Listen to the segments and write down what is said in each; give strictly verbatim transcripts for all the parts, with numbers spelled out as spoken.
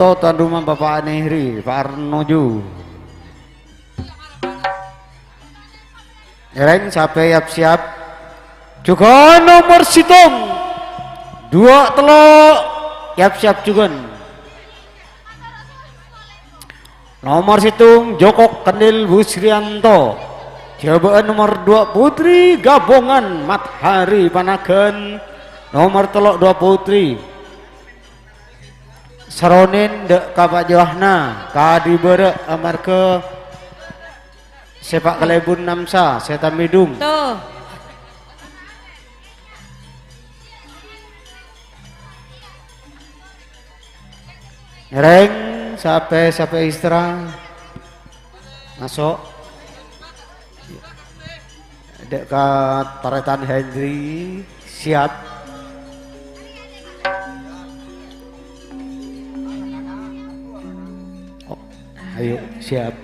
Tuan rumah Bapak Nehri, Pak Arnojo. Ngèrèng sapè yap-siyap. Jhughân nomer sèttong. Duwâ' tello' yap-siyap jhughân. Nomer sèttong, Joko Kendil Busrianto. Jhâbâ'ân nomer duwâ' Putri Gabongan Mathari Panagan. Nomer tello' duwâ' Putri. Saronèn dâ' ka Pa' Johana, kadhi bârâ' amarghâ sèpa' kalèbun Namsa, sè tamèdung. Tuh. Ngèrèng sapè-sapè èstra. Maso'. Dâ' ka tarètan Hendri, siap. Oh, ayo, siap.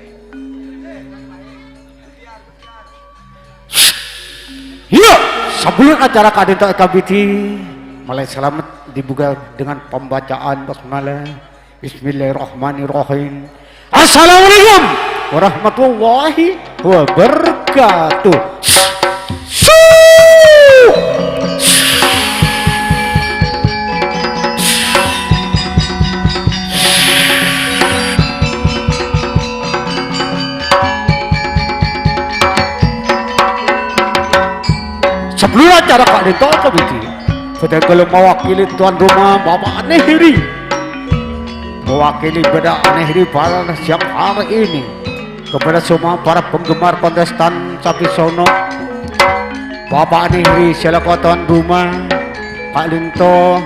Iyâ, sabellunna acara ka'dinto èkabidhi, malè salamet dibuka dengan pembacaan basmalah. Bismillahirrahmanirrahim. Assalamualaikum warahmatullahi wabarakatuh. Su! Sabellunna acara ka'dinto èkabidhi, bhâdhân kaulâ mawakili tuan rumah Bapak Nehri. Mewakili bâdâ Nehri pada siang hari ini. Kepada semua para penggemar kontestan Sapi Sono, Bapak Nehri selaku tuan rumah, ka'dinto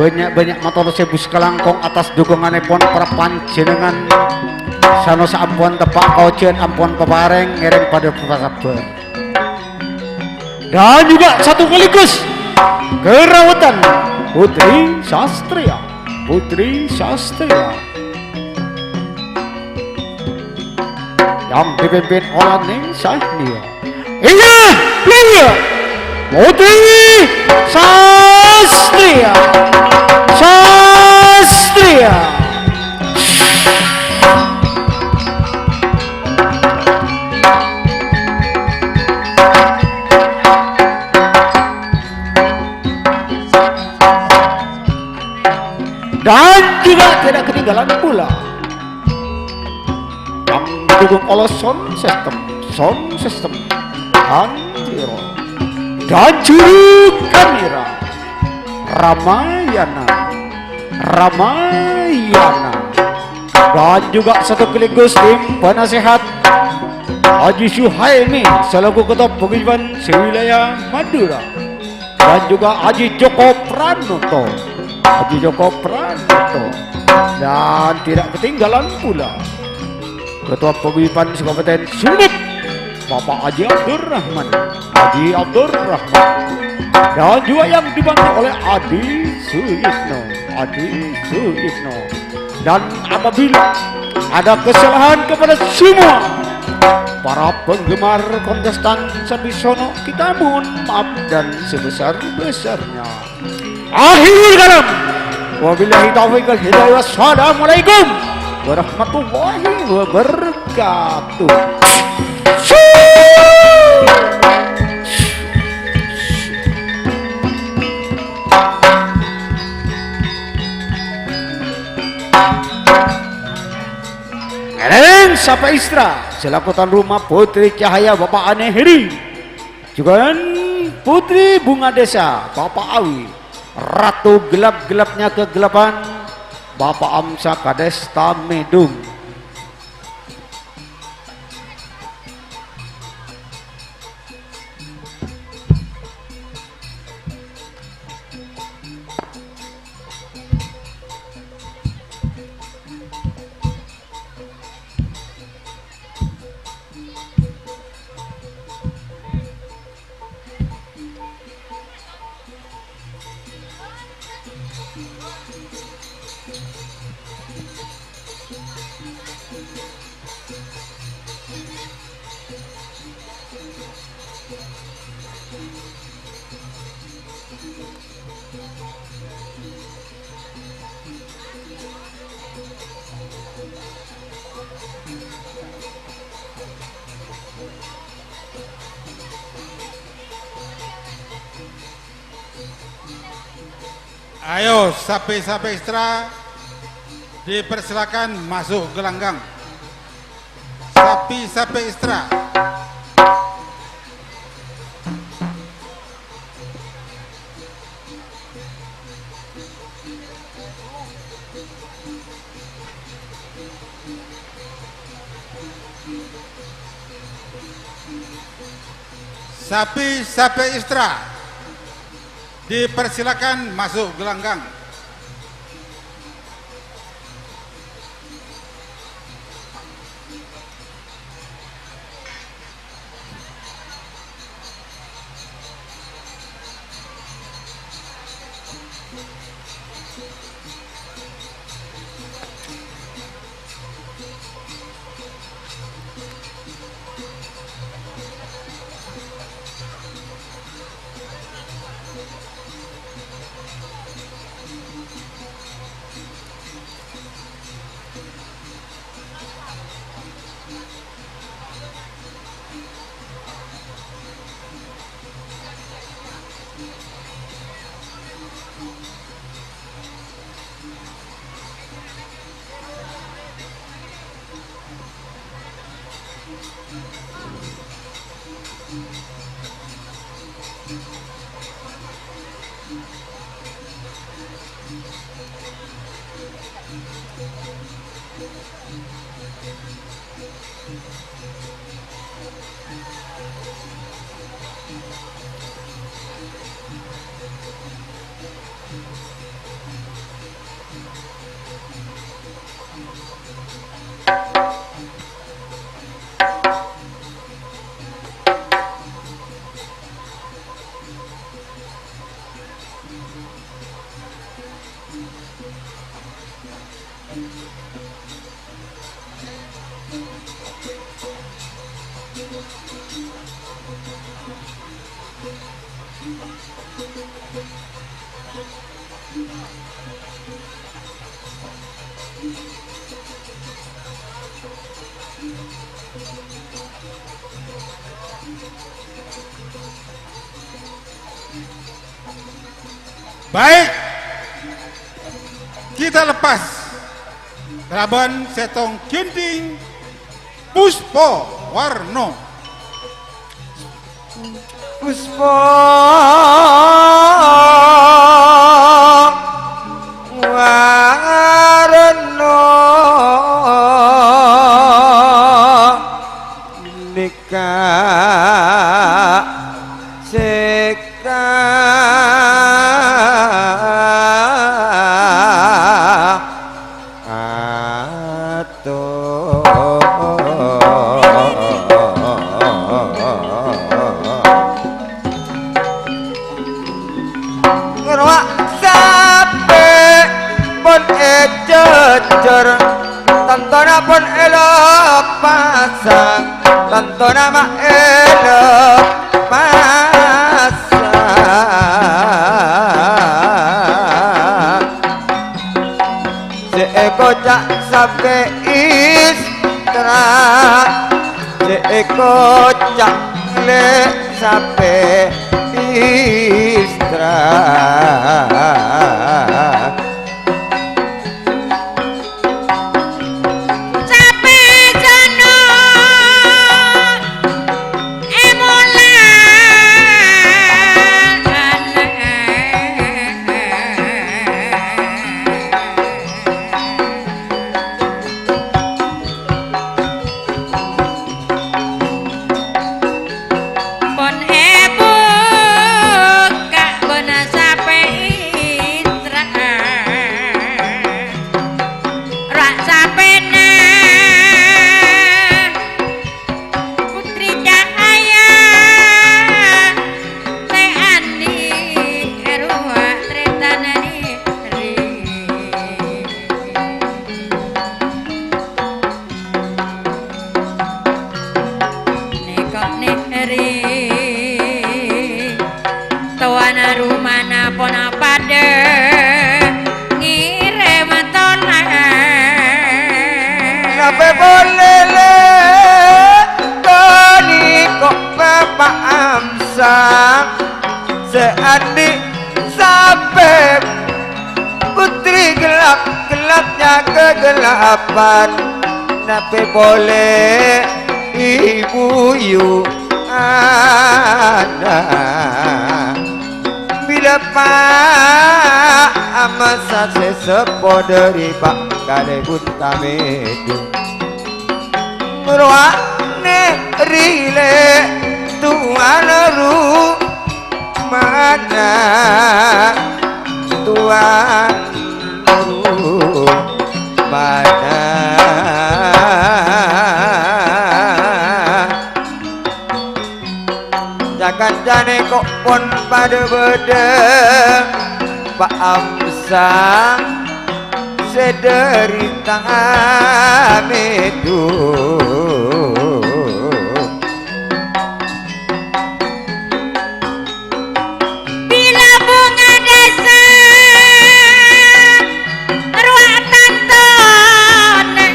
bânnya'-bânnya' mator sè bus kalangkong atas dukunganèpon para panjhennengngan. Sanaossa ampon teppa' kaojhân, ampon paparèng, ngèrèng padâ pasabbhâr. Dan juga satu sekaligus kerawatan Putri Sastria. Putri Sastria yang dipimpin oleh Ning Sahnia. Iya, iya. Putri Sastria. Sastria. Dan juga tidak ketinggalan pula yang didukung oleh sound system, sound system, dan, dan juru kamera Ramayana, Ramayana, dan juga satu sekaligus tim penasehat Haji Suhaimi selaku Ketua Paguyuban se-Wilayah Madura. Dan juga Haji Joko Pranoto. Haji Joko Pranoto. Dan tidak ketinggalan pula Ketua Paguyuban Kabupaten Sumenep, Bapak Haji Abdurrahman. Haji Abdurrahman. Dan juga yang dibantu oleh Adi Suyitno. Adi Suyitno. Dan apabila ada kesalahan kepada semua para penggemar kontestan Sapi Sono, kita mohon maaf dan sebesar-besarnya. Akhirul kalam. Wabillahi taufiq wal hidayah. Wassalamualaikum warahmatullahi wabarakatuh. Ngèrèng sapa èstra selaku tuan rumah Putri Cahaya Bapak Anehri, jughân Putri Bunga Desa Bapak Awi, Ratu Gelap-Gelapnya Kegelapan Bapak Amsa Kades Tamedung. Ayo, sapi-sapi ekstra dipersilakan masuk gelanggang. Sapi-sapi ekstra. Sapi-sapi ekstra dipersilakan masuk gelanggang. Baik, kita lepas kalabân sèttong ghânḍhing Puspa Warna. Puspa Warna nèka sè ka ato. Ngèrowak sapè pon èjhâjhâr, tantona pon èleppassa, tantona ma' èleppassa. Sè èkoca' sapè èstra, sè èkoca' lè' sapè èstra. Sapè jhâna èmola. Pon èbukka' bân sapè èstra. Ra' sapèna Putri Cahaya sè andi' rowa trètana Nèri. Nèko Nèri, towana romana pon padâ ngèrèm tolan. Napè polè lè' ghâniko Bapa' Amsa sè andi' sapè kagelapan, napè polè ibu yu ana'. Bilâ Pa' Amsa sè seppo dhâri Pa' Kalèbun Tamèdu. Rowa nè' rilè towana rumana, towana rumana. Ca-kancana kok pon padâ bâdâ, Pa' Amsa sè dhâri Tamèdu. Bilâ bhunga dâsa rowa tantona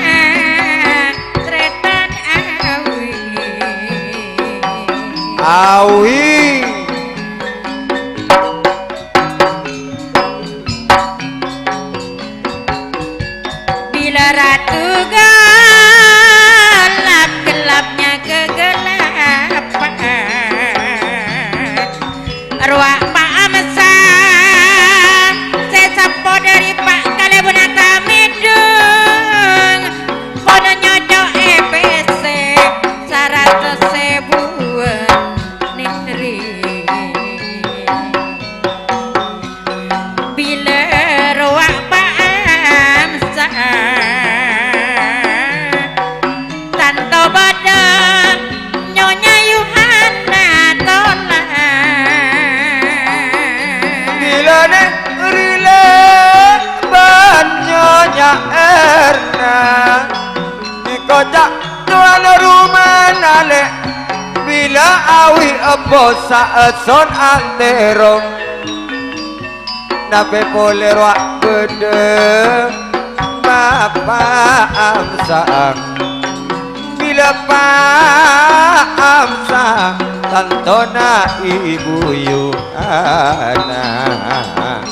tarètan awi. Awi. Bilâ ratu ghellâ'-ghellâ' nyakè ghellâ'ân, rowa Pa' Amsa sè seppo dhâri Pa' Kalèbun Tamèdu, pon nyoco'è pèssè saratos èbuwân nèrè. Bilâ rowa Pa' Amsa, tanto bâdâ Nyonya Yuhanna tola. Bilâ nè' rilè bân Nyonya Erna, èkoca' towana rumana lè', bilâ awi ebbo saèston antèro. Napè polè rowa bâdâ Bapa' Amsa, bilâ Pa' Amsa tantona ibu yu ana'.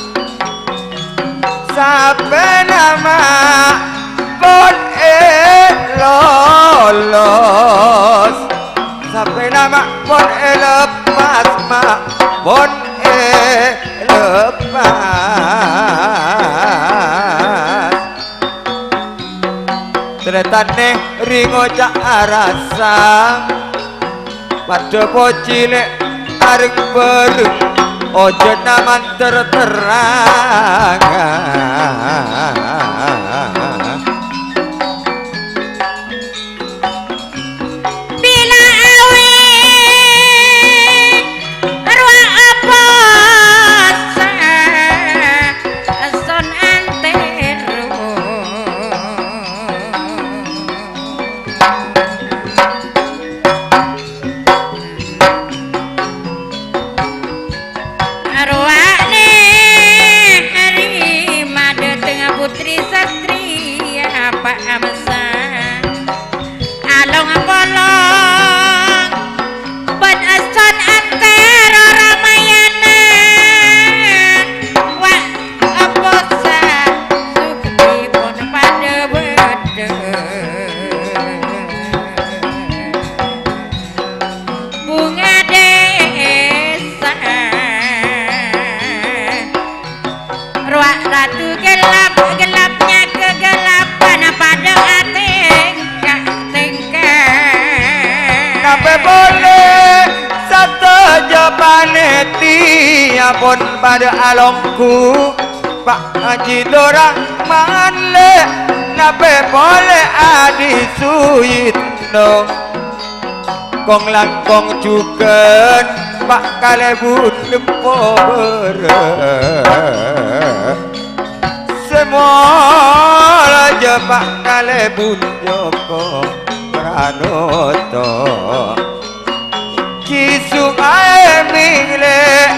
Sapè nama' pon èlolos, sapè nama' pon èlepas, ma' pon èlepas. Tarètan nèrè ngoca' arassa, padâ pojhi lè' areng-bâreng, ojhânna mandhâr terrang. Bilâ awi rowa apossa èston antèro. Arwa'na hari madâteng putri satriya Pa' Amsa. Along-polong bân èston antèro ramayana. Wa' apossa sukti pon padâ bâdâ. Bhunga dâsa. Rowa ratu ghellâ'-ghellâ' nyakè ghellâ'ân padâ atèngka-tèngka. Napè polè sadhâjâ panètiya pon padâ alongghu, Pa' Haji Durrahman lè', napè polè Adi Suyitno. Kong-langkong jhughân Pa' Kalèbun nempo bârâ'. Sè molja Pa' Kalèbun Joko Pranoto. Ki Su'aimi lè',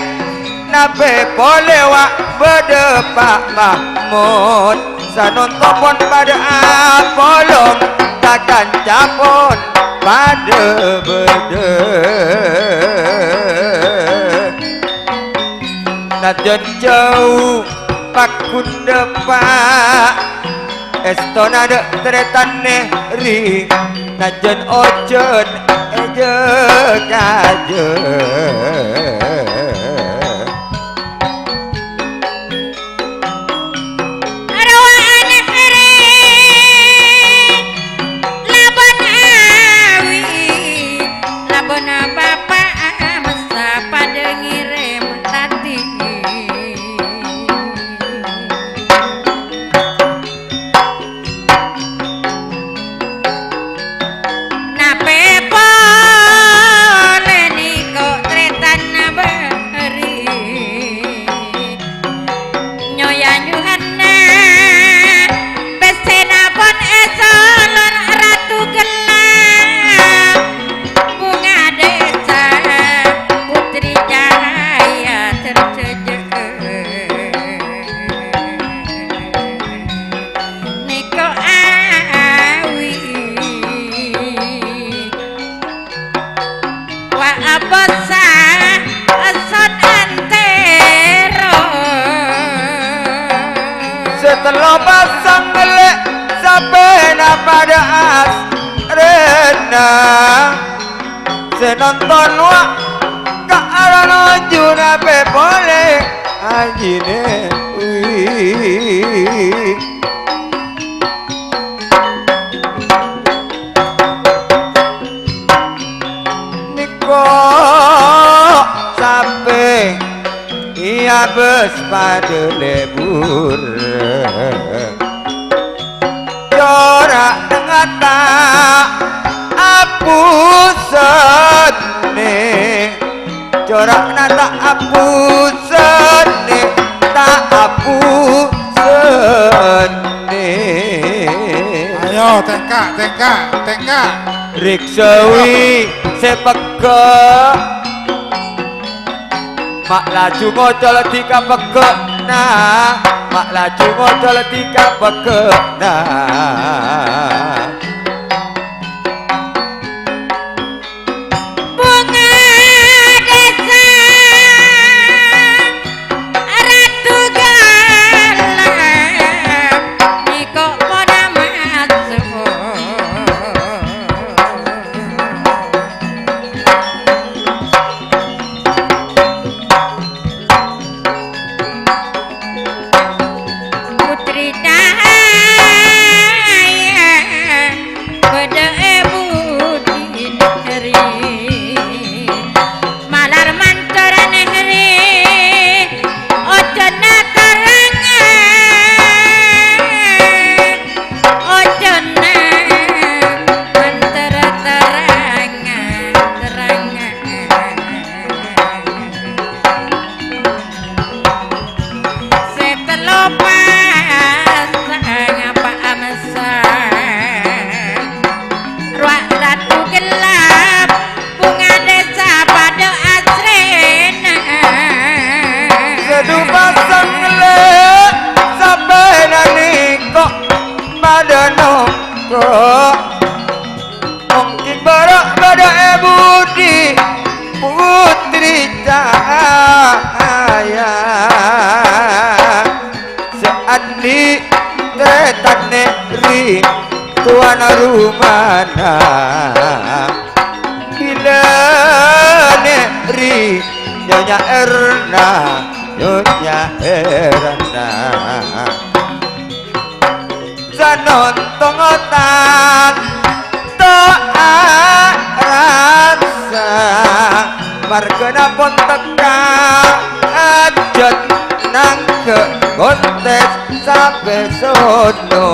napè polè wa' bâdâ Pa' Mahmud. Sanonto pon padâ apolong, kakanca pon padâ bâdâ. Najjhân jhâu paggun dâpa', èstona dâ' tarètan Nèri, najjhân ojhân è jâ-kajâ. Arwah Nèri labân awi, labân bapa' messa padâ ngèrèm tadi. Napè polè nèko tarètan bâri', nyoya nyuhanna pèssèna pon èsolor Ratu Gellâ', Bhunga Dhisa, Putri Cahaya Sèrjâjâ. Nèko awi wa abasa asot antero. Sè tello pasang ngellè' sapèna padâ asrèna. Sè nonton wa' ka arah noju napè polè ajinè wi. Nèko sapè iyâ bâs padâ lebur. Cora' ngata' apusenne, cora'na ta' apusenne, ta' apusenne. Ayo, tèngka', tèngka', tèngka'. Riksawi sè pegghâ'. Ma' laju ngocol dhika pegghâ'na, ma' laju ngocol dhika pegghâ'na. Bhunga Dhisa Ratu Gellâ' nèko pona maso'. Putri Cahaya bâdâ è budi negri, malar mancor negri, ojhânna terrang, ojhânna mantar terrang, terrang. Sè tello pasang apa amessa. Rowa Ratu Gellâ', Bhunga Dhisa padâ asrèna. Sè du pasang lè' sapèna nèko padâ nongko. Mungkin bârâ' bâdâ è budi Putri Cahaya. Sè andi' tarètan Nèri towana rumana. Bilâ Nèri Nyonya Erna, Nyonya Erna. Sanontongotan to arassa, marghâna pon tekka ajhât nangghâ kontes sapè sono.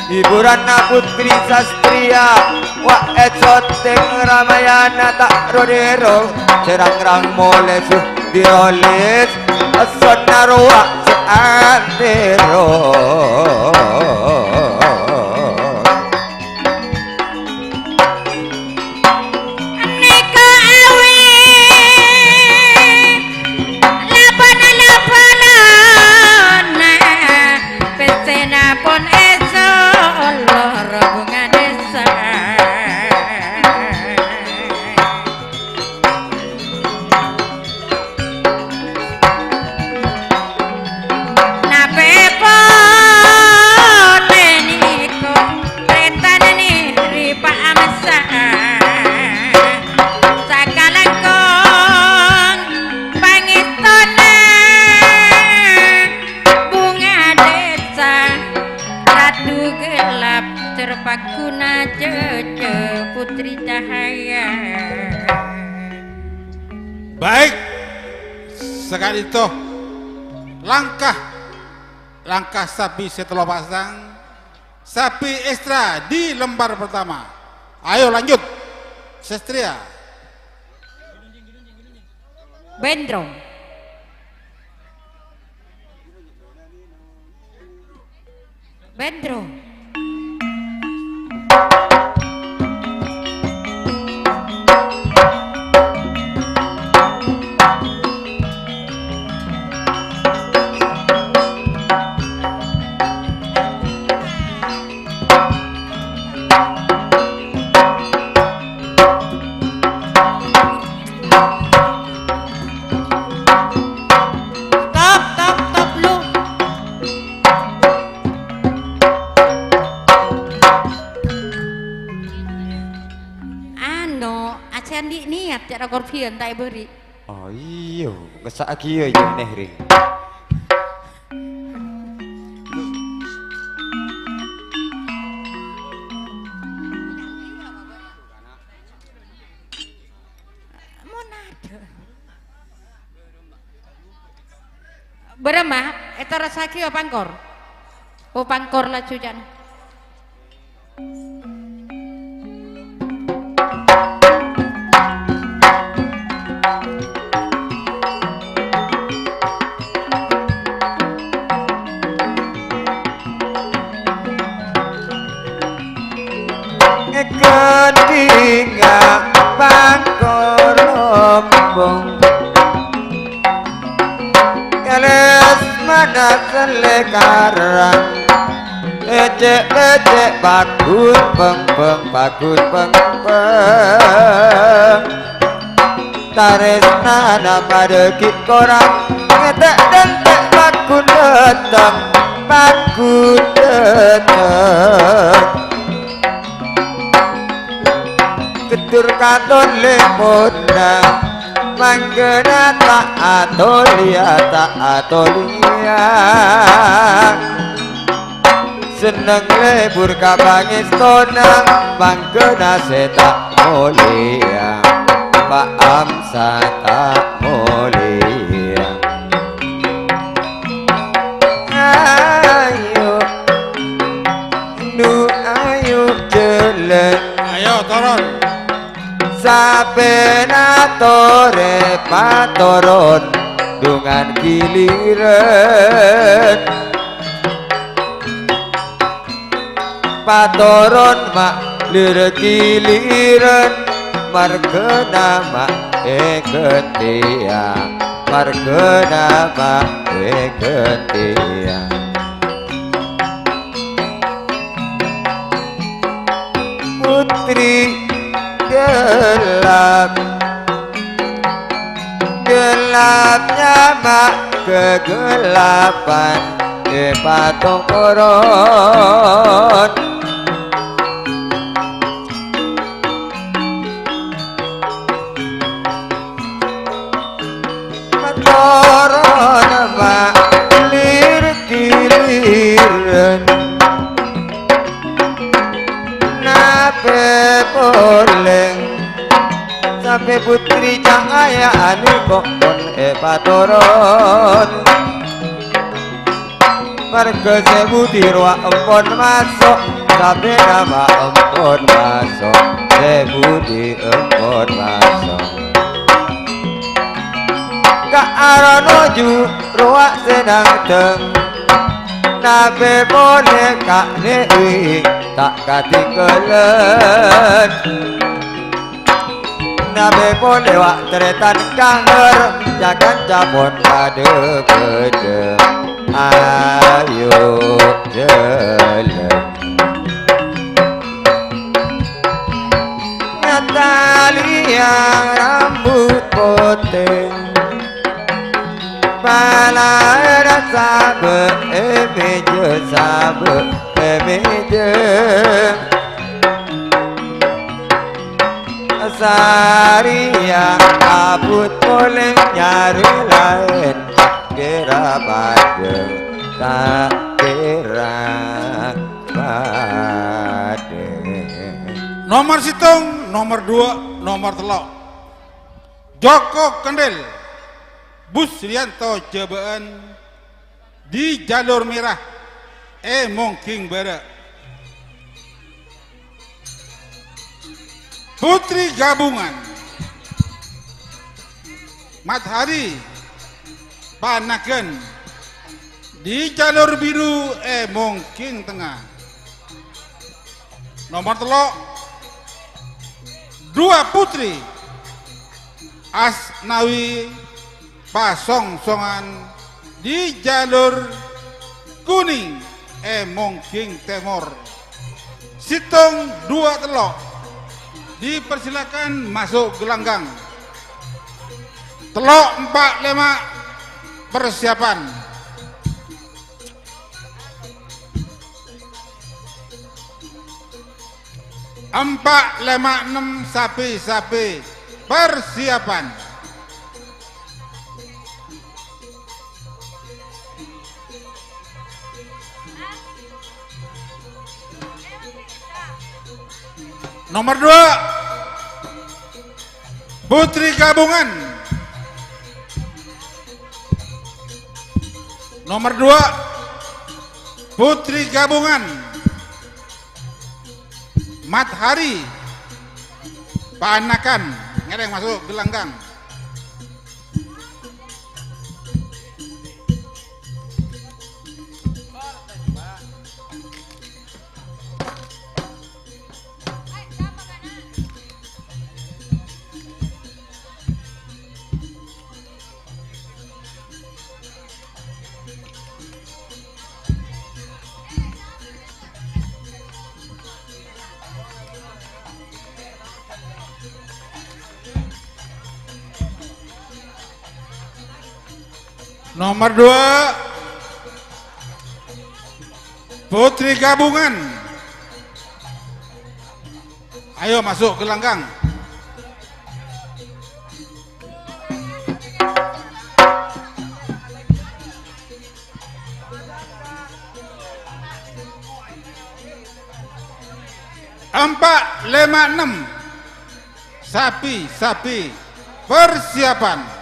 Hiburanna Putri Sastria, wa' è syuting Ramayana ta' ro-nèro, sè rang-rang molè su dirolis, essonna rowa sè antero. Nèko awi, laban-labanan, pèssèna pon èsolor Bhunga Dhisa. Paggun Cece Putri Cahaya. Baik, saka'dinto langkah, langkah sabbhi sè tello pasang, sabbhi ekstra di lembar pertama. Ayo lanjut, Sestria. Bendrong. Bendrong. Stop, stop, stop, lu. Ano, aja andi' niat, ca'na korbiyan ta' èbâri'. Oh, iyâ, ngessa'aghi iyâ, iyâ, neh, Ring. Mon adâ'. Bârâmma, èterrossaghi, o, pangkor. O, pangkor laju, can. Èkandhinga pangkor lombong, kalès manas lekarang, ècè'-pècè' paggun pèng-pèng, paggun pèng-pèng. Tarèsnana padâ ghi' korang, ngètè'-dântè' paggun dâteng, paggun dâteng. Gheddur katon lèmonna, mangkana ta' atolèya, ta' atolèya. Senneng lebur ka pangèstona, mangkana sè ta' molèya, pa'am sè ta' molèya. Ayo, nu ayo jhâlân. Ayo, toron. Sabbhân atore patoron, dhungan giliran. Patoron ma' lir-giliran, margana ma' èghântèya, margana ma' èghântèya. Putri gelap, gelapnya ma' kagelapan è patongkoron. Patoron ma' lir-giliran. Napè polè sampè' Putri Cahaya anu kok pon èpatoron. Marga sè budi rowa empon maso', sabina ma' empon maso', sè budi empon maso'. Ka' aro nuju rowa sè nangteng, napè polè ka' newi ta' katinggalan. Napè polè wa' tarètan kanggher, ca-kanca pon padâ-padâ. Ayo jhâlân. Natalia rambut potè, palaèra sabâ' è mèjâ, sabâ' è mèjâ. Saria abut polè nyarè laèn, ta' kèra padâ, ta' kèra padâ. Nomer sèttong, nomer duwâ', nomer tello'. Joko Kendel, Busrianto Jabaan, di jalur merah, è Mongging Bârâ'. Putri Gabungan, Mathari Panagan, di jalur biru, è Mongging Tengnga. Nomer tello', Dua Putri Asnawi Pasongsongan, di jalur kuning, è Mongging Tèmor. Sèttong, duwâ', tello'. Dipersilakan masuk gelanggang. Tello', empa', lèma', persiapan. Empa', lèma', ennem, sapi-sapi. Persiapan. Nomer duwâ', Putri Gabungan. Nomer duwâ', Putri Gabungan. Mathari Panakan, ngèrèng masuk gelanggang. Nomer duwâ', Putri Gabungan. Ayo masuk gelanggang. Empa', lèma', ennem. Sapi-sapi. Persiapan.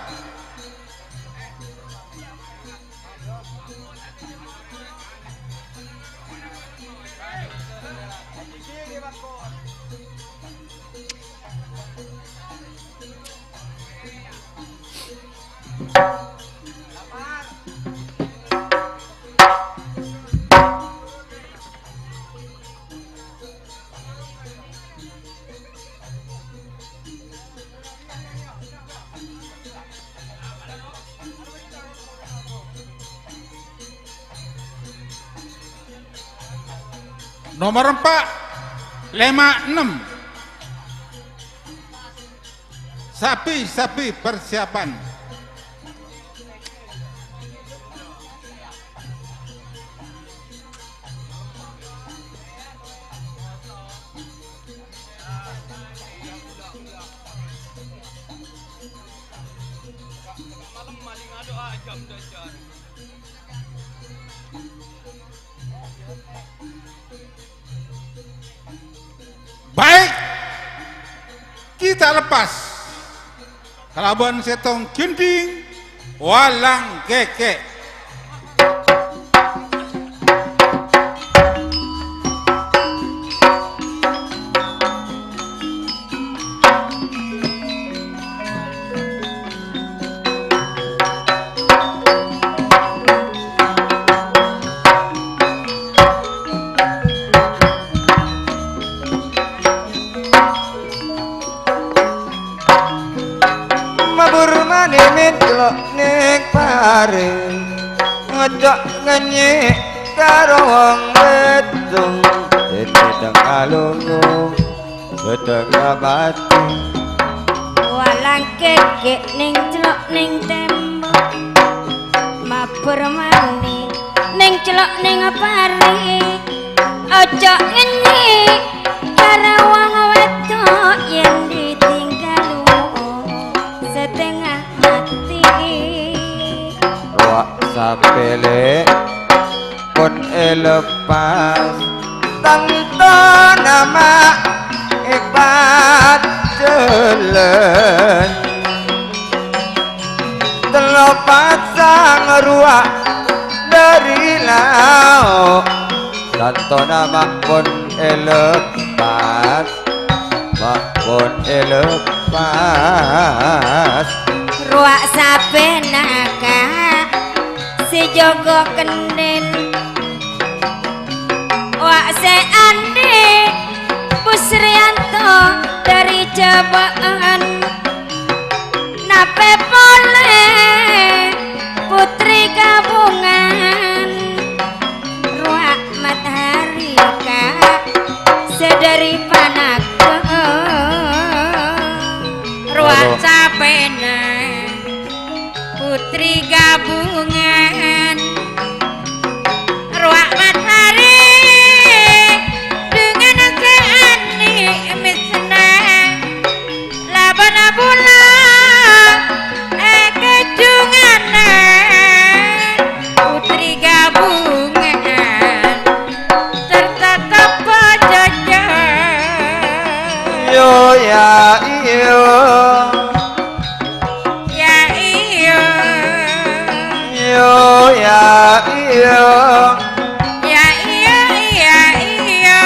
Nomer empa', lèma', ennem. Sapi-sapi persiapan. Baik, kita lepas kalabân sèttong gendhing, walang kèkè'. Mabur mani mènto neng parè, ngoco' ngènyè' karo wong wèdhung, ètèdhâng kalongo, bâdhâng abâdhi. Walang kèkè' neng cellok neng tembok, mabur mani neng cellok neng parè, oco' ngènyè' karo wong wèdhung yèn ditinggal wong setengah mati. Wa' sapèlè pon èlepas, tantona ma' è Pajhâlân tello pasang rowa dhâri lao', tantona ma' pon èlepas, ma' pon èlepas. Rowa sapèna ka sè jâgâ kendhel. Wa' sè andi' Busriyanto dhâri Jhâbâ'ân, napè polè Putri Gabungan, rowa Matahari ka sè dhâri Panakon, rowa Rowa. Sapèna Putri Gabungan, rowa Matahari dengan sè andi' mèsna, labâna bulâ è kajhungana Putri Gabungan, sarta kapajhâjhâ. Yo, ya, iyo. Ya iyo. Yo, ya, iyo. Ya iyo, ya iyo.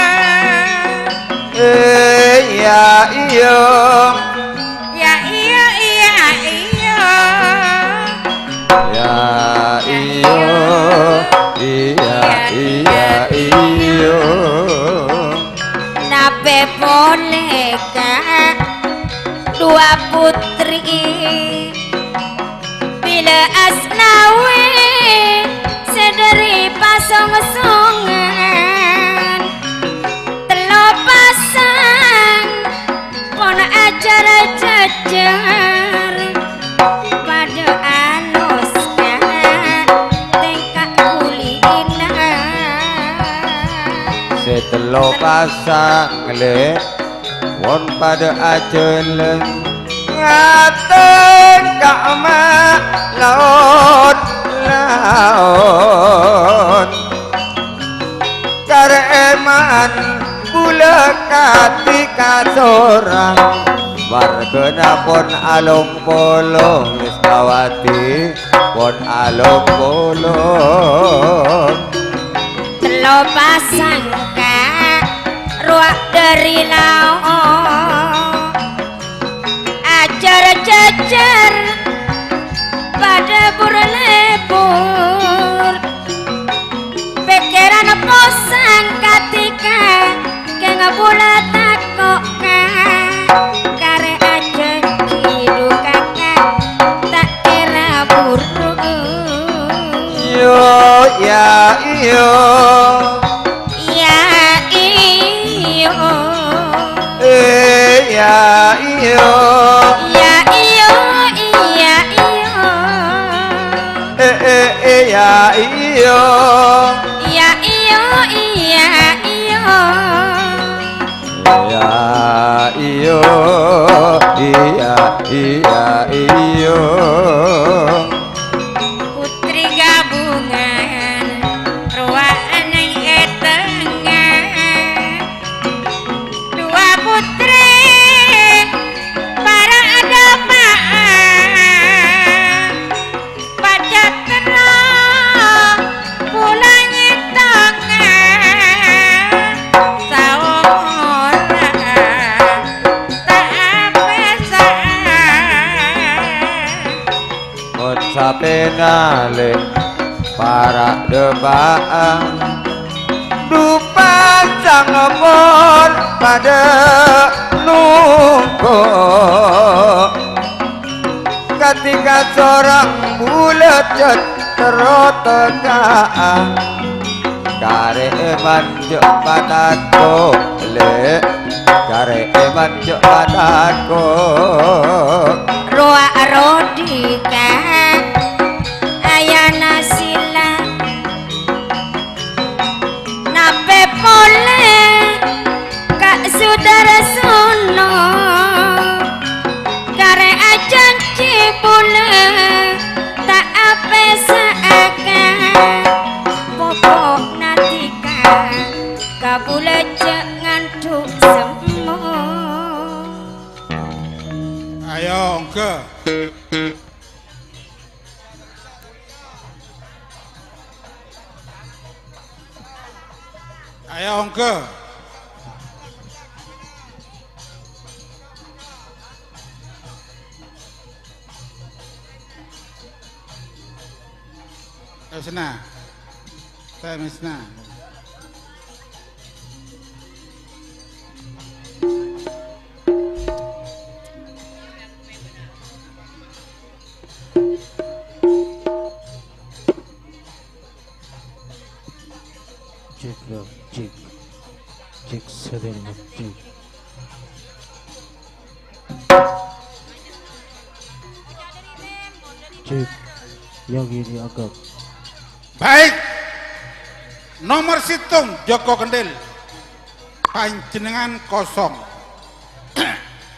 Eh, ya, iyo. Ya iyo, ya iyo. Ya iyo, iya, iya, iyo. Napè polè ka' duwâ' putri, bilâ asnawi sè dhâri pasongsongan. Tello pasang pon ajhâr-jhâjhâr, padâ alos ka tèngka kulina. Sè tello pasang, Lè', pon padâ ajhâlân, ngatèngka ma' laot-laot. Karè èman bulâ katèka sorang, marghâna pon along-polong, Lèstawati pon along-polong. Tello pasang ka' rowa dhâri lao', ajhâr-jhâjhâr padâ bur-lebur. Pèkkèran posang katèka kèng bulâ tako' ka karè ajhânjhi dhu kaka ta' kèra buru. Iyo, ya, iyo. Ya, iyo. Eh, ya, iyo. Ya, iyo, iya, iyo. Eh, eh, eh, ya, iyo. Ya, iyo, iya, iyo. Ya, iyo, iya, iya, iyo. Putri Gabungan, rowa neng è tengnga. Duwâ' putri para' adâpa'an. Pajhât terro bulâ nyèttongnga, saomoran ta' apèsa'an. Mon sapèna, Lè', para' dâpa'an, dhu pasang mon padâ nongko'. Katèka sorang bulâ cè' terro tèka'a. Karè èman jhâ' patako', Lè', karè èman jhâ' patako'. Rowa rodhi ka ayana sila. Napè polè ka' Sudarsono, karè ajhânjhi bulâ ta' apèsa'aghâ. Popo' nadhika ka bulâ jhâ' ngandhu' semmo. Ongghâ. Ayo, ongghâ. Mesna. Tè Mesna. Cek, cek. Cek, sadhâjâna, cek. Cek. Yang ini agak. Baik. Nomor sèttong, Joko Kendil. Panjhennengngan kosong.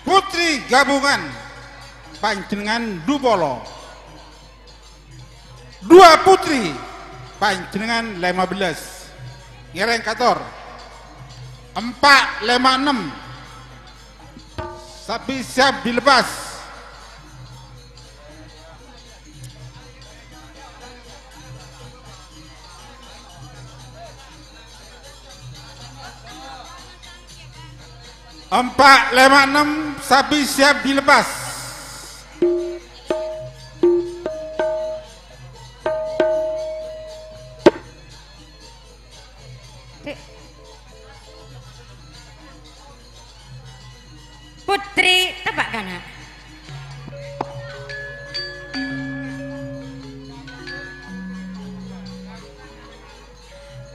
Putri gabungan. Panjhennengngan dhu polo. Dua putri, panjhennengngan lèma bellâs. Ngèrèng kator. Empa', lèma', ennem. Sabbhi siap dilepas. Empa', lèma', ennem, sabbhi siap dilepas. Dek. Putri, teppa' kana'.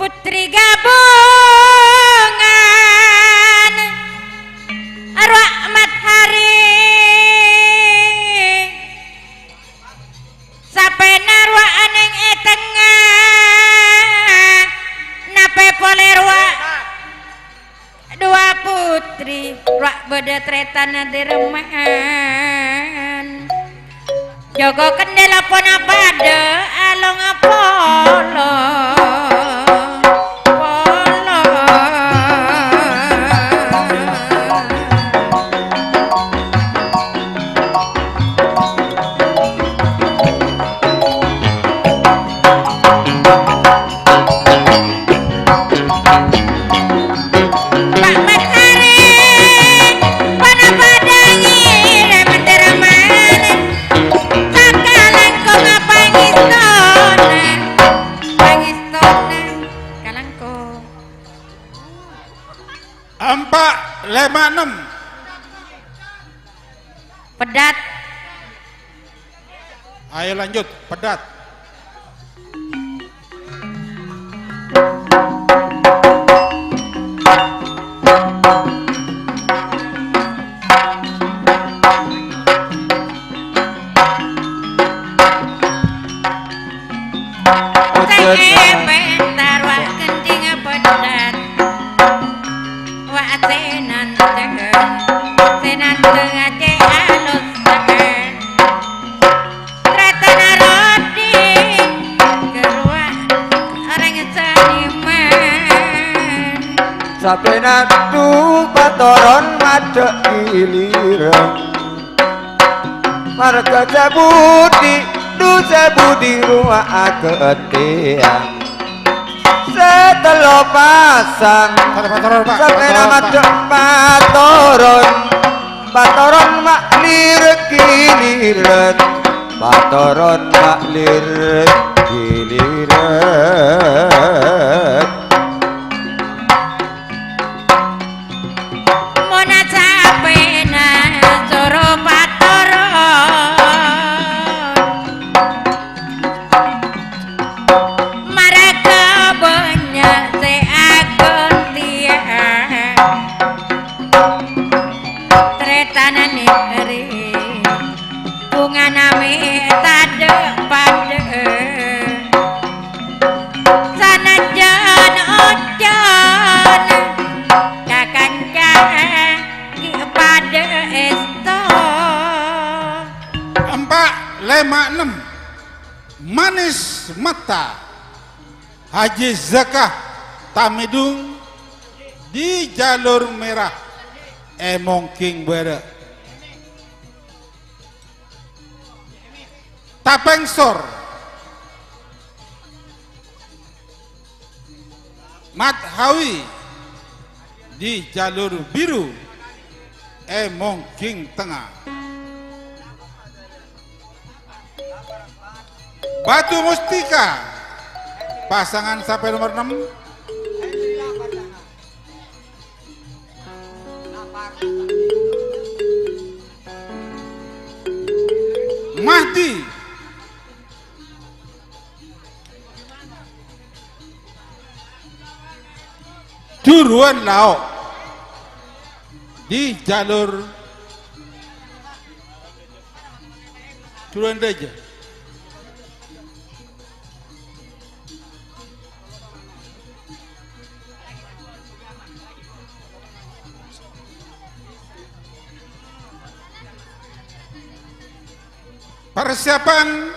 Putri gabungan, Rahmat Hari. Sapèna rowa anèng è tengnga, napè polè rowa dua putri, rowa bâdâ tarètanna dâremman. Joko Kendil pona padâ alongnga polo. Polo. Pak Menteri, pada-pada ngirèm termane, sakalangkong pangèstona, pangèstona kalangkong. Empa', lèma', ennem. Pedat. Ayo lanjut, pedat. Sè èpèntar wa' gendhing pedat. Wa' sè nanteng, sè nanteng cè' alus. Tarètanna Rodi, karowa orèng seniman. Sapèna dhu patoron madhâ' giliran. Marghâ sè budi, dhu sè budi rowa aghântèya. Sè tello pasang, Pak, Pak, Pak, Pak, Pak, sapèna Pak, Pak. Madhâ' patoron. Patoron ma' lirèk giliran, patoron ma' lirèk giliran. Monna sapèna soro patoron. Marghâ bânnya' sè aghântèya. Tarètanna negri, bhungana mè' tadhâ' padhâ. Sanajjân ojan, ka-kanca ghi' padhâ èsto. Empa', lèma', ennem. Manis Mata, Haji Zakah Tamidung di jalur merah, è Mongking Bârâ'. Tapèngsor. Mathawi di jalur biru è mongghing tengnga. Batu Mustika, pasangan sampè nomer ennem. Mahdi. Duruwan Lao' di jalur Duruwan Raja. Persiapan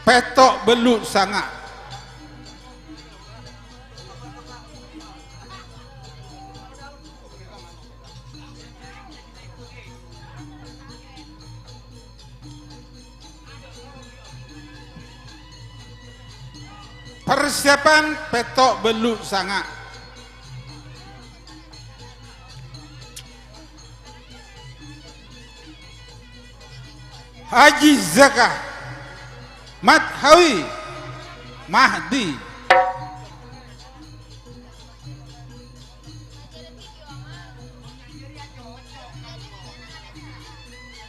pètto' bellu' sanga'. Persiapan pètto' bellu' sanga'. Haji Zakah, Mathawi, Mahdi.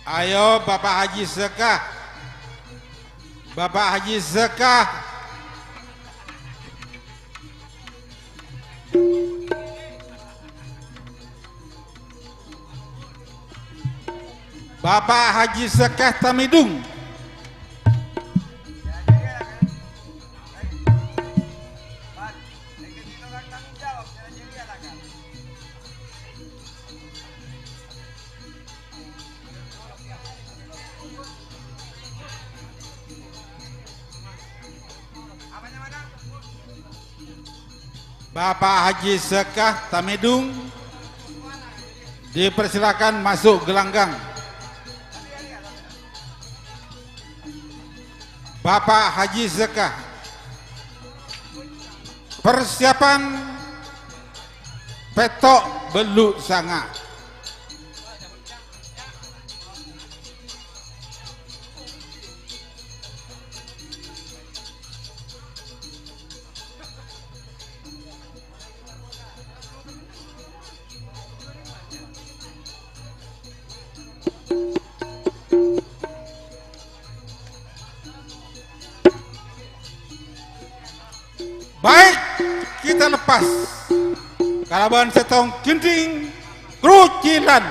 Ayo, Bapak Haji Zakah. Bapak Haji Zakah. Bapak Haji Zakah Tamidung. Bapak Haji Zakah Tamidung dipersilakan masuk gelanggang. Bapak Haji Zakah, persiapan pètto' bellu' sanga'. Baik, kita lepas. Kalabân sèttong gendhing krucilan.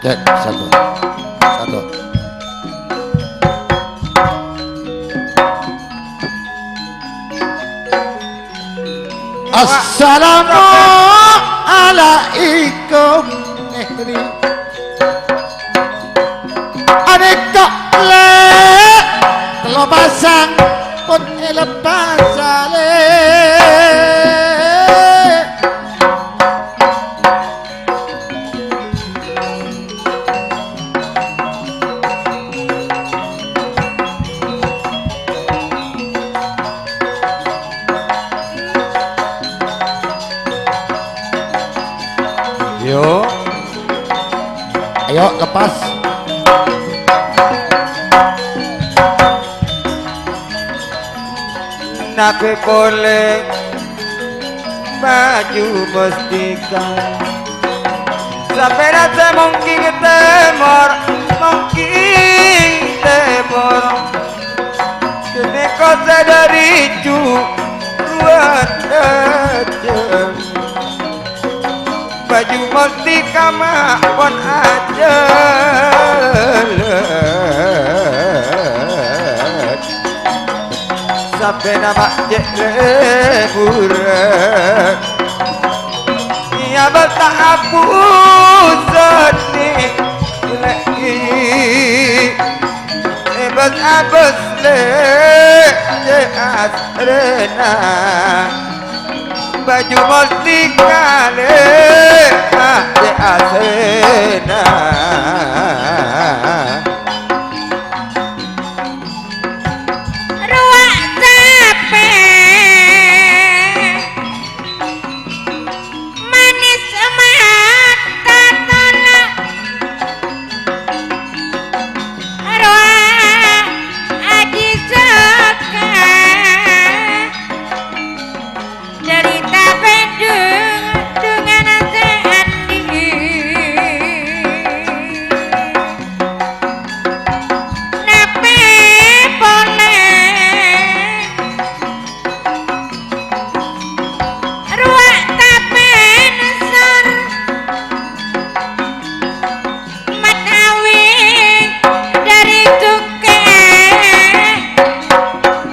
Cek, satu. Satu. Assalamualaikum. Anèka lè' tello pasang pon èlepas salè. Yo. Ayo, lepas. Nabè polè baju mustika. Sampèyan sè mongghing tèmor, mongghing tèmor. Ghânèka sè dhâri jhu' rowa dhâjâng. Baju mustika ma' pon ajhâlân. Sabbhân ma' cè' lèbburân. Pusani lagi ebas-abas le ce asrena. Baju mustika le ce asrena. Rowa' capè'. Manis mata tola', rowa' aji saka. Dâri tapèdung dungan sè andi'. Napè polè. Rowa' tapèn sor matawi dâri dungkè.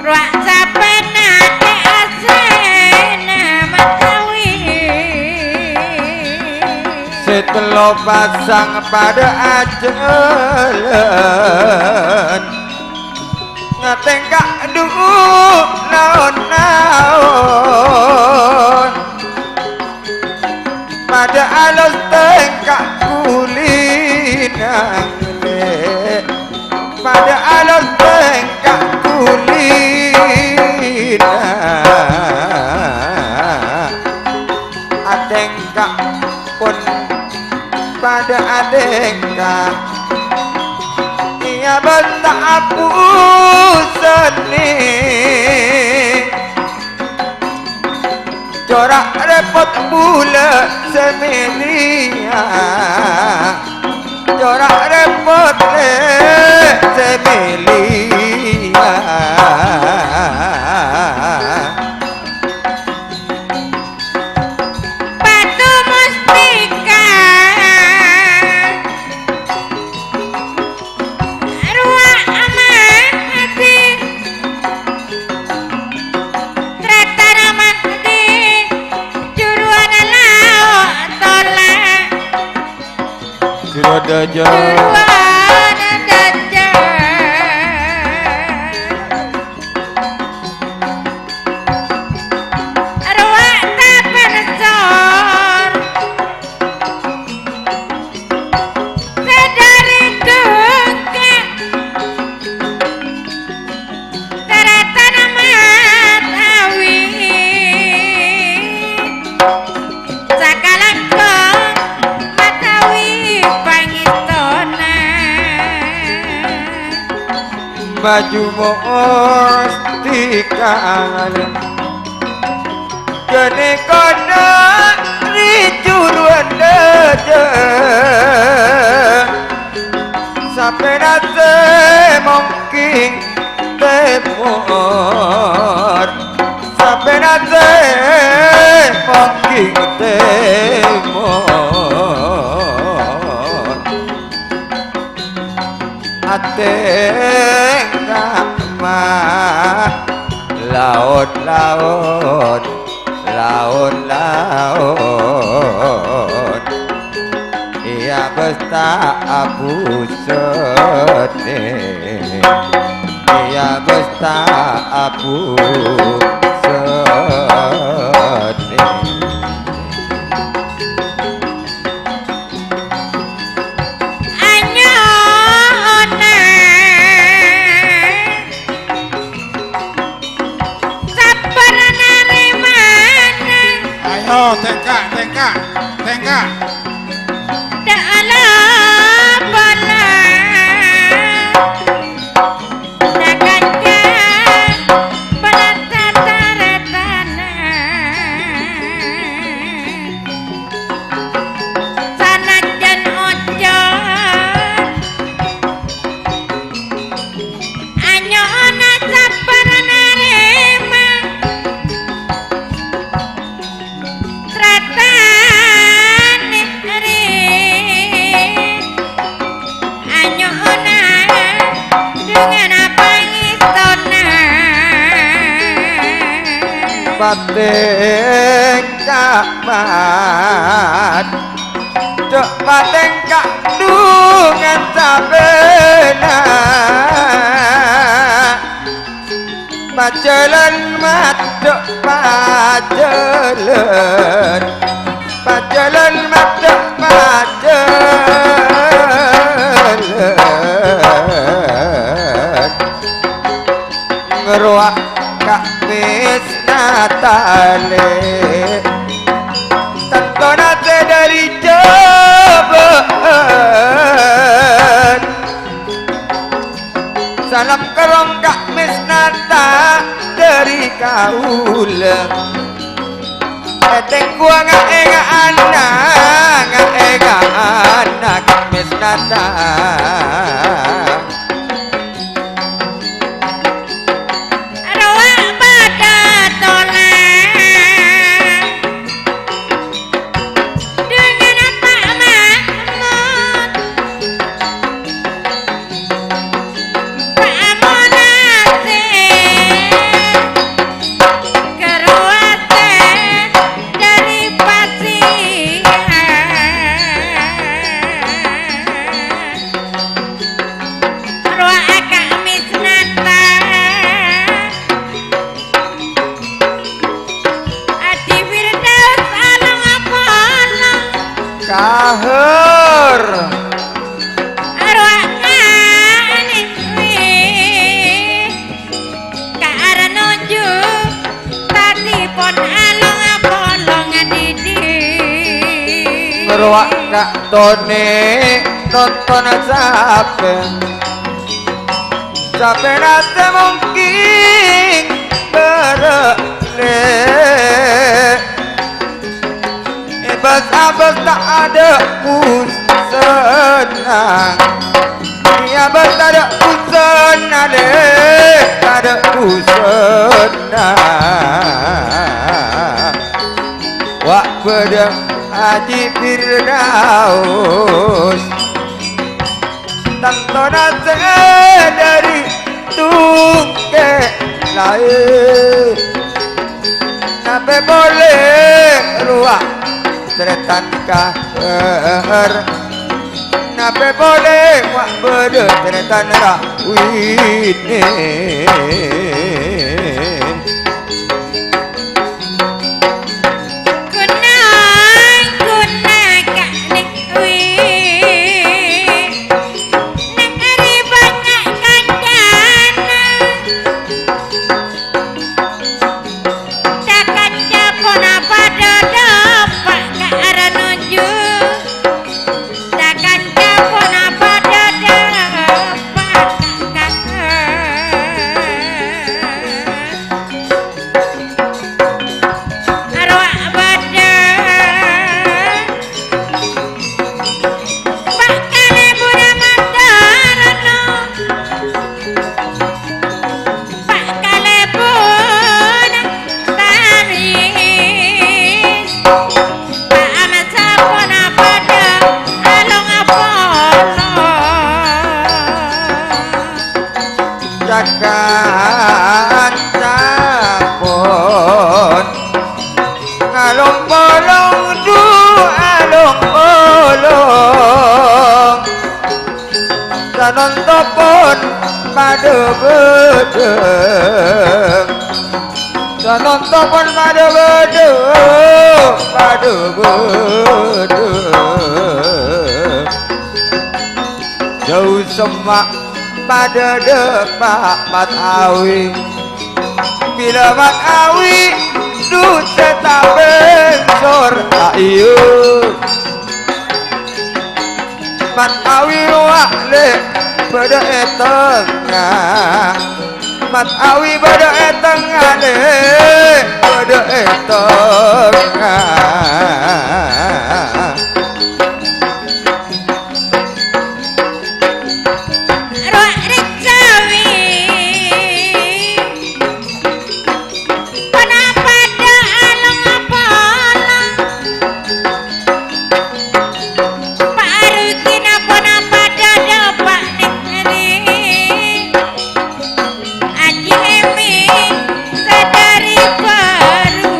Rowa' sapèna tè asèna matawi. Sè tello pasang padâ ajhâlân. Ngatèngka' dhu naon-naon, padâ alos tèngka' kulina, lè'. Padâ alos tèngka' kulina. Atèngka' pon padâ atèngka'. Iyâ, bâ'na ta' apusani. Cora' repot bulâ sè mèlèya. Cora' repot lè' sè mèlèya. Batu mustika, rowa' amadi, tratara madi, juruwana lao' tola'. Juru daja. Juruwana daja. Rowa' tapèn sor. Sè dâri dungkè. Taratana matawi. Sakalangkong matawi pangèstona. Baju mustika ghânèka dâri juruwan daja. Sapèna sè mongking tèmor. Sapèna sè mongking tèmor. Atèngka' ma' laot-laot, laot-laot. Iyâ, bâ'na ta' apusani. Iyâ, bâ'na ta' apusani. Anyo'ona sabbhâr narèmana. Ayo, tèngka', tèngka', tèngka'. Dâ'âla bâlâ. Sakanca panata taretana. Sanajjân oca' anyo'ona sabbhâr narèma. Sratane ri anyo'ona dengan pangestona. Pateng Kamat. Dâ' patèng ka'dungan sabbhânna. Pajhâlân maddhâ' pajhâlân. Pajhâlân maddhâ' pajhâlân. Ngarowa' ka' Misnat Talè. Tantona sè dâri Jhâbâ'ân. Salam kerrong ka' Misnat Talè dâri kaulâ. Ètèng ghuwâ nga'-ènga'anna, nga'-ènga'anna ka' Misnat Talè. Arowa' padâ tolang. Dengan Pak Mahmud. Pak Munasir. Keruwate dari Pasihan. Rowa aka' Misnata. Adi Firdaus along apolong. Kahur. Arwah kani wi. Ka arnuju tadi pon along apolong adidi. Rowa ka' Toni nonton sabbhân. Sabbhân ate mongking berre'. Ebas-abas ta' ada pusana. Ebas ta' ada pusana, le, ta' ada pusana. Wa' bâdâ Haji Firdaus. Tantona sè dâri tongkè laèn. Napè polè rowa tarètan kahur. Napè polè wa' bâdâ tarètan rawinè. Ghun-laghuna ka' nèng wi, nèng arè bânnya' kancana. Ca-kanca ponapa dâ'-dâpa' ka' arnuju. Ca-kanca ponapa dâ'-dâpa' ka'. Arowa' bâdâ. Pa' kalèbun matarno. Pa' kalèbun taris. Pa' amassa ponapa dâ' along apolong. Ca-kanca pon along polong, du along polong. Sanonto pon padâ bâdâ. Sanonto pon padâ bâdâ, padâ bâdâ. Jhâu semma' padâ dâpa' Mat Awi. Bilâ Mat Awi dusè tapènsor, ayo. Mat Awi rowa lè bâdâ è tengnga. Mat Awi bâdâ è tengnga, lè bâdâ è tengnga. Rowa rèng sawi. Ponapa dâ' along apolong? Parukina ponapa dâ' dâpa' nèng ri. Aji Hemi sadari baru.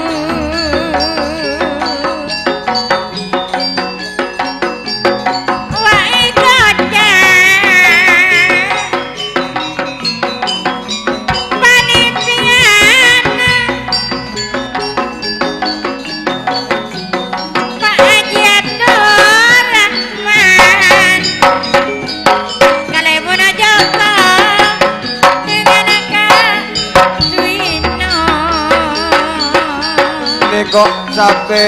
Tapè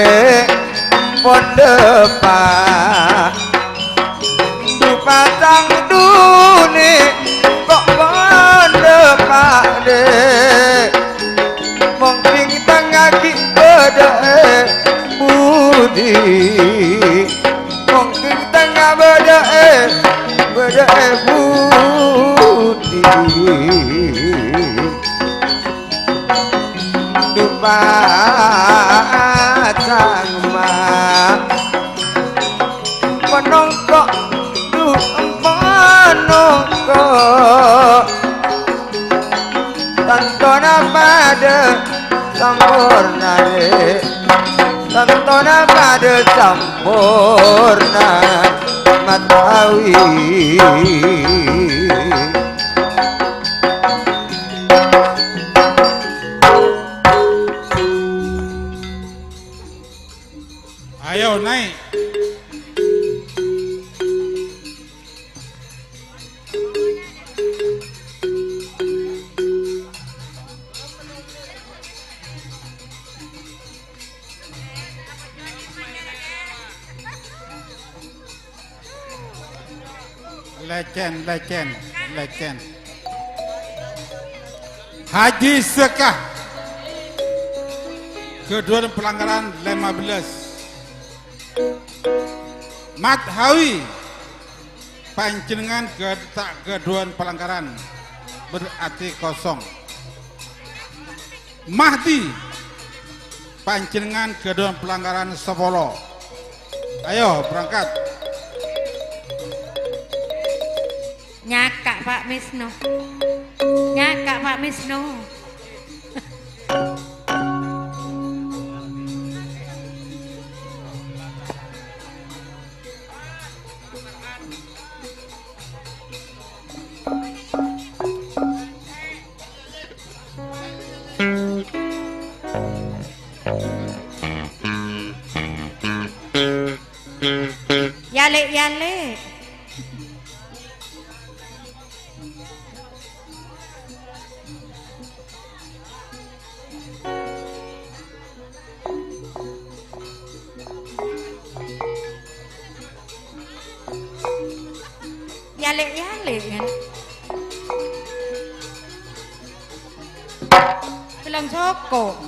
pon dâpa', du patang dunè kok pon dâpa', Dhi'. Mongkèn tengnga ghi' bâdâ'â budi. Mongkèn tengnga bâdâ'â, bâdâ'â budi. Du patang ma' panongko', du panongko'. Tantona padâ samporna, Dhi'. Tantona padâ samporna, Mat Hawi. Ayo, naik. Lecèn, lecèn, lecèn. Haji Sekah. Ghâdhuwân palangkaran lèma bellâs. Mat Hawi. Panjhennengngan ghâ-, ta' ghâdhuwân palangkaran, berarti kosong. Mahdi, panjhennengngan ghâdhuwân palangkaran sapolo. Ayo, berangkat. Nyaka', Pak Misno. Nyaka', Pak Misno. Yalè', yalè'. Yalè', yalè', kan? Gelang soko.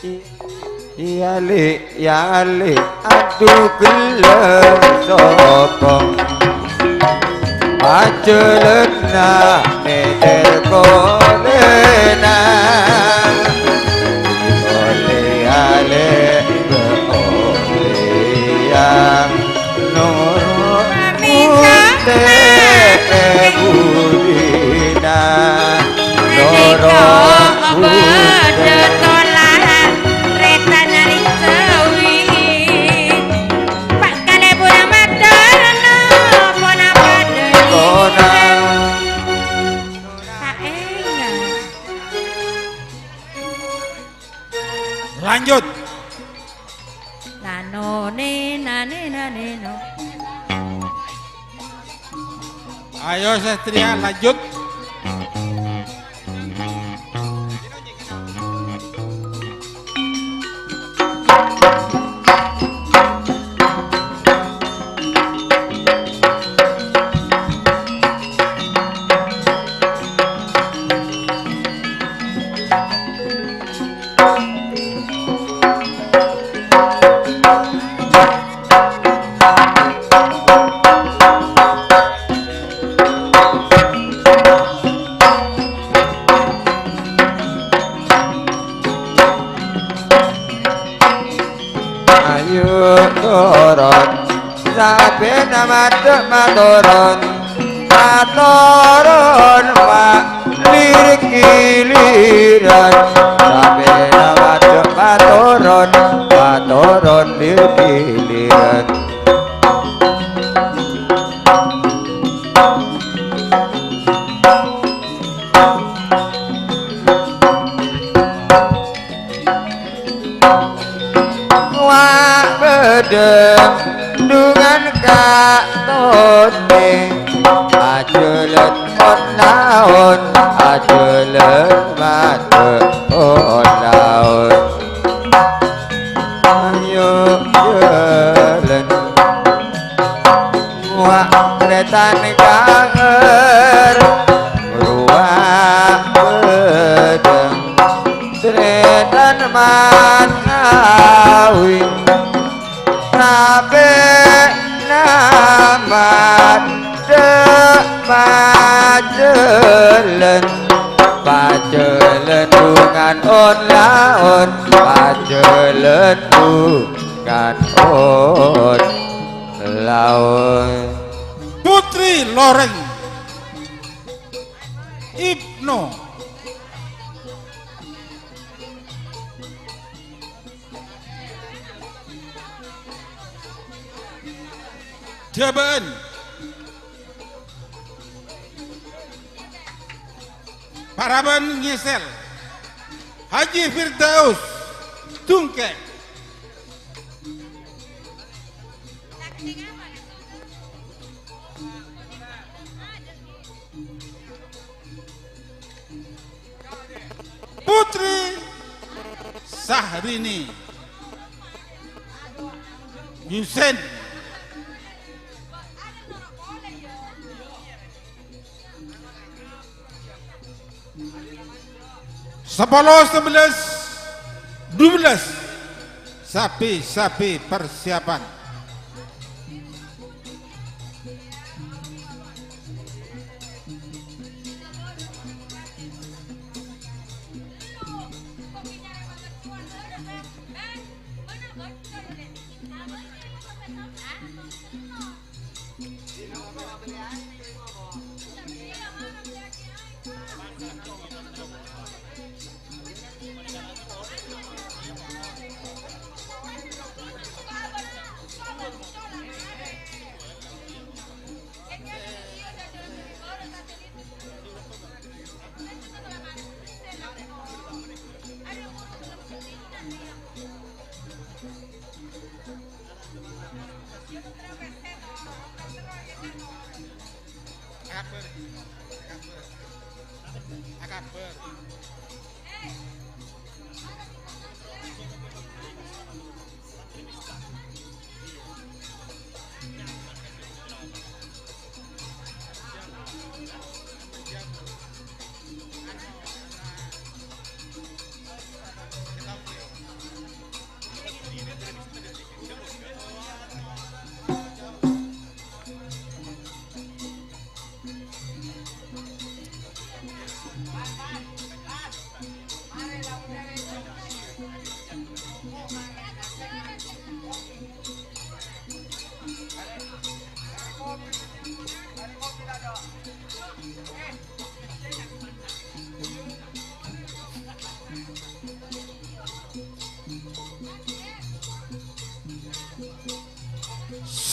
I-, iyâ, Lè', iyâ, Lè', adhu ghellâ' sokong. Ajhâlânna mèter kolèna. Olèya, Lè', olèya. Noro' Mami putè Sami. Budina. Noro' Niko putè. Bâdâ tola' rètana ricawi. Pak Kalèbura matur no ponapa dâri Kona. Saènga. Lanjut. Nano ne nane nane no. Ayo Satria, lanjut. Ayo toron, sabâna madhep matoron, matoron ma' lir-giliran. Sabâna madhep matoron, matoron lir-giliran. Wa' bâdâ dhungan ka' tonè, ajhâlân mon-laon, ajhâlân madhep mon-laon. Wa' tretan kanger, rowa' bedeng, tretan matawi, tape' namat de' pajelen, pajelen dungan on-laon, pajelen dungan on-laon. Putri Loreng Ibnu. Jabaan. Paraban Ngesel. Haji Firdaus Tungke. Putri Sahrini Yusen. Sapolo, sabellas, dubellas. Sapi-sapi persiapan.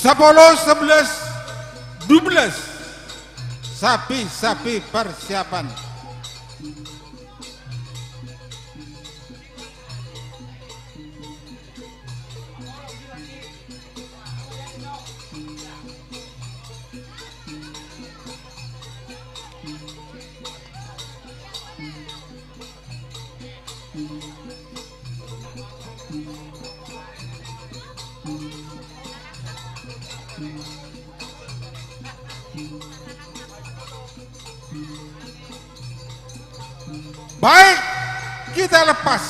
Sapolo, sabellas, dubellas. Sapi-sapi persiapan. Baik, kita lepas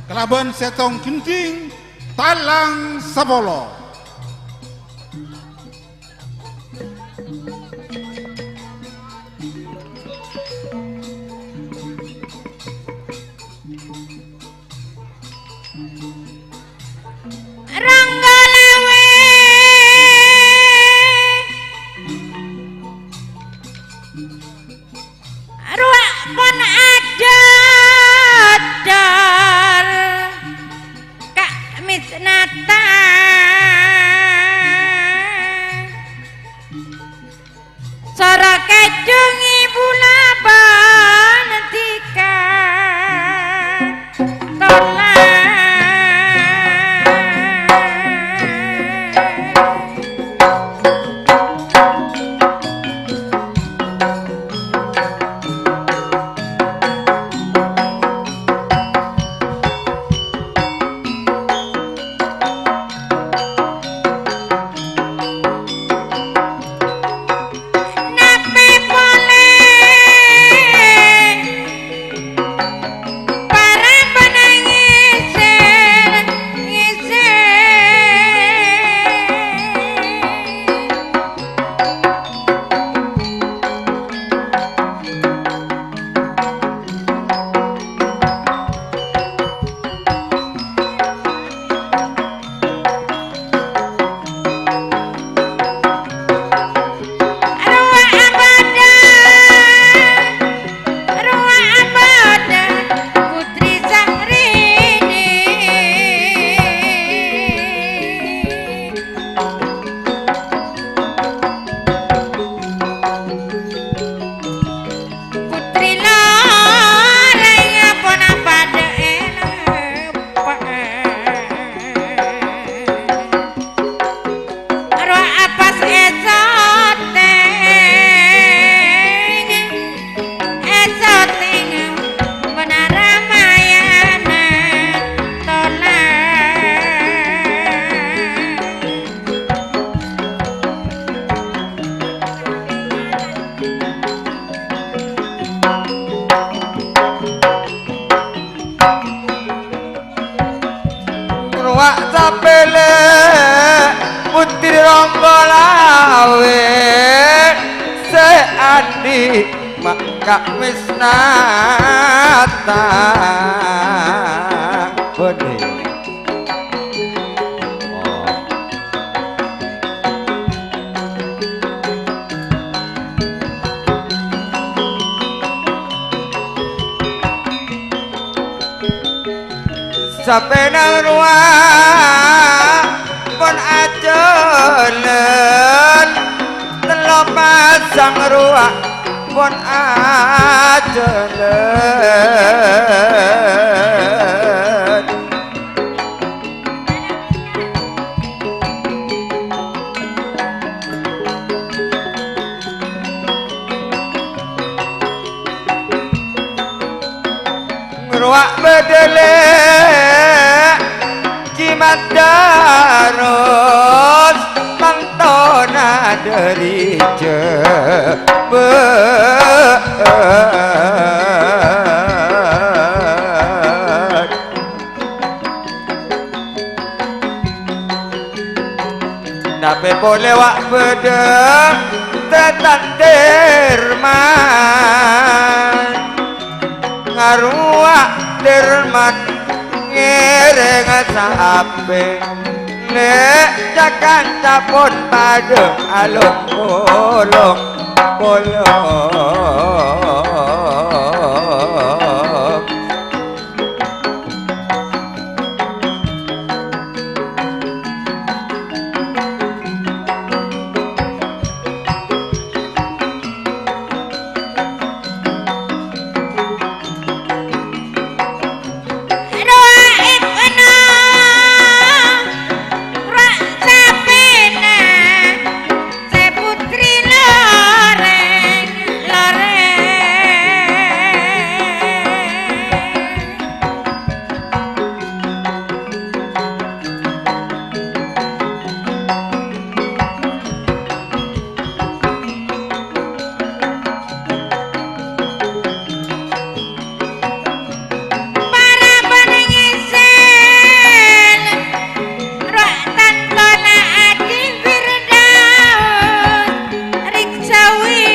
kalaban settong gendhing talang sapolo. Rangga lawe. Rowa' pon adadal ka' misnata. Pas èsotèng, èsotèng Menara Mayana tola. Rowa sapèlè putri Ronggo Lawè sè andi' ma' ka'misnata. Bhâdhi. Oh. Sapènang rowa pon ajhâlân, tello pasang rowa pon ajhâlân. Rowa bâdâ lè' Cimat Daros, mantona dâri Jhâbâ. Napè polè wa' bâdâ Trètan Tirman, ngarowa Tirman ngèrèng sapè, lè' ca-kanca pon padâ along-polong-polong. Rowa Ibnu, rowa sapèna, sè putri lorèng-lorèng. Paraban ngèsèl, rowa tantona Aji Firdaus Riksawi.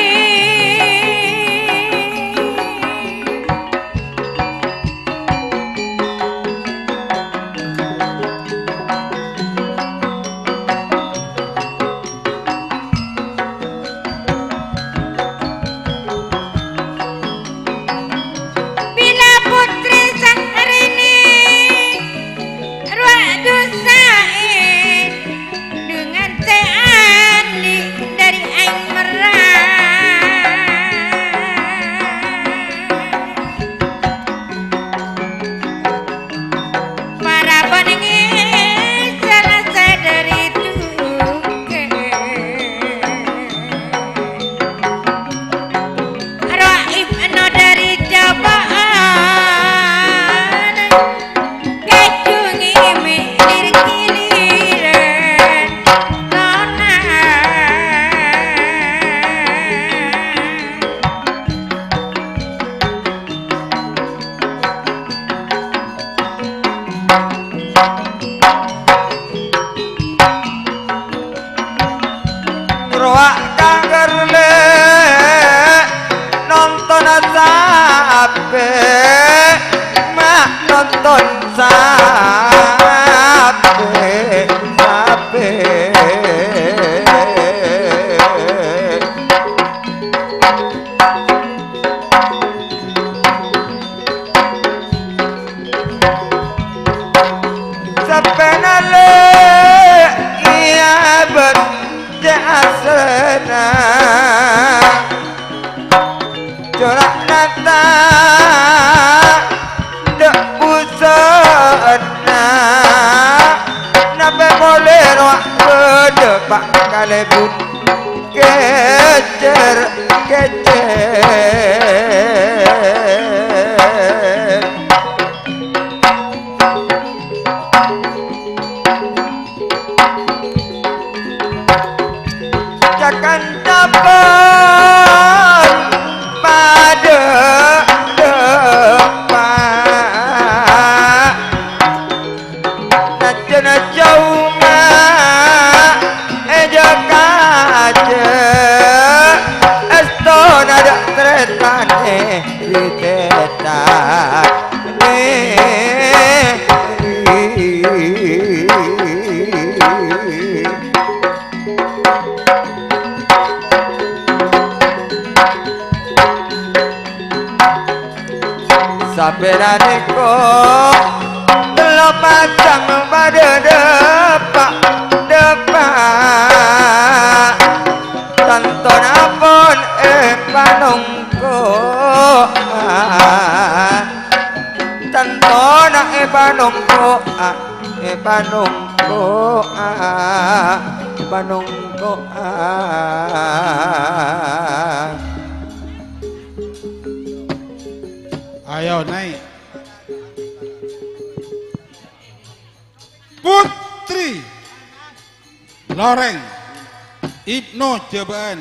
Bilâ Putri Syahrini, rowa dusaè dengan sè andi' dâri aèng merrang. Paraban ngèsèl sè dâri dhugâ. Rowa Ibnu dâri Jhâbâ'ân, kajhungè mè' lir-kiliran tona. Rowa kangghâr lè' nonton sapè, ma' nonton sapè, sapè. Sapèna lè' iyâ bân cè' asrèna, cora'na ta' dâ' busâ'ânna, napè polè rowa bâdâ pa' kalè Ebut kècèr-kècèr. Ca'na pon padâ dâpa'. Najjhâna jhâu ma' è jâ-kajâ, èstona dâ' tarètanè ri tètanè. Sabâna nèko tello pasang padâ dâpa'-dâpa'. Tantona pon èpanongko'a. Tantona èpanongko'a. Èpanongko'a. Èpanongko'a. Ayo, naik. Putri Loreng Ibnu Jabaan,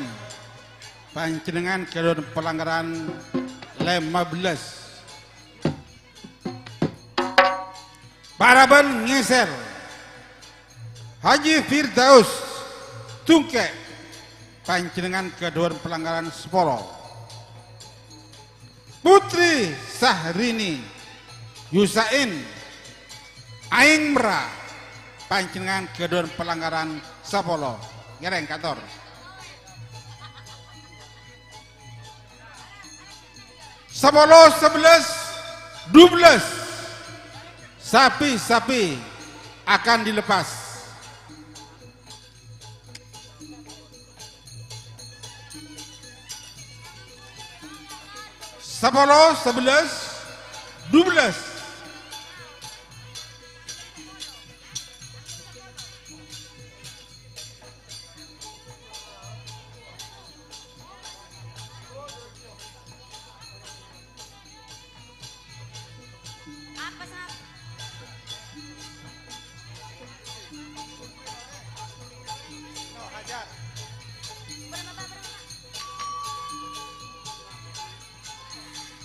panjhennengngan ghâdhuwân palangghârân lèma bellâs. Paraban ngèsèr. Haji Firdaus Tungkè, panjhennengngan ghâdhuwân palangghârân sapolo. Putri Syahrini Yusain Aeng Merra, panjhennengngan ghâdhuwân palangghârân sapolo. Ngèrèng kator. Sapolo, sabellâs, dubellâs. Sapi-sapi akan dilepas. Sapolo, sabellâs, dubellâs.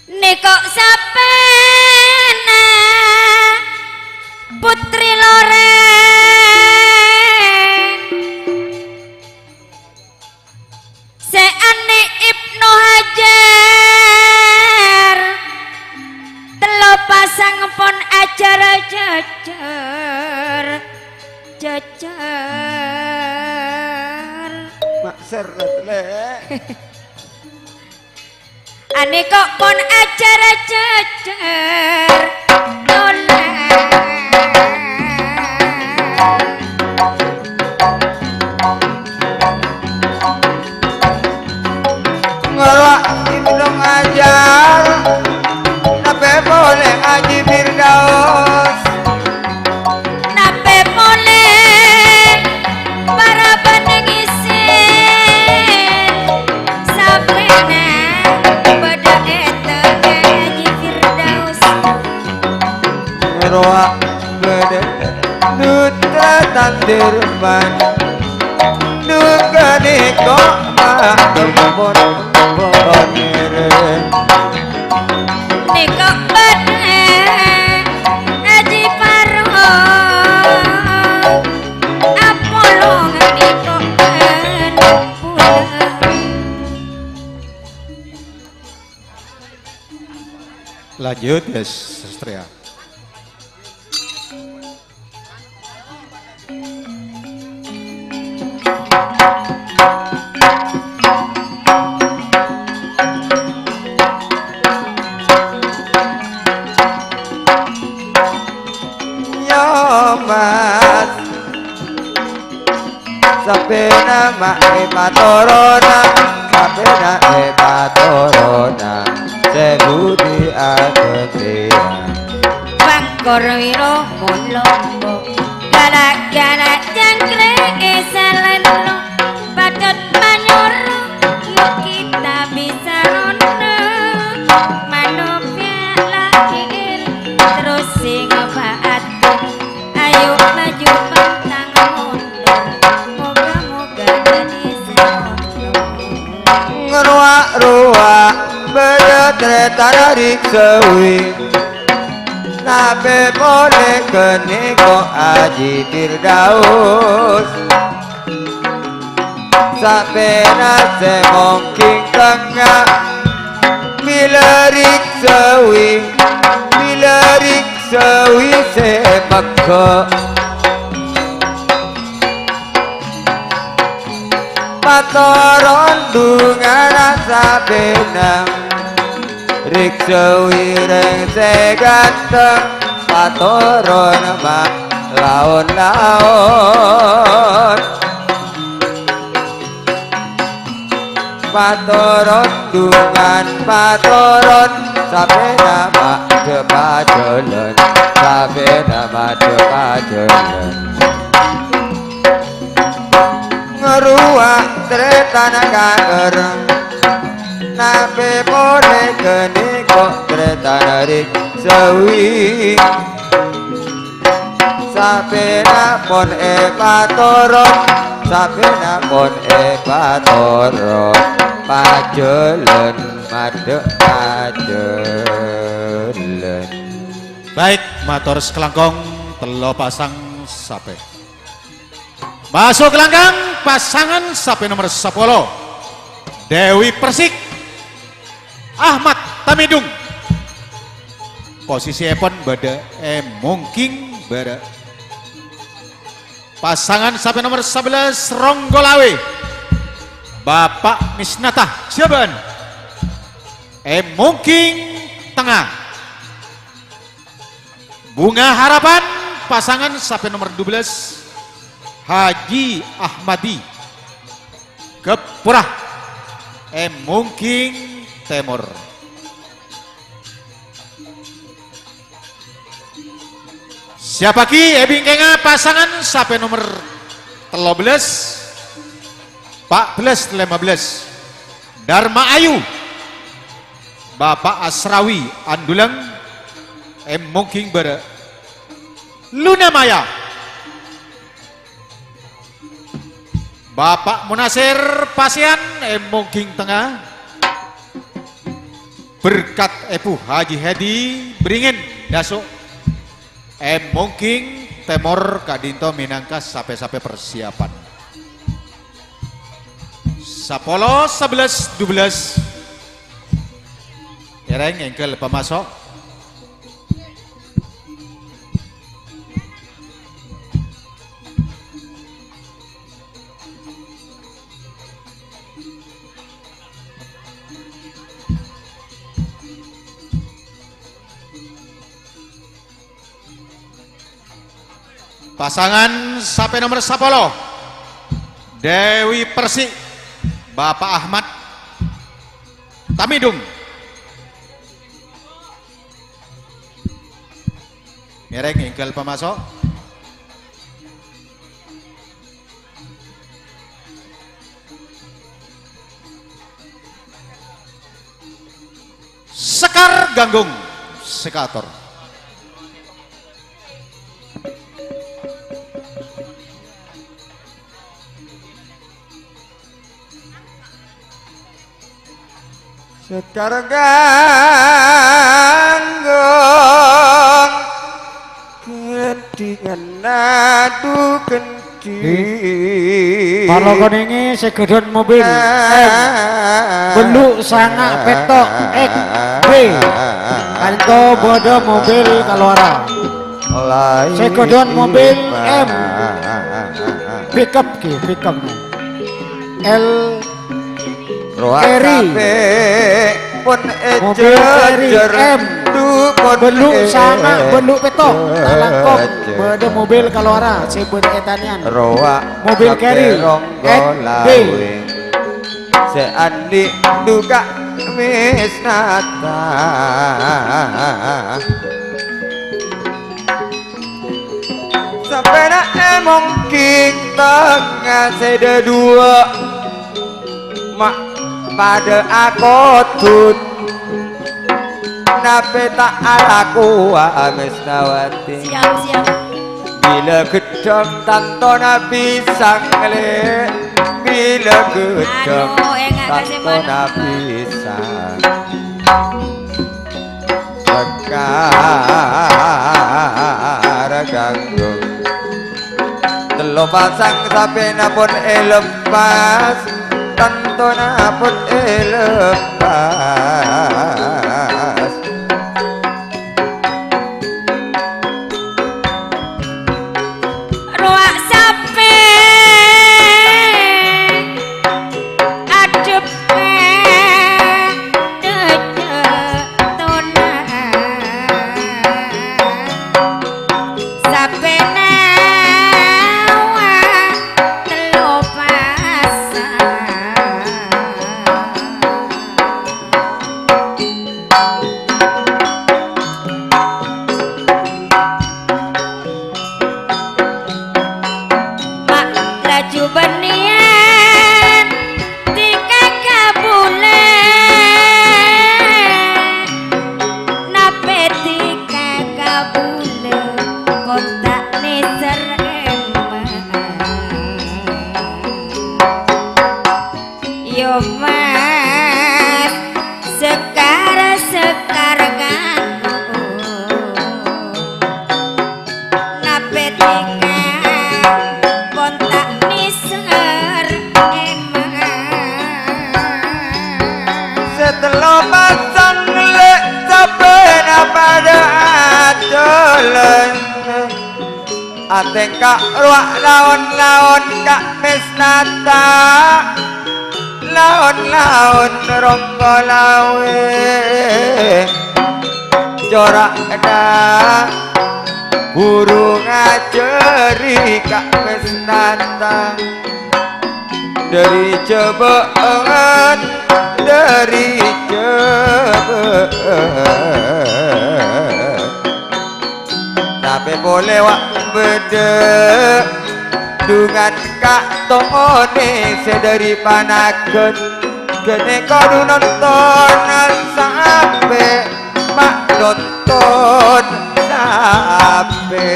Nèko sapèna Putri Loreng sè anè' Ibnu Hajar, tello pasang pon ajhâr-ajhâr, jhâjhâr. Mak sèrret, Lè'. Anèko pon ajhâr-ajhâr tola. Ngala' Ibnu Hajar, napè polè Haji Firdaus. Napè polè para panèngèsè, sampèna padâ ètèkè Haji Firdaus. Rowa bâdâ duta tandirman, duka nèko ma' kempon ponèrè. Nèko bâdâ Haji Faruk, apolong nèko bân pula. Lanjut, ya, Sastria. Yo, Mas. Sampèna ma' èpatorona, sampèna èpatorona, sè budi aghântèyan. Bhângkor wiro molombo, gala'-gala' cangkrè'è salènno. Rowa-rowa bâdâ tarètan Riksawi. Tapè polè ghânèka Aji Firdaus. Sapèna sè mongking tengnga, bilâ Riksawi, bilâ Riksawi sè megghâ. Patoron dhungana sapèna, Riksawi rèng sè ghânteng, patoron ma' laon-laon. Patoron dhungan patoron, sapèna madhep ajhâlân, sapèna madhep ajhâlân. Ngarowa tarètan kaèr, tapè polè ghânèka tarètan Riksawi. Sapèna pon èpatoron, sapèna pon èpatoron, pajhâlân madhep pajhâlân. Baik, mator sakalangkong, tello pasang sapè. Maso' kalangkong, pasangan sapè nomer sapolo, Dewi Persik, Ahmad Tamidung. Posisièpon bâdâ è mongking bârâ'. Pasangan sapè nomer sabellâs, Ronggolawi, Bapak Misnata Jaban, è mongking tengnga. Bunga Harapan, pasangan sapè nomer dubellâs, Haji Ahmadi, Gapura, è mongking tèmor. Siapaghi è bingkèngnga pasangan sapè nomer tello bellâs, pa' bellâs, lèma bellâs. Darma Ayu, Bapak Asrawi Anduleng, è mongking bârâ'. Luna Maya, Bapak Munasir Pasèyan, è mongking tengnga. Berkat Èbhu Haji Hedi Bringin Daso', è mongking tèmor ka'dinto mènangka sapè-sapè persiapan. Sapolo, sabellâs, dubellâs. Kèrèng èngghâl pamaso'. Pasangan sapè nomer sapolo, Dewi Persik, Bapak Ahmad Tamidung. Ngèrèng èngghâl pamaso'. Sekar Ganggung, sekator. Sekar Ganggung, gendhingan adu gendhi. Palakon ini sè ghâdhuwân mobil M, bellu' sanga' pètto' X B. Kanto bâdâ mobil kalowara. Sè ghâdhuwân mobil M. Pickup ghi, pickup. L Rowa Carry. Kabeh pon mobil Carry ejer, M. Du pon bellu' sanga', ejer. Bellu' pètto'. Talangkong bâdâ mobil kalowara sè bâdâ è tanèyan. Rowa mobil kabeh Carry. Ronggo N B. Lawe. Sè andi' duka misnata. Sampèna è mongking tengnga sè dhâduwâ, ma' padâ akoddhut, napè ta' alakowa Mesnawati. Siap, siap. Bilâ ghedhâng tantona bisa nglè-, bilâ ghedhâng, anu, enga' kasih tantona manu. Bisa. Sekar ganggu. Tello pasang sapèna pon èlepas, tantona pon èlepas. Rowa sapè adhep ka dhâjâ tona. Sapèna wa tello pasang. Ma' laju bânnèyan dhika kabulâ. Napè dhika kabulâ pon ta' nèser emma. Yo, Mas, Sekar, Sekar ganggu. Napè dhika pon ta' nèser emma. Sè tello pasang lè' sapèna padâ ajhâlân. Atèngka rowa laon-laon ka' Mesnata, laon-laon rongko lawè. Cora'na buru ngajhâri ka' Mesnata. Dâri jhâbâ'ân, dâri jhâbâ'ân. Tapè polè wa' bâdâ dhungan ka' tonè sè dâri Panaghân. Ghânèka dhu nonton sapè, ma' nonton sapè.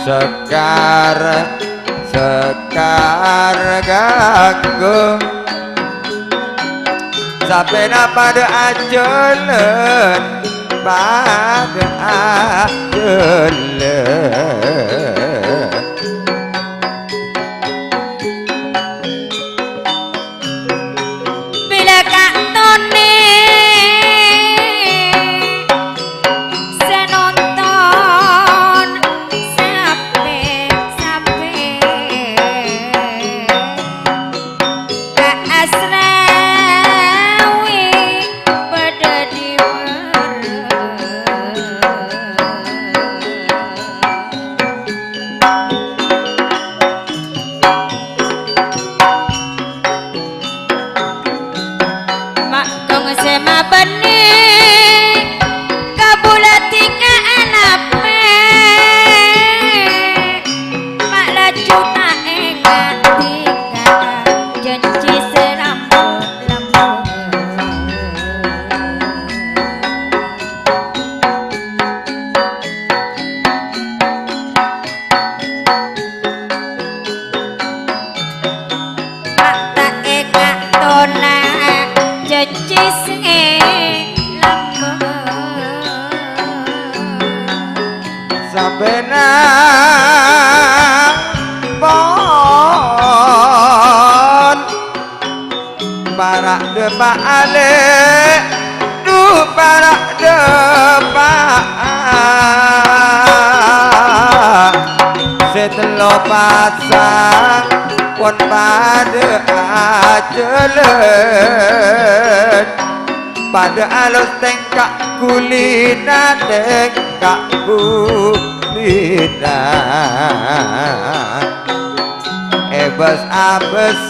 Sekar, Sekar ganggu. Sapèna padâ ajhâlân, padâ ajhâlân. Bilâ ka' tonè sè nonton sapè, sapè ka' asrawi padâ dhi bârâ'. Ma' tong sè mabânnè kabulâ dhika anapè, ma' laju ta' enga' dhika jhânjhi sè lambâ'-lambâ'. Ma' ta' èka'tona jhânjhi sè lambâ'. Sapèna pon para' dâpa' alè, dhu para' dâpa'. Sè tello pasang pon padâ ajhâlân, padâ alos tèngka' ghulina, tèngka' ghulina. Èbâs-abâs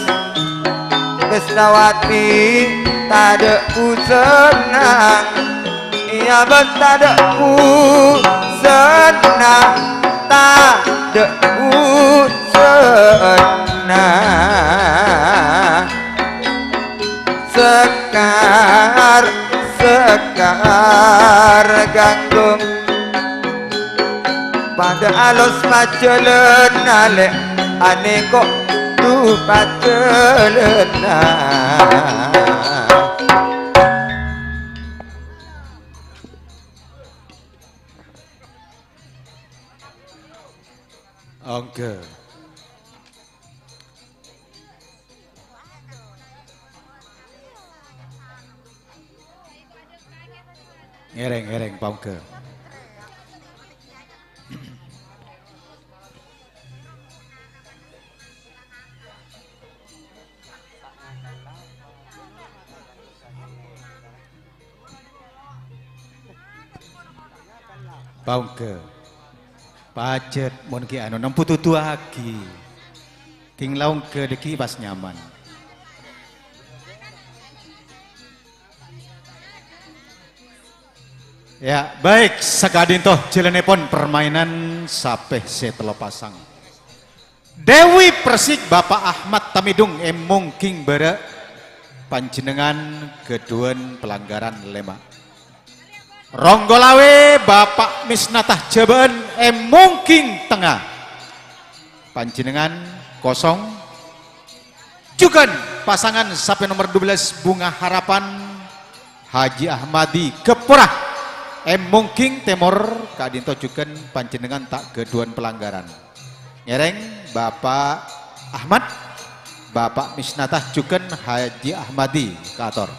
Mesnawati tadâ' busèna, iyâ bâs tadâ' busèna, tadâ' busèna. Sekar, Sekar ganggu. Padâ alos pajhâlâna, lè', anèko' du pajhâlâna. Ongghâ. Ngèrèng, ngèrèng, paongghâ. Paongghâ. Pajhât mon ghi' anu, nempo duduwâghi. Kèng la ongghâ dhâggi' pas nyaman. Ya, baik, saka'dinto jhâlânnèpon permainan sapè sè tello pasang. Dewi Persik, Bapak Ahmad Tamidung, è Mongging Bârâ', panjhennengngan ghâdhuwân pelanggaran lèma'. Ronggo Lawè, Bapak Misnatah Jhâbâ'ân, è Mongging Tengnga, panjhennengngan kosong. Jhughân pasangan sapè nomer dua belas Bunga Harapan, Haji Ahmadi Gapura, è Mongging Tèmor, ka'dinto jhughân panjhennengngan ta' ghâdhuwân pelanggaran. Ngèrèng Bapak Ahmad, Bapak Misnatah jhughân Haji Ahmadi, kaator.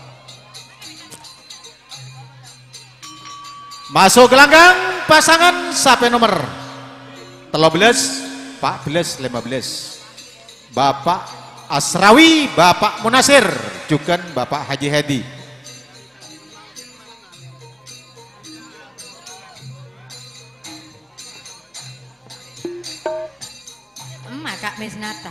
Maso' ka langghâng pasangan sapè nomer tello belas, pa' belas, lèma belas. Bapak Asrawi, Bapak Munasir, jhughân Bapak Haji Hedi. Emma, Kak Misnata.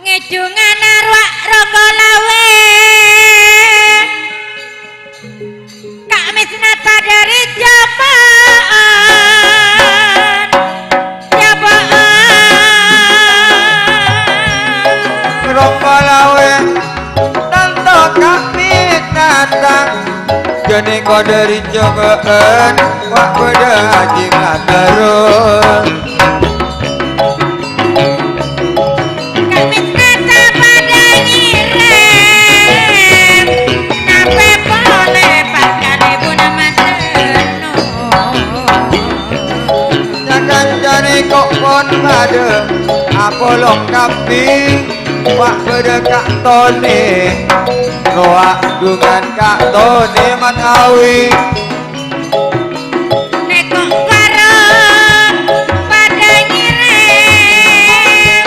Ngèdhungan arowa' Ronggo Lawè. Kak Misnata dâri Jhâbâ'ân. Jhâbâ'ân. Ronggo Lawè. Tanto Kak Misnata, ghânèka dâri Jhâbâ'ân, wa' bâdâ ajing la terros. Kak Misnata padâ nyèrèm, napè polè pas kalèbunna mantenno. Sakanca nèko pon padâ apolong kabbhi. Wa' bâdâ Ka' Toni, rowa' dhungan Ka' Toni manawi. Nèko bârâng padâ nyèrèm,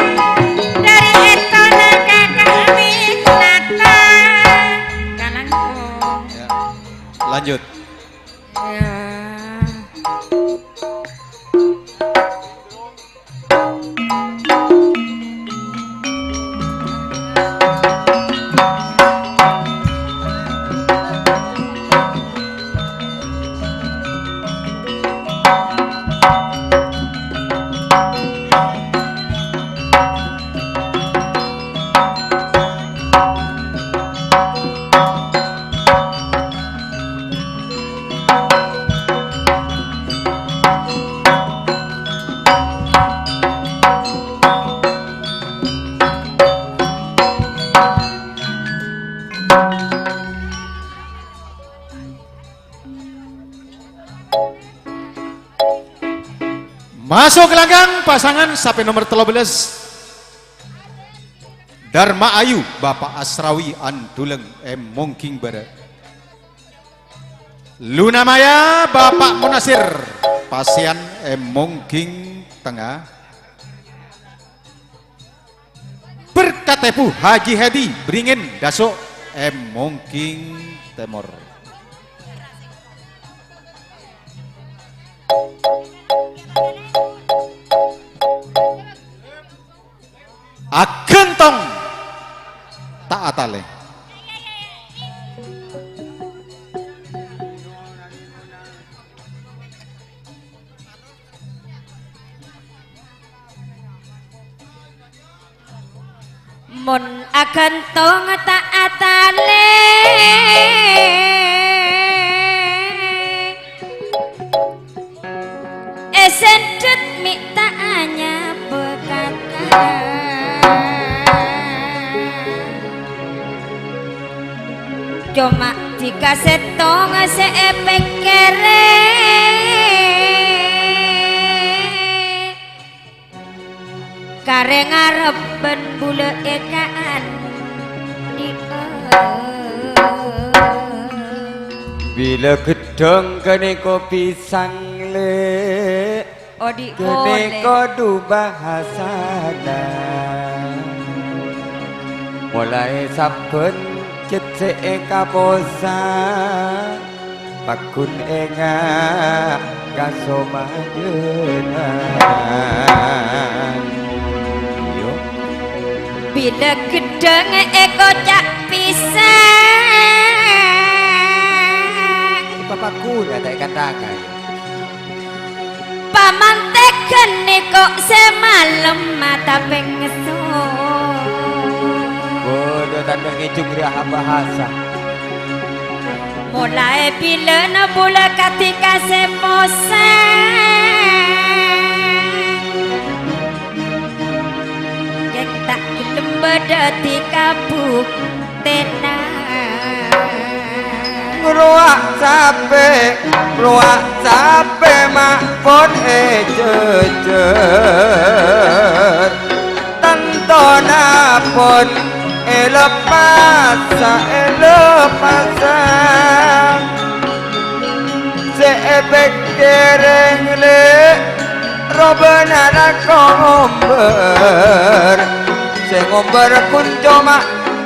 dâri èstona Ka' Misnata. Kalangkong. Ya. Lanjut. Ya. Maso' ka langghâng pasangan sapè nomer tello belas. Darma Ayu, Bapak Asrawi Anduleng è Mongging Bârâ'. Luna Maya, Bapak Munasir, pasèyan è Mongging Tengnga. Berkat Èbhu Haji Hedi, Bringin, Daso' è Mongging Tèmor. Aghântong ta' atalè. Mon aghântong ta' atalè, Sèndhât mè' ta' anyapa kaka. Coma dhika sèttong sè èpèkkèrè. Karè ngarep bân bulâ è kaandi'â. Bilâ ghedhâng ghânèka pisang, Lè'. Odi' polè. Ghânèka dhu bhâsana. Molaè sabbhân cèt sè èkaposa. Paggun enga' ka somajâna. Yo. Bilâ ghedhâng èkoca' pisang. Papaggun ta' èkantangngaghi. Pamantè ghânèka sè malem mata pèngso. Bâdâ tandhâ ngèjung rèya abhâhasa. Molaè bilâna bulâ kadhi ka sè mosa. Kèng ta' ghellem bâdâ dhika buktèna. Rowa sapè, rowa sapè ma' pon èjhâjhâr. Tantona pon èleppasa, èleppasa. Sè èpèkkèrè, Lè', robâna ra-kombâr. Sè ngombâr ghun coma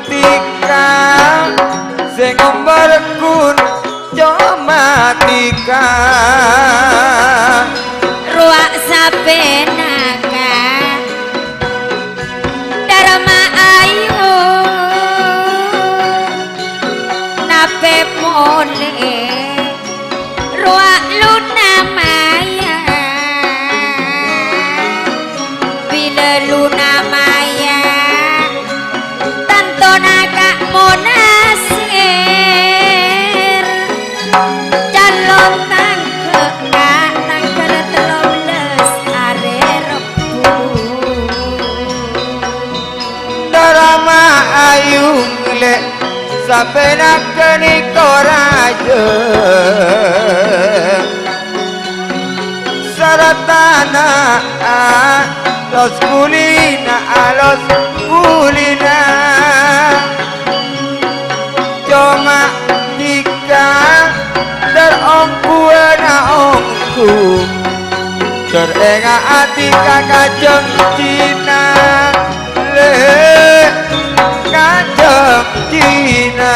dhika, sè ngombâr ghun coma dhika. Rowa sapèna ka Dharma Ayu, napè polè rowa Luna Maya. Bilâ Luna Maya tantona ka' Monasir. Calon tangghâ' ka' tangghâl tello bellâs arè Rebbhu. Dharma Ayu, Lè', sapèna ghânèka rajâ. Saratana alos kulina, alos kulina. Coma dhika ter ongghuwâna ongghu. Ter enga' dhika ka jhânjhina, Lè', ka jhânjhina.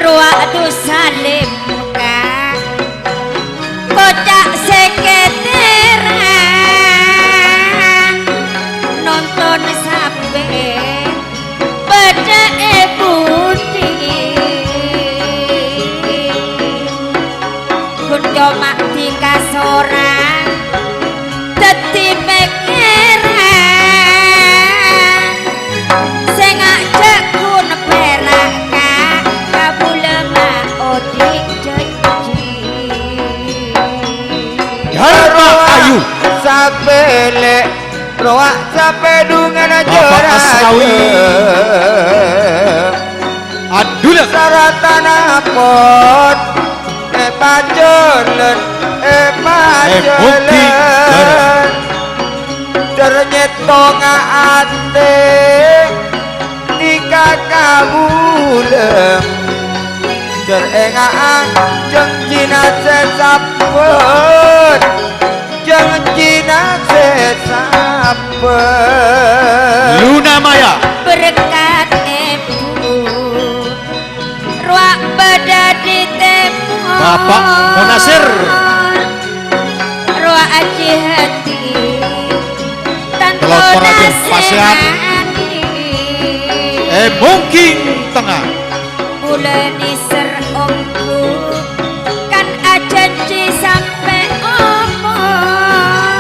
Rowa dhu salim ka koca' sè kètèra, nonton sapè bâdâ è budi. Ghun coma dhika sorang dhâddhi pèkkèran. Sè ngajhâk ghun pèra' ka' kabulâ ma' odi' jhânjhi. Dharma Ayu. Sapè, Lè', rowa sapè dhungan Bapak jhârâ. Asnawi. Adula. Saratana pon èpajhâlân, èpajhâlân. Èbhukti, Bar. Ter nyèttonga atè dhika kabulâ. Ter enga'a jhânjhina sè sabbhân, jhânjhina sè sabbhân. Luna Maya. Berkat èbhu. Rowa bâdâ di tèmor. Bapak Munasir. Rowa Aji Hadi. Tanto Kelopor Raden Pasean. Nasèhati. Eh, mungkin tengah. Bulâ nèser ongghu kan ajhânjhi sampè' omor.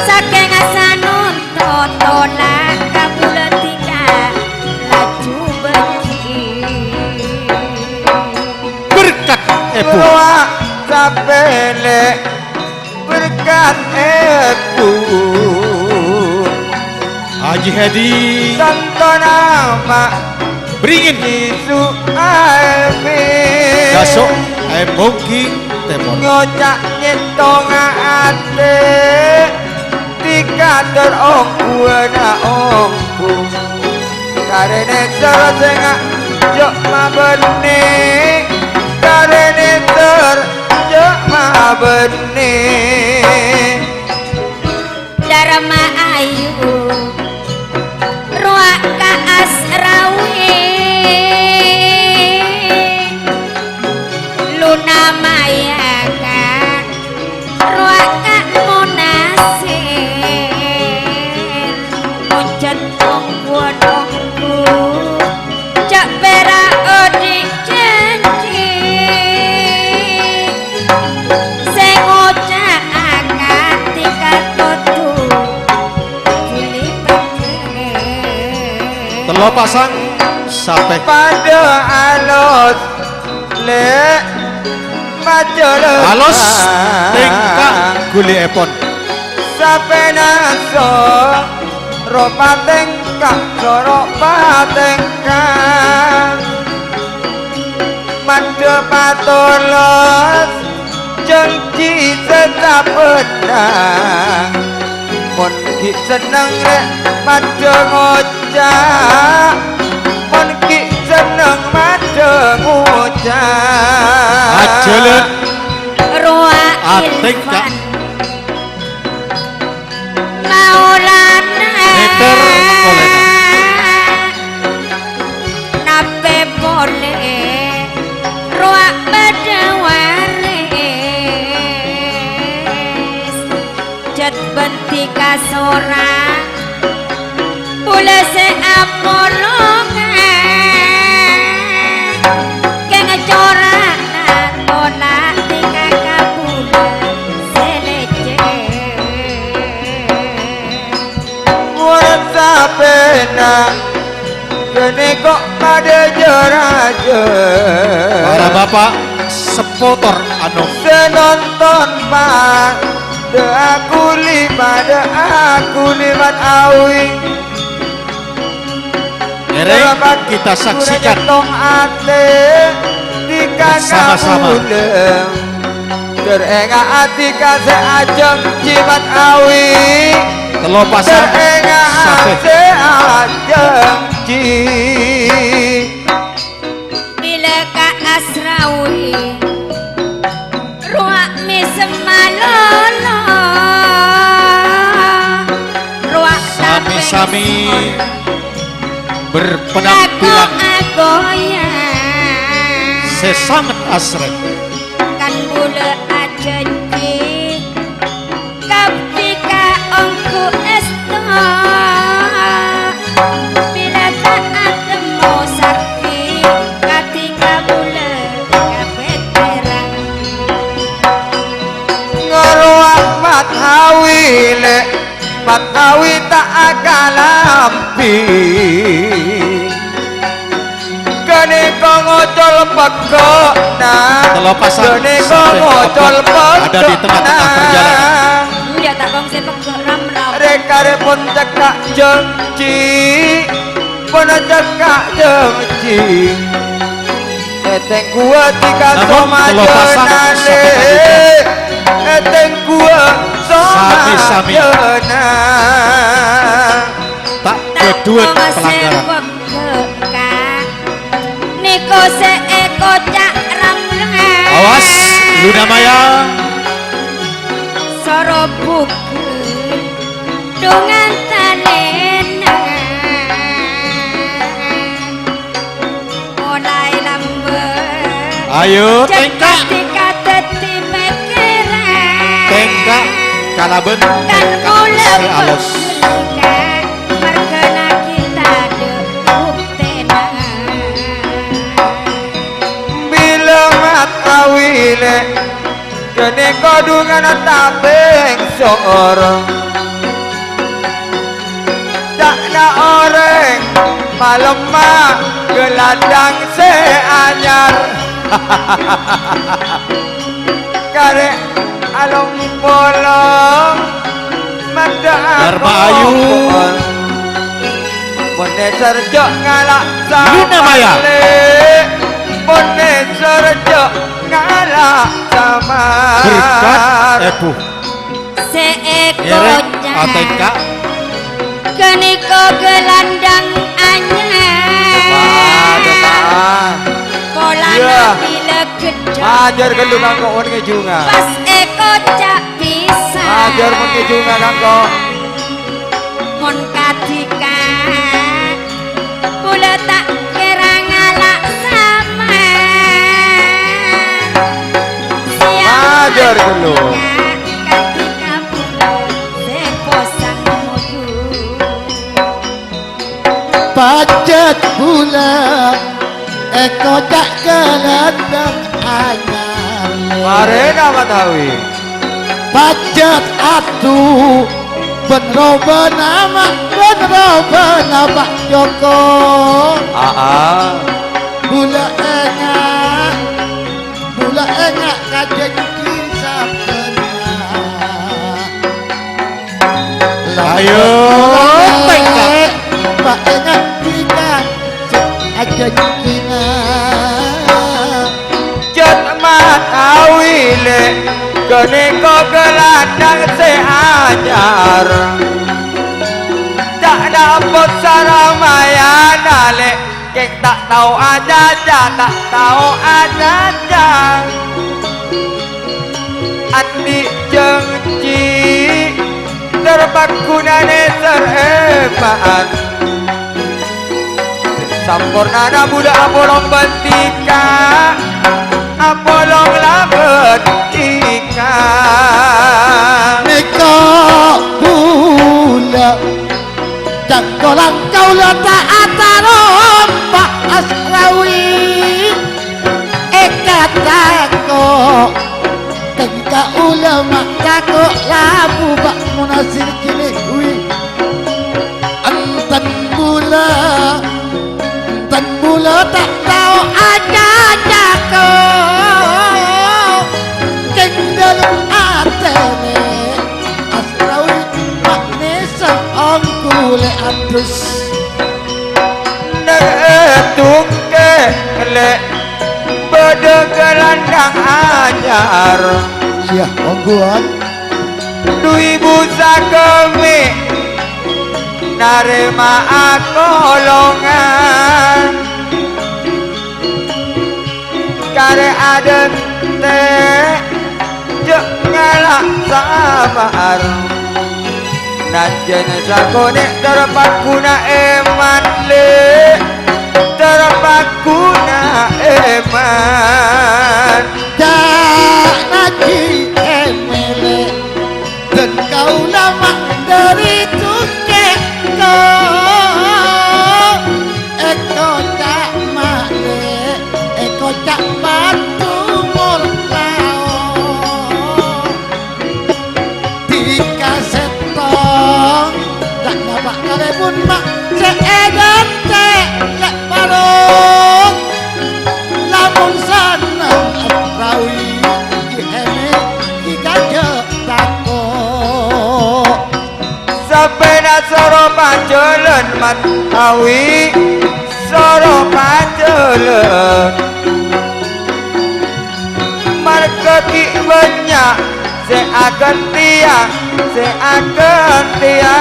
Sakèng asanonto tola' kabulâ dhika laju bâji'. Berkat èbhu. Rowa Tapè lè' berkat èbhu. Haji Hedi. Tanto nama Beringin. Isu amin. Daso' Embong King Tèmor. Ngoca' nyèttonga atè. Dikator ongghuwâna ongghu. Karè nèser sènga' jhâ' mabânnè. Karè nèser jhâ' mabânnè. Dharma ayu, rowa ka Asrawi. Luna maya ka Rowa ka Monasir, monjhât ongghu-ongghu, jhâ' pèra' odi' jhânjhi. Sè ngoca' akadi ka kodhu dhuli pagghâ'. Tello pasang sapè. Padâ alos. Lè', majalân. Alos, tèngka' ghuliyèpon. Sapèna so-, ropa tèngka', soro patèngka'. Mandhâ patolos, jhânjhi sè sabhânna. Mon ghi' senneng, rè', padhâ ngoca'. Mon ghi' senneng, padhâ ngoca'. Ajhâlân. Rowa atèngka'. Ilfan. Maulana. Mèter polèna. Napè polè rowa padâ warès. Jhât bhânti kasorang, bulâ sè apolongan. Kèng cora'na tolak tingka ka bulâ sè lècèr. Mon sapèna ghânèka padâ jâ-rajâ. Para bapak, sepotor anu. Sè nonton padâ aghuli, padâ aghuli Mat Awi. Ngèrèng kita saksikan bersama-sama. Dâr ènga' ati ka sè ajhânjhi Mat Awi. Tello pasang. Dâr ènga' ati sè ajhânjhi. Bilâ ka Asrawi, rowa mèsem malolo. Rowa sami-sami berpenampilan sè sanget asrè. Kan bulâ ajhânjhi, kabbhi ka ongghu èsto. Bilâ ta' atemmo sakè', kadhi ka bulâ kabhâtèran. Ngoro Ahmad Hawi lè'. Mat Awi ta' akalambi. Ghânèka ngocol pegghâ'na. Tello pasang. Ghânèka ngocol pegghâ'na. Ada di tengah-tengah perjalanan. Iyâ, ta' kong sè pegghâ' ram-ram. Rè-karè pon cekka' jhânjhi. Pon cekka' jhânjhi. Ètèngguwâ tika. Namun, tello pasang somajanna. Ètèngguwâ sami-sami. Ta' ghâdhuwân pelanggaran. Nèko sè èkoca' ramleng. Awas, Luna Maya. Soro bugel dhungan talèna. Molaè lambâ'. Ayo, tèngka'. Cekka' dhâddhi pèkkèran. Tèngka' kalabân tèngka' sè alus. Marghâna kita dâ' buktèna. Bilâ Mat Awi lè'. Ghânèka dhungan tapèng soro. Ca'na orèng malemma ghâlândhâng sè anyar. Arè along-polong, madda Darma Ayu. Mon nèser jhâ' ngala' Luna Maya. Samalè. Mon nèser jhâ' ngala' samar. Berkat, eh, Bu. Sè Ngerèng, èkoca'. Atèngka. Ghânèka ghâlândhâng anyar. Wah, Pak. Polana Iya. bilâ ghedhâ. Ajhâr ghâllu kangko' mon ngèjhunga. Pas èkoca' pisan. Ajhâr mon ngèjhunga kangko'. Mon kadhi ka, bulâ ta' kèra ngala' samar. Siang Ajhâr ghâllu. Kadhi ka bulâ sè posang modhu. Pajhât bulâ èkoca' ghâlândhâng anyar. Marèna Mat Hawi. Pajhât adu bân robâna ma', bân robâna Pak Joko. Aa. Bulâ ènga', bulâ ènga' ka jhânjhi sabbhânna. Ayo, tèngka. Paènga' dhika sè ajhânjhina. Jhât Mat Hawi, Lè', ghânèka ghâlândhâng sè anyar. Ca'na Empo' Saramayana, Lè'. Kèng ta' tao acaca, ta' tao acaca. Andi' jhânjhi, terpaghuna nèser èman. Sampornana bulâ apolong bân dhika, apolong la bân dhika. Nèka bulâ Cangkolang kaulâ ta' atarompa Asrawi. Èkatako' tèngka ulama tako' labu Pak Munasir Gili Wi. Enten bulâ, enten bulâ ta' tao acacako'. Kèng dâlem atèna Asrawi Pak Nèser ongghu lè' adus. Neng è tongkè lè' bâdâ ghâlândhâng anyar. Iyâ, ongghuwân. Dhu èbu sakemmè narèma'a kolongan. Karè adântè' jhâ' ngala' samar. Najjhâna sakonè' terpaghuna èman, Lè', terpaghuna èman. Jhâ' najhi èmèlè. Dân kaulâ ma' dâri tongkè ko', èkoca' malè, èkoca' bâto molao. Dhika sèttong, ta' napa' kalèbun ma' sè èdântè' lè' parok. Lamon senneng Asrawi, Ki Hemi, Ki Kajâ tako'. Sabbhânna soro pajhâlân Mat Hawi, soro pajhâlân. Marghâ ghi' bânnya' sè aghântèya, sè aghântèya.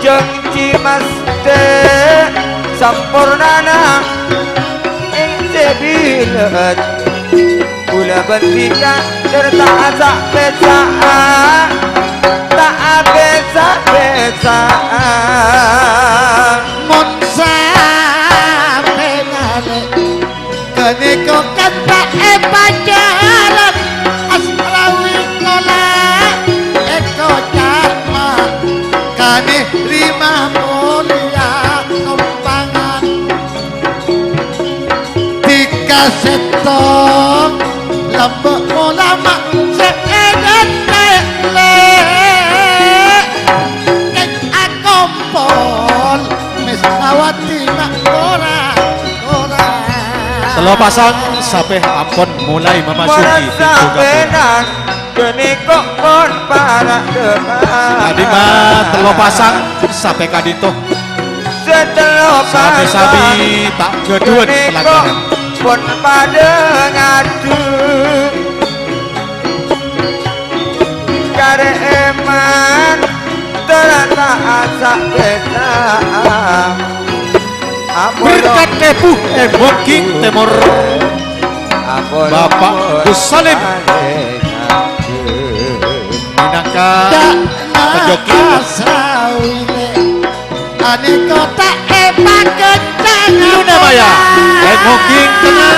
Jhânjhi mastè sampornana èng sè bilâ. Bulâ bân dhika dâr ta' sa'-pèsa'a, ta' apèsa-pèsa'a. Mon sampè' ngalè Ghânèka kanta' èpajhâlân, Asrawi kola èkoca' ma' kanè rima molèya kompangan. Dhika sèttong lambâ' molama sè èdântè' lè', kèng akompol mès Pasang sapè ampon molaè mamasuki pintu gapura. Ka'dimma tello pasang sapè ka'dinto. Sami-sami ta' ghâdhuwân pelanggaran. Berkat ebu è Bokeng Tèmor, Bapa' Gus Salim mènangka pejoki. Anèko ta' èpakencang. Luna Maya, è Bokeng Tengah.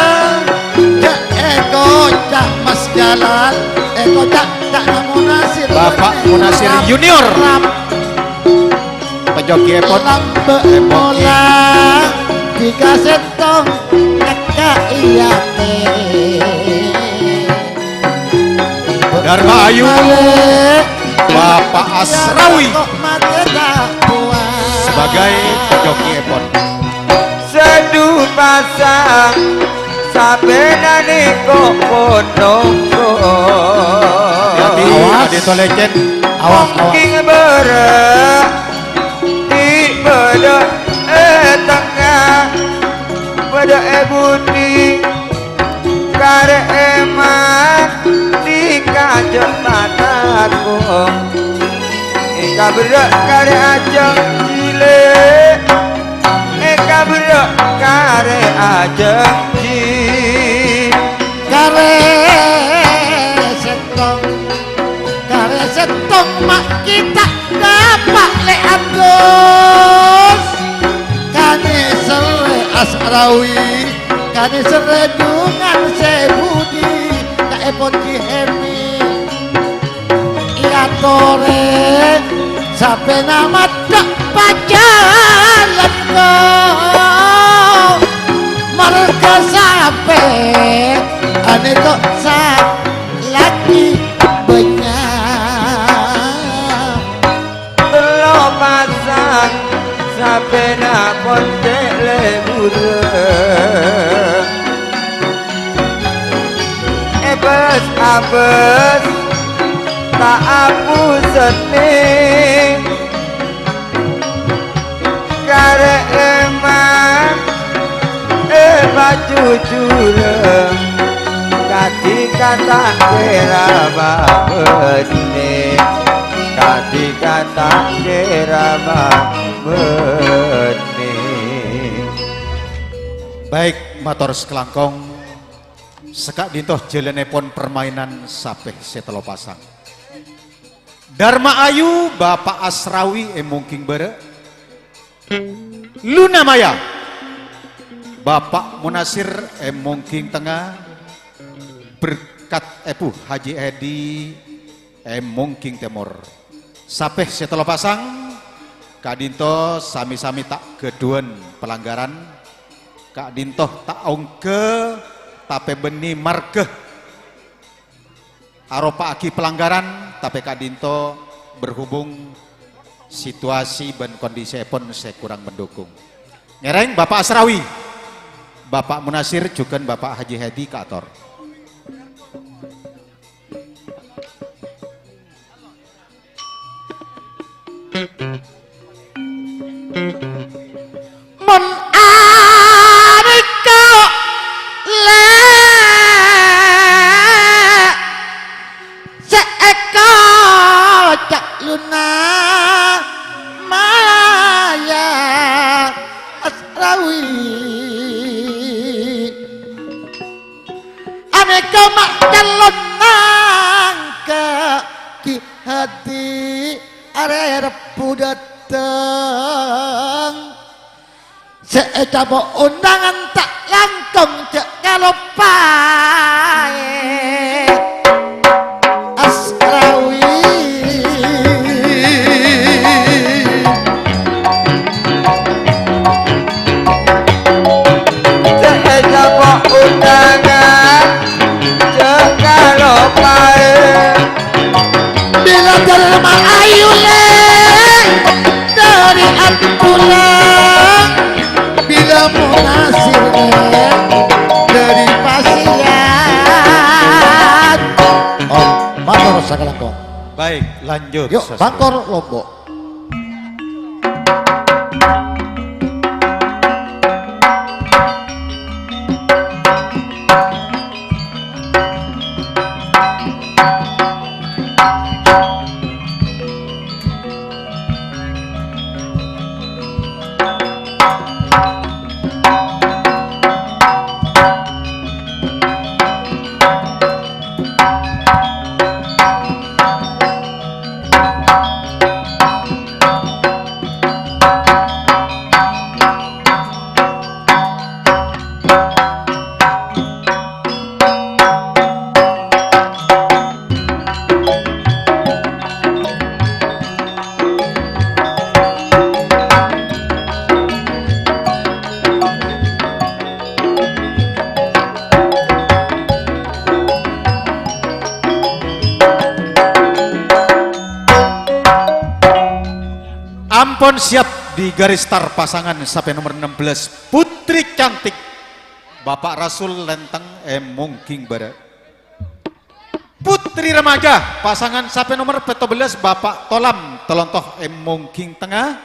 Ca'èko Cak Mas Jalal, èko Cak, Cak Munasir. Bapa' Munasir Junior. Pejogièpon. Lambâ' mola, tiga sèttong, èkka' iyâ tè. Dharma Ayu, Bapa' Asrawi. Sebagai pejogièpon. Sadu pasang, sabbhân anèko ponongko. Hati-hati, awas. Adinto lècèn. Awas, awas. Bokeng bârâ', ghi' bâdâ è tengnga, bâdâ è budi. Karè èman dikajâ' patako. Èkaberrâ' karè ajâng jhilè'. Èkaberrâ' karè ajâng jhi-, karè sèttong. Karè sèttong ma' kita dâpa' lè' andos. Kanèserrè Asrawi, kanèserrè dhungan sè budi, ca'èpon Ki Hemi. Èyatorè sabbhân maddhâ pajhâlânna. Marghâ sapè anèko sa- laghi bânnya'. Tello pasang sabbhân ponce' lebur. Èbâs-abâs ta' apusènè. Karè èman èpajhujhurâ, kadhi kata' kèra mabânnè, kadhi kata' kèra mabânnè. Baik, mator sakalangkong, saka'dhinto jhâlânnèpon permainan sapè sè tello pasang. Dharma Ayu, Bapa' Asrawi è Mongging Bârâ'. Luna Maya, Bapa' Munasir è Mongging Tengnga. Berkat Èbhu Haji Edi è Mongging Tèmor. Sapè sè tello pasang, ka'dhinto sami-sami ta' ghâdhuwân palanggaran, ka'dhinto ta' ongghâ, tapè bânnè marghâ. Aropa'aghi palanggaran, tapè ka'dhinto berhubung situasi bân kondisièpon sè kurang mendukung. Ngèrèng Bapa' Asrawi, Bapa' Munasir, jhughân Bapa' Haji Hedi kaator. Mon arèka lè' sè èkoca' Luna Maya Asrawi. Anèka ma' callon nangka Ki Hadi arè Rebbhu dâteng. Sè ècapo' ontangan ta' langkong jhâ' kaloppaè. Asrawi. Sè ècapo' ontangan jhâ' kaloppaè. Bilâ Dharma Ayu lè' dâri Abdullah. Bilâ Munasir lè' Sakalangkong. Baik, lanjut, Yuk, Sastro. Bangkor Lombok. Ampon siap di garis start pasangan sampè nomer enam belas, Putri Cantik. Bapak Rasul Lenteng è Mongging Bârâ'. Putri Remaja, pasangan sampè nomer pètto bellâs, Bapak Tolam Telontoh è Mongging Tengnga.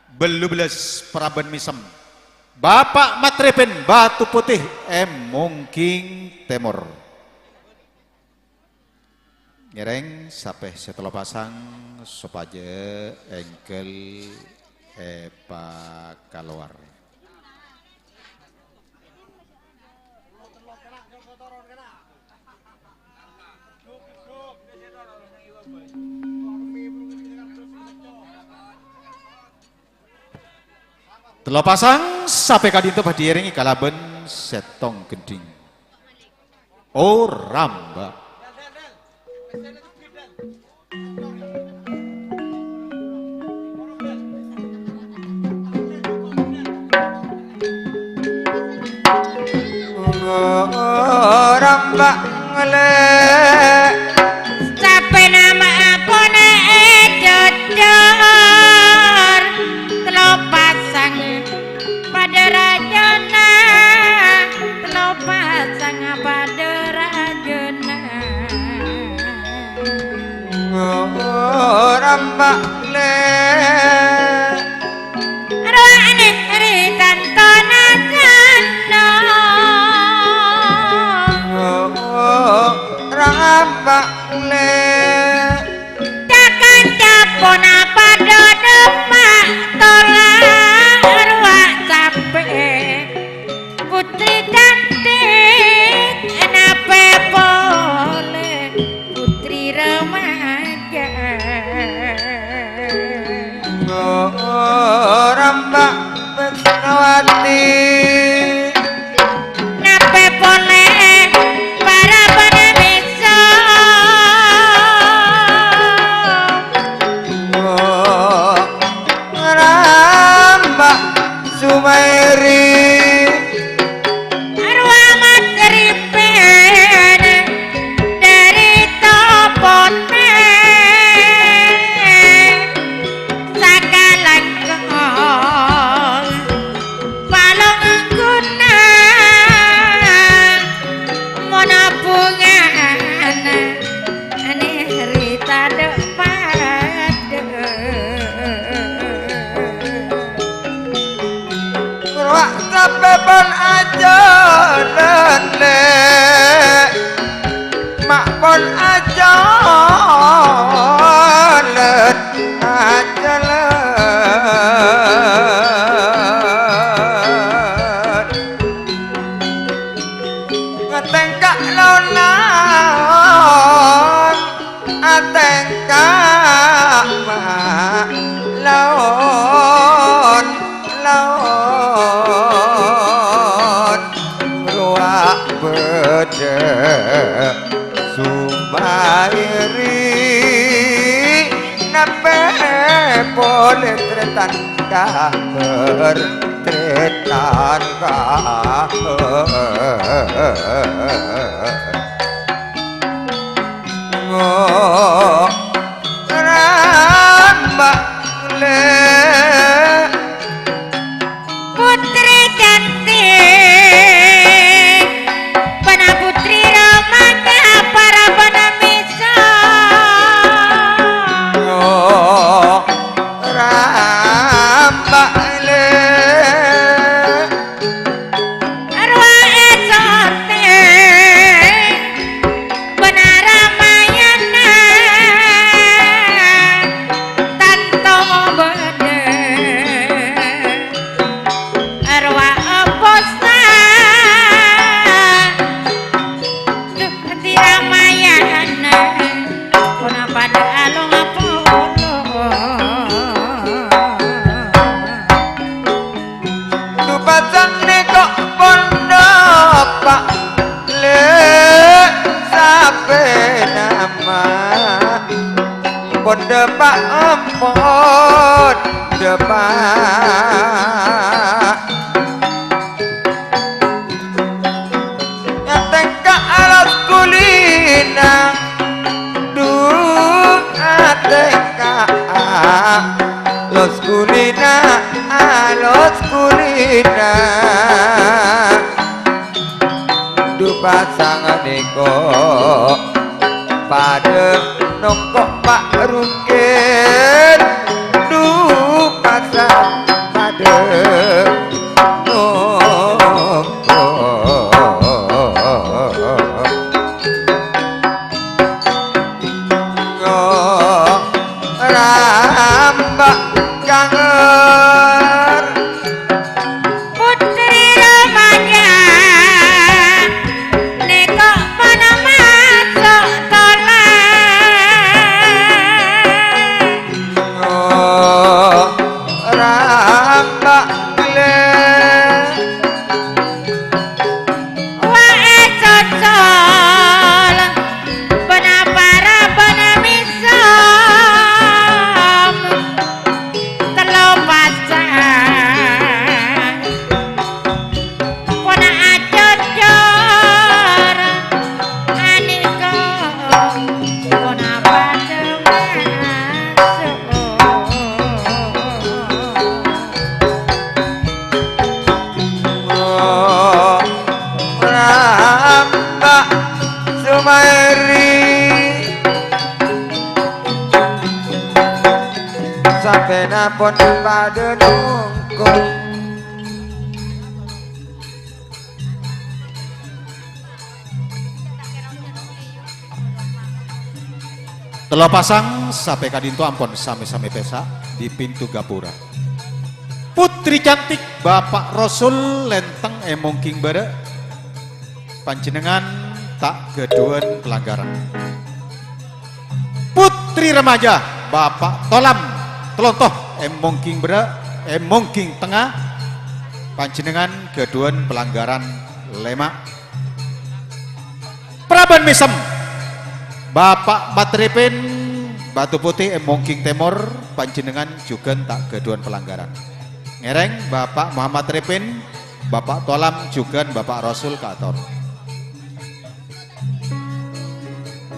Bellu bellâs, Paraban Mèsem, Bapak Matrèbin Batu Putih è Mongging Tèmor. Ngèrèng sampè sè tello pasang sopajâ èngghâl èpakalowar. Tello pasang sampè ka'dinto bhâdhi èngèrèngè kalabân sèttong ghendhing. O ramba. Ramba ngelek. Sampèna ma'a pona èjojor. Tello pasang padâ rajâna, tello pasang padâ rajâna. Ramba le. Rowa nèri tantona janna. Ramba le. Cakan capona padâ dâpa' tola rowa capè'. Putri cantik, napè polè putri remaja. Ramba Besnawati. Napè polè para panamèsa. Ramba Sumairi. Arwah Matripin dari Topote. Sakalangkong palongguna mona bungana. Ane rita de' padâ. Rowa' tapè pon ajhâlân, Lè'. Ma' pon ajhâlân, ajhâlân. Ngatèngka' laonan, atèngka' ma' laon, laon. Rowa' bâdâ Sumairi, napè polè trètan kahâr, trètan kahâr. Ngo ramba le'. Putri cantik, bâna putri remaja para bâna mèsa. Padâ alonga polo. Dupasang nèko ponḍhuk, Pa', lè', sapè nama? Ponḍhuk, Pa', em, ponḍhuk, Pa'. Atèngka alos kulina, du atèngka alos kulina, alos kulina. Du pasang nèko padâ nongko' Pa' Rungkèn, du pasang padâ nongko'. Ngo ramba' kangèr. Putri remaja nèko' padâ maso' tola. Oh, ramba' lè. Wa' ècocol, ponapa rabâna mèsom? Tello pasang. Pona acocor, anèko, pona padâ maso'. Ramba' Sumairi. Sampèyan pon padâ nongko'. Tello pasang sapè ka'ḍinto ampon sami-sami pèsa' di pintu gapura. Putri cantik, Bapak Rasul Lenteng è Mongging Bârâ', panjhennengngan ta' ghâḍhuwân palanggaran. Putri remaja, Bapak Tolam Telonto è Mongging Bârâ', è Mongging Tengnga, panjhennengngan ghâḍhuwân palanggaran lèma'. Paraban mèsem, Bapak Matripin Batu Putih è Mongging Tèmor, panjhennengngan jhughân ta' ghâḍhuwân palanggaran. Ngèrèng Bapak Muhammad Ripin, Bapak Tolam jhughân Bapak Rasul kaator.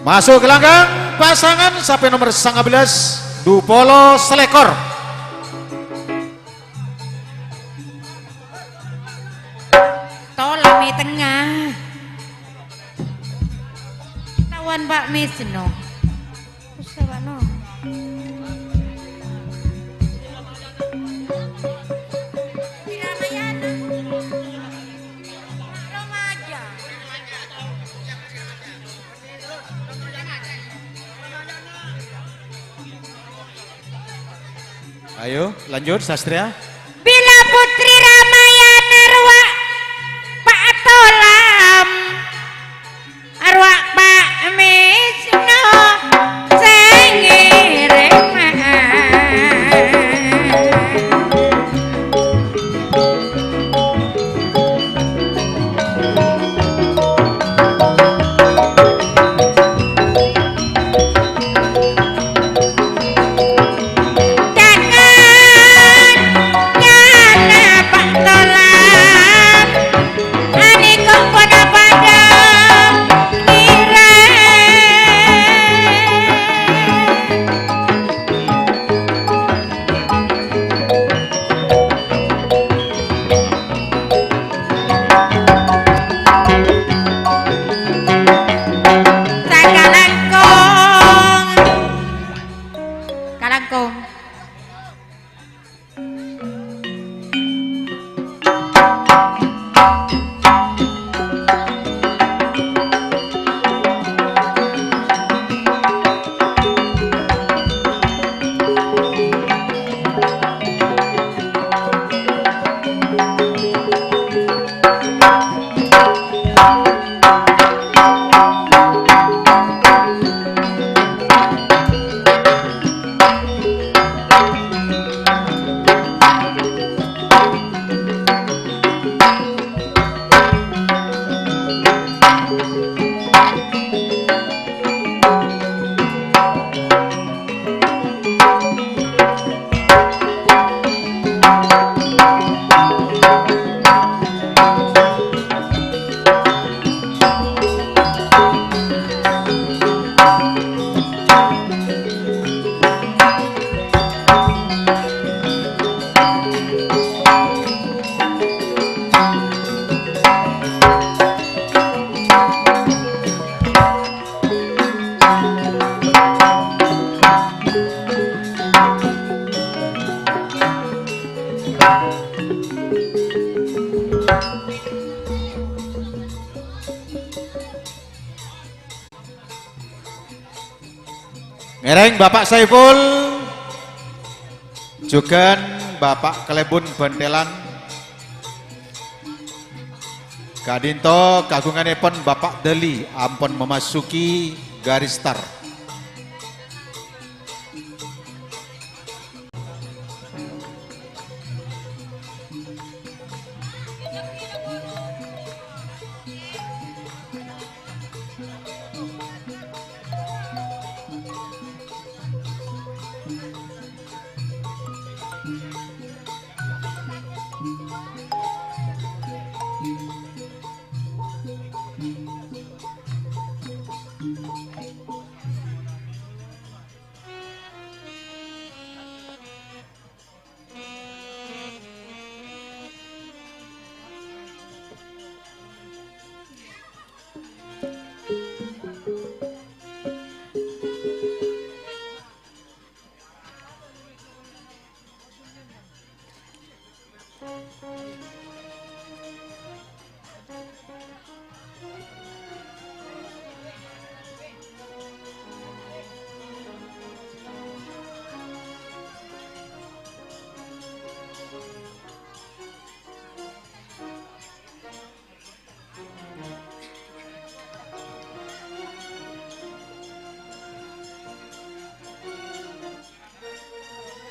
Maso' ka langghâng pasangan sapè nomer sanga bellâs, du polo salèkor. Tolam è tengnga. Tawan, Pak Misno. Usa, Pak, no. Di Ramayana. Remaja. Ayo, lanjut, Sastria. Bilâ Putri Ramayana rowa Pa' Tolam, rowa Pa' Misno sè ngèrèmma. Jangan Ngèrèng Bapak Saiful, jhughân Bapak Kalèbun Bhântèlan. Ka'dinto kaagunganèpon Bapak Dali ampon mamasuki garis start.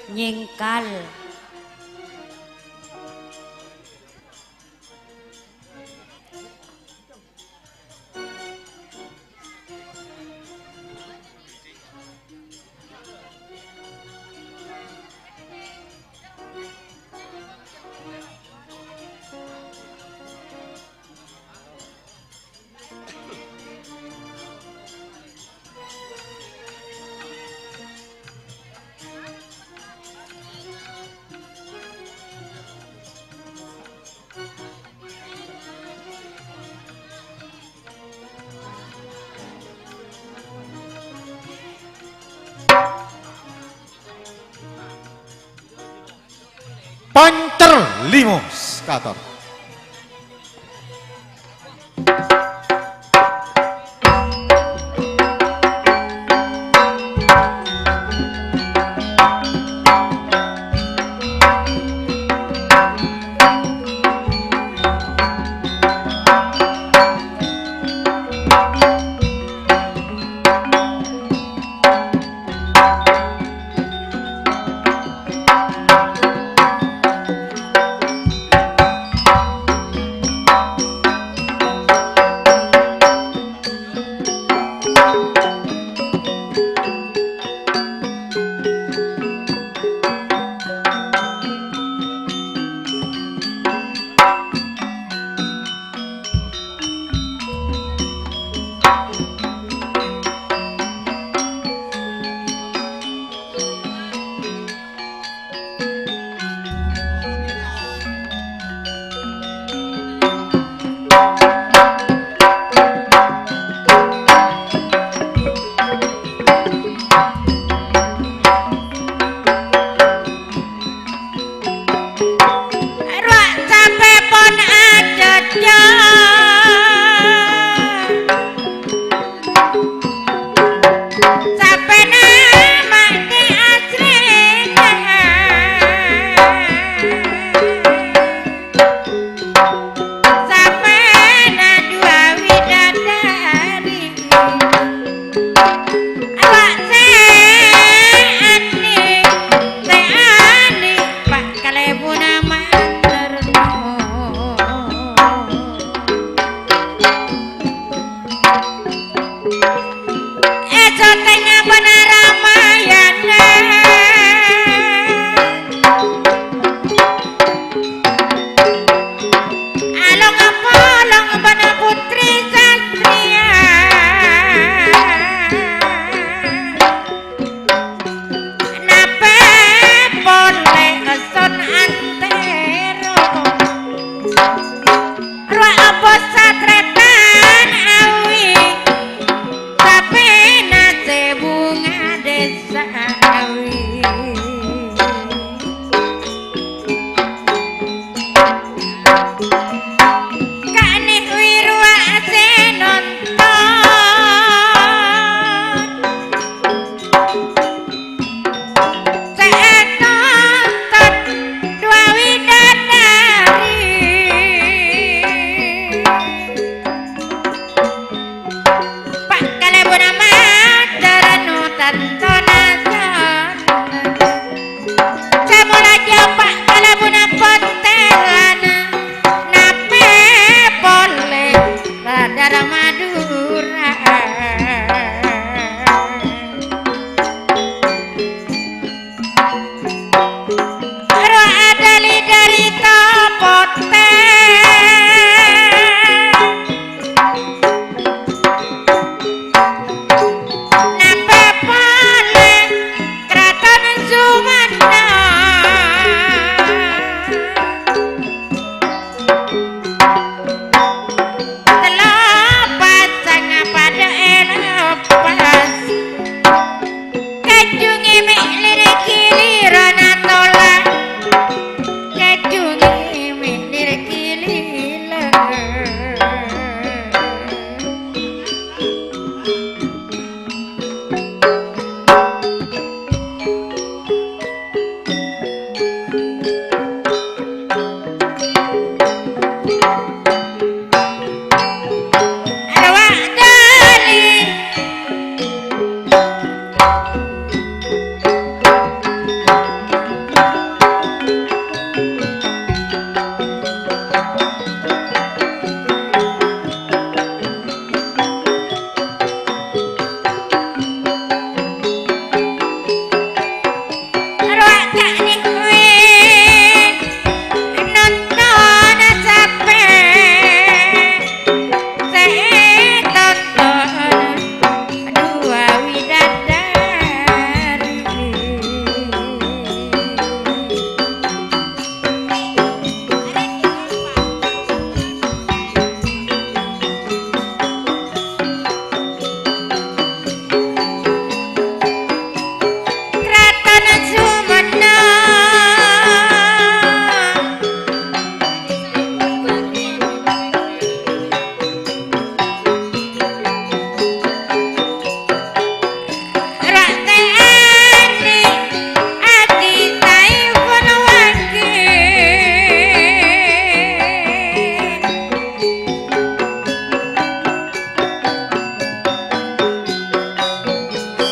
Nyèngkal. Pancer limo, Skator.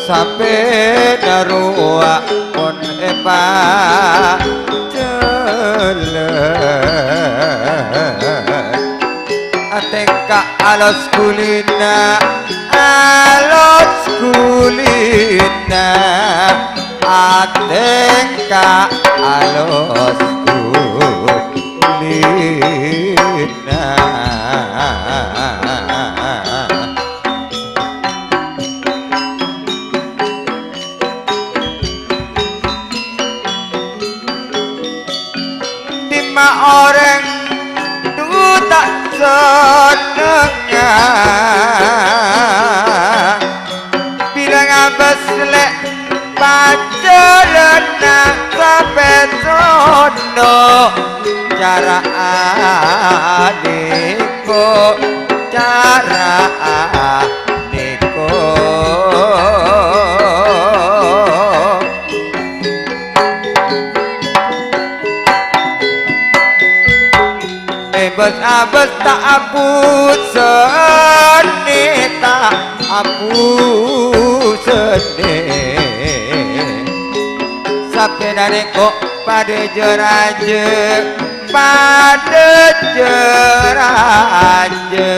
Sampèyan rowa pon èpajhâlân. Atèngka alos ghulina, alos ghulina. Atèngka alos ghulina. Dimma orèng dhu ta' sennengnga, bilâ ngabâs lè' pajhâlânna sapèsono. Cara'a nèko, cara'a nèko. Èbâs-abâs ta' abusènè, ta' abusènè. Sampèyan nèko padâ jâ-rajâ, padâ jâ-rajâ.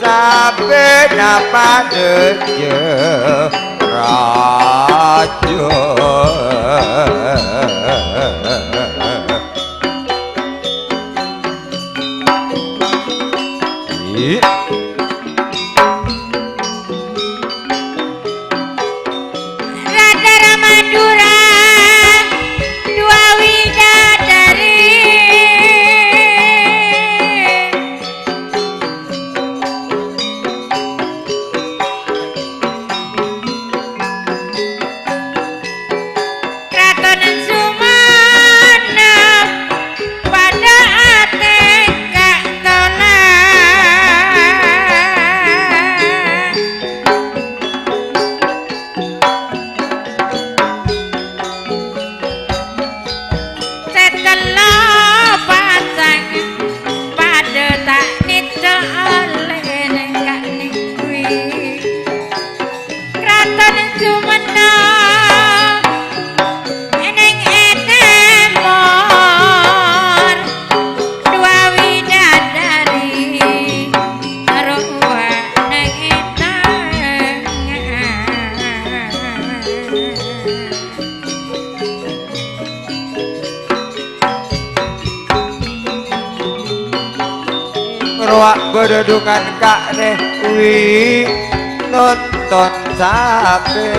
Sampèyan padâ jâ-rajâ. Raja Madura, dua widadari. Raton Sumenep padâ atèngka tola. Sè tello pasang padâ ta' nèddhâ ollè nèng ka'nèng kuwi. Raton Sumenep nèng è tèmor, dua widadari rowa nèng è tengnga. Rowa bâdâ dhungan ka'nèng wi nonton sapè.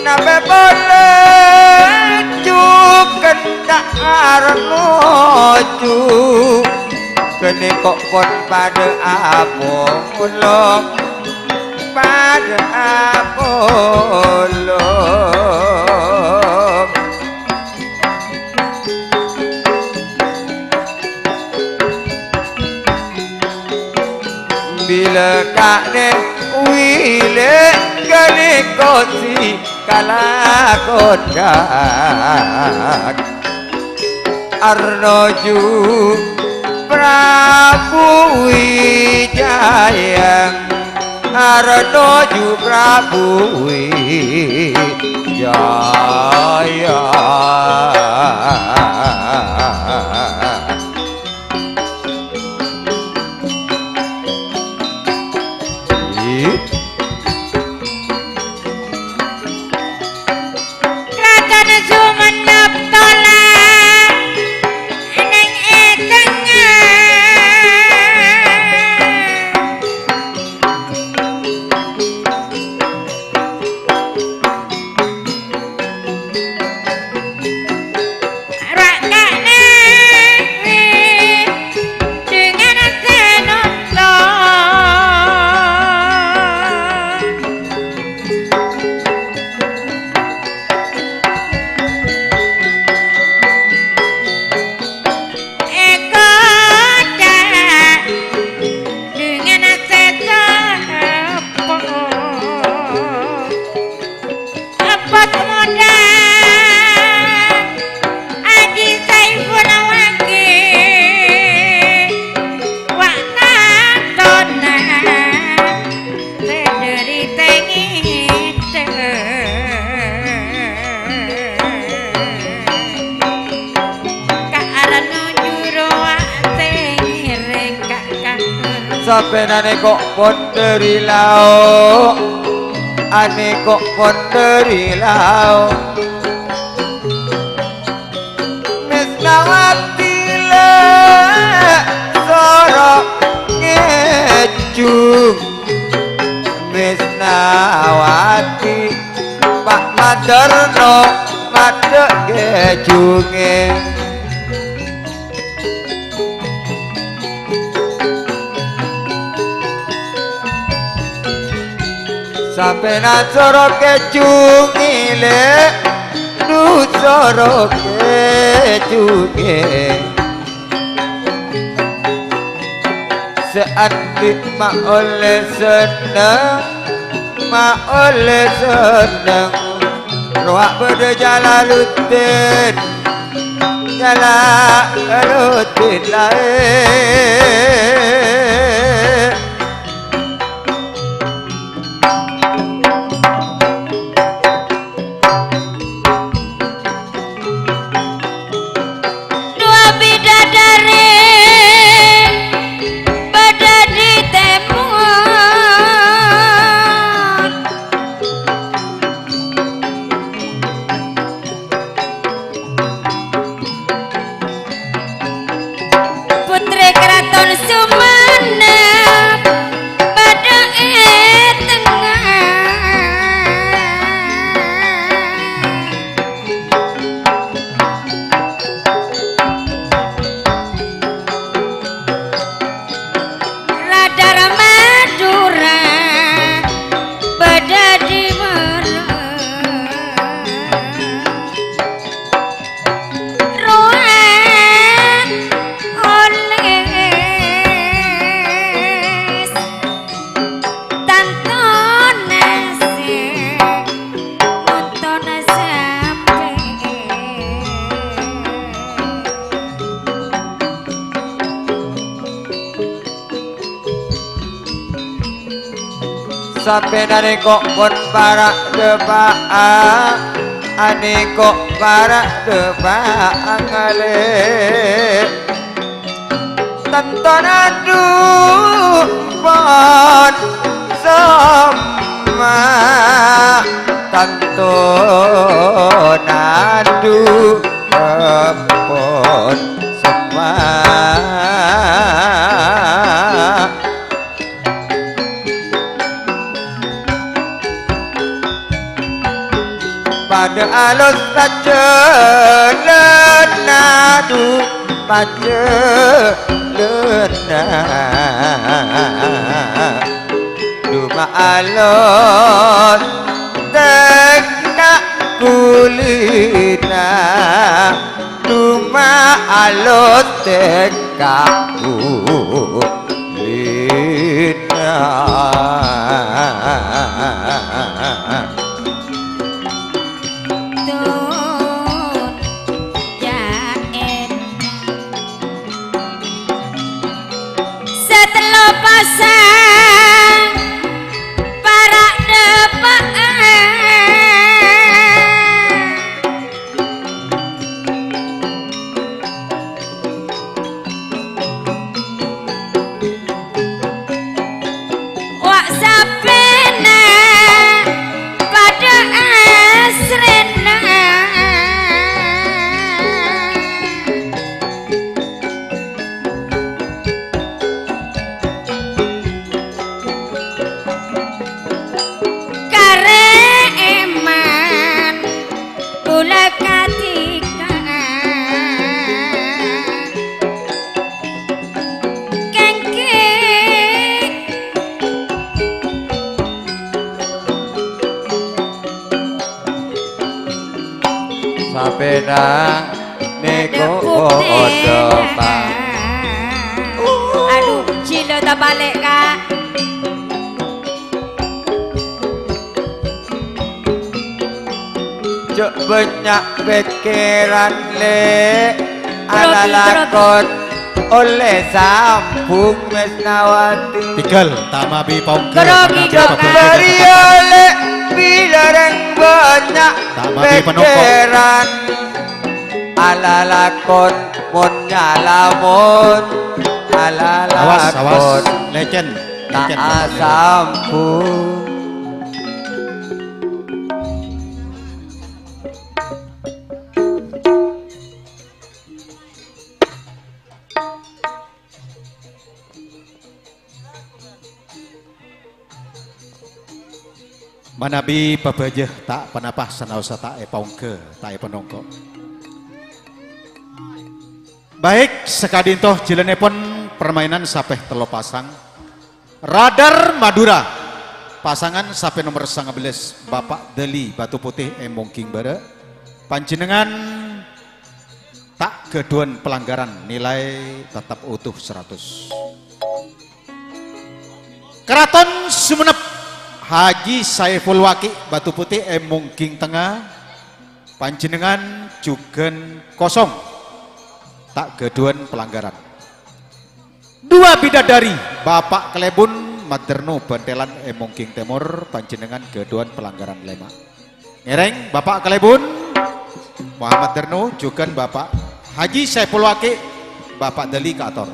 Napè polè jhughân ta' arnoju. Ghânèka pon padâ apolong. Padâ apolong. Bilâ ka'nèng wi lè' ghânèka sè kalakonan. Arnoju Prabu Wijaya, arnoju Prabu Wijaya. Raton Sumenep tola nèng è tengnga. Ra' ka'nèng Sampèyan anèko' pon dhâri lao', anèko' pon dhâri lao'. Mesnawati lè' soro ngèjung. Mesnawati, Pa' Madarno, maddhâ' kèjungè. Sampèyan soro kèjungè lè', du soro kèjungè. Sè andi' ma' ollè senneng, ma' ollè senneng. Rowa bâdâ Jalaluddin, Jalaluddin laè. Dua bidadari bâdâ di tèmor. Putri Keraton Sumenep bâdâ è tengnga. Radar Madura bâdâ di Mara. Rowa ollè tantona sè nonton sampè'. Sampèyan anèko' pon para' dâpa'a, anèko' para' dâpa'a ngalè. Tanto nandu pon somma, tanto nandu pon somma. Padâ alos pajhâlânna, du pajhâlânna. Du ma' alos tèkka kulina. Du ma' alos tèkka kulina. Tun jâèn. Satello pasang para' dâpa'a. Wa' sampèna padâ asrèna. Karè èman bulâ kadhika kèngkè. Sampèna nèko' padâ, Pak. Adu, jhilâ tapalè', Ka'. Jhâ' bânnya' pèkkèran, Lè'. Alalakon ollè sambhung Mesnawati. Tèghâl, ta' mabi pongker. Grogi, mangkana Grogi. Bâriyâ, Lè', bilâ rèng bânnya' ta' mabi penongko'. Pèkkèran. Alalakon mon nyalamun, Awas, awas. Lecen, lecen. Manabi pabâjâ ta' ponapa sanaosa ta' èpaongghâ, ta' èpanongko'. Baik, sakadinto jhâlânnèpon permainan sapè tello pasang. Radar Madura, pasangan sapè nomer sanga bellâs, Bapak Dali Batu Putih è Mongging Bârâ'. Panjhennengngan ta' ghâdhuwân pelanggaran, nilai tetep utuh seratus. Karaton Sumenep, Haji Saiful Waki Batu Putih è Mongging Tengnga, panjhennengngan jhughân kosong, ta' ghâdhuwân pelanggaran. Dua bidadari, Bapak Kalèbun Maderno Bântèlan è Mongging Tèmor, panjhennengngan ghâdhuwân pelanggaran lèma'. Ngèrèng Bapak Kalèbun Muhammad Darno, jhughân Bapak Haji Saiful Waki, Bapak Dali kaator.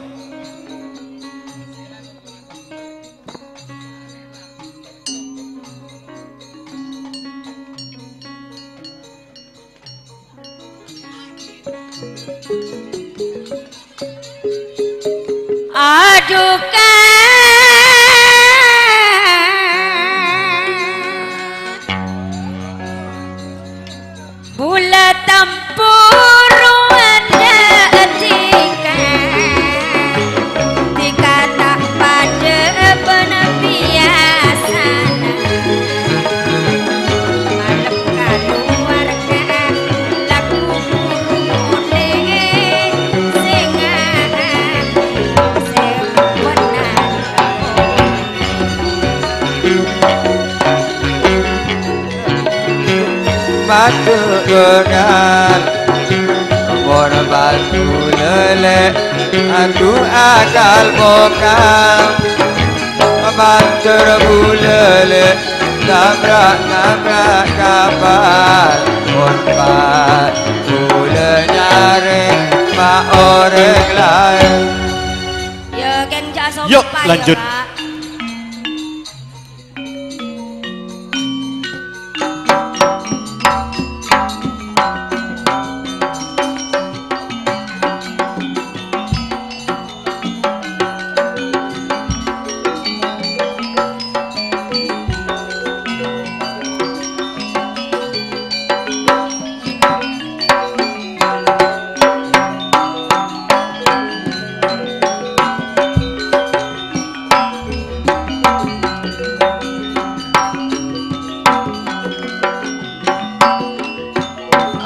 Aduh, Kak. Bulâ tempuru anda' dhika, dhika ta' padâ bân biyasana. Malem kaluwarga laku buru onèng sè ngakan sè benar. Madu'ânan mon batu lèlè, adu akal mokal. Banter bulâlè, nabrak-nabrak kapal. Mon pas bulâ nyarè ma' orèng laèn. Yo, kèng jhâ' Yo, sompah, yo, lanjut. Kak.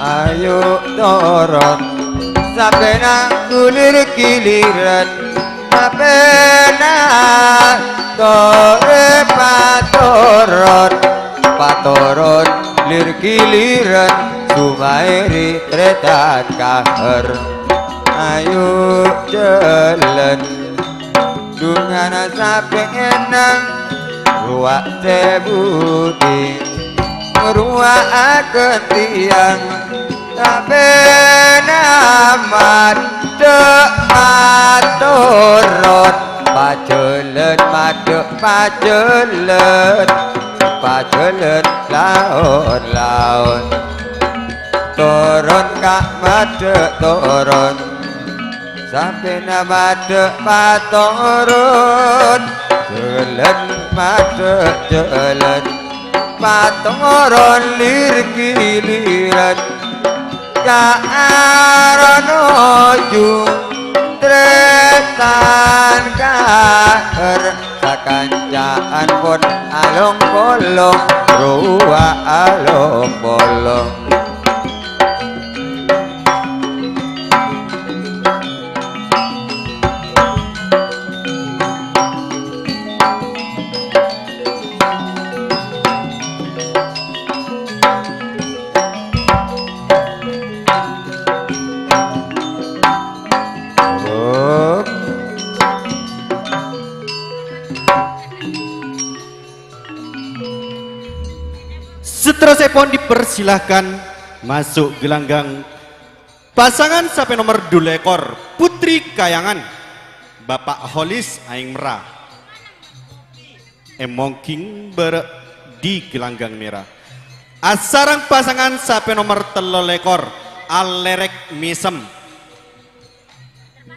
Ayo toron, sampèyan lir-giliran, sampèyan torè patoron, patoron lir-giliran, Sumairi trètan kahar. Ayo jhâlân. Dhungan sapèyan rowa sè budi, rowa akantèyan, sampèyan maddhâ' matoron, pajhâlân maddhâ' pajhâlân, pajhâlân laon-laon. Toron, Kak, maddhâ' toron. Sampèyan maddhâ' patoron, jhâlân maddhâ' jhâlân, patoron lir-giliran, ka arono jung trètan kahar, sakanca'an pon along-polong, rowa along-polong. Seterusèpon dipersilahkan masuk gelanggang pasangan sapè nomer dulekor, Putri Kayangan. Bapa' Holis Aèng Merra. È Mongging Bârâ' di Gelanggang Mèra. Asareng pasangan sapè nomer tello lèkor, Alèrèk Mèsem.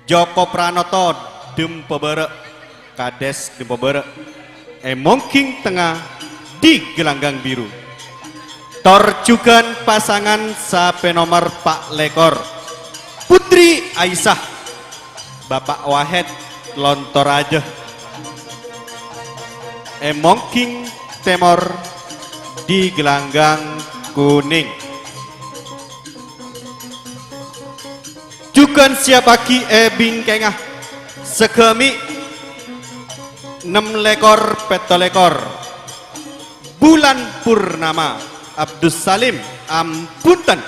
Joko Pranoto, Dempo Bârâ', Kades Dempo Bârâ', è Mongging Tengnga di Gelanggang Biru. Tor jhughân pasangan sapè nomer pa' lèkor, Putri Aisyah, Bapa' Wahed, Lontoraja, è Mongging Tèmor di Gelanggang Kunèng. Jhughân sèyapaaghi è bingkèngnga, Sagâmè', nem lèkor pètto lèkor, Bulan Purnama, Abdus Salim, Ambunten,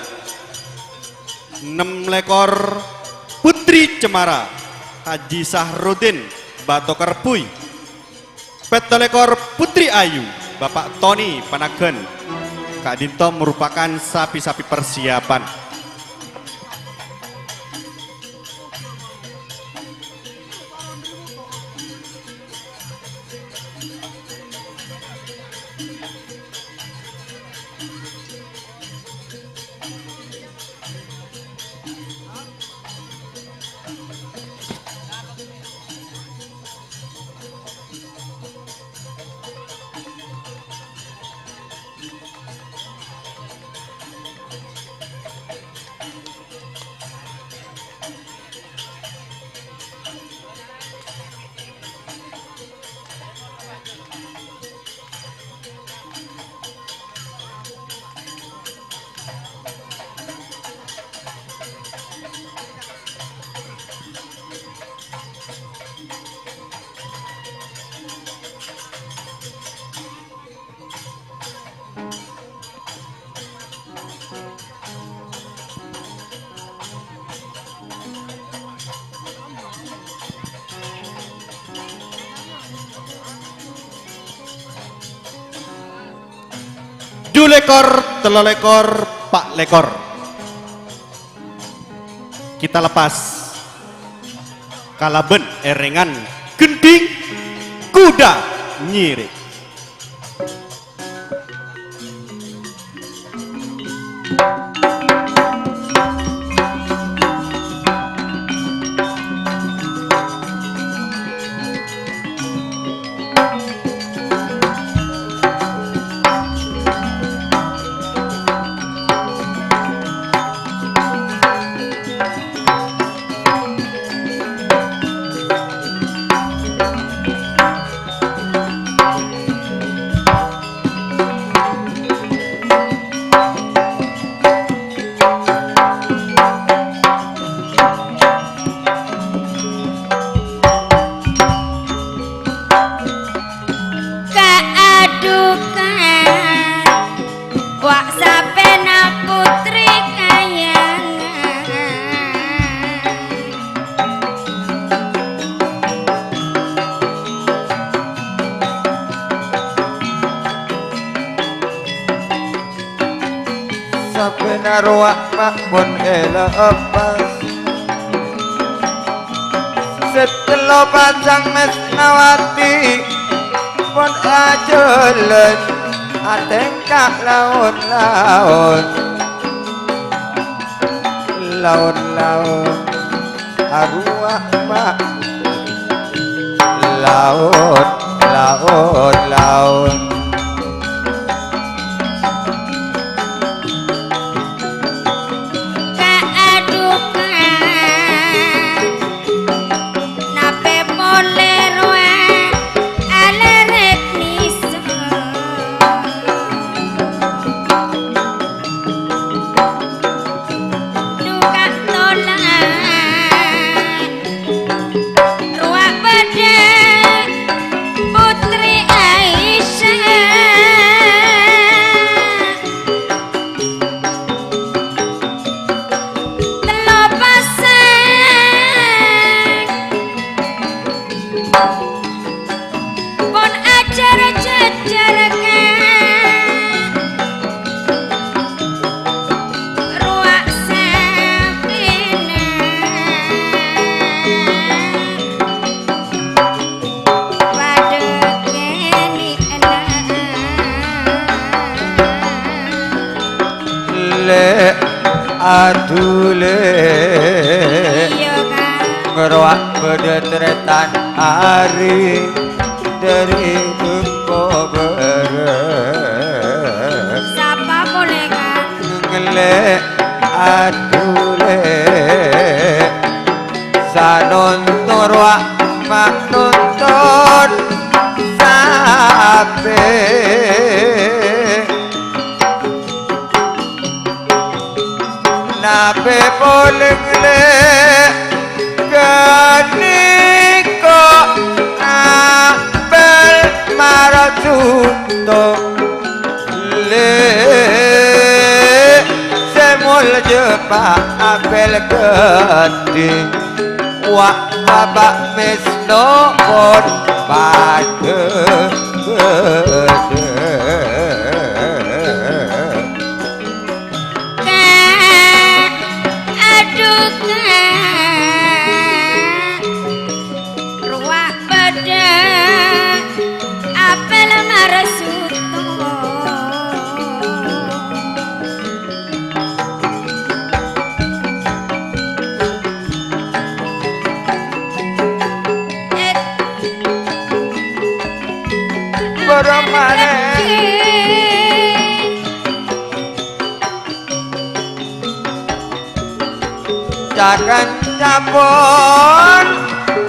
nem lèkor, Putri Cemara, Haji Sahrudin, Bato Kerpuy. Pètto lèkor Putri Ayu, Bapa' Toni Panagan. Ka'dinto merupakan sapi-sapi persiapan. Dhu lèkor, tello lèkor, pa' lèkor. Kita lepas kalabân èrèngan ghendhing kuda nyiri. Kaadukan, wa' sapèna putri kayangan. Sapèna rowa ma' pon èlepas. Sè tello pacang mèsnawati pon ajhâlân atèngka laon-laon. Laon-laon. Arowa ma' laon, laon, laon. Kaadukan, napè polè rowa alèrèk nèsèr. Duka tolan, rowa bâdâ Putri Aisyah. Adhulè. Iyâ, Kang. Ngrowa' bâdâ tarètan arè dhâri bengko bârâ'. Sapa polè, Kang? Ngellè' adhulè. Sanonton rowa' manonton sapè. Napè polè ngellè' ghânèka apèl marasuto. Lè' sè molja Pa' Apèl Ghâdhing, wa' Bapa' Mesno pon padâ. Kak, adhu, Kak. Rowa' bâdâ apèl marasuto. Bârâmma lè'. Ca-kanca pon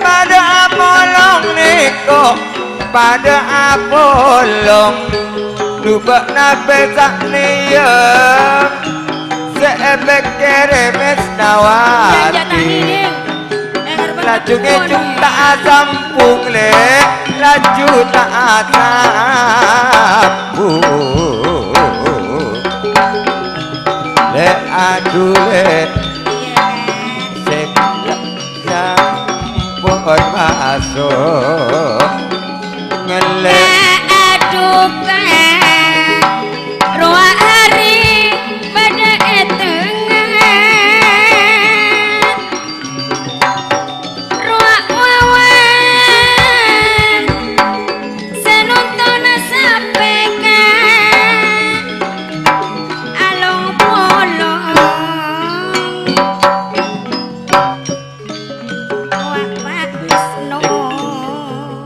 padâ apolong nèko, padâ apolong. Dubâ' napè sanèya sè èpèkkèrè Mesnawati. Laju ngècung ta' asampung, Lè', laju ta' asampung. Lè', adhu, Lè', sè nyampon maso' ngellè'. Lè', adhu, Kak, rowa' arè padâ è tengnga. Rowa' wawan sè nontona sapè, Kak, along-polong. Rowa' Pak Wisnu.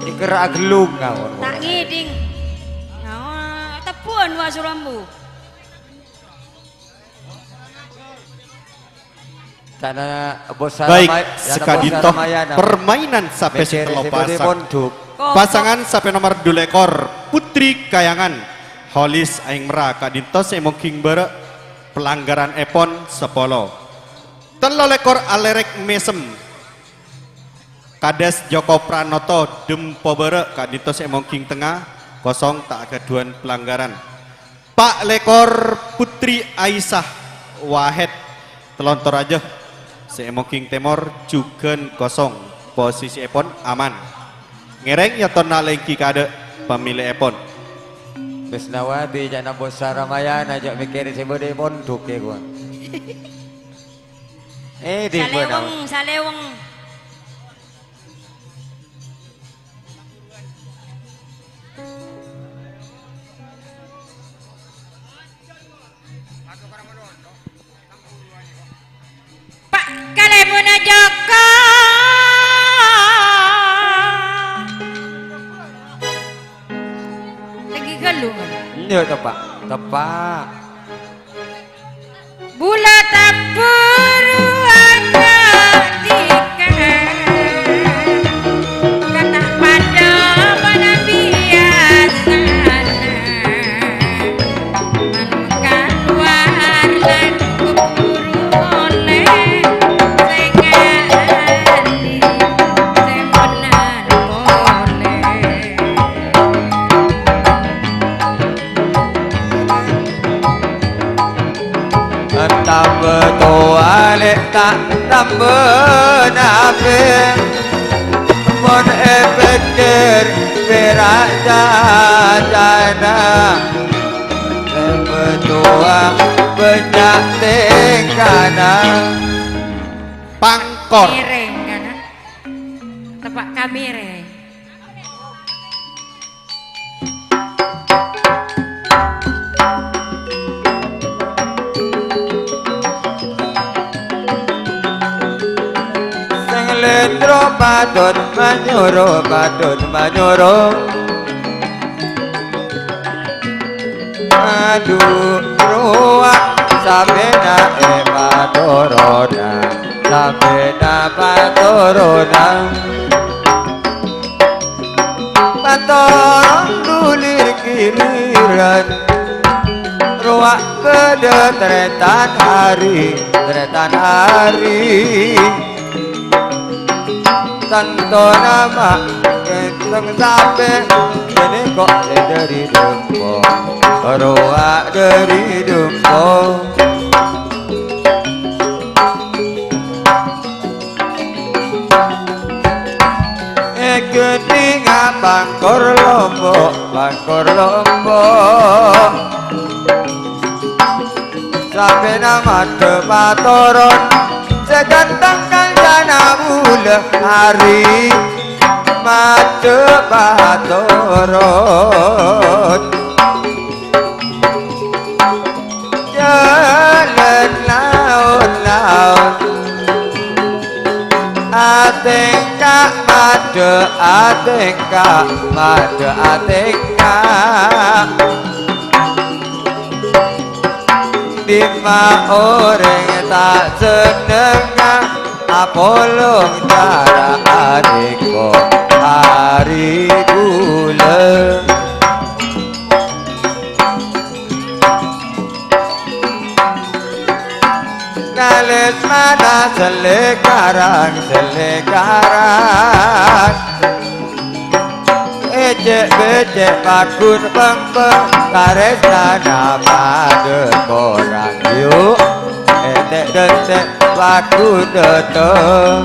Èkèra agellung, Kak. Ta' ngèdhing. Oh, tebbhuwân wa' Surambu. Ca'na Bos Baik, Saramay-, ca'na Bos saka'dinto Saramaya, napa? Permainan sapè sè Mèkkèrè tello sè bâdâ pasak. Pondhuk. Pasangan sapè nomer dhu lèkor, Putri Kayangan, Holis Aèng Merra, ka'dinto sè èmongghing bârâ', pelanggaran èpon sapolo. Tello lèkor Alèrèk Mèsem, Kadhâs Joko Pranoto, Dempo Bârâ', ka'dinto sè èmongghing tengnga, kosong ta' aghâdhuwân pelanggaran. Pa' lèkor Putri Aisyah Wahed, Telontor Raja, sè èmongghing tèmor, jhughân kosong, posisièpon aman. Ngèrèng yâ tonna lèngghi kaadâ' pamilèèpon. Mesnawati, ca'na Bos Saramayana, jhâ' mèkkèrè sè bâdâ è pondhuk, yâ, ghuwa. Eh, di Salèwèng, mana? Salèwèng. Pa' kalèbunna Joko. Lagi galung. Iya, tepa'. Tepa'. Bulâ tabbhuru anya' dhika, kana' padâ bân biyasana, man kalowar lan buru molè, sè ngandhi, sè mennang polè. Tambâ towa lè' ta' tambâ napè, mon èpèkkèr pèra' cacana. Tambâ towa bânnya' tèngkana. Pangkor. Miring, kana'. Tepa' ka miring. Padon manyoro, padon manyoro. Adu rowa sampèna èpatorona, sampèna patorona. Patoron dulir giliran. Rowa bâdâ tarètan hari, tarètan hari. Tanto nama kèntèng sampè', kènè kok sè dâri Dempo, rowa dâri Dempo. È ghântèngnga Bangkor Lombok, Bangkor Lombok. Sampèna madhep patoron, sè ghântèng kancana bulâ hari madhep patoron. Jhâlân laon-laon. Atèngka madhep, atèngka madhep, atèngka. Dimma orèng ta' sennengnga apolong cara arèko ari bulâ. Kalèsmana sè lèkarang, sè lèkarang. Ècè'-bècè' paghun pèngpèng, tarèsnana padâ korang. Yu, èntè'-dentè' paghun dâteng.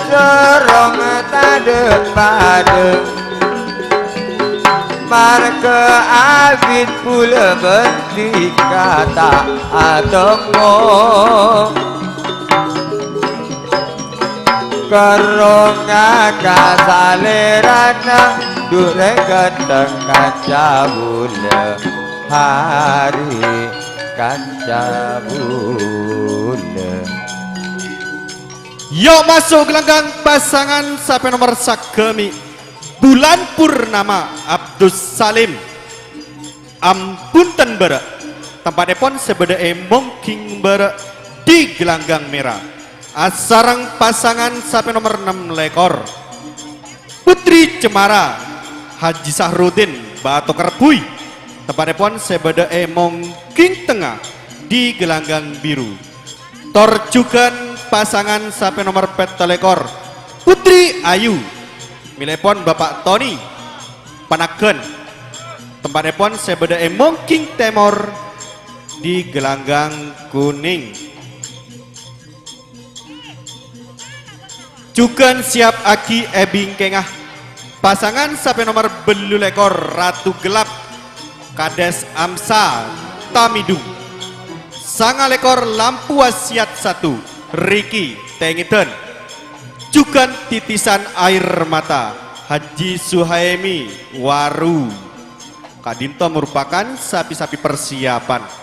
Sorong tadâ' padâ, marghâ abit bulâ bân dhika ta' atemmo. Kerrongnga ka salèrana, dhu rèng ghântèng kanca bulâ, hari kanca bulâ. Yo' maso' gelanggang pasangan sampè nomer sagâmè', Bulan Purnama Abdus Salim. Ampun ten bârâ', tempattèpon sè bâdâ è Mongging Bârâ' di Gelanggang Mèra. Asareng pasangan sampè nomer ennem lèkor. Putri Cemara, Haji Sahrudin, Batu Kerbui. Tempattèpon sè bâdâ è Mongging Tengnga di Gelanggang Biru. Tor jhughân pasangan sampè nomer pètto lèkor, Putri Ayu, milèpon Bapak Tony, Panagan. Tempattèpon sè bâdâ è Mongging Tèmor di Gelanggang Kuning. Jhughân sèyappaghi è bingkèngnga pasangan sampè nomer bâllu lèkor, Ratu Gelap, Kades Amsa, Tamidung. Sanga lèkor, Lampu Wasiat satu, Riki, Tengedan. Jhughân Titisan Air Mata, Haji Suhaemi, Waru. Ka'dinto merupakan sapi-sapi persiapan.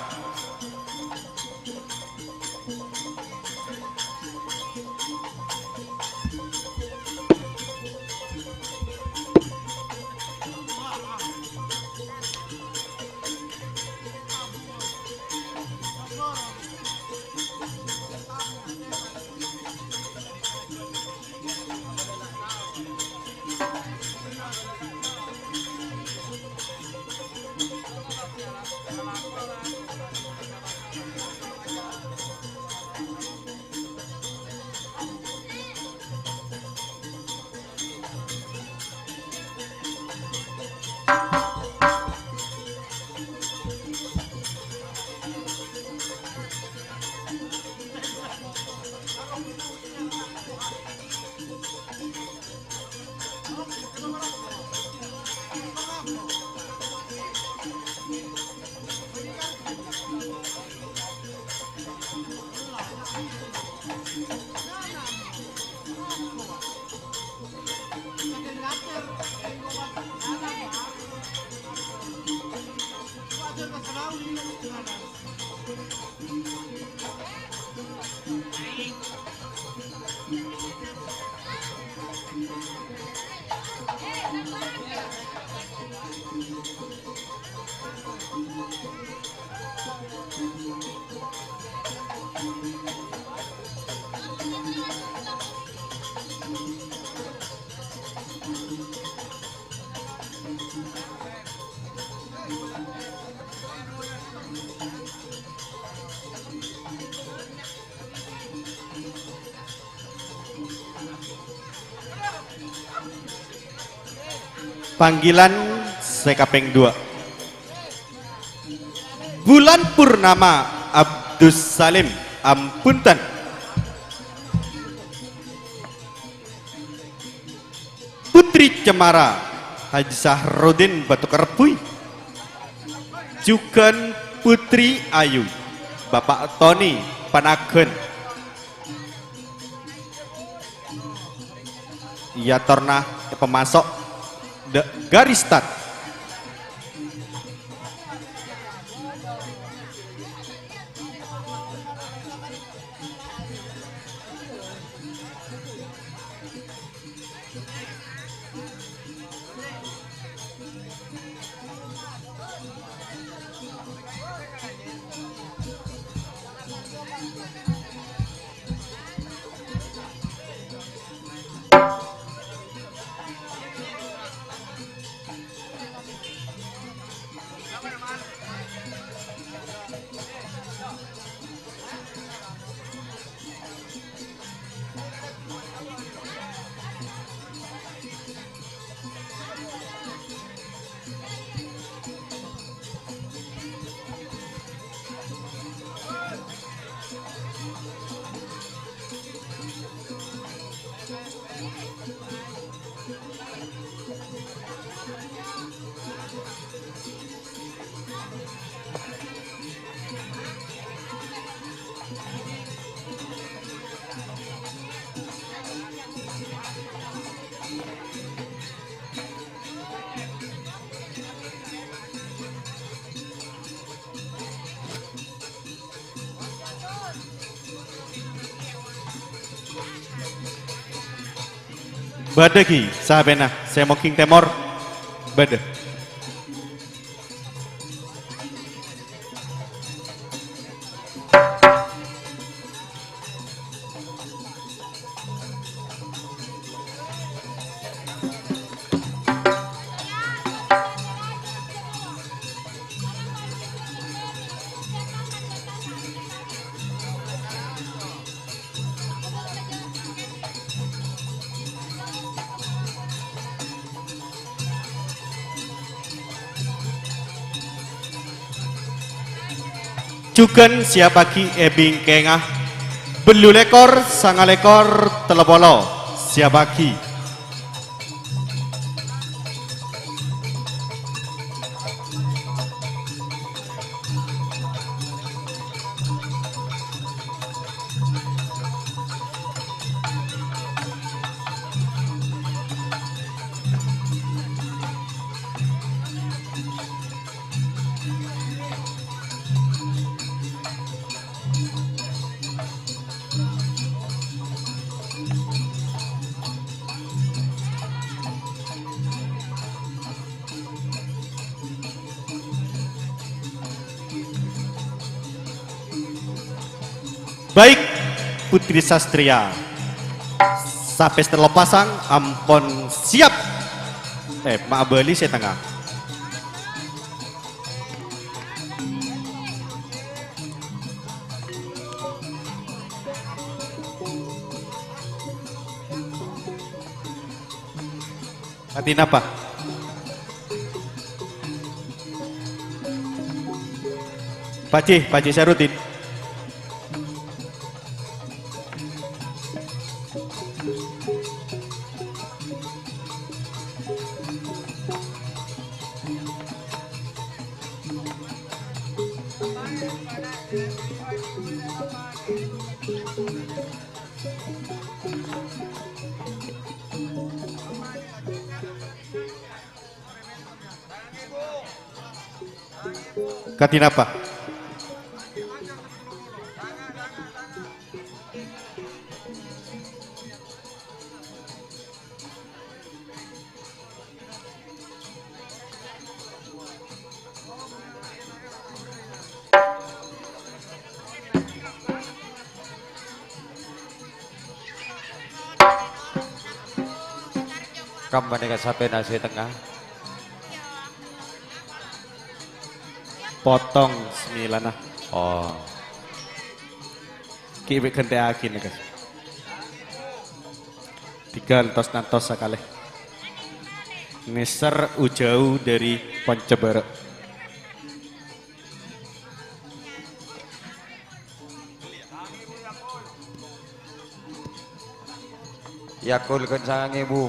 Panggilan sè kapèng duwâ'. Bulan Purnama Abdus Salim, Ampunten. Putri Cemara, Haji Sahrudin Batu Kerbui. Jhughân Putri Ayu, Bapak Tony Panagan. Èyatorra èpamaso' dâ' ghâris start. Bâdâ ghi' sapèna sè mongking tèmor? Bâdâ. Jhughân siyappaghi è bingkèngnga, bâllu lèkor, sanga lèkor, tello polo, siyappaghi. Baik, Putri Sastria. Sapè tello pasang ampon siap. Eh, ma' abâli sè tengnga. Artèna apa? Paji, Paji Sarudin. Kadhi napa? Kam panèka sapèna sè tengnga? Potong sembilanna. Oh. Ghi' bi' ghântèyaghi nèka. Tiga ntos-nantos sakalè. Nèser ojhâu dâri Poncabârâ'. Yakul ghân sangang èbu.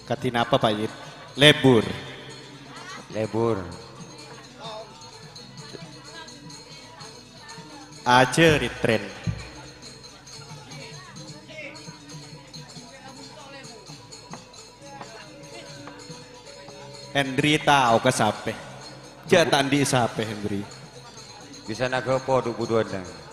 Kadhi napa, Pak Yit? Lebur. Lebur. Ajâ ritren. Hendri tao ka sapè. Jhâ' ta' andi' sapè, Hendri. Bisa naghâpo du-budhuwânna.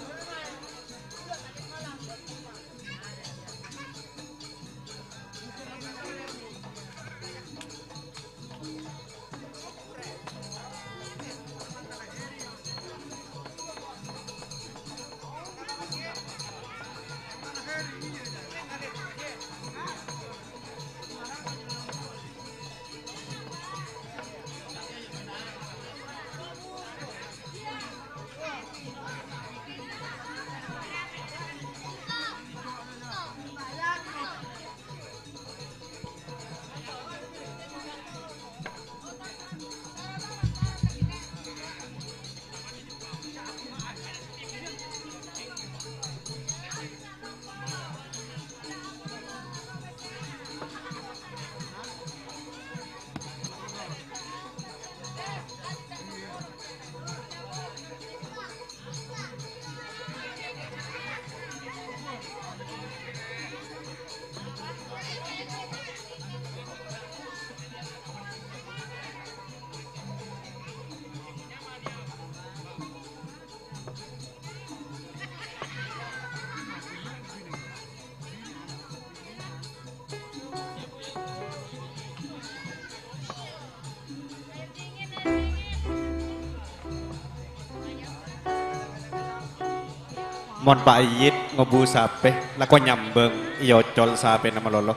Mon Pak Yit ngobu sapè, lako nyambhâng, èocol sapèna malolo.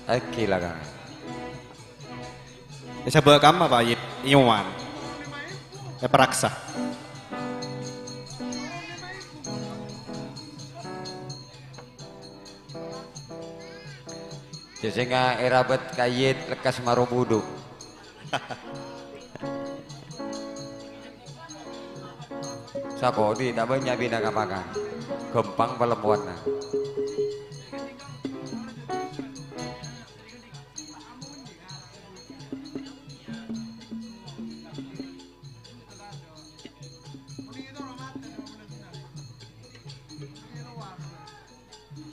Èngghi la, Kang. Èsabâ' kamma, Pak Yit, èyowan. Èparaksa. Jhâ' sènga' èrabât ka Yit lekkas maro budhu. Sakoḍi' ta' bânnya' binè ka pakan. Ghâmpang palemmowanna.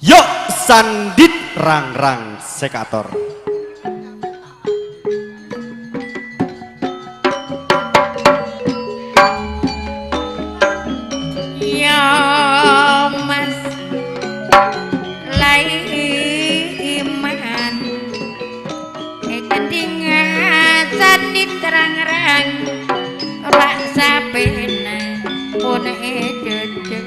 Yok, sandhit rang-rang sè kator. Yo, Mas, la iman. Èkadhinga sandhit rang-rang, pa' sapèna pon èdhâdhâ.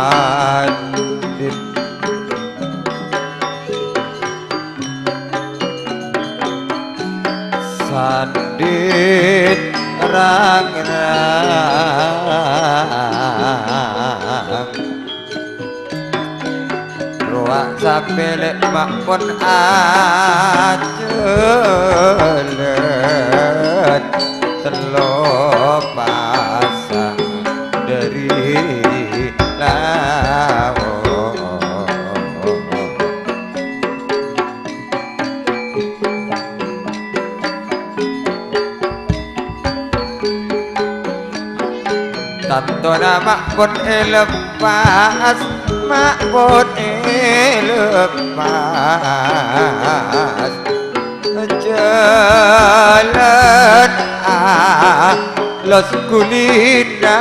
Sandit. Sandit rang-rang. Rowa sapè lè' ma' pon ajhâlân tello pasang dhâri lao. Tantona ma' pon èleppas, ma' pon èleppas. Jhâlân alos ghulina,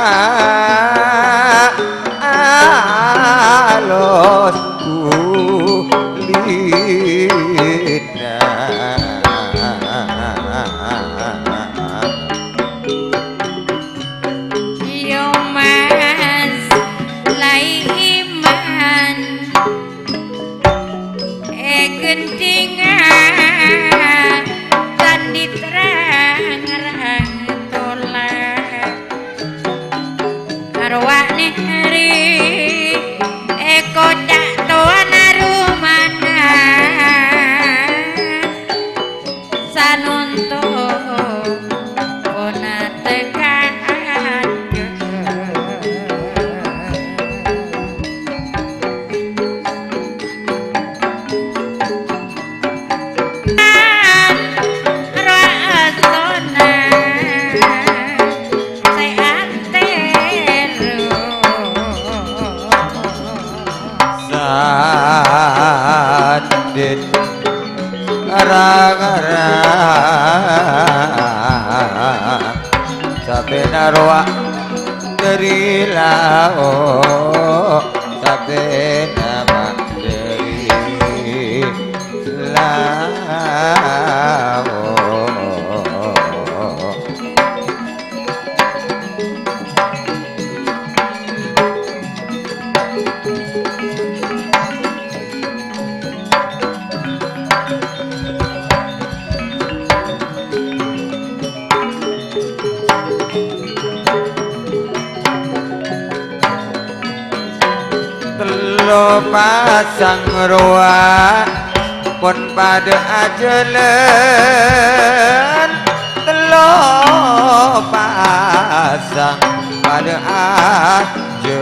alos ghulina. Iyâ, Mas, la iman è gendhingnga, sandit rang-rang tola'. Arwah nèri è koca' towana romana. Sanonto pona teka. Rasona sè antero. Sandit. Rang-rang sabbhân rowa dhâri lao', sabbhân ma' dhâri lao'. Tello pasang rowa pon padâ ajhâlân, tello pasang padâ ajhâlân.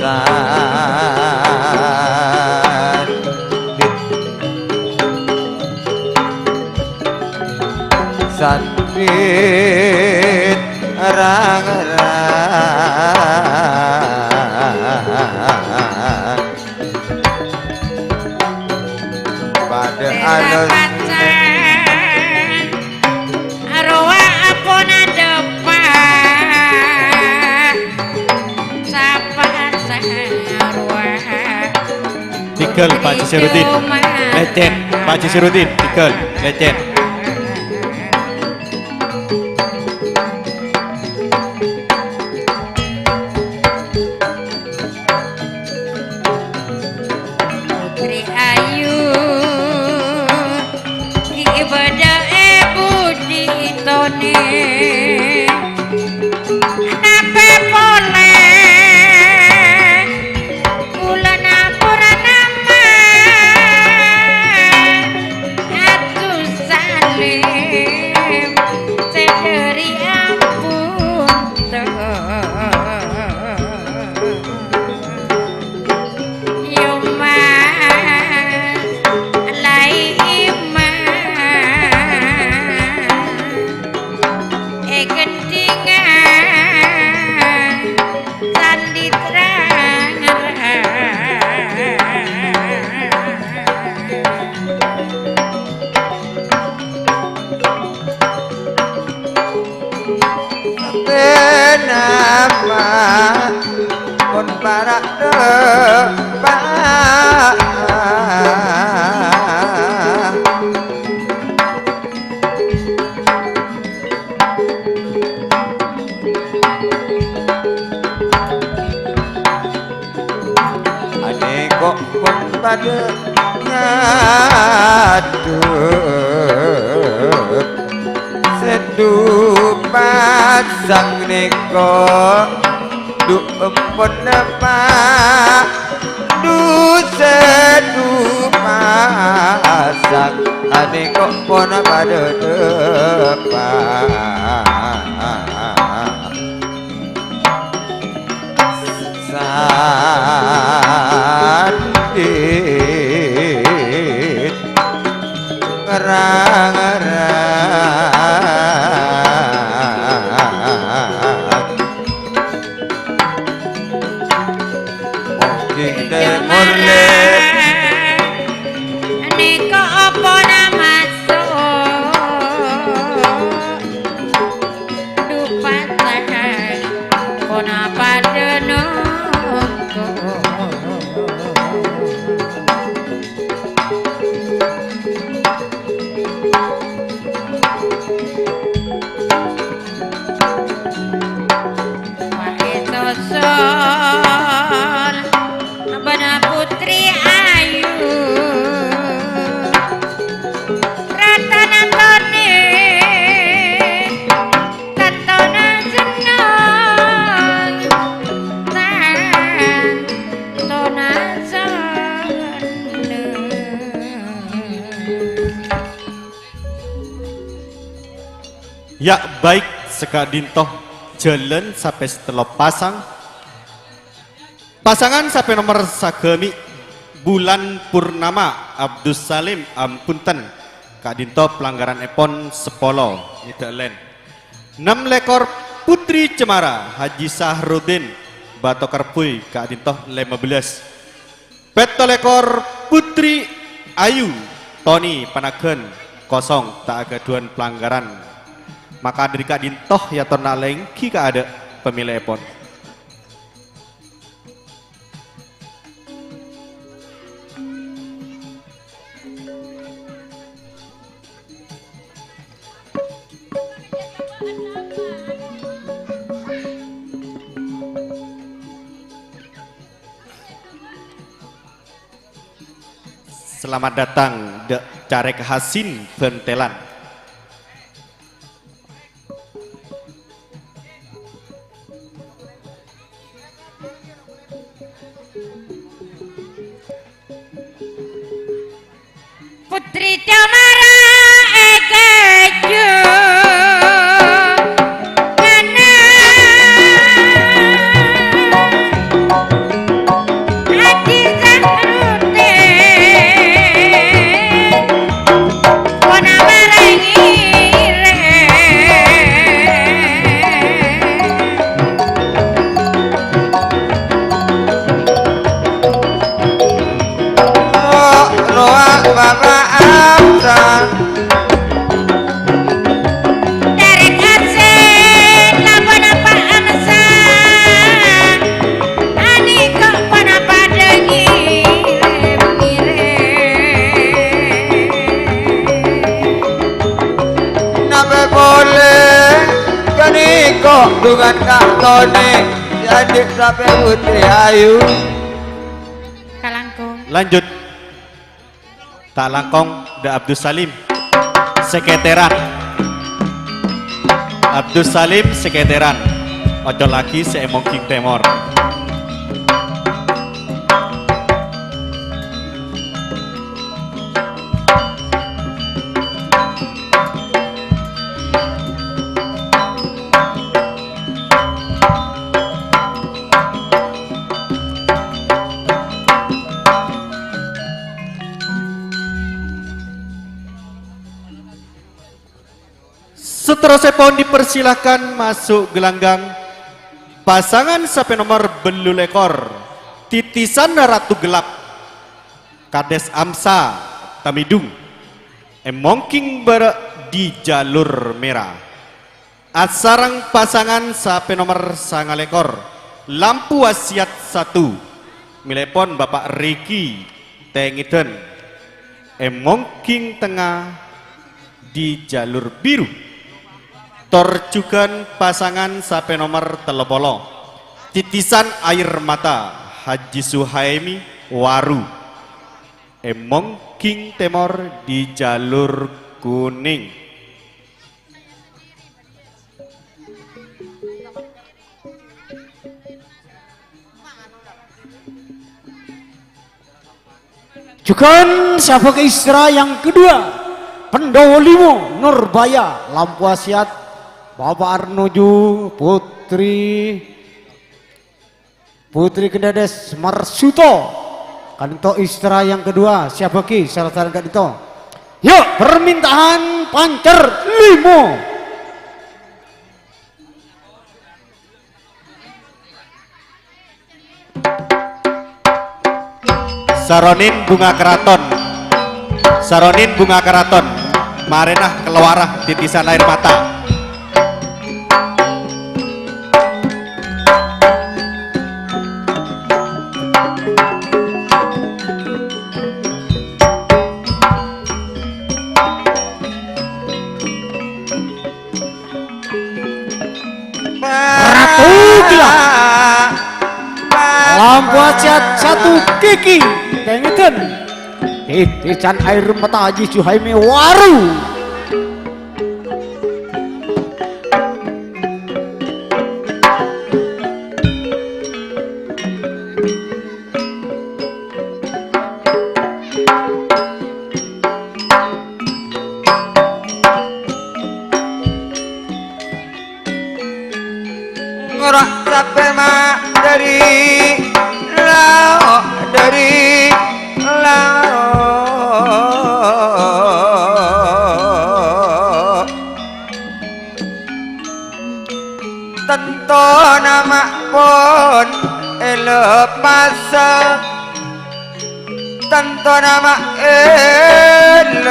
Sandit. Sandit rang-rang. Padâ alon. Arowa apona dâpa'. Sapa sarowa. Tigal, Pak Haji Sirudin. Lecet, Pak Haji Sirudin. Tigal, lecet. Putri ayu, ghi' bâdâ è budi tone. Napa polè, kaulâ napora nama, atus salim, sè dhâri ampon. Yomas lai iman è gendhingan sandhi terang-terang. Kenapa pon para' dâpa'? Ngadhep sè du pasang nèko, du empon napa? Du sè du pasang anèko pon padâ dâpa'. Sandhi ngerang-ngerang. Mungkin temor le. Nèko apa namaso? Dupa tahan, ponapa denungku. Wae sosol, bana putri ayu. Ratana tone, tantona senneng, tantona senneng. Ya, baik, saka'dinto jhâlân sapè satello pasang. Pasangan sapè nomer sagâmè', Bulan Purnama, Abdus Salim, ampun ten. Ka'dinto pelanggaranèpon sapolo, nyèdâ' len. Nem lèkor, Putri Cemara, Haji Sahrudin, Bato Karbuy, ka'dinto lèma bellâs. Pètto lèkor, Putri Ayu, Toni Panagan, kosong, ta' aghâdhuwân pelanggaran. Maka dâri ka'dinto èyatorra lèngghi kaadâ' pamèlèèpon. Selamat datang, Dâ' Carèk Hasin Bântelan. Putri Damara èkèjhu ngana Haji Zahrudin, ponapa rèng irèng. Rowa Bapa' Amsa. Dâri kasè lampona Pa' Amsa. Anèko ponapa dâ' ngirèm-ngirèm. Napè polè ghânèko dhungan katonè, sè andi' sapè putri ayu. Kalangkong. Lanjut. Ta' langkong, Dâ' Abdus Salim. Sekètèran. Abdus Salim, sekètèran. Ocollaghi sè è Mongging Tèmor. Seterrossèpon dipersilakan maso' gelanggang pasangan sapè nomer bâllu lèkor, Titisan Ratu Gelap, Kadès Amsa, Tamidung, è Mongging Bârâ' di Jalur Mèra. Asareng pasangan sapè nomer sangalèkor, Lampu Wasiat satu, mèlèèpon Bapa' Riki Tèngèdhân, è Mongging Tengnga di Jalur Biru. Tor jhughân pasangan sapè nomer tello polo, Titisan Air Mata, Haji Suhaemi, Waru. È Mongging Tèmor di jalur kuning. Jhughân sabâ' ka Isra yang kedua, Pendowo Limo, Nurbaya, Lampu Asiat, Bapa' Arnuju, Putri, Putri Kendedes, Marsuto. Ka'dinto Isra yang kedua, sabâ' ka Isra yang ka'dinto. Yuk, permintaan pancer limo. Saronin Bunga Keraton. Saronin Bunga Keraton. Marèna kalowara titisan air mata. Ratu Gelap. Lampu Asiat satu gigi. Kèngèdhân. Titisan air mata Haji Juhaimi Waru. Ngèra' sapè ma' dhâri lao', dhâri lao'. Tantona ma' pon èleppasa. Tantona ma' èleppasa.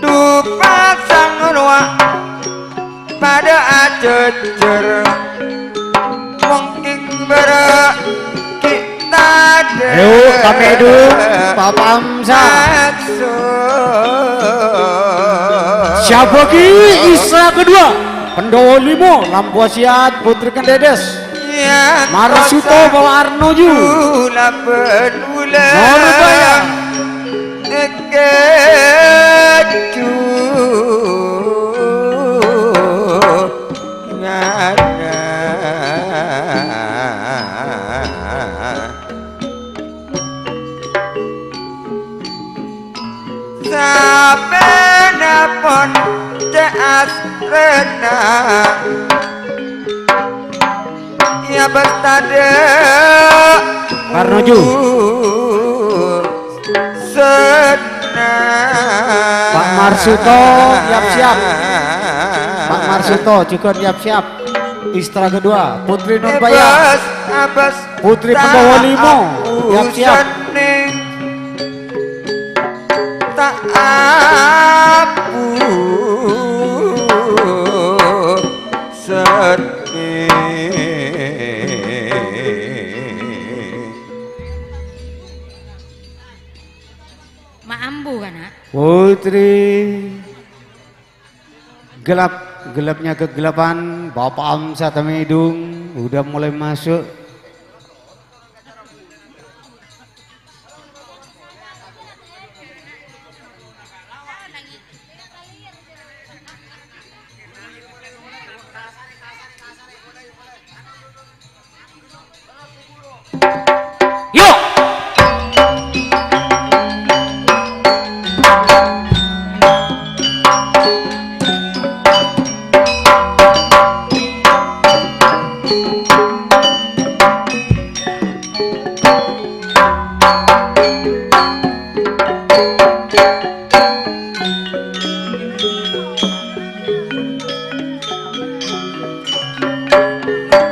Dupasang rowa padâ ajhâjhâr, mongkèng bârâ' ghi' tadâ'. Ayo, kami dulu, Bapak Hamzah. Maksud. Sabâ' ka Isra kedua, Pendowo Limo, Lampu Asiat, Putri Kendedes. Marsuto Bawa Arnoju. Nurbaya. Èkèju ngana. Sapèna pon cè' asrèna. Iyâ, bâs tadâ'. Marnoju. Senna. Pak Marsuto, yap-siap. Pak Marsuto jhughân yap-siap. Istra kedua, Putri Nurbaya. Abas, abas. Putri Pendowo Limo, yap-siap. Ta' abu sèddhi. Ma' ambu, kana'? Putri Gelap, gelapnya kegelapan, Bapak Hamzah Tamedung udah mulai masuk. Yo!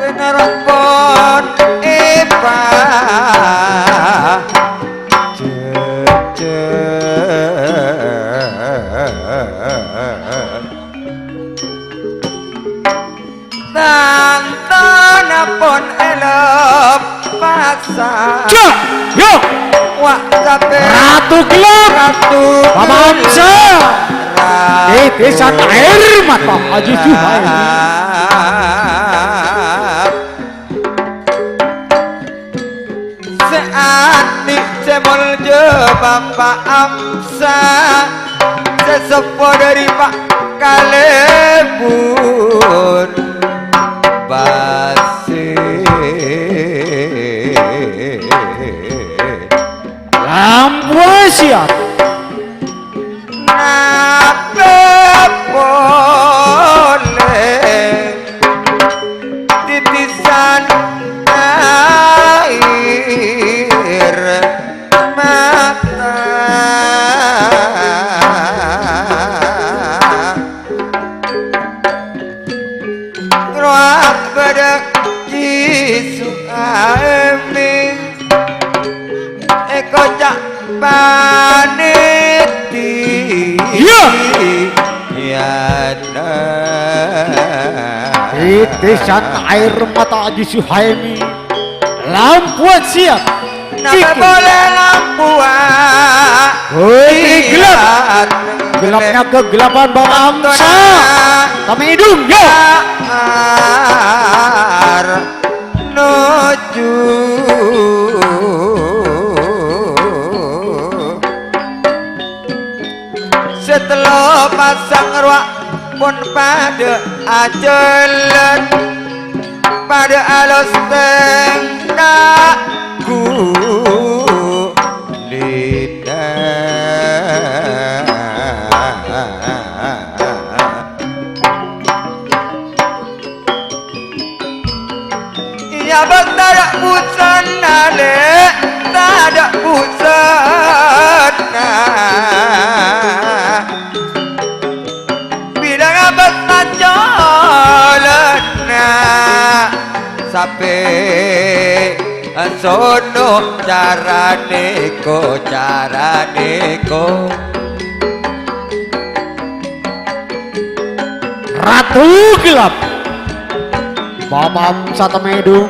Bener pon epa jeje. Tantona pon elep pasar. Cak, yo. Wak, tapi Ratu Gelap. Ratu Bapak Hamzah. Tetesan air mata Haji Suhaili. Se andi' se molja Bapa' Amsa, se seppo dhari Pa' Kalebun Basi. Lambuwa siap. Napa pole titisan air mata? Rowa bâdâ Ji Suhaemi, èkoca' panètè. Iyâ. Tetesan air mata Haji Suhaemi. Lampuwân siap. Napa polè lampuwân? Woi, gelap. Gelapnya kegelapan Bapa' Amsa. Kami hidung, yo. Ar nuju. Satello pasang rowa pon padâ ajhâlân, padâ alos tengnga gulina. Iyâ, bân tadâ' busenna, Lè', tadâ' busenna. Bilâ ngabâs pancolenna, sapè sono caranè ko, caranè ko. Ratu Gelap. Bapa' Amsa Temedung.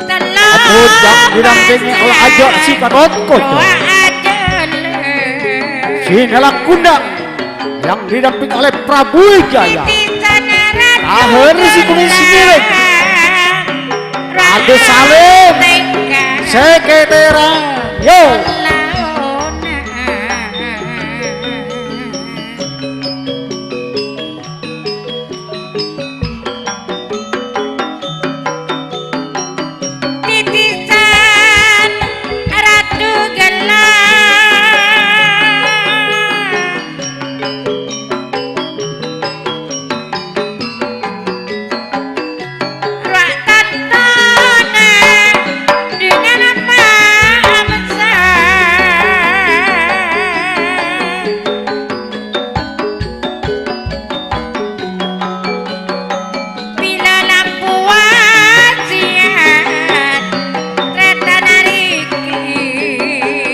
Tello. Abu yang didampingi oleh Ajo' si Karot Koco. Rowa ajhâlân. Sinala Kundang yang didampingi oleh Prabu Wijaya. Titisan arat. Tahir si Kuning Siniring. Raden Salim. Tengka. Sekreteran. Yo. Laona. Titisan Ratu Gelap. Rowa tantona dengan Bapa' Amsa. Bilâ lampuwân siap, tarètan arèya.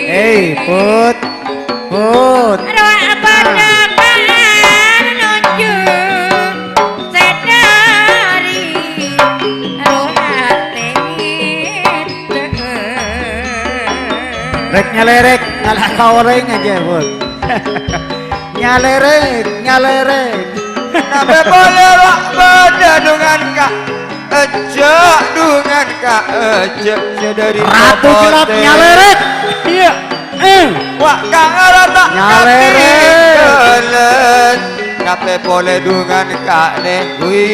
Hei, Put. Put. Rowa padâ ar nuju sè dhâri rowa tètè. Rèk nyalèrèk, ngala' ka orèng ajâ, Put. Nyalèrèk, nyalèrèk. Napè polè rowa bâdâ dhungan ka ejjhâ', dhungan ka ejjhâ' sè dhâri Ratu Gelap nyalèrèk. Iyâ. Eh. Wa' ka ngarata nyalèrèk. Katilèn. Napè polè dhungan ka nèngghuy.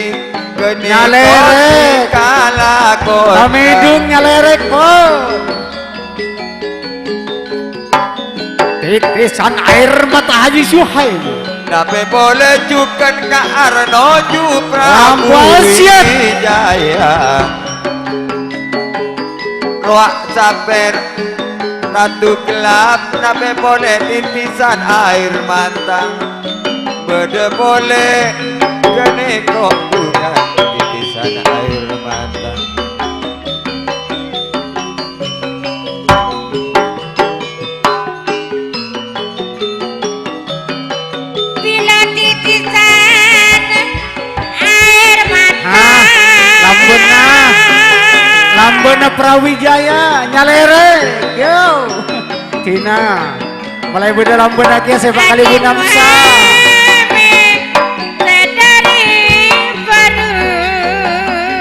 Ghânèka nyalèrèk. Kalakon. Kami dhung nyalèrèk, Put. Titisan air mata Haji Suhaili. Napè polè jhughân ka arnoju Prabu Wijaya. Rowa sapèr Ratu Gelap, napè polè titisan air mata. Bâdâ polè ghânèka dhungan titisan air mata. Bilâ titisan air mata. Hah? Lambâna. Lambâna Prawijaya nyalèrèk. Yo. Dina. Molaè bâdâ lambâna kèya sè bhâkal èbuna Amsa.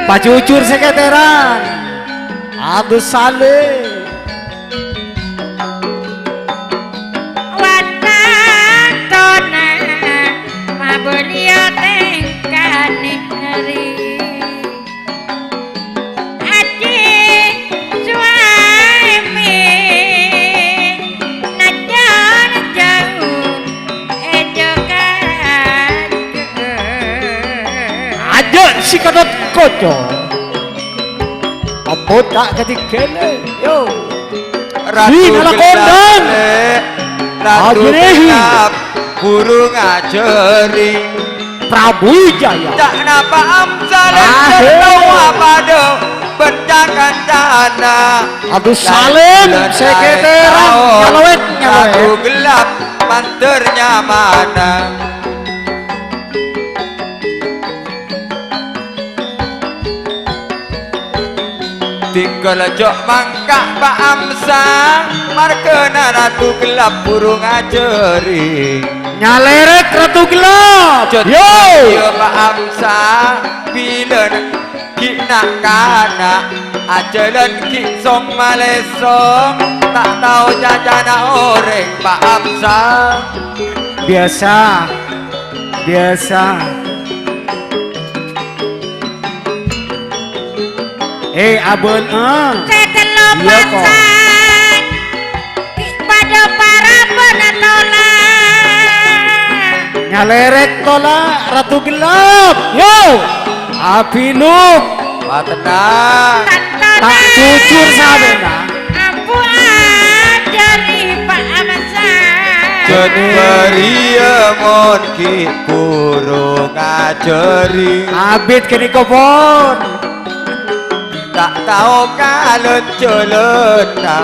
Pajujur sekreteran. Abdus Salim. Watantona mabâliyâ tèngkana ri. Adi suami najan jauh ejokan. Aja si Gatot Kaca. Apa tak ketigene? Yo. Ratu Wih, nala Gelap, kondang. Eh, Ratu Aduh. Gelap, buru ngajari. Prabu Wijaya. Ca'na Pak Amsal Aduh. Tertawa pada bencang kancana. Abdus Salim, Lain sekreteran, taon, nyalowet, nyalowet. Ratu Gelap, manternya mana? Tinggal jok mangka Pak Amsa, margana Ratu Gelap buru ngajari. Nyalèrèk Ratu Gelap. Jot Yo. Iya Pak Amsa, bilân gi' na'-kana', ajhâlân gi' song-malèsong, ta' tao cacana orèng Pak Amsa. Biasa. Biasa. Eh, abon, eh. Sè tello Iya, kok. Pasang. Padâ parabân tola'. Nyalèrèk tola', Ratu Gelap. Yo. Abiluk. Patenang. Ta' jujur sabâna. Ambu ajhâri Pak Amsa. Jhân bâriyâ mon gi' buru ngajhâri. Abit ghânèka pon. Ta' tao kalon-jhâlânna.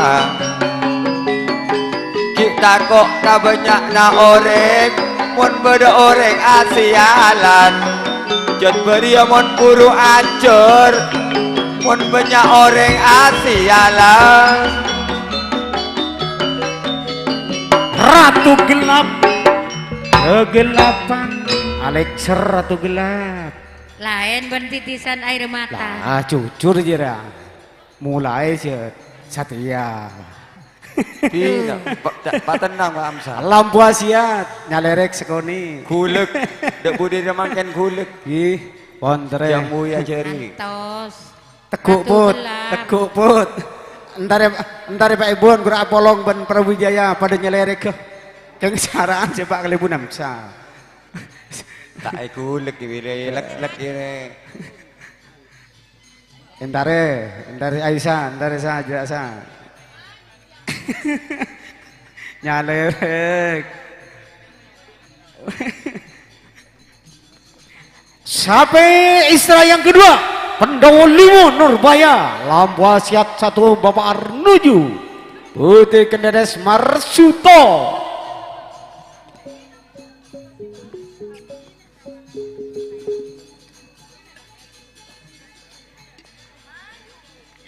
Gi' tako' ka bânnya'na orèng, mon bâdâ orèng asèyalan. Jhân bâriyâ mon buru ajhâr, mon bânnya' orèng asèyalan. Ratu Gelap, kegelapan, alèkser Ratu Gelap. Laèn bân titisan air mata. Lah, jujur jâ, Ra. Molaè sè satèya. Dina, pa-, ca-, patenang, Pak Amsa. Lampu wasiat, nyalèrèk sakonè'. Ghulek. Dâ' budina mangkèn ghulek. Ih, pon, Trè. Yang mulia jari. Antos. Teggu', Ratu Put. Gelap. Teggu', Put. Entarè, entarè Pak Ibun, ghuru apolong bân Prabu Wijaya padâ nyalèrèk, ghi. Kèng sara'an sè Pak Kalèbun Amsa. Ta' èghulek, ghi, bilâ lek-lek, ghi. Entarè, entarè Aisyah, entarè sa, jâ' sa. Nyalèrèk. Sapè istri yang kedua, Pandhawa limo Nurbaya, lampu wasiat satu Bapak Arnuju, Putri Kenderes Marsuto.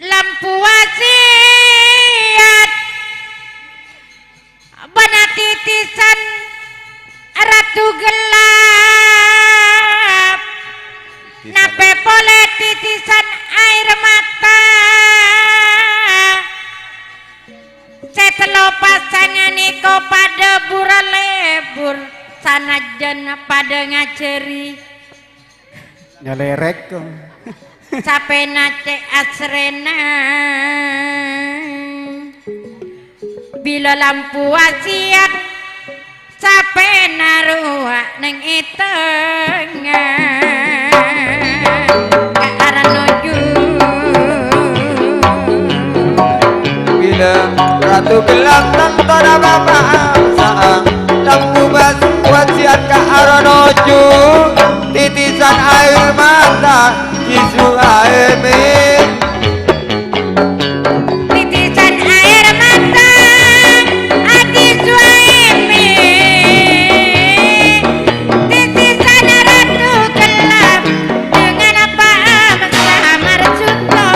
Lampu wasiat, bâna titisan Ratu Gelap, napè polè titisan air mata. Sè tello pasang ghânèka padâ bur-lebur, sanajjhân padâ ngajhâri. Nyalèrèk, kok. Sapèna cè' asrèna. Bilâ lampu wasiat, sapèna rowa neng è tengnga. Ka arah nuju. Bilâ Ratu Gelap tantona Bapak Amsa, lampu bas-, wasiat ka arah nuju. Titisan air mata, Haji Suhaimi. Titisan air mata, Haji Suhaimi. Titisan Ratu Gelap, dengan Pak Amsa Marsuto.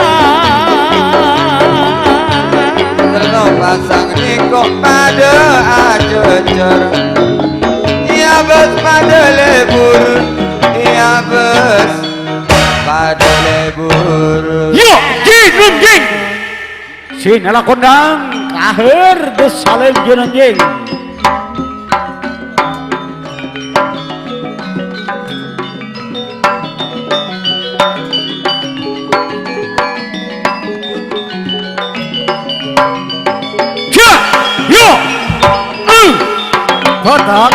Tello pasang nèko padâ aja. Dinala kondang, kahir, desalem jenanjing. Ya, yo, eh, botak.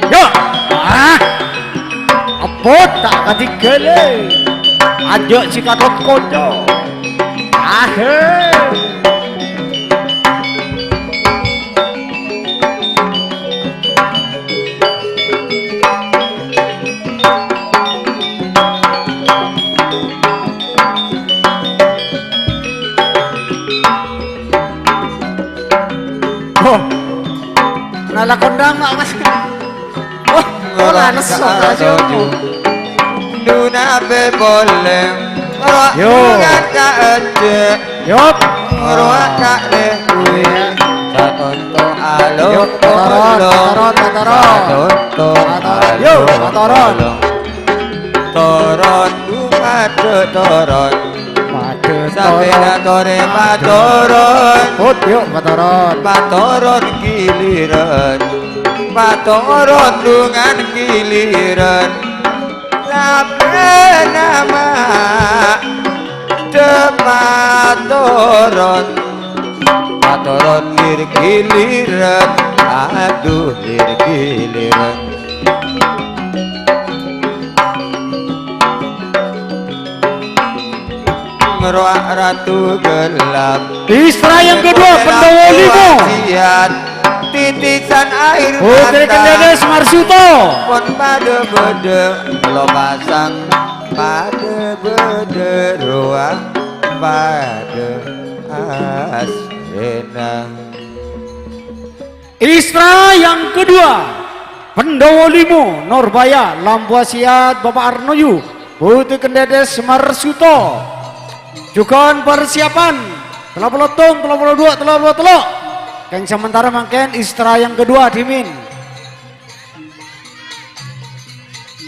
Ya, ah, abot ta' kadhi ghâllu. Ajâ' sè kadhok kanca. Ahè. Oh, nala kondang, Mak, Mas. Oh, ora nesso ka Jojo. Duna be polè. Ora Yo. Ngan ka ecce. Yop. Ora ka le kuwi. Satonto alo Yop, patoron, patoron, patoron. Satonto Patoron. Yo, alo patoron. Polong. Toron, dumadhu toron. Padha Sampeyan toron. Atore patoron. Put, yuk, patoron. Patoron giliran. Patoron dungan giliran. Sampeyan ama' de' patoron. Patoron lir giliran. Aduh, lir giliran. Ngeroak ratu gelap. Isra yang kedua, Pandhawa limo. Wasiat. Titisan air Putri mata. Kendedes Marsuto. Pon padha bedhe, lo pasang padha bedhe, roa padha asrena. Isra yang kedua, Pandhawa limo, Norbaya, Lampu Asiat, Bapak Arnoyu, Putri Kendedes Marsuto. Jugan persiapan, tello polo tong, tello polo dua, tello polo tello. Keng sementara mangken Isra yang kedua, dhimin.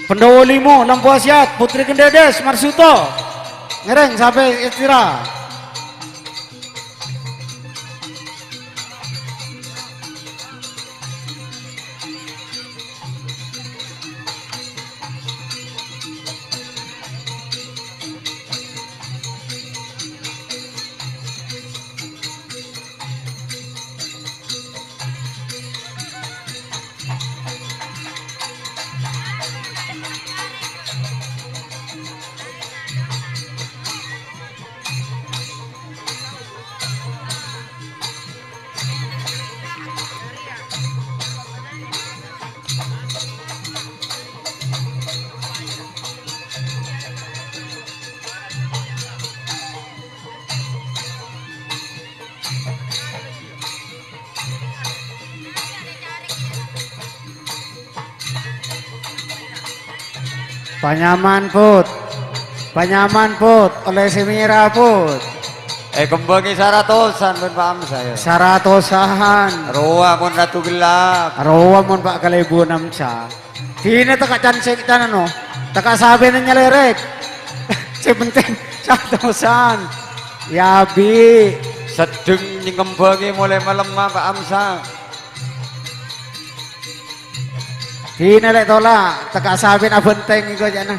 Pandhawa limo, Lampu Asiat, Putri Kendedes Marsuto. Ngereng sampai Isra. Panyaman, Put. Panyaman, Put. Oleh Semira, Put. Eh, kembangè saratosan, bân Pak Amsa, ya. Saratosan. Rowa mon Ratu Gelap. Rowa mon Pak Kalèbun Amsa. Dina teka can sè can ano. Teka sabèna nyalèrèk. Sè penting saratosan. Ya, Bi. Sedeng nyengembangè molaè malemma, Pak Amsa. Dina lè' tola', teka sabèna abhenteng iko jâ'na.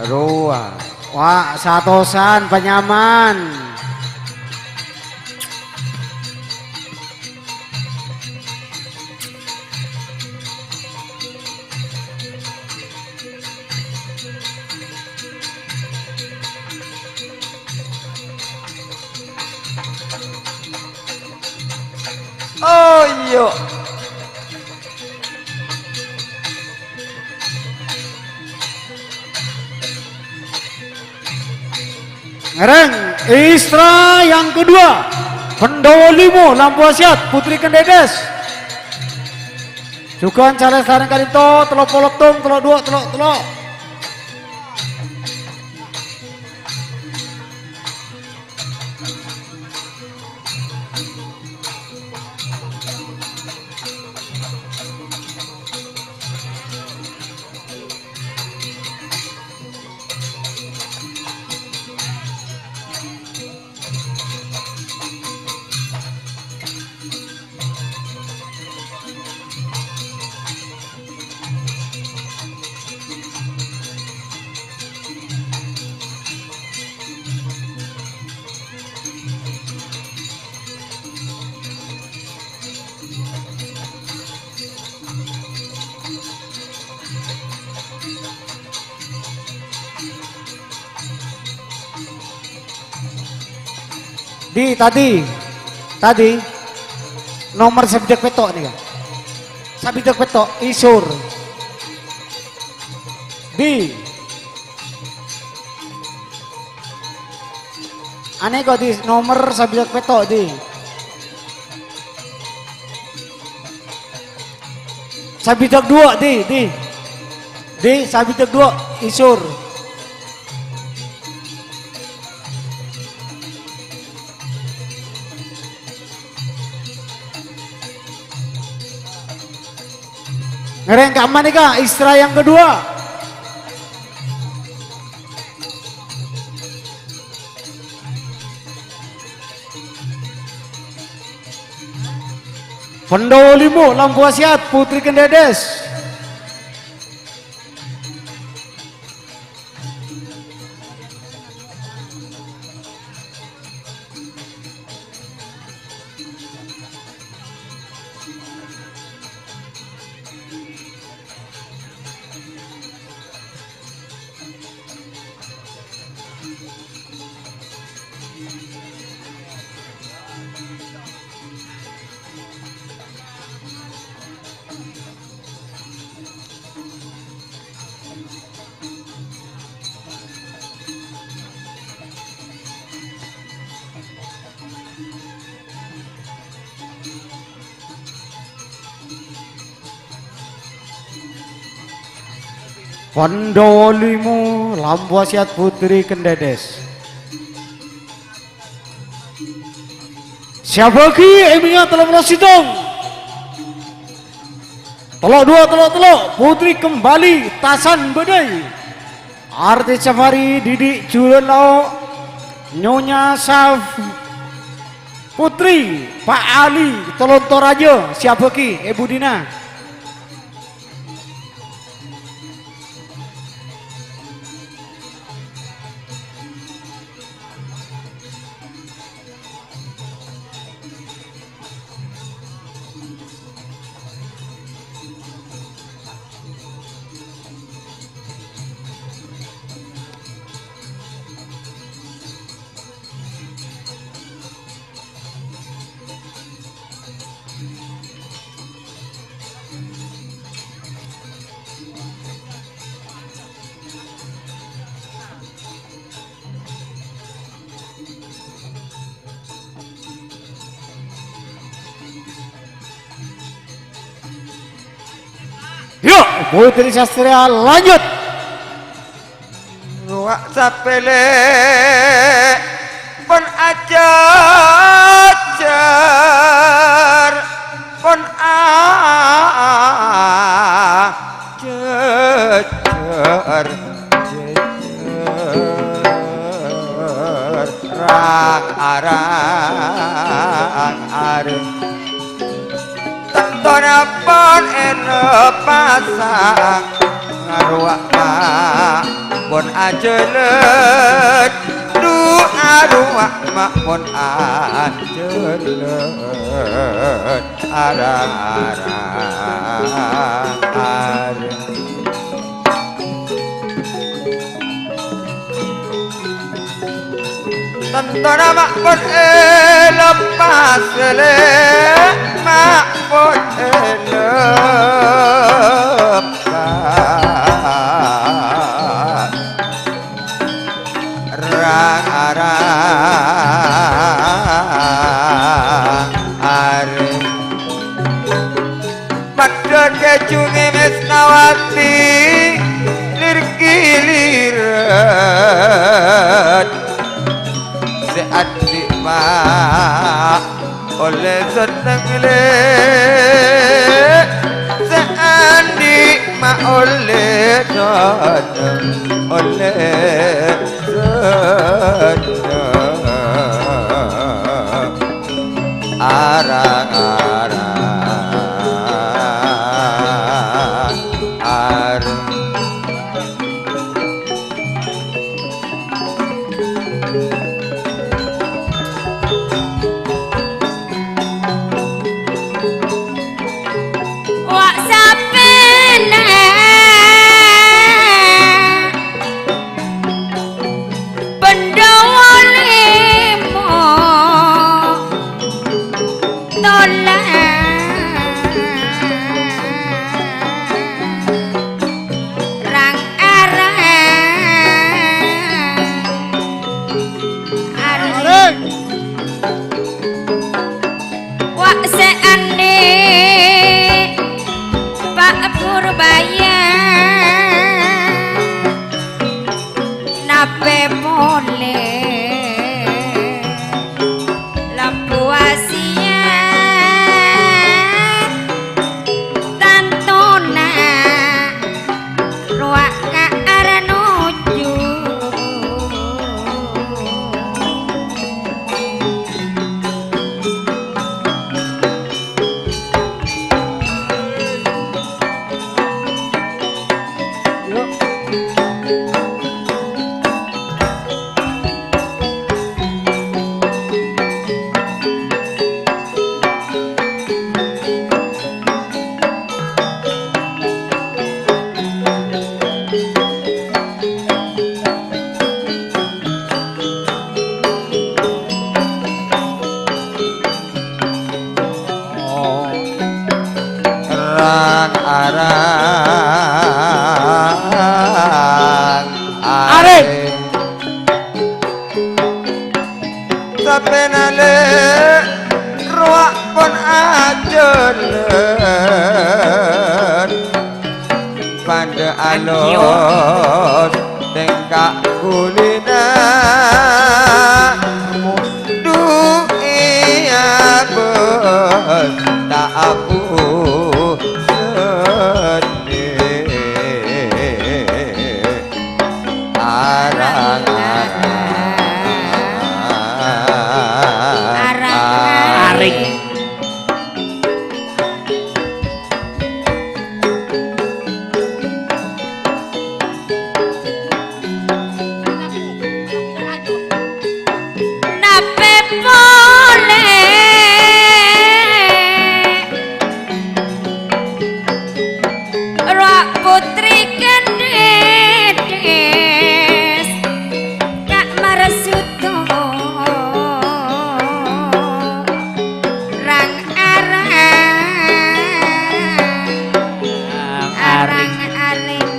Rowa. Wa, satosan, panyaman. Oh, iyâ. Ngereng, Isra yang kedua, Pandhawa limo, Lampu Asiat, Putri Kendedes. Jugan Calès Sareng Karinto, tello polo tong, tello dua, tello tello. Di, tadi. Tadi. Nomer sabidhâk pètto' nèka. Sabidhâk pètto', isur. Di. Anè kok, di, nomer sabidhâk pètto', di. Sabidhâk duwâ', di, di. Di, sabidhâk duwâ', isur. Ngèrèng ka'emma nèka, isra yang kedua. Pandawa limo, Lampu Wasiat, Putri Kendedes. Pandawa limo, Lampu Wasiat Putri Kendedes. Sè abâghi è mènnya tello polo sèttong. Tello duwâ', tello tello, Putri Kembali, Tasan Bâdâi. Artis Safari, Didi Julelao, Nyonya Saf-, Putri, Pak Ali, Telon Toraja, sè abâghi è budina. Yuk, Putri Sastria lanjut. Rowa sapèlè pon ajhâjhâr, pon ajhâjhâr. Jhâjhâr rang-arang arè. Tantona pon èleppasang, arowa ma' pon ajhâlân, dhu arowa ma' pon ajhâlân, arang-arang arè. Tantona ma' pon èleppasè, ma' pon èleppasè. Rang-arang arè. Padhâ kèjhungè Mesnawati, lir-giliran. Sè andi' ma' ollè senneng, lè'. Sè andi' ma' ollè senneng, ollè senneng. Arang-arang arè. Wa' sapèlè Pandhawa lèma'. Wa' sè andhi' Pa' Purbaya, napè polè lampu Asia, tantona rowa ka arnoju. Rang-arang arè. Sapèna lè' rowa pon ajhâlân, padâ alos tèngka' ghulina, mondhu' è abâs ta' abu sèddhi. Arang-arang. Arang-arang. Napè polè rowa Putri Kendhedhes, Ka' Marsuto, rang-arang, arang-arang.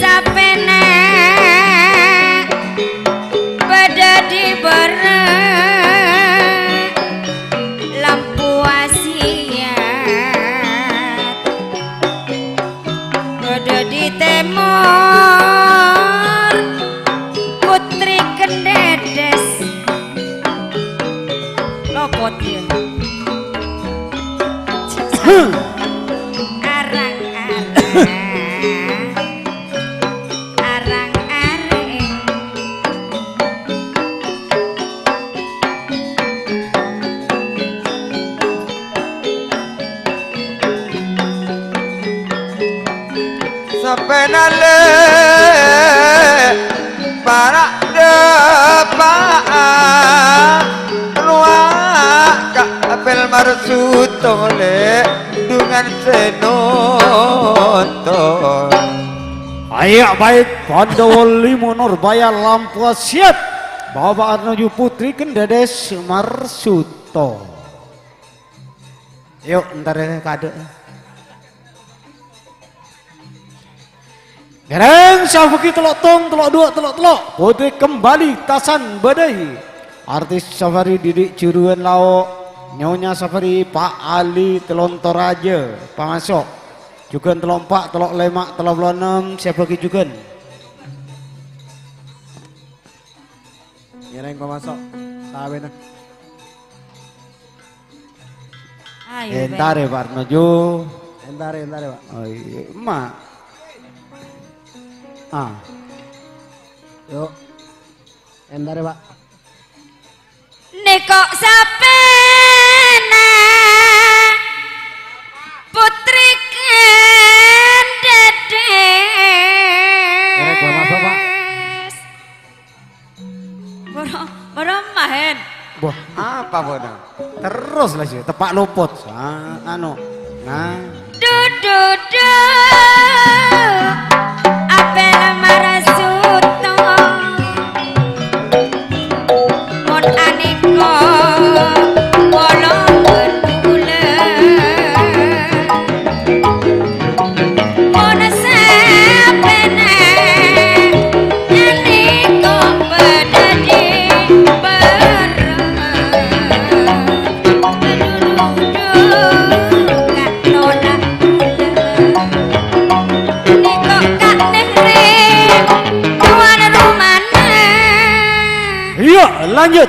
Sapèna padâ è bârâ' lampu Asia, padâ è tèmor Putri Kendhedhes. Lopot, yâ. Arang-arang. Arang-arang. Sapèna lè' para' dâpa'a rowa Ka' Pèl Marsuto lè' dhungan sè nonton. Aya, baik, Pandawa Limo Norbaya Lampuwa siap. Bapa' arnoju Putri Kendhedhes Marsuto. Yu', entarè kadâ'. Ngèrèng sè abâgi tello' tong, tello' duwâ', tello' tello'. Putri kembali tasan bâdâi. Artis Safari Didik Juruan Lao', Nyonya Safari, Pa' Ali Telon Toraja, pamaso'. Jughân tello' empa', tello' lèma', tello polo ennem, sè abâgi jughân. Ngèrèng pamaso' sabâna. Ayo, entarè, Pak Arnojo. Entarè, entarè, Pak. Oh, iyâ, Ma'. Ah. Yu'. Entarè, Pak. Nèko sapèna Putri Kendhedhes. Ngèrèng pamaso', Pak. Boro, boro maèn. Wah, apa bâdâ? Terros la sih, teppa' lopot. Ah, anu. Nah. Du, du, du. Apel Marasuto. Mon anèko polo bân bulân. Mon sapèna anèko padâ Iya, lanjut.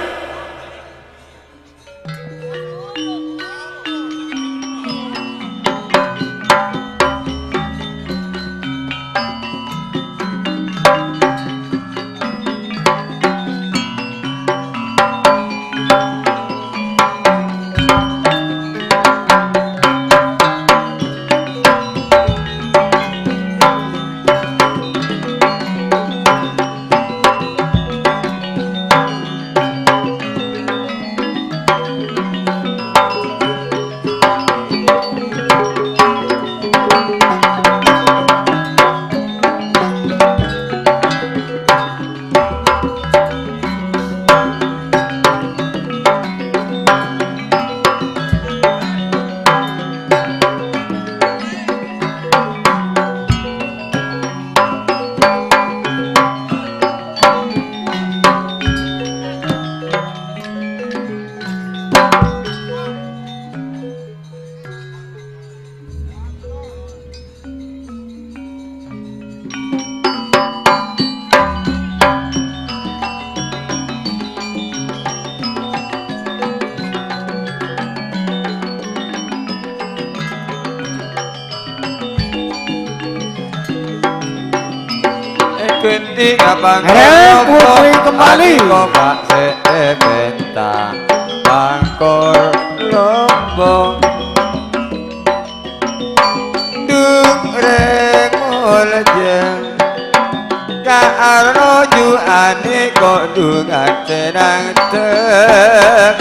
Ganti ngabang Ngarep putri kembali. Kok se penta bangkor lombong. Dung reng moljeng ka arloju ane kok dungan tenang teng.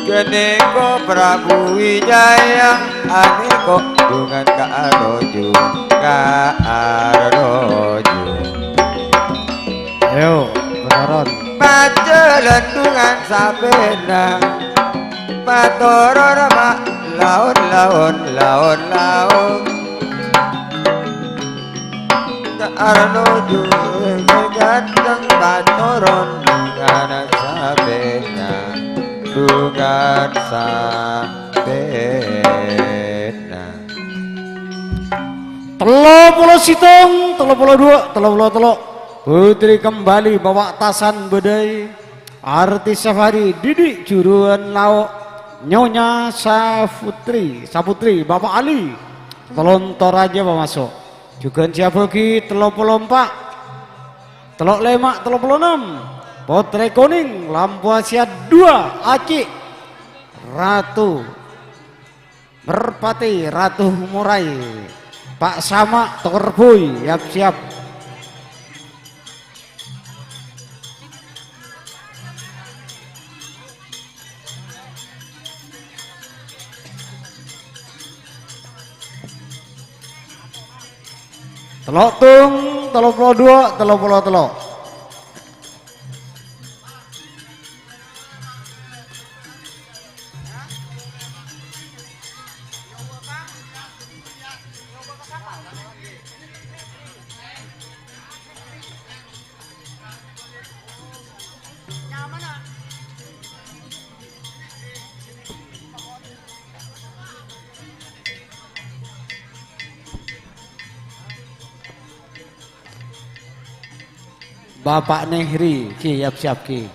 Ganeka Prabu Wijaya, aneka dungan ka arloju, ka arloju. Ayo, patoron. Pajalan dungan sabena, patoron ma' laon, laon, laon, laon. Arloju ganteng patoron dungan sabena, dungan sabena. Tello polo settong, tello polo dua, tello polo tello. Putri kembali bawa tasan badai. Artis Safari, Didik Juruan Lao', Nyonya Saputri, Saputri, Bapak Ali, Telon Toraja pamaso'. Jugan siap bagi tello polo empa', tello lema', tello polo ennem. Potre Koning, Lampu Asia dua, Aci', Ratu. Merpati, Ratu Murai, Pak Sama, Tokor Boy, yap-siap. Tello tung, tello polo dua, tello polo tello. Bapak Nehri, Ki, yap-siap, Ki.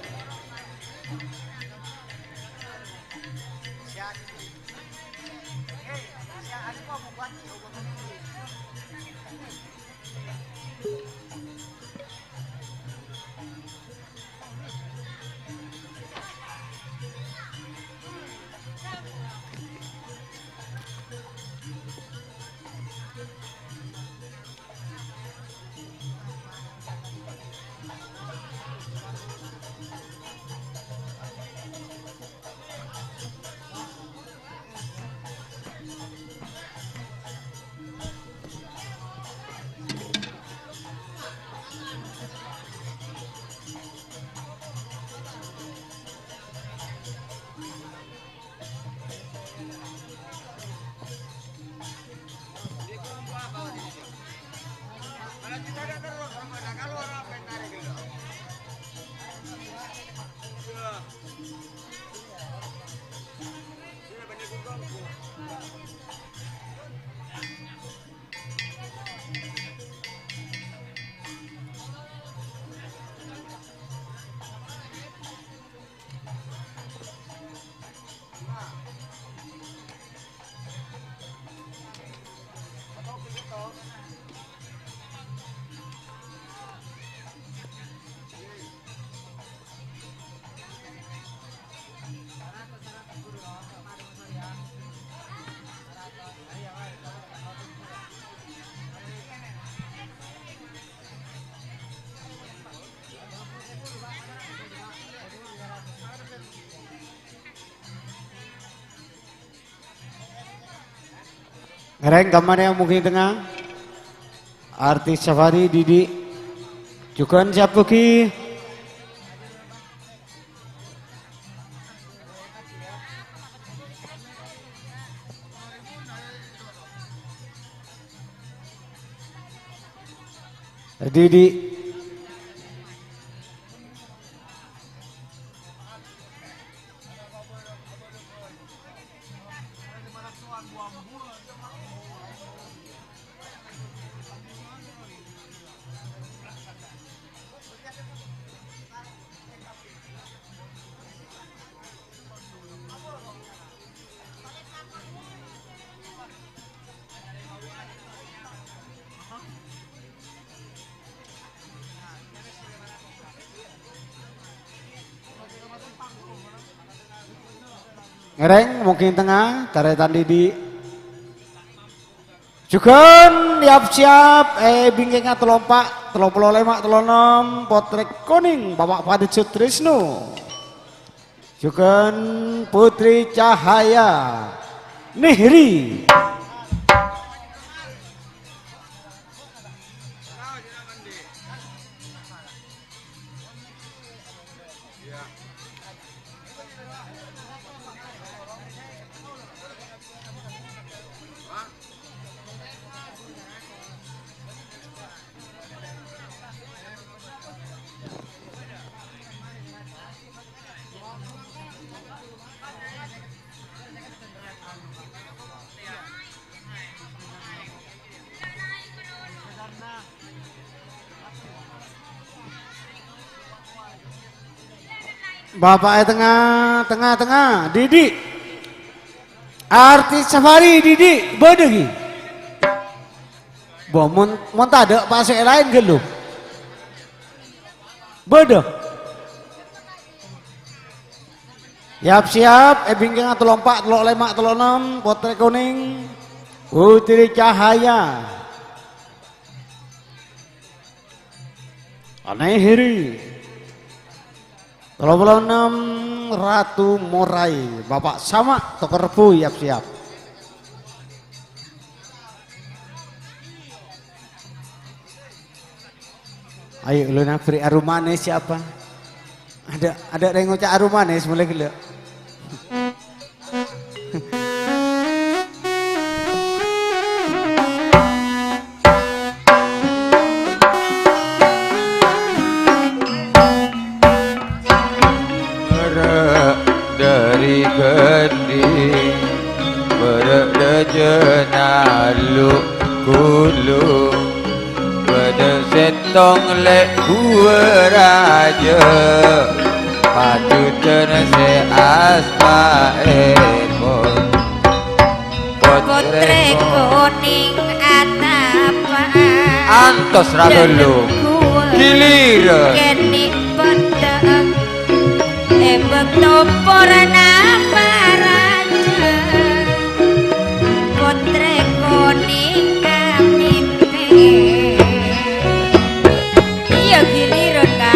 Ngèrèng kamma rèya mungkin tengnga. Artis Safari, Didi. Jhughân sapa ghi? Didi. Ngèrèng, mungkin tengnga, tarètan Didi. Jhughân yap-siyap, è bingkèngnga tello empa', tello polo lèma', tello ennem, Pottrè Konèng, Bapak Fadil Sutrisno. Jhughân Putri Cahaya Nehri. Bapa'na tengnga, tengnga, tengnga, Didi. Artis Safari, Didi, bâdâ ghi? Bo, mon, mon tadâ' pas sè laèn ghâllu. Bâdâ. Yap-siyap, è bingkèngnga tello empa', tello lèma', tello ennem, Pottrè Konèng, Putri Cahaya. Anèhri. Tello polo ennem, Ratu Morai, Bapak Sama, Tokor Rebu, yap-siyap. Ayo, ulun aberri' aromanes, siapa? Ada, ada rèng ngoca' aromanes, mulai ghellu'. Bârâ' dâri ghândhing, bârâ' dâjâna lu-ghulu. Bâdâ sèttong lè' ghuwâ rajâ, pajutan sè asmaèpon Pottrè Konèng Atapa. Antos ra ghâllu'. Giliran. Kènè' bâdâ è bâkto Purnama Rajâ, Pottrè Konèng amèmpè. Iyâ, giliran, Ka'.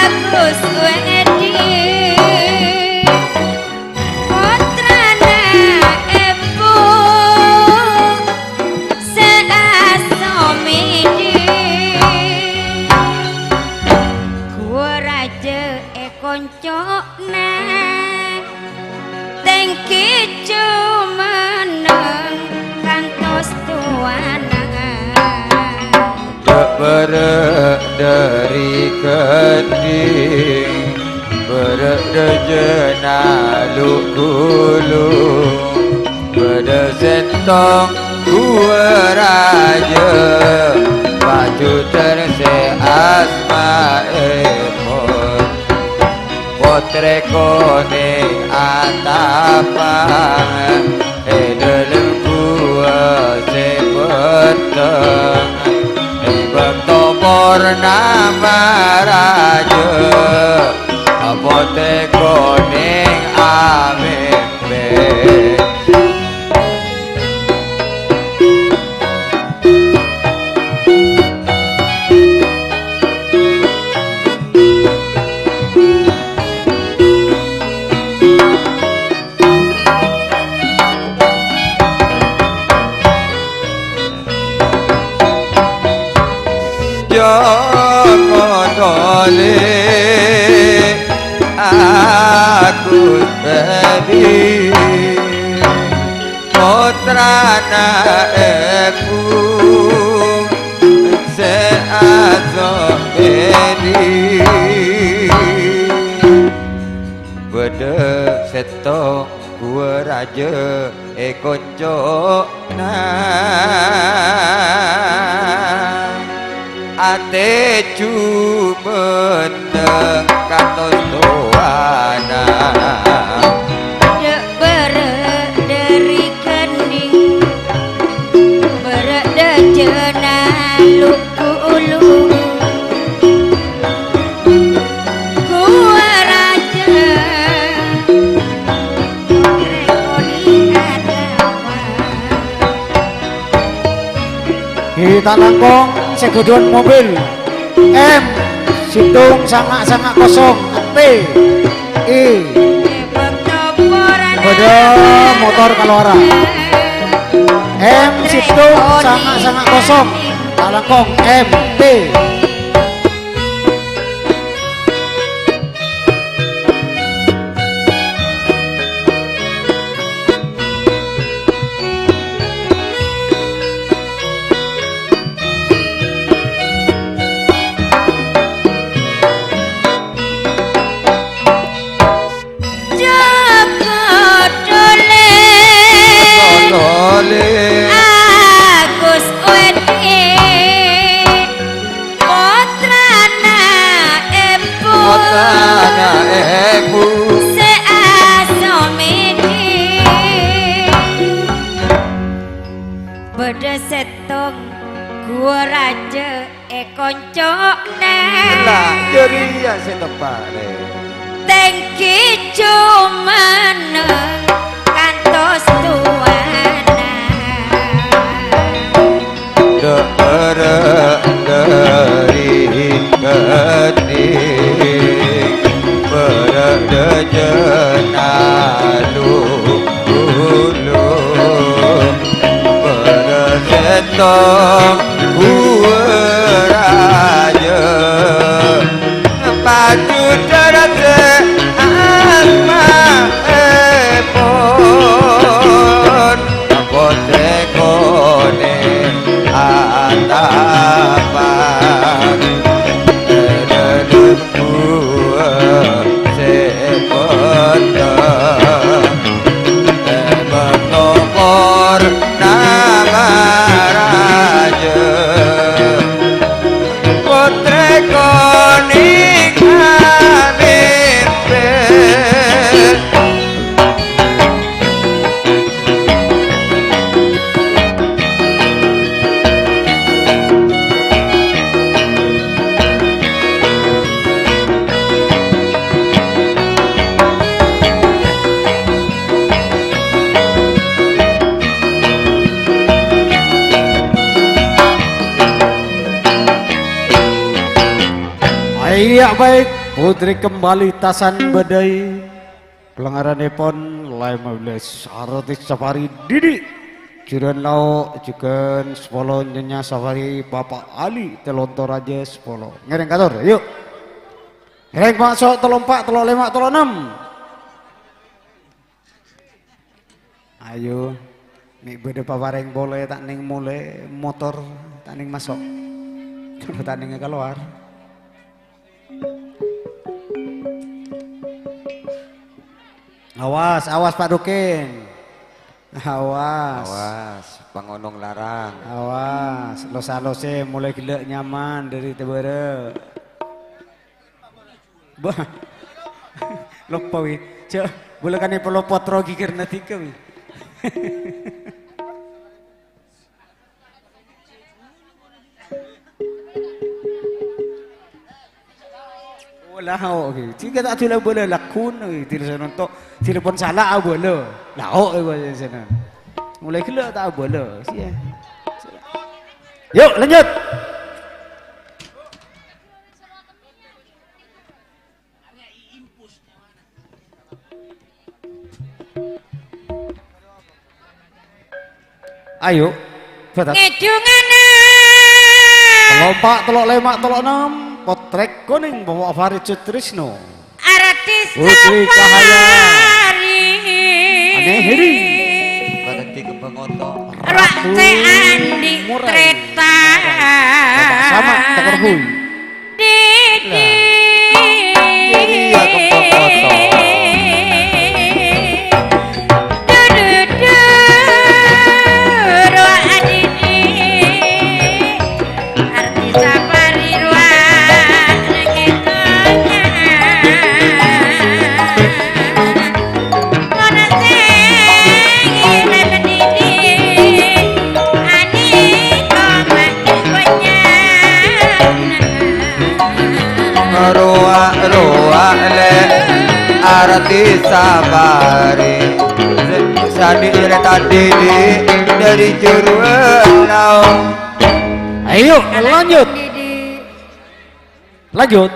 Agus Wedi, pottrana Empu sè asomèdhi. Ghuwâ rajâ è konco'na, tèngghi jumenneng kantos towana. Bârâ' dâri ghândhing, bârâ' dâjâna lu-ghulu. Bâdâ sèttong ghuwâ rajâ, pajutan sè asmaèpon Pottrè Konèng Atapa. È dâlem ghuwâ sè petteng, è bâkto Purnama Rajâ. Kodole aku bali potrana ebu se aso bedi. Bâdâ sèttong guwa rajâ è konco'na, atè jumenneng kantos towana. Dâ' bârâ' dâri ghâning, bârâ' dâjâna lu-, Ku ulu, ku raja, rengkoni adawa. Kita langkong sè ghâdhuwân mobil M sèttong sanga' sanga' kosong T I. Bâdâ motor kalowara. M sèttong sanga' sanga' kosong. Talangkong M T. Joko Dole, Dole. Agus Wedi, potrana Ebu, potrana Ebu. Sè asomedi. Bâdâ sèttong guwa rajâ è konco'na. Lah, jârèya sè teppa', Lè. Tèngghi jumenneng kantos towana. Dâ' bârâ' dâri ghâning, bârâ' dâjâna lu-, bulu. Bârâ' sèttong guwa rajâ, paju dârâ sè asmaèpon Pottrè Konèng Atapan. Dâlem guwa sè petteng, è bâkto Purnama rajâ, Pottrè Konèng amimpin. Iyâ, baik, Pottrè Kembali Tasan Bâdâi. Palangaranèpon lèma bellâs artis Safari Didi. Jhughân Lao', jhughân sapolo Nyonya Safari, Bapak Ali, Telontor Raja sapolo. Ngèrèng kator, ayo. Ngèrèng maso' tello empa', tello lèma', tello ennem. Ayo. Mè' bâdâ paparèng polè, ta' nèng molè, motor ta' nèng maso'. Ta' nèng kalowar. Awas, awas, Pak Dukin. Awas. Awas, pangonong larang. Awas, los-alosè molaè ghellâ' nyaman dâri tèbârâ'. Bâh. Loppa, wi. Jâ', bulâ kanèpo loppa tro ghighârna dhika, wi. Oh, lao', ghi. Jika ta' adhu la bâlâ laghuna, ghi. Diri sanonto, telepon sala abâlâ. Lao', ghi, bâlâ sana. Molaè ghellâ' ta' abâlâ. Siya. Yuk, lanjut. Ayo, bâdâ. Ngèdhungana Tello' empa', tello' lèma', tello' ennem, Pottrè Konèng, Bapa' Farid Sutrisno. Artis Putri Cahaya. Safari. Anèhri. Badhâddhi kembang oto. Ratu Ratu Andi Murai. Treta. Sama, Teker Boy. Didi. Lah, jârèya kembang oto. Dududu, rowa Didi. Arti sapari rowa nang ètonya. Ora sing ilèn Didi, ani koma bânnya'. Rowa-rowa lè arti sapari. Sè-, sadi rè tadi di, dari Juruan Laong. Ayo, lanjut. Lanjut.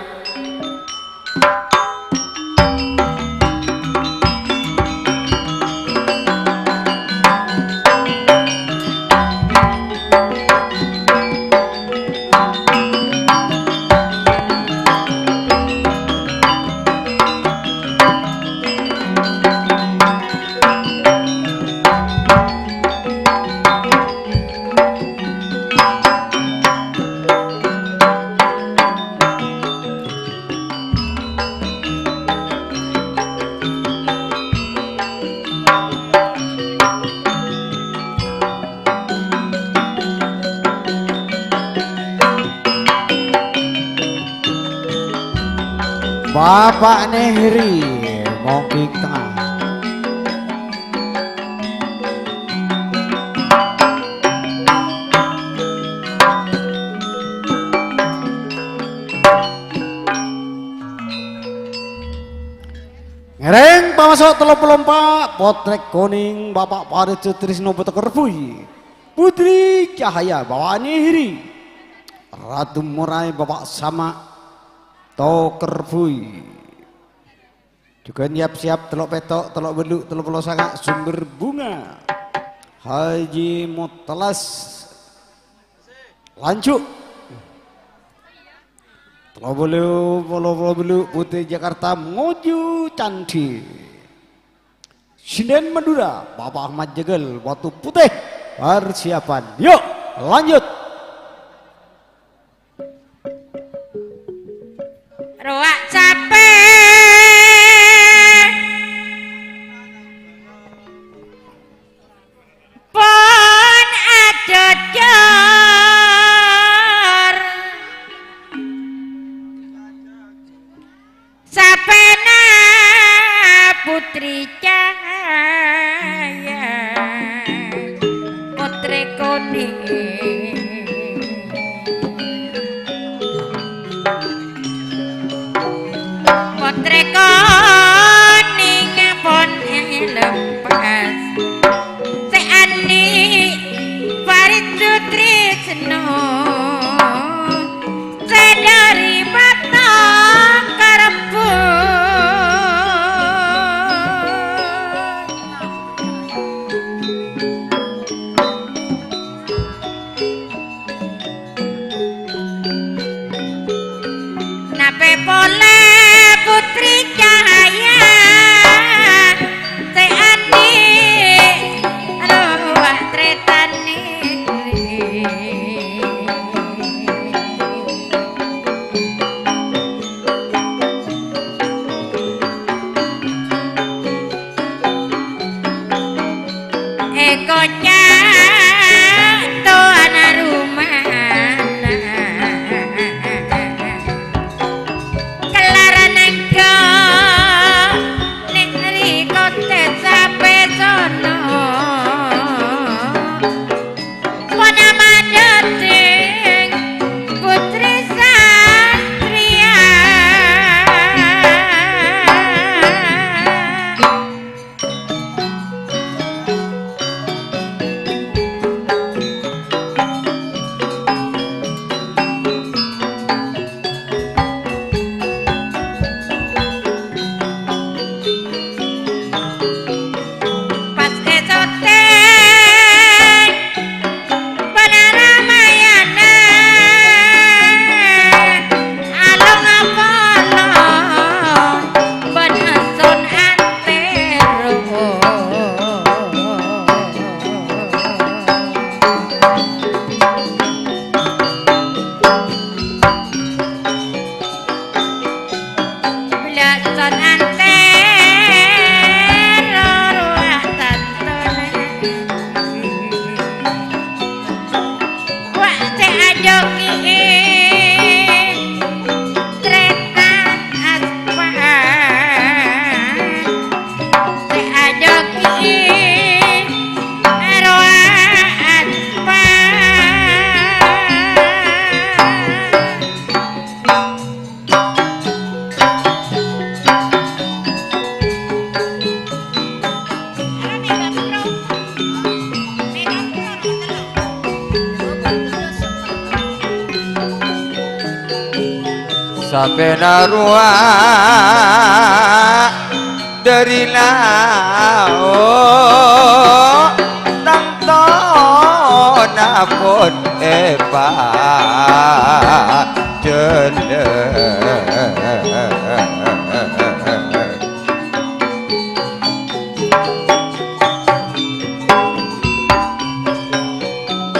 Bapa' Nehri, monggi tengnga. Ngèrèng pamaso' tello polo empa', Pottrè Konèng, Bapa' Farid Sutrisno, Bapa' Teker Boy. Putri Cahaya, Bapa' Nehri. Ratu Moraè, Bapa' Sama', Toker Boy. Jhughân yap-siyap tello' pètto', tello' bâllu', tello polo sanga', Sumber Bunga. Haji Mutlas. Lanjut. Tello bâllu', tello polo bâllu', Putri Jakarta, Ngojo Candhi. Sinden Madura, Bapa' Ahmad Jegal, Batu Putih. Persiapan. Yuk, lanjut. Rowa' capè pon ajojor. Sapèna Putri Cahaya, Pottrè Konèng. Pottrè Konèng pon èlepas. Sè andi' Farid Sutrisno. Sè dhâri Bato Karebbhu. Napè polè Putri Cahaya sè andi' rowa' trètanè. Èkoca' towana rumana. Kellar nengko neng riko tè sapè sono. Ponapa dhâteng Putri Satriya. Sapèna rowa dhâri lao', tantona pon èpadhâlân.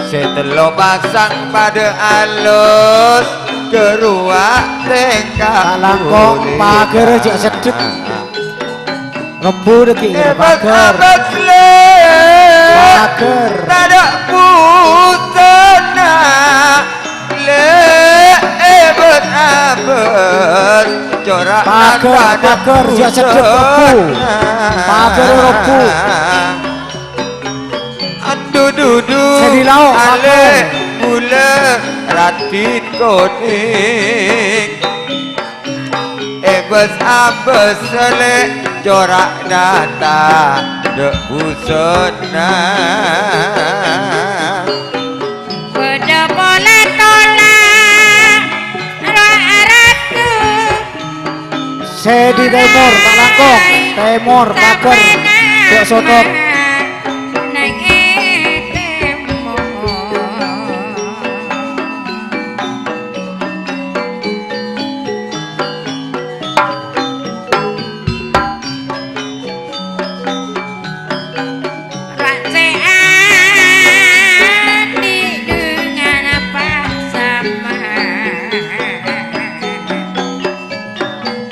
Sè tello pasang padâ alus, ghâruwa tèngka. Ta' langkong, pagherra jhâ' seddhek. Rebbhu dhâggi' ghârâ pagher. Pagher. Tadâ' busana. Lè' èbât-abât, cora' pagher, pagher, jhâ' seddhek, rebbhu. Pagher, rebbhu. Andu dudu, sè di lao', alè' pagher. Bulâ raddhin konèng. Èbâs-abâs lè' cora'na tadâ' busana. Bâdâ polè tola' ra-, ratu. Sè di tèmor, ta' langkong. Tèmor, pagher. Jhâ' sotop. Neng è tèmor. Racè'an di dengan pasaman.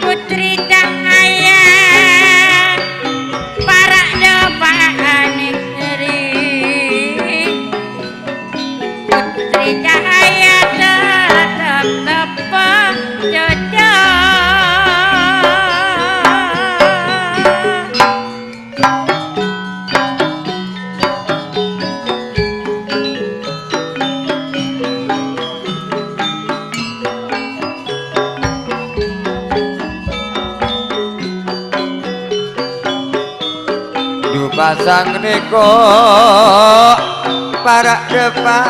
Putri Cahaya, para' dâpa' anèri. Putri Cahaya tetep jojo. Du pasang nèko para' dâpa',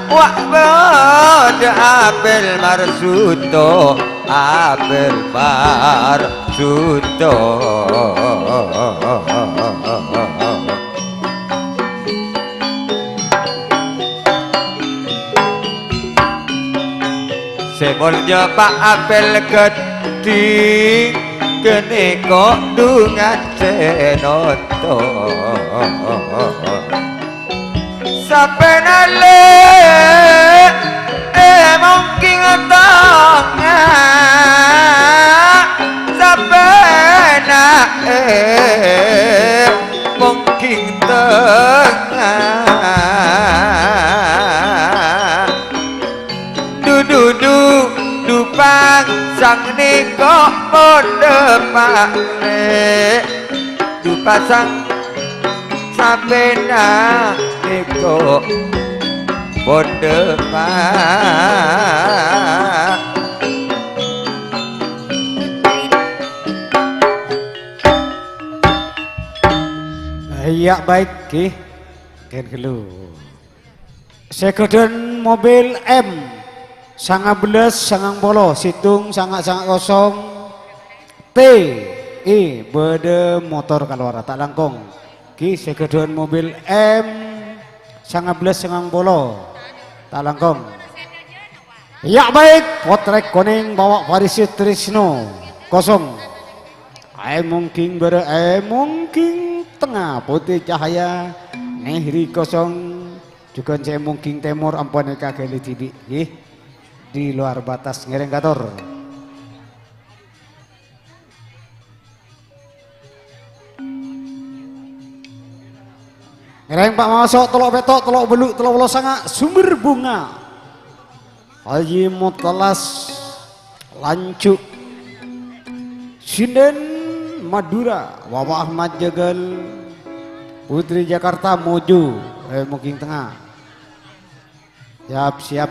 wa' bâdâ apèl marsuto, apèl marsuto. Sè molja Pa' Apèl Ghâddhing, ghânèka dhungan sè nonton. Sapèna lè' è mongking tengnga, sapèna è mongking tengnga. Du, du, du, du pasang nèko pon dâpa' lè'. Du pasang sapèna nèko pon dâpa'. Iyâ, baik, ghi. Kèn ghâllu. Sè ghâdhuwân mobil M sanga bellâs sangang polo, sèttong sanga sanga kosong, T E, bâdâ motor kalowara, ta' langkong. Ghi, sè ghâdhuwân mobil M sanga bellâs sangang polo, ta' langkong. Iyâ, baik, Potrèk Konèng bawa Faris Trisno, kosong. È mongking bârâ', è mongking tengnga, Putri Cahaya, Nehri kosong. Jhughân sè è mongking tèmor ampon èkaghâli dhibi', ghi. Di luar batas, ngèrèng kator. Ngèrèng Pa' Maso', tello' pètto', tello' bâllu', tello polo sanga', Sumber Bunga. Haji Mutlas, Lanjhu. Sinden Madura, Bapak Ahmad Jagal. Putri Jakarta, Mojo, è mongking tengnga. Siap, siap.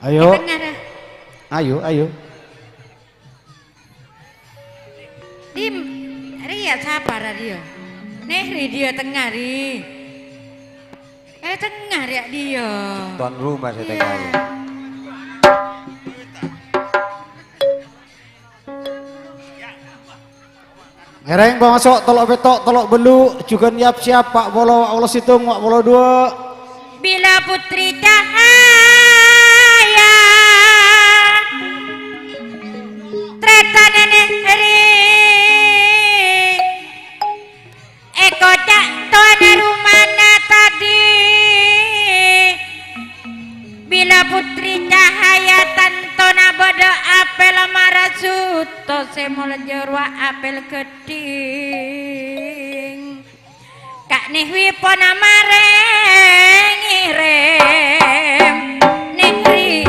Ayo. Tengnga, dah. Ayo, ayo. Dim, rèya sapa, rèya? Neh, rèya tengnga, rè. Eh, tengnga rèya dhiyâ. Tuan rumah sè tengnga, ya. Ngèrèng pamaso' tello' pètto', tello' bâllu', jhughân yap-siyap, pa' polo, pa' polo sèttong, pa' polo duwâ'. Bilâ Putri Cahaya, trètanè Negri. Èkoca' towana rumana tadhi'. Bilâ Putri Cahaya tantona bâdâ apel marasuto sè molja rowa apel ghâddhing. Ka' Nehwi pona marè ngèrèm Negri.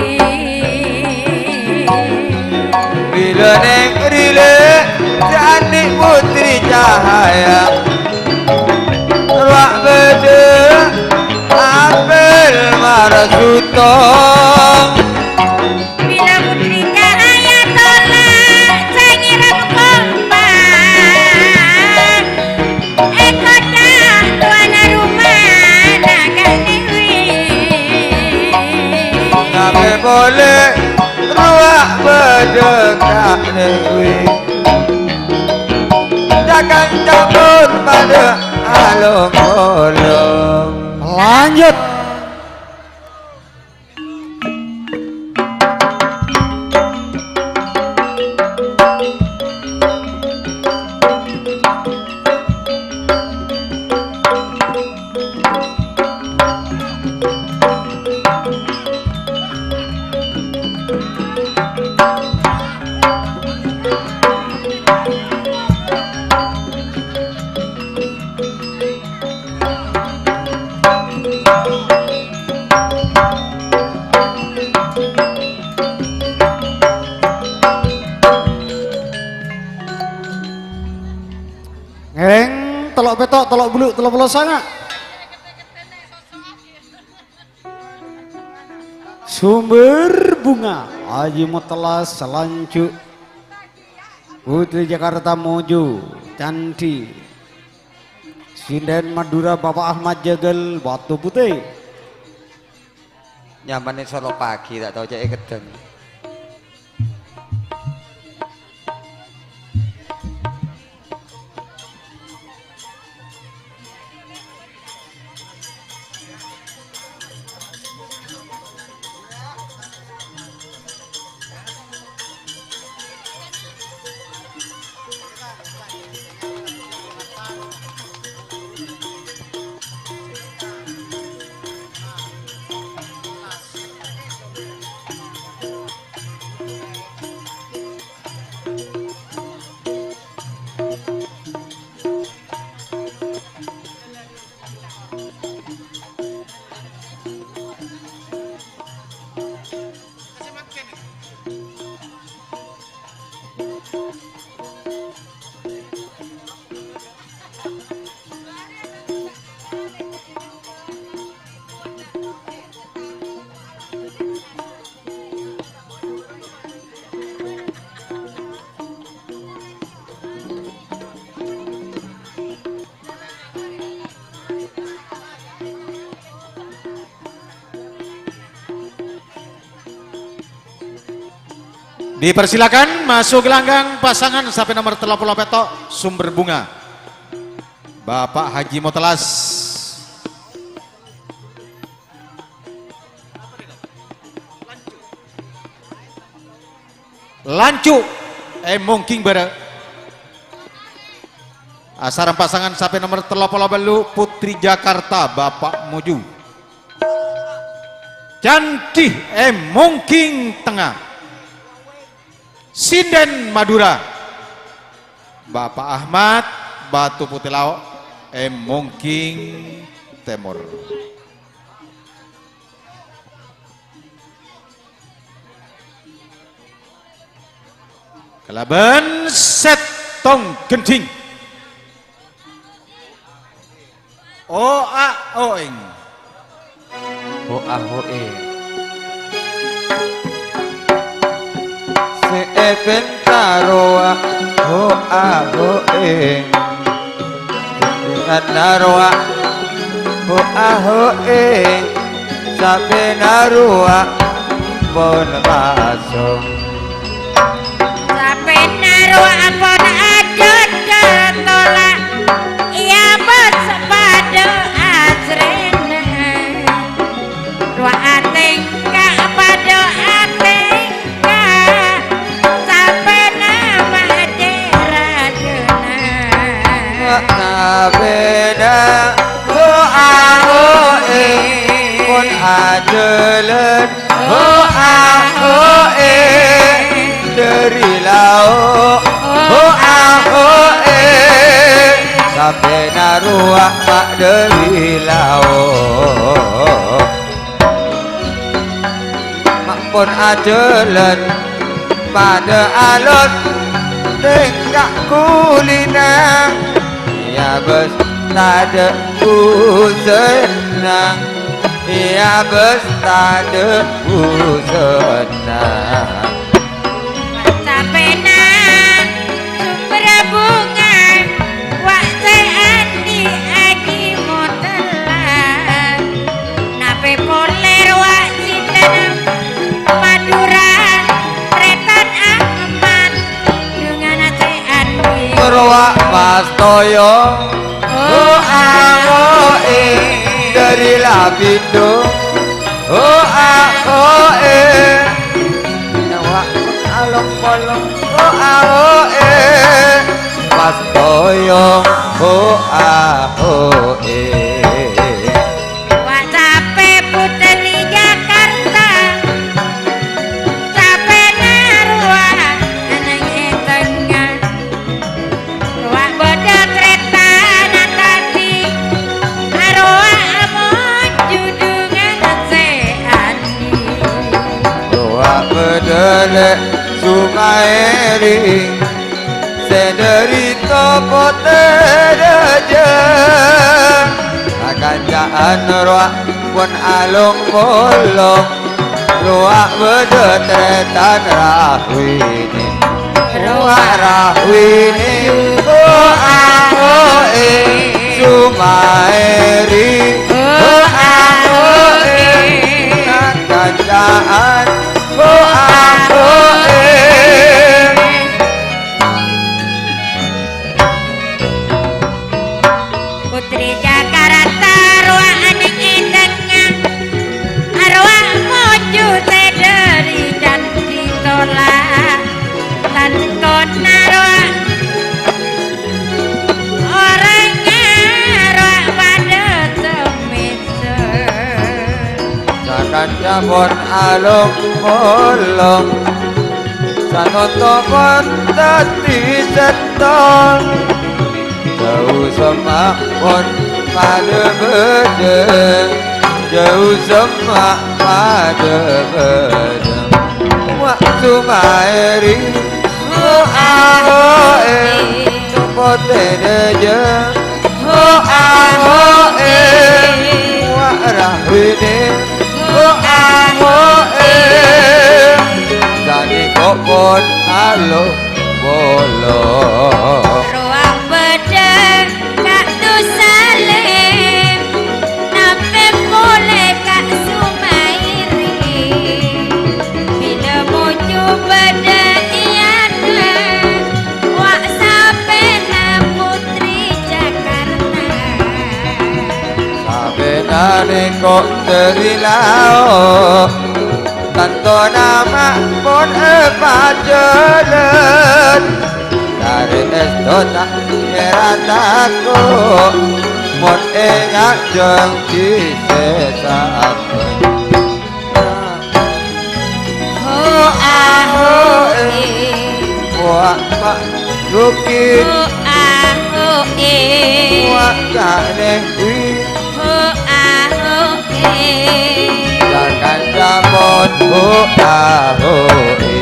Bilâ Negri lè, jhâ' andi' Putri Cahaya. Rowa bâdâ apel marasuto. Bilâ Putri Cahaya tola' sè ngèrèm kompa. Èkoca' towana rumana Ka' Nehwi. Tapè polè rowa bâdâ Ka' Nehwi. Ca-kanca pon padâ along-olong. Lanjut. Ngèrèng tello' pètto', tello' bâllu', tello polo sanga'. Sumber Bunga, Haji Mutlas, Salanju', Putri Jakarta Mojo, Candhi, Sinden Madura, Bapak Ahmad Jagal, Batu Putih. Nyamana solo pagi, ta' tao cè' èkeddhâng. Dipersilakan masuk gelanggang pasangan sapè nomer tello polo pètto', Sumber Bunga. Bapak Haji Mutlas. Lanjut, è mongging bârâ'. Asareng pasangan sapè nomer tello polo bâllu', Putri Jakarta, Bapak Moju. Candhi è mongging tengnga. Sinden Madura, Bapak Ahmad, Batu Putih Lao', è mongging tèmor. Kalabân sèttong gendhing. Oa-oeng. Oa-oeng. Sè èpènta rowa oa-oeng. Gendhinganna rowa. Ho'-aho'e, sapèna rowa pon pasong. Sapèna rowa pon ajhâjhâ tola', iyâ bâs padâ asrèna. Rowa atèngka padâ atèngka, sapèna ma' cè' rajâna. Sapèna ho'-aho'e, pon ajhâlân ho'-aho'e, dhâri lao' ho'-aho'e, sapèna rowa ma' dhâri lao'. Ma' pon ajhâlân padâ alos, tèngka kulina, iyâ bâs tadâ' busènna, iyâ bâs tadâ' busènna. Sapèna sumberra bhunga, wa' sè andi' aji motella. Napè polè rowa cintana Madhurâ, trètan aman, dhungana sè andi'. Rowa pas toyong, ho'-aho'e, dhâri Lapindo, ho'-aho'e. Nyawa along-polong, ho'-aho'e, pas toyong, ho'-aho'e. Wa' sapè putri Jakarta, sapèna rowa neng è tengnga. Rowa bâdâ trètan atadi, arowa amon jhudhungan sè andi'. Rowa bâdâ Lè' Sumaeri, sè dhâri Topo Tèdhâjâ. Sakanca'an rowa pon along-polong, rowa bâdâ trètan Rahwini. Rowa Rahwini, ho'-aho'e, Sumaeri, ho'-aho'e, sakanca'an, ho'-aho'e. Putri Jakarta rowa neng è tengnga, arowa moju sè dhâri candi tola'. Tantona rowa orèng rowa padâ sè mèsè. Sakanca pon along-polong, sanonto pon dhâddhi sèttong. Jhâu semma' pon padâ bâdâ, jhâu semma' padâ bâdâ. Wa' Sumaeri, ho'-aho'e, Topo Tèdhâjâ, ho'-aho'e, wa' Rahwini, ho'-aho'e, sanèko pon along-polong. Rowa bâdâ Ka' Dusalim, napè polè Ka' Sumaeri. Bilâ moju bâdâ è adâ', wa' sapèna putri Jakarta. Sapèna nèko dhâri lao', tantona ma' pon èpajhâlân. Dhâri èsto ta' kèra tako', mon enga' jhânjhi sè sabbhân. Ho'-aho'e. Wa' ma' rugi. Ho'-aho'e. Wa' ka'ne wi. Ho'-aho'e. Sakanca pon ho'-aho'e.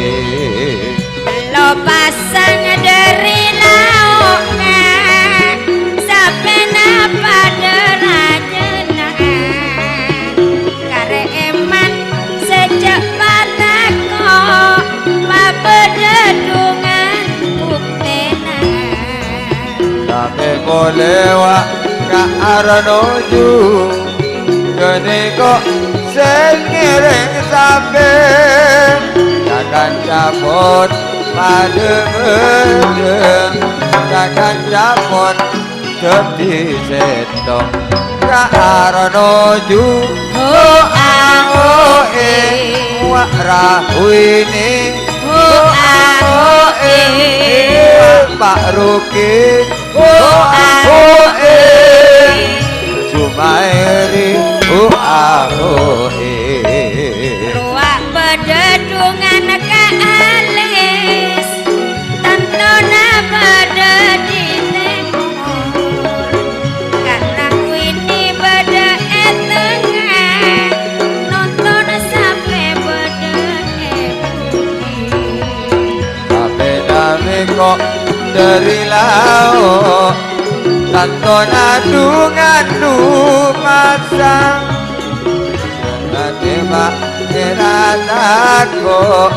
Lo pasang dhâri lao'na, sapèna padâ rajâna. Karè èman sè jhâ' patako', mabâdâ dhungan buktèna. Tapè polè wa' Ka' aronoju, ghânèka sè ngèrèng sapè, ka-kanca pon padâ ngèdhâng, ka-kanca pon dhâddhi sèttong. Ka' aronoju, ho'a, ho'e, wa' rahuini, ho'a, ho'e, wa' pa' rugi. Ho'a, ho'e, Jumairi, ho'a, ho'e. Rowa bâdâ dhungan ka alis, tantona bâdâ di tèmor. Karna kuwi bâdâ è tengnga, nonton sapè bâdâ è budi. Sapèna mèko' dâri lao', tantona dhungan dumasang. Ngatè ma' èra tako',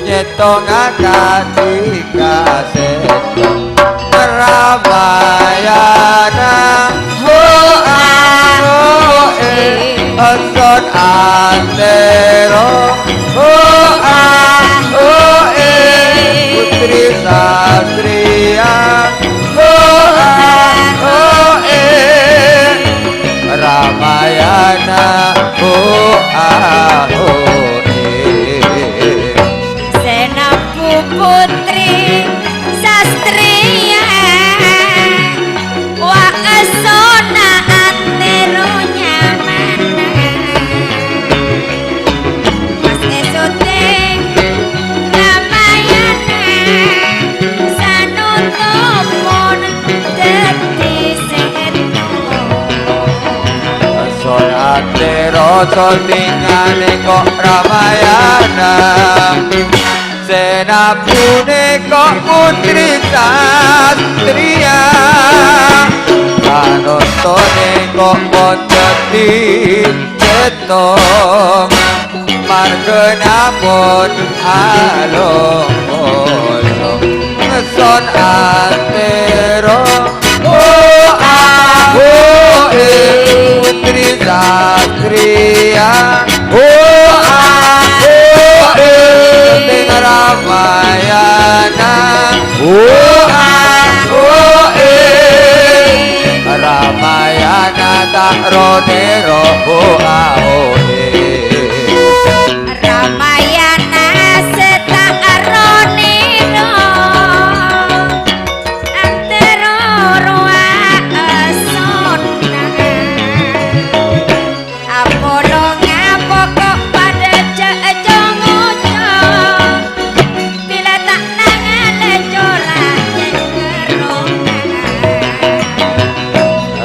nyèttonga kadhi ka sèttong. Ramayana, ho'a, ho'e, èsot antèro. Ho'a, ho'e, putri sastriya. Ho'a, ho'e, Ramayana. Ho'a, ho'e. Sè nabbhu putri sastriya. Wa' èsona antèro nyamana. Pas èsotèng Ramayana, sanotopon dhâddhi sèttong. Èsot antèro sotingane kok Ramayana. Sè nabbhu nèko putri sastriya, panontonè kok pon dhâddhi sèttong, marghâna pon along-polong. Èsot antèro, oh, ah, oh, eh, putri sastriya. Hoa, hoa, ning Ramayana. Hoa, hoa, Ramayana ta' ro-nèro. Hoa, hoa. Ramayana sè ta' ro-nèro. Antèro rowa èsonna. Apolonga poko' padâ jhâ' co-ngoco, bilâ ta' nangalè cola nyengkeronga.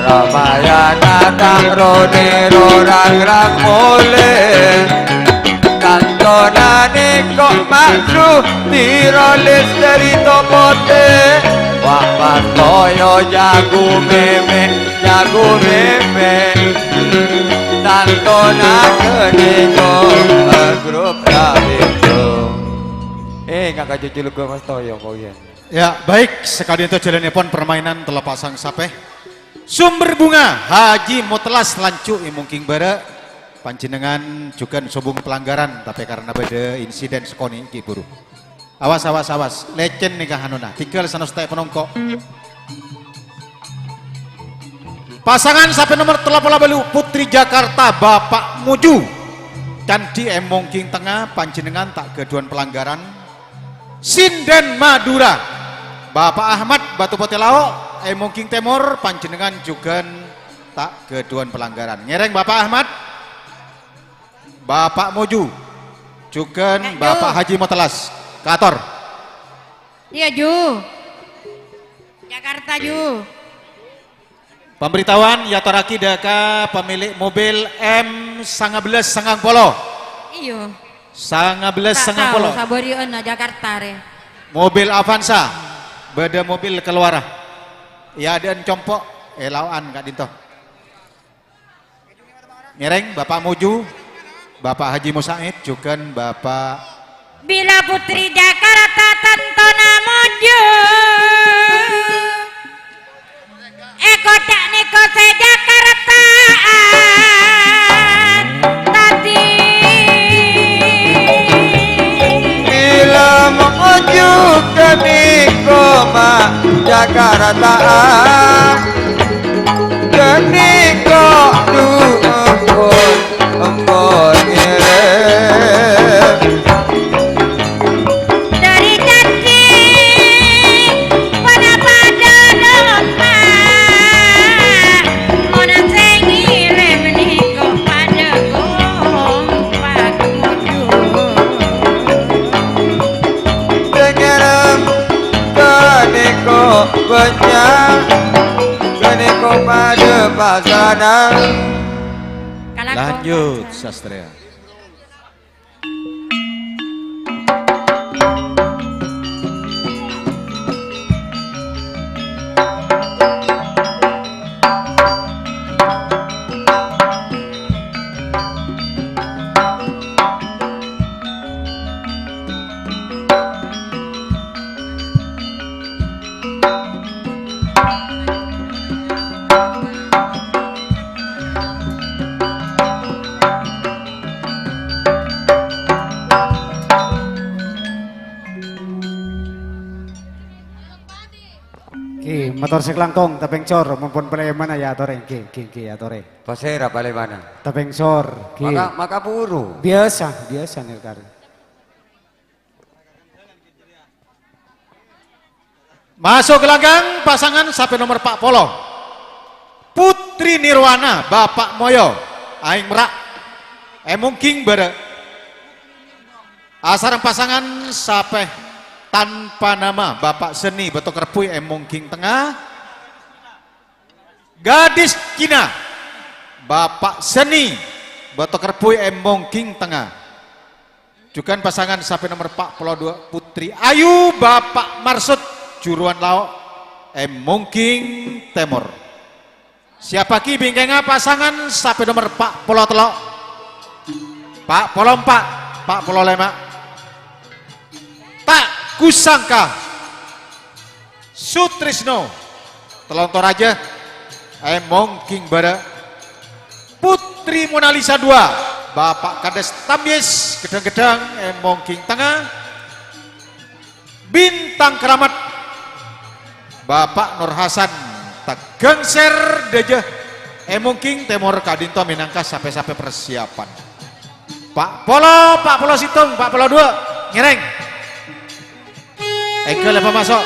Ramayana ta' ro-nèro rang-rang molè, tanto nanèko maju tiro lèstèri topotè, wa' pas toyo jago mèmè. Jago mèmè, tantona ghânèko, grup radio. Eh, ngaka jujuluk Mas Toyo, kok ya? Ya, baik, sakadinto jhâlânnèpon permainan tello pasang sapè. Sumber Bunga, Haji Mutlas lanjut è mongkèng bârâ'. Panjhennengngan jhughân sobung pelanggaran, tapè karena bâdâ insiden sakonè' ghi' buru. Awas, awas, awas. Lècèn nèka anona. Tinggal sanos ta' èpanongko'. Pasangan sapè nomer tello polo bâllu', Putri Jakarta, Bapak Muju. Candhi è mongkèng tengnga, panjhennengngan ta' ghâdhuwân pelanggaran. Sinden Madura, Bapak Ahmad, Batu Potè Lao', è mongkèng tèmor, panjhennengngan jhughân ta' ghâdhuwân pelanggaran. Ngèrèng Bapak Ahmad. Bapak Muju, jhughân Bapak Haji Mutlas. Kator. Iya, Ju. Jakarta, Ju. Pemberitahuan èyatorraghi dâ' ka pemilik mobil M sanga bellâs sangang polo. Iya. Sanga bellâs sangang polo. Sabâri'ânna Jakarta, rè. Mobil Avanza. Bâdâ mobil kalowara. È adâ'ân compo', è lao'an ka'dinto. Ngèrèng Bapak Muju, Bapak Haji Musaid, jhughân Bapak. Bilâ Putri Jakarta tantona Muju. È kottha' nèko Taat, ghânèka du ampon, ampon ngèrèm. Dhâri caddhi, padâ-padâ lompa, mon sè ngèrèm nèko padâ kompak modhu. Sè ngèrèm ghânèka bânnya', ghânèka padâ pasana. Lanjut, Sastrea. Ghi, mator sè kalangkong, tapèng cor, mon pon palèmana ya atorè, ghi, ghi, ghi, atorè. Pasèra palèmana? Tapèng cor, ghi. Maka, maka buru. Biyasa, biyasa, Nil Karim. Maso' ka langghâng pasangan sapè nomer pa' polo. Putri Nirwana, Bapa' Moyo, Aèng Merra', è Mongging Bârâ'. Asareng pasangan sapè tanpa nama, Bapa' Seni, Bâto Kerbui, è Mongging Tengnga. Gadis Cina, Bapa' Seni, Bâto Kerbui, è Mongging Tengnga. Jhughân pasangan sapè nomer pa' polo duwâ', Putri Ayu, Bapa' Marsud, Juruan Lao', è Mongging Tèmor. Siabbhâghi bingkèngnga pasangan sapè nomer pa' polo tello', pa' polo empa', pa' polo lèma'. Ta' ghusangka. Sutrisno, Telontoraja, è Mongging Bârâ'. Putri Monalisa duwâ', Bapa' Kades Tamyis, Ghedhâng-Ghedhâng, è Mongging Tengnga. Bintang Keramat, Bapa' Nur Hasan, Tegang Serdhâjâ, è Mongging Tèmor ka'dinto mènangka sapè-sapè persiapan. Pa' polo, pa' polo sèttong, pa' polo duwâ', ngèrèng. Èngghi la pamaso'.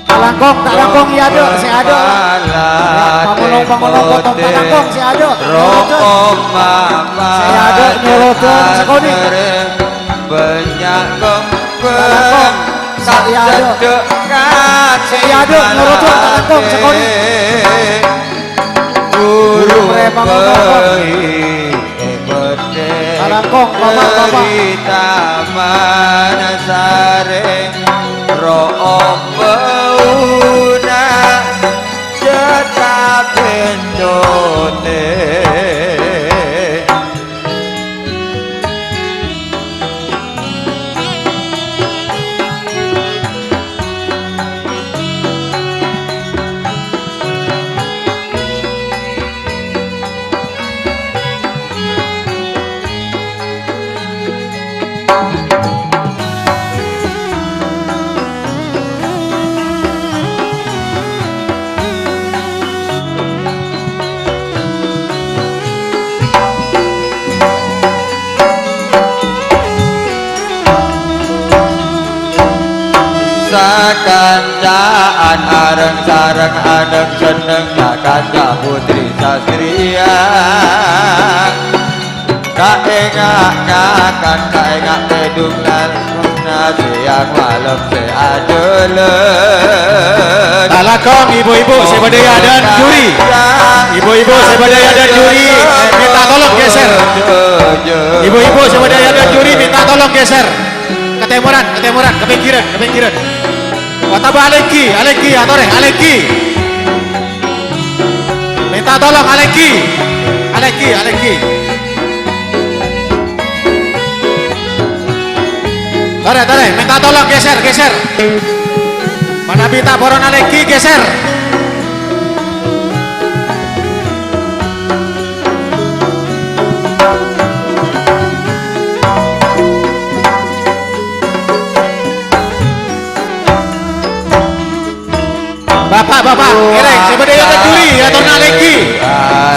Kalangkong, kalangkong, iyâ, Dok, sè adâ'. Pamolong, pamolong, potong kalangkong, sè adâ'. Sè adâ', nyorodhân sakonè'. Kalangkong, sè adâ'. Sè adâ', nyorodhân kalangkong sakonè'. Buru bâi è bâdâ. Kalangkong, Bapak, Bapak. Ri taman sareng ro'om bâuna jhât kapencote. Sakanca'an areng-sareng aneng-senneng, sakanca putri sastriya. Kaènga' ngakan, kaènga' tèdung, nalkona sèyang malem sè ajhâlân. Kalangkong ibu-ibu sè bâdâ è adâ'ân juri. Ibu-ibu sè bâdâ è adâ'ân juri, eh, minta tolong geser. Ibu-ibu sè bâdâ è adâ'ân juri, minta tolong geser. Ke Tèmoran, ka tèmoran, ka pènggiran, ka pènggiran. Otabâ alènggi, alènggi, atorè, alènggi. Mènta tolong, alènggi. Alènggi, alènggi. Torè, torè, mènta tolong, geser, geser. Manabi ta' poron alènggi, geser. Bapa', bapa', ngèrèng, sè bâdâ è attas juri, atorra alènggi.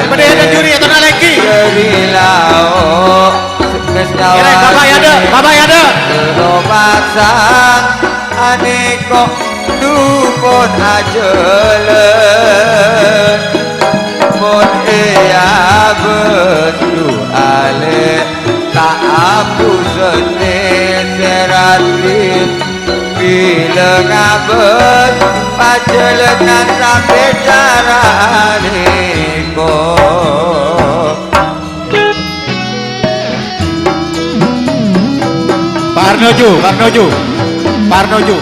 Sè bâdâ è attas juri, atorra alènggi. Ngèrèng, bapa' è adâ', bapa' è adâ'. Ane kok dukun ajhâlân, mon èabâs du alè' ta' abusènè sè raddhin. Bilâ ngabâs pajhâlânan sampè' carane kok. Pak Arnojo, Pak Arnojo, Pak Arnojo.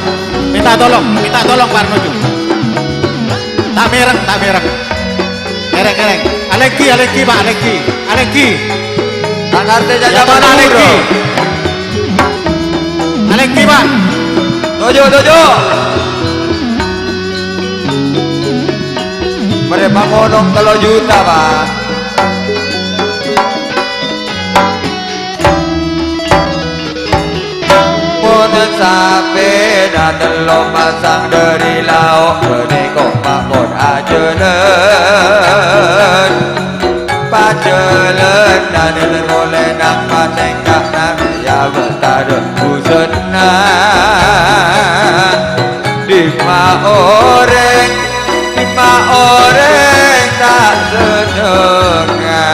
Minta tolong, minta tolong Pak Arnojo. Ta' mèreng, ta' mèreng. Ngèrèng, ngèrèng. Alènggi, alènggi, Pak, alènggi. Alènggi. Ta' ngartè, ya, Pak, alènggi. Alènggi, Pak. Toju', toju'. Marè pamonong tello juta, Pak. Mon sapèna tello pasang dhâri lao', ghânèka mapon ajhâlân. Pajhâlânan polè nang patèngka nang ya bâtara busènna. Dimma orèng, dimma orèng ta' sennengnga.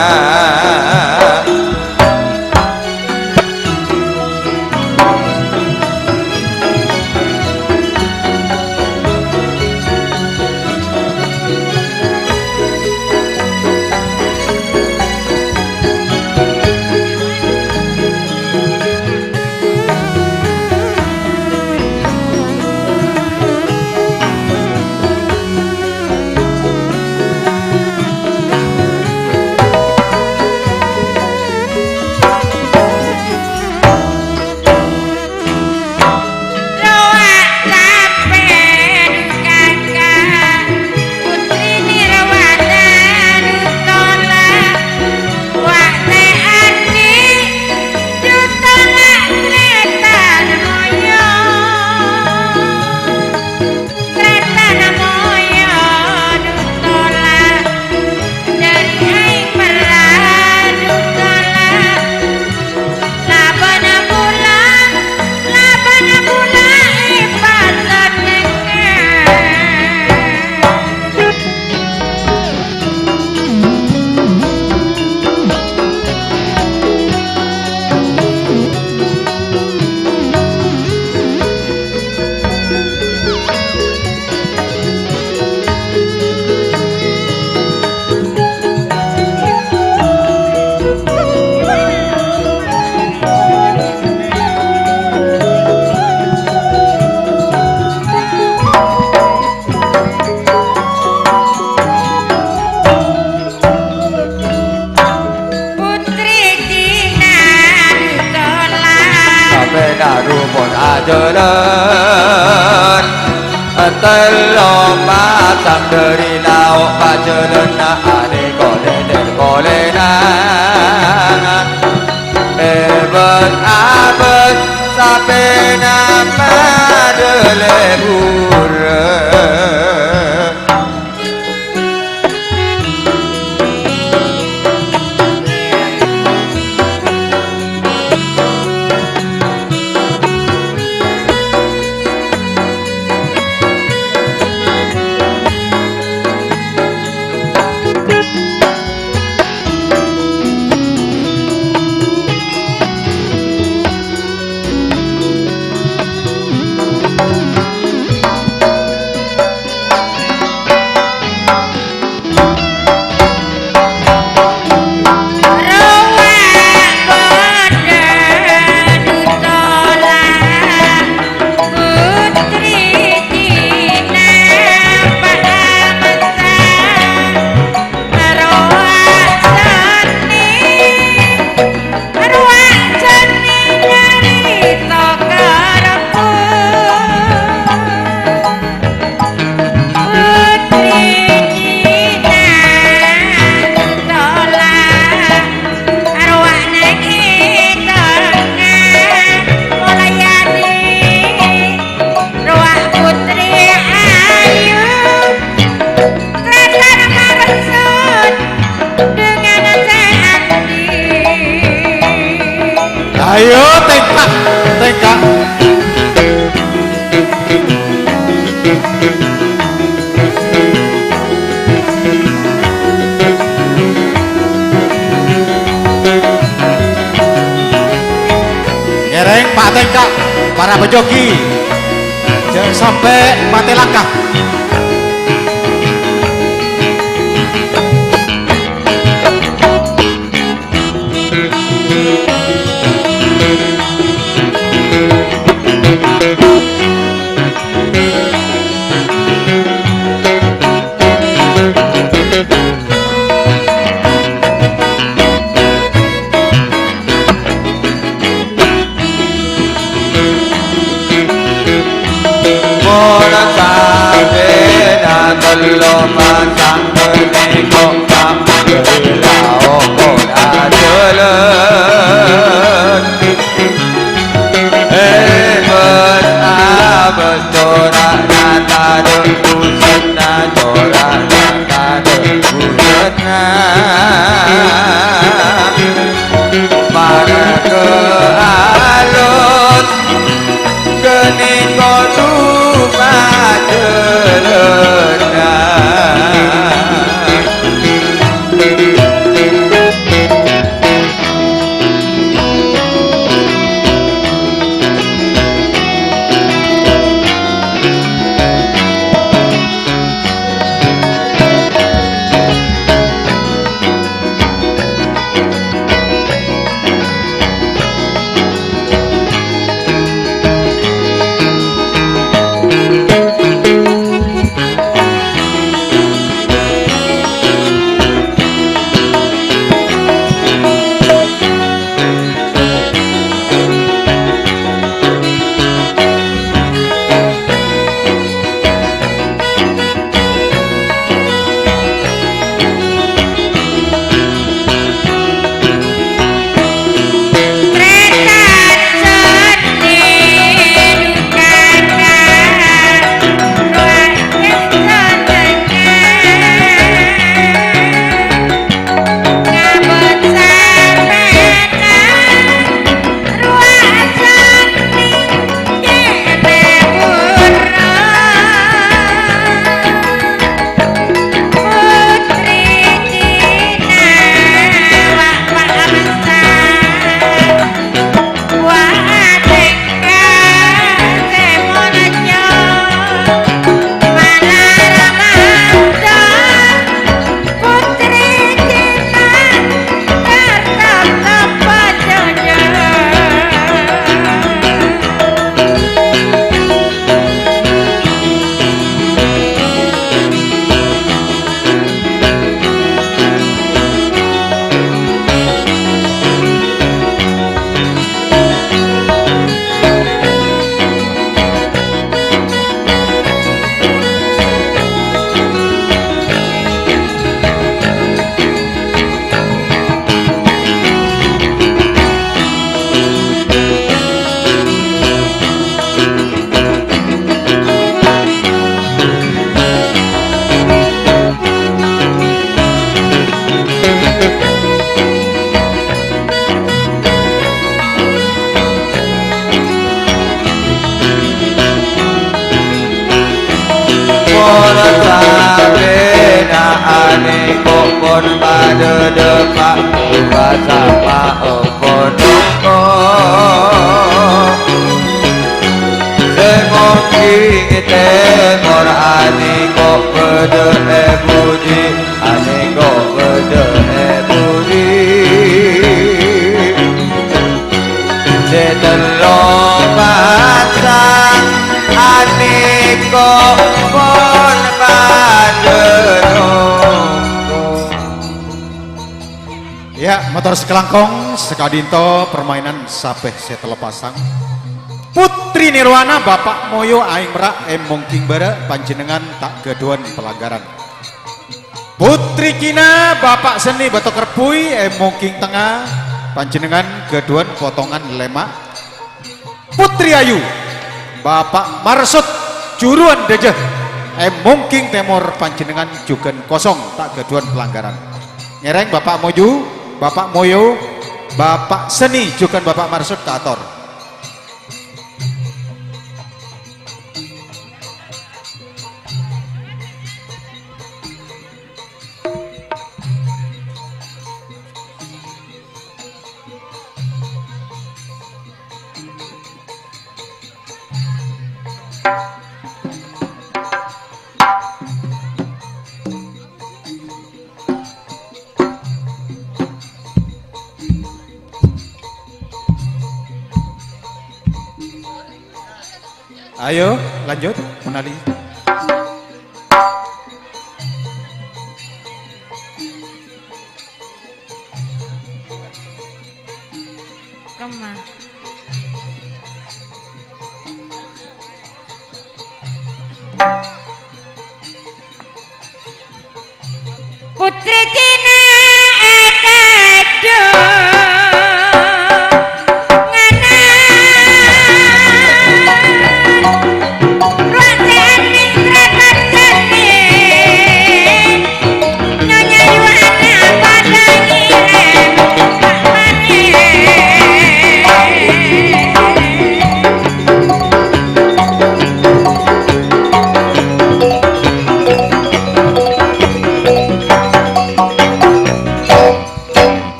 Rowa' capè' du kaka', putri nirwana du tola', wa' tè andi' du tola' trètan moyo. Trètan moyo du tola', dhâri aèng merra' du tola'. Labâna bulâ, labâna bulâ èpasennengnga. Putri Cina du tola'. Sampèna du pon ajhâlân. Tello pasang dhâri lao' pajhâlânna anèko dèdèr polèna. Èbâs-abâs sapèna padâ lebur. Ayo, tèngka', tèngka'. Ngèrèng, patèngka', para pejogi. Jhâ' sampè' matè langkah. Mon sampèyan tello pasang ghânèka, sampèyan laoghon ajhâlân. È, bâs-abâs cora'na tadâ' busenna, cora'na tadâ' busenna. Mara ka alon ghânèka dupa jhâlânna. Mon sampèyan anèko pon padâ dâpa', pas-apa ompon nongko. Sè monggi tèmor anèko bâdâ è budi, anèko bâdâ è budi. Sè tello pasang anèko pon padâ nongko. Iyâ, mator sakalangkong, saka'dinto permainan sapè sè tello pasang. Putri Nirwana, Bapa' Moyo, aèng mèra', è mongking bârâ', panjhennengngan ta' ghâdhuwân palanggaran. Putri Kina, Bapa' Seni, Bato Kerbuy, è mongking tengnga, panjhennengngan ghâdhuwân potongan lèma'. Putri Ayu, Bapa' Marsud, Juruwân Dâjâ, è mongking tèmor, panjhennengngan jhughân kosong, ta' ghâdhuwân palanggaran. Ngèrèng Bapa' Moju, Bapa' Moyo, Bapak Seni jhughân Bapak Marsud kaator. Ayo, lanjut, Monali. Kemma. Putri Cina akadung anak. Ruang sehat ning Srapan Jati. Nyonya Yuwana padha ngirim Pak Made.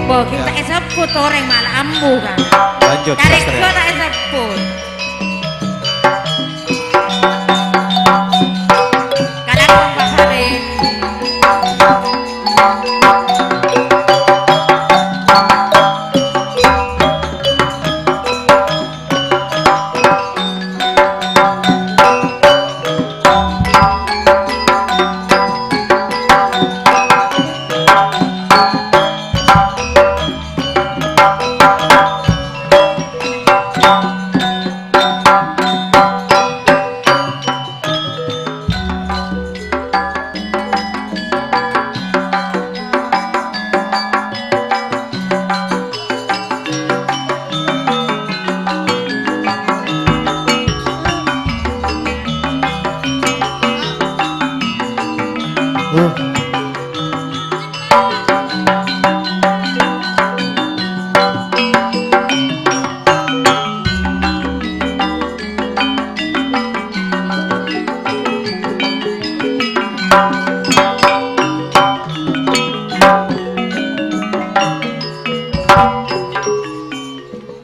Bâghi ta' èsebbhut orèng malah ambu, Kang. Lanjut, Karè Sastri. Kok ta' èsebbhut. Kalan Pak Salim.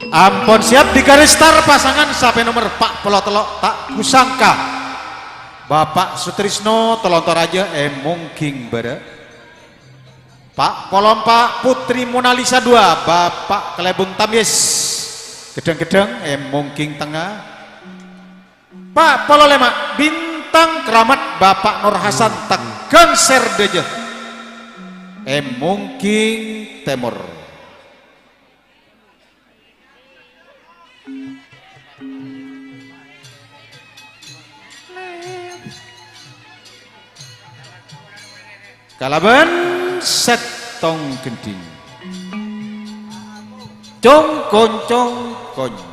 Ampon siap digaris start pasangan sapè nomer pa' polo tello', ta' kusangka. Bapak Sutrisno Telontoraja è Mongging Bârâ'. Pa' polo empa' Putri Monalisa dua, Bapak Kalèbung Tamyis. Ghedhâng-ghedhâng è Mongging Tengnga. Pa' polo lèma', Bintang Keramat Bapak Nur Hasan Teggang Serdajâ è Mongging Tèmor. Kalabân sèttong gendhing. Cong koncong konci.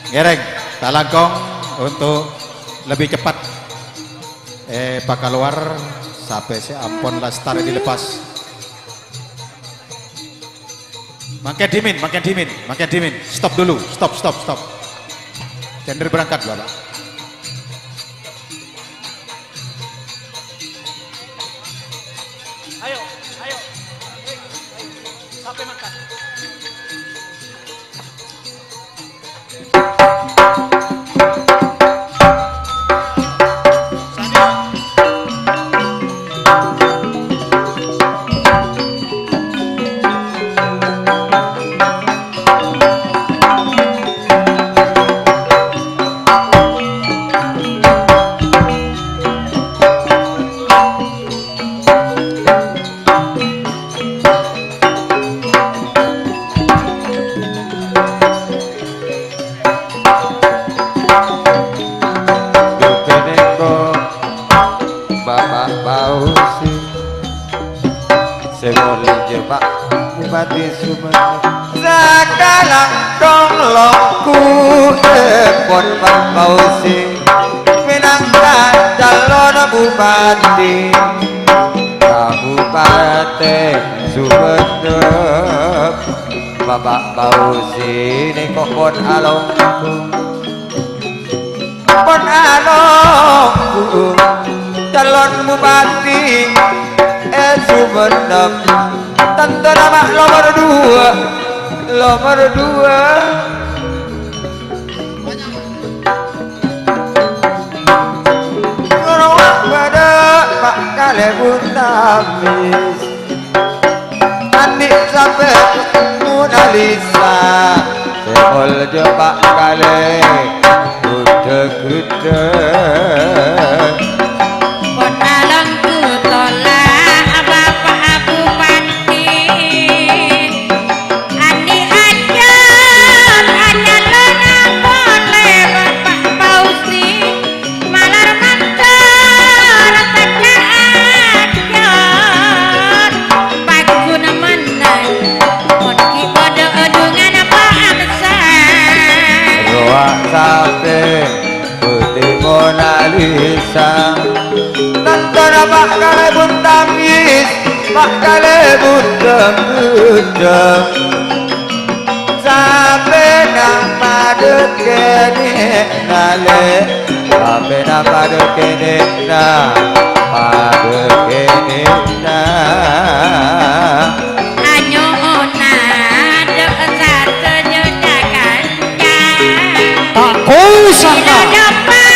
Ngèrèng, talangkong untuk lebih cepat, eh, pakalowar sapè sè ampon lastarè dilepas. Mangkèn dhimèn, mangkèn dhimèn, mangkèn dhimèn. Stop dulu, stop, stop, stop. Jhâ' berangkat, Bapak. Ayo, ayo. Hei, ayo. Sapè mangkat? Dukene engko' Bapak Fauzi, sè molja Pak Bupati Sumenep. Sakalangkong longghuèpon Pak Fauzi mènangka calon bupati Kabupaten Sumenep. Bapak Fauzi nèko pon alongghu, pon alongghu calon bupati è Sumenep. Tanto nama nomor dua, nomor dua. Rowa bâdâ Pak Kalè Buntamis. Andi' sampè' Mona Lisa, sè molja Pak Kalè, ghudhâ-ghudhâ. Pon alongghu tola' Bapak Bupati. Andi' ajhâr, ajhâr lona polè Bapak Fauzi. Malar mandhâr tadâ' ajhâr, paggun mennang, mon ghi' bâdâ dhungan Pak Amsal. Rowa sapè putè Mona Lisa, tantona Pak Kalè Buntamis, Pak Kalè Buntamis. Sapèna padâ kènè'na, Lè'? Sapèna padâ kènè'na? Padâ kènè'na. Anyo'ona dâ' sadhâjâ ca-kanca. Ta' kosaka. Ila dâpa'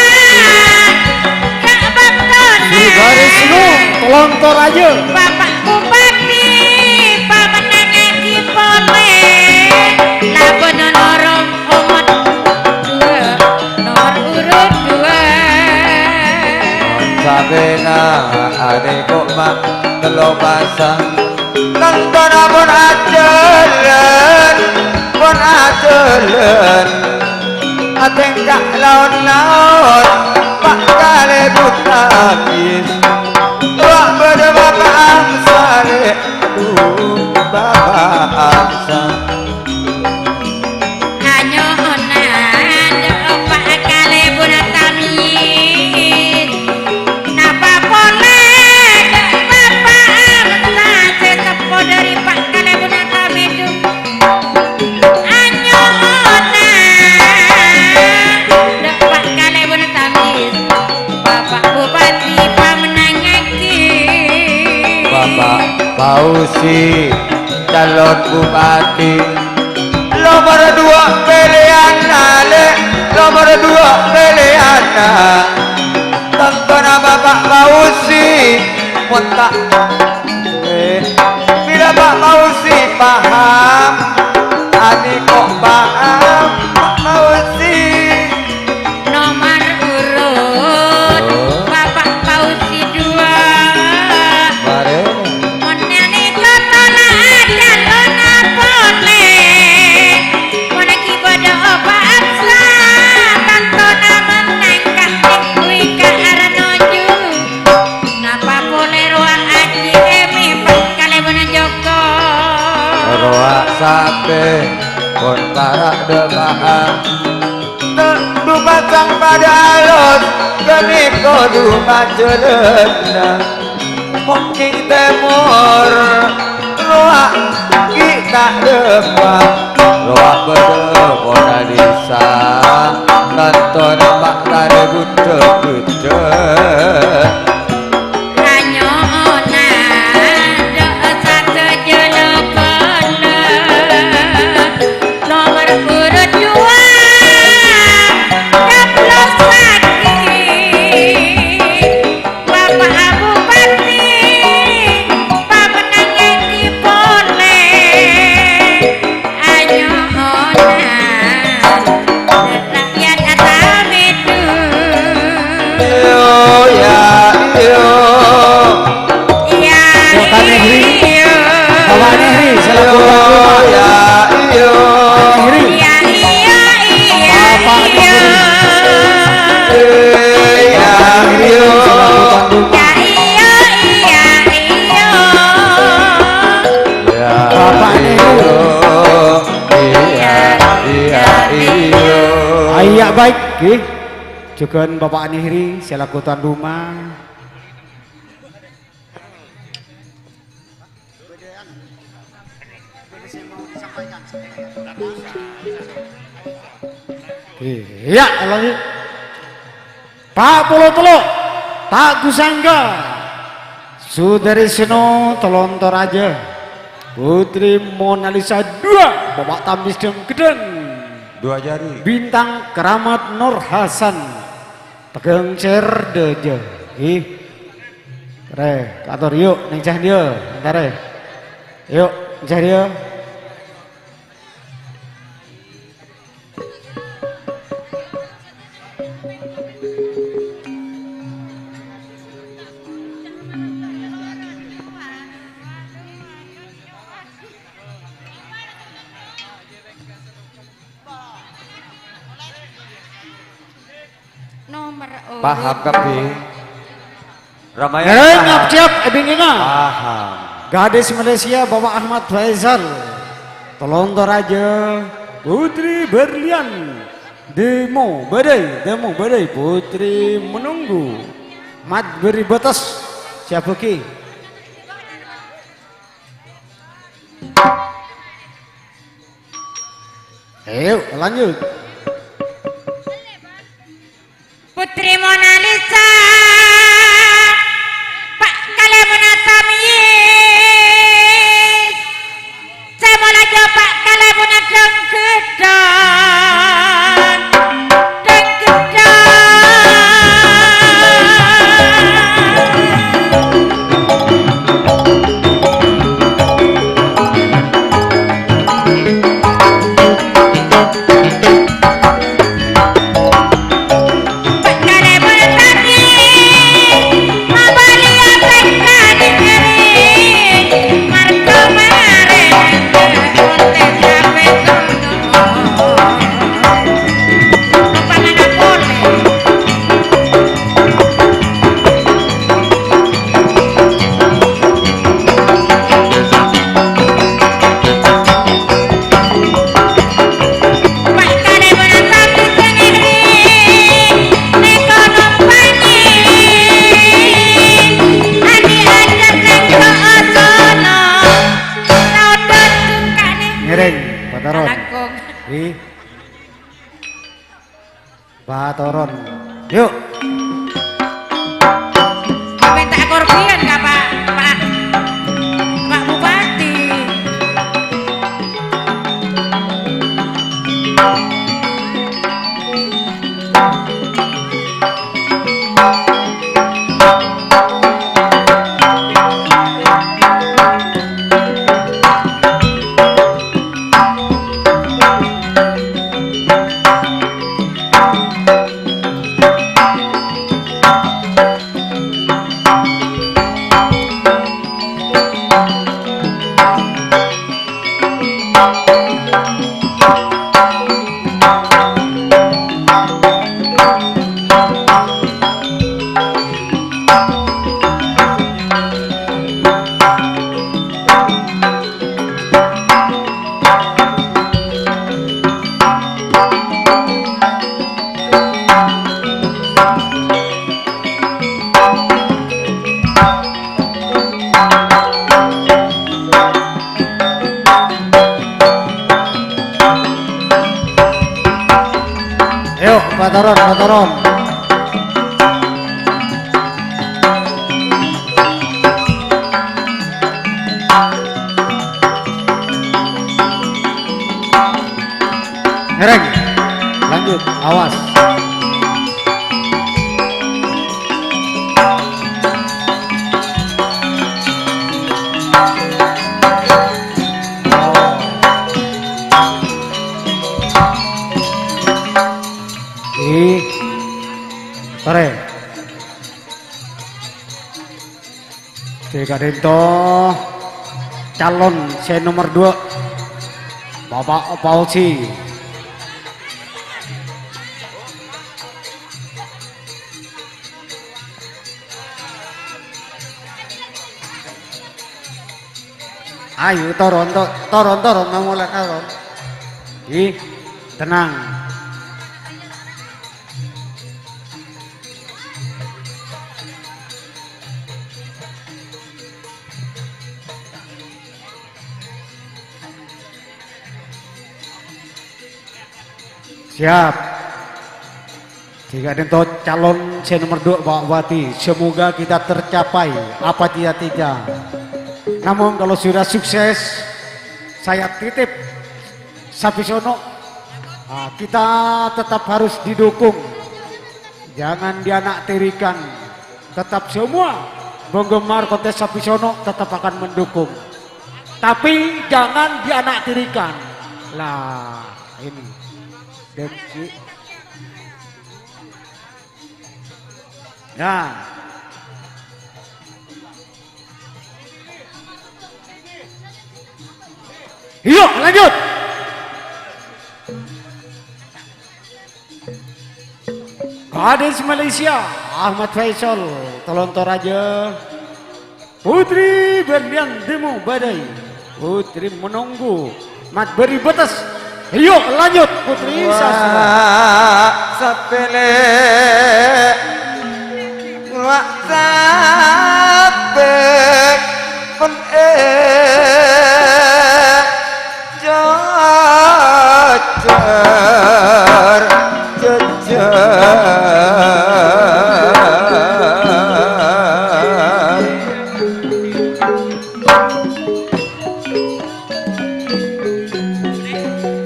ka bâktona. Di garis lu, Telonto Raja. Bapak Bupati, pamennangngaghi polè, labâna nomor urut dua, nomor urut dua. Sabâna arè koma tello pasang, tantona pon ajhâlân, pon ajhâlân. Atèngka laon-laon, Pak Kalè Buntamis. Wa' bâdâ Bapak Amsal, Bapak Amsal. Anyo'ona dâ' Pak Kalè Buntamis. Napa polè dâ' Bapak Amsal sè seppo dâri Pak Kalè Buntamis? Anyo'ona dâ' Pak Kalè Buntamis, Bapak Bupati pamennangngaghi. Bapak Fauzi, calon bupati. Nomor dua pèlèyanna, Lè', nomor dua pèlèyanna. Tantona Bapak Fauzi, mon ta' Eh, bilâ Pak Fauzi paham? Anè kok paham, Pak Fauzi? Nomor urut, oh, Bapak Fauzi dua. Mare. Mon anè kok tola' calonna polè. Mon ghi' bâdâ Pak Amsal, tantona mennang ka Wika Arnoju. Napa polè rowa ajhi èmè Pak Kalèbun Joko? Rowa sapè pon para' dâ' Pak. Dhu pacang padâ alon, ghânèka dhu majhâlânna. Mongkèng tèmor, rowa ghi' ta' dâpa'. Rowa bâdâ Monalisa, kantona ma' tarè bhudhâ-bhudhâ. Anyo'ona dâ' sadhâjâna bâlâ. Nomer urut dua, kaplosaghi Bapak Bupati, pamenangan polè. Anyo'ona rakyat Atamedu. Iyo, ya, iyo. Iya, Bapak Nehri. Iya. Bapak Nehri, selaku tuan rumah. Iya, iya. Nehri. Iya, iya, iya, Bapak iya. Nehri. Iya, Bapak Nehri, iya. Selaku tuan rumah. Iya, iya, iya, iya. Iya. Bapak Nehri. Iya, iya, iya. Iya, baik, nggih. Jhughân Bapak Nehri selaku tuan rumah. Iyâ, lanjut. Pa' polo tello', ta' ghusangga. Sudarsana Telontoraja. Putri Monalisa dua, Bapak Tamis Danggeddhâng. Dua jari. Bintang Keramat Nur Hasan. Teghâng cèr dâjâ. Ih. Rè, kator, yu', neng ca'na, yu', entar, rè. Yu', neng ca'na, yu'. Nomer urut. Paham kabbhi? Ramayana paham? Ngap-siap, èbingkènga. Paham. Gadis Malaysia, Bapak Ahmad Faisal. Telontoraja, Putri Berlian. Demo bâdâi, demo bâdâi, Putri Menunggu. Mat beri batas, siapa ki? Ayo, lanjut. Putri Monalisa, Pa' Kalemonna Tamyiz, Samola Jopa' Kalemonna Danggeddhâng, Danggeddhâng. Ngereng, Pataron. Wi. Pataron. Yuk. Minta korban ka Pak, Pak, Pak Bupati. Patoron, patoron. Ngereng. Lanjut, awas. Ih. Torè. Dhâ' ka'dinto calon sè nomer dua, Bapak Fauzi. Ayo, toron, to-, toron, toron, mamolè, toron. Ih, tenang. Siap. Dhâ' ka'dinto calon sè nomer dua, Pak Bupati. Semoga kita tercapai apa cita-cita. Namun kalau sudah sukses, saya titip Sapisono'. Ah, kita tetap harus didukung. Jangan dianaktirikan. Tetap semua penggemar kontes Sapisono' tetap akan mendukung. Tapi jangan dianaktirikan. Lah, ini. Dengki. Nah. Yuk, lanjut. Gadis Malaysia, Ahmad Faisal, Telontoraja. Putri Berlian Demo Badai, Putri Menunggu, Mat Beri Betes. Yuk, lanjut, Putri Sastra. Wa sapele, wa sape, pun e. Jejer, jejer.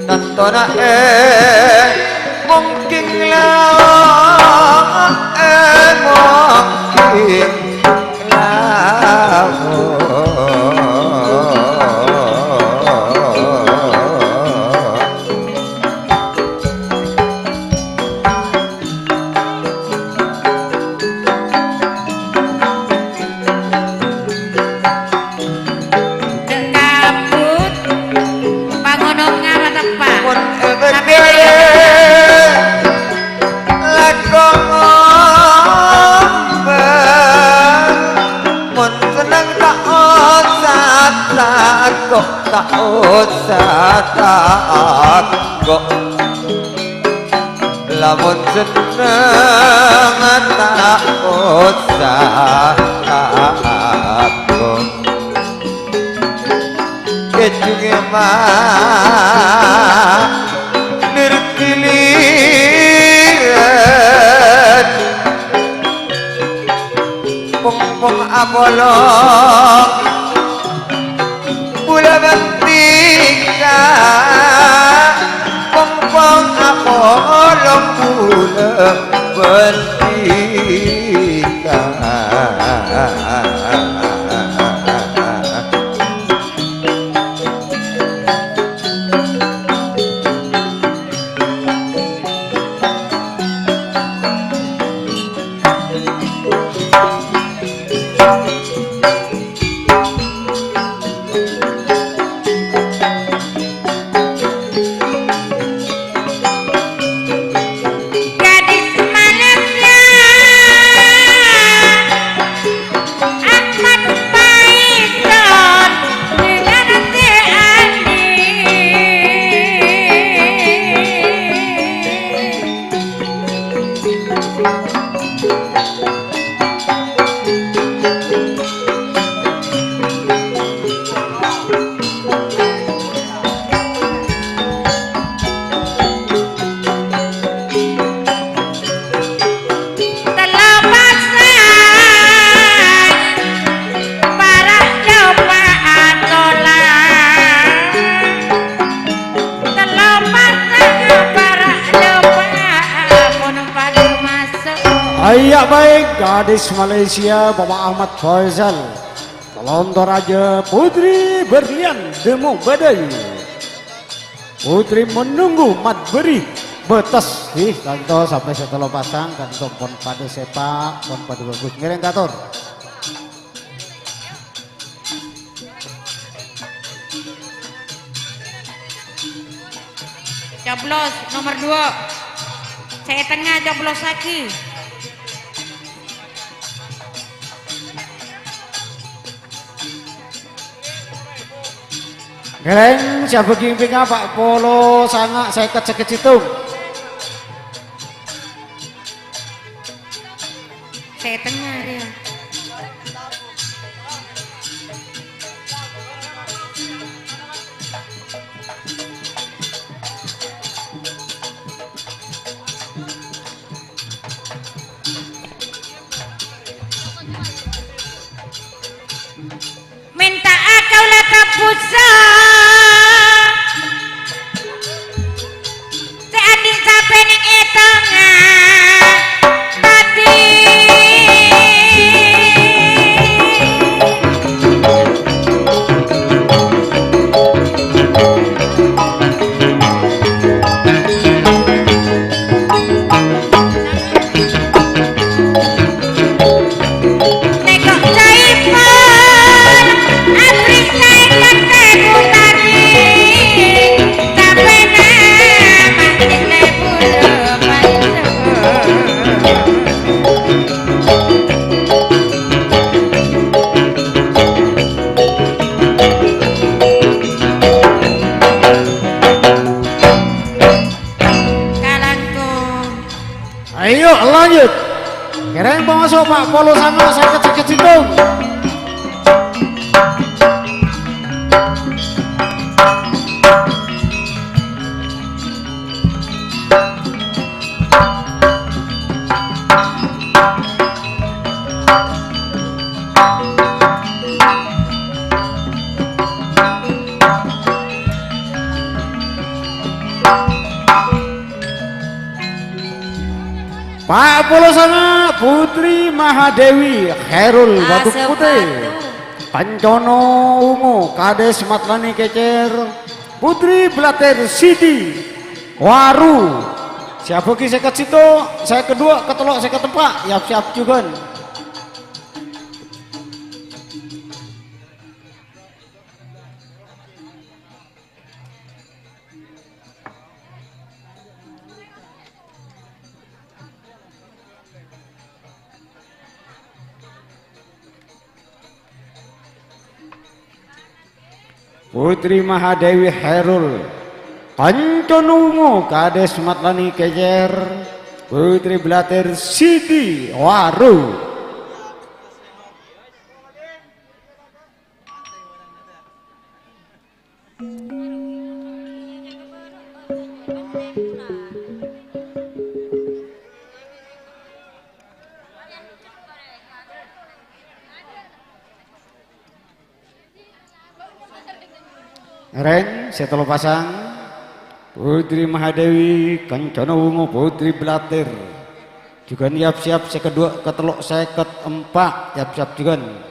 Tantona, eh, mungkin la, eh, mungkin. Kabut, pangonongan ateppa. Mon Lakon ngombe, mon senneng ta' osa tako', ta' osa tako'. Lamun senneng ta' osa tako'. Kejunge ma' lir-giliran, pong-pong apolong bula bendika, pong-pong apolong bula bendika. Baik, gadis Malaysia, Bapak Ahmad Faizal. Lontor aja Putri Berlian, Demo Badai. Putri menunggu mat beri betes. Ih, kanto sampai setelah pasang, kanto pon pada sepak, pon pada bagus. Ngiring kator. Coblos nomor dua. Sè tengnga coblos lagi. Ngereng, siapa gimpinga, Pak Polo, sanga, seket, seket situng. Sè tengnga rèya. Mènta'a kaulâ ka Pusa, sè andi' sapè neng è tengnga ati. Ayo, lanjut. Kèrèng pamaso', Pak Polo, sanga, seket, seket situng. Pak Polo Sanga, Putri Mahadewi, Khairul Waduk Putih. Kancana Wungu, Kades Matlani Kècèr, Putri Blatir Sidi Waru. Sè abâgi sèket sèttong, sèket duwâ', katello', sèket empa', yap-yap jhughân. Putri Mahadewi Khairul, Kancana Wungu, Kades Matlani Kècèr, Putri Blatir Sidi Waru. Rèng, sè tello pasang, Putri Mahadewi, Kancana Wungu, Putri Blatir. Jhughân yap-yap sèket duwâ', katello' sèket empa', yap-yap jhughân.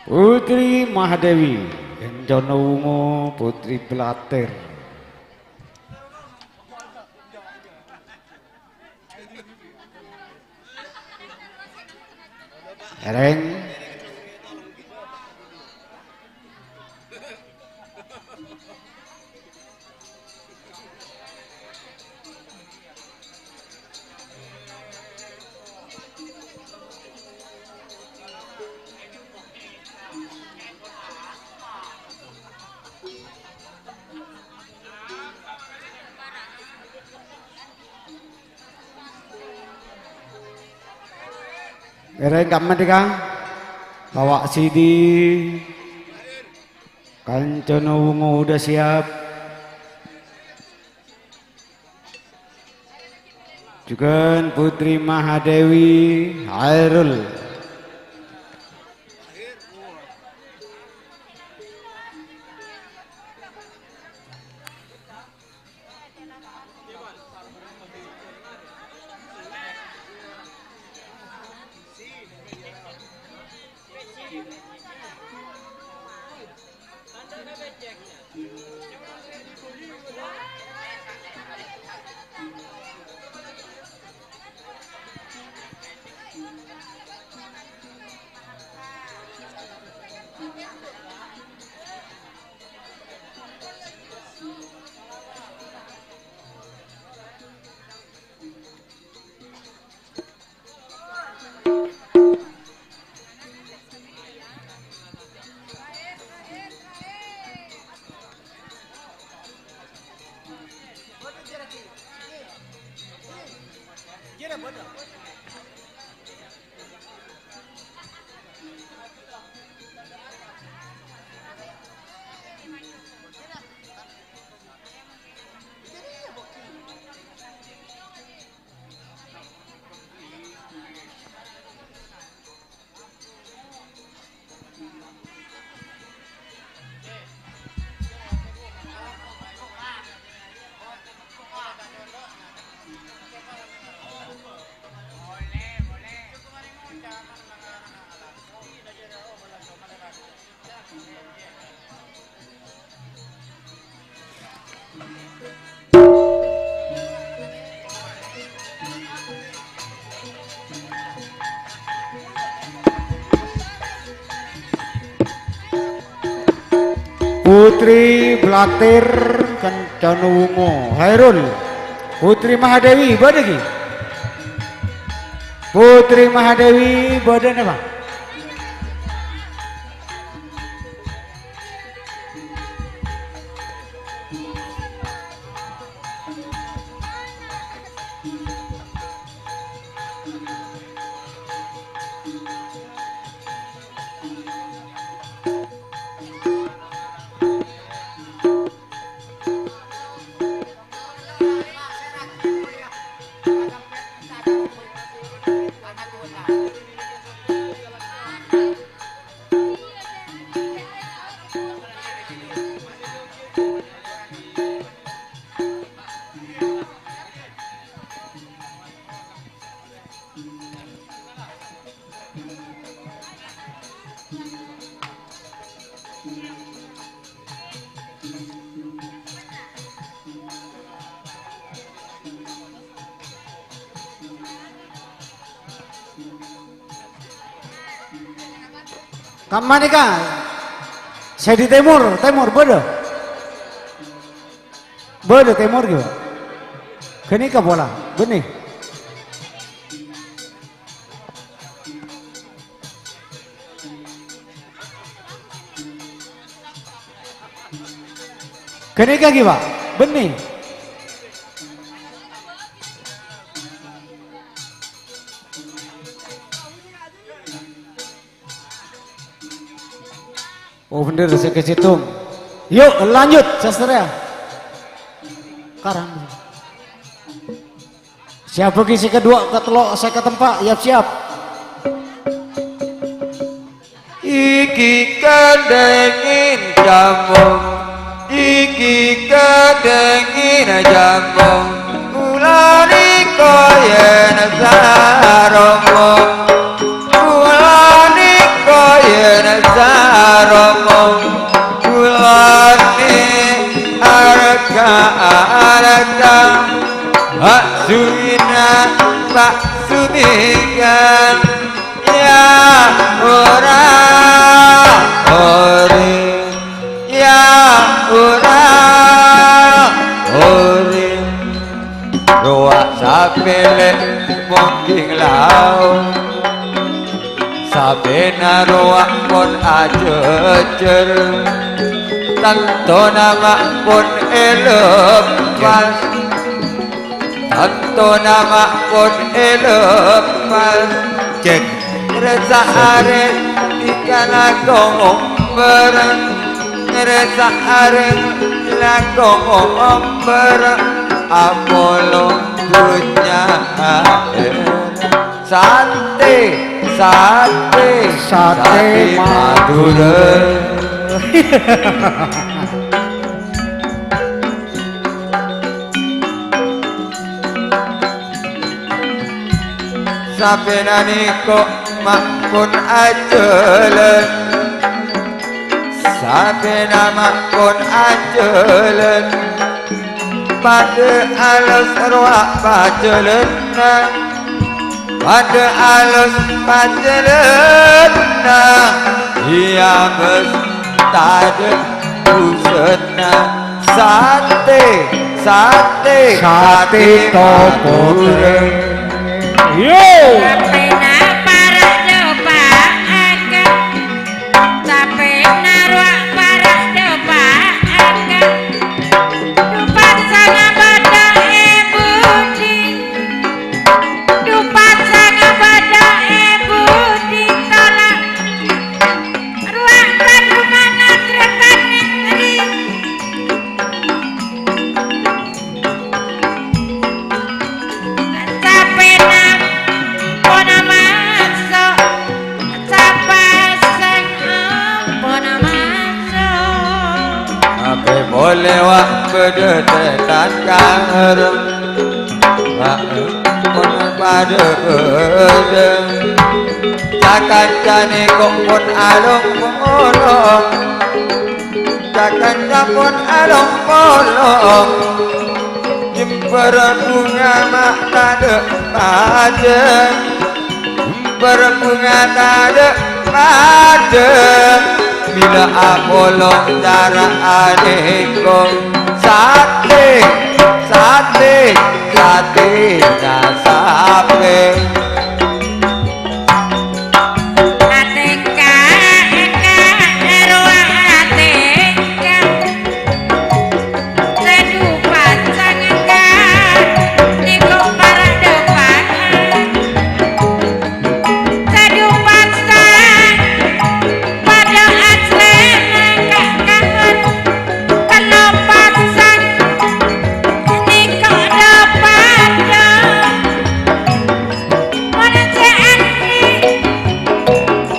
Putri Mahadewi, Kancana Wungu, Putri Blatir. Rèng. Ngèrèng ka' mènèka, Bapak Sidi, kancana wungo udah siap. Jhughân Putri Mahadewi Hairul. Putri Blatir, kancana wungo. Hairul. Putri Mahadewi, bâdâ ghi? Putri Mahadewi, bâdâ napa? Kamma nèka? Sè di tèmor, tèmor bâdâ? Bâdâ tèmor ghi, Pak? Ghânèka pola, bânnè. Ghânèka ghi, Pak? Bânnè. Oh, bhender, sè kèsèttong. Yuk, lanjut, sastra. Karang. Siap bagi sè kaduwâ', katello', sè katempa', yap-siap. Iki kadhengin jamu, iki kadhengin jamu, kula nèko yen saromo. Kula nèko yen saromo, kula nè arka-arka, hak suwina, hak suwina, ya ora, ore. Ya ora orèng, rowa sapèlè mongking lao. Sabhâna rowa mon ajhâjhâr, tantona ma' pon èlepas. Tantona ma' pon èlepas. Cek. Resa arè dikala kongomber, resa arè la kongomber, apolong dhunnya akhèr. Satè, satè, satè satè Madhurâ. Madhurâ. Sabâna nèko ma' pon ajhâlân, sabâna ma' pon ajhâlân, padâ alos rowa pajhâlânna, padâ alos pajhâlânna, iyâ bâs tadâ' bhusènna. Satè, satè, satè satè Madhurâ. Yo. Sapèna para' dâpa'aghân, sapèna rowa para' dâpa'aghân. Dupasang bâdâ è budi, dupasang bâdâ è budi tola'. Rowa padumana tretan nèngri. Sapèna ampon maso', sapasang ampon maso'. Apè polè wa' bâdâ tètan karem. Ampon padâ bâdâ. Sakanca nèko pon along-polong. Sakanca pon along-polong, jembhâr bhunga ma' tadâ' padâ, jembhâr bhunga tadâ' padâ. Bilâ apolong cara anèko, satè, satè, satèna sapè. Atèngka, èngka, èrowa atèngka. Sè dupasang èngka, nèko para' dâpa'aghân. Sè dupasang padâ aslèna ka-, kaghân. Tello pasang, nèko dâ-padâ. Mon sè andhi',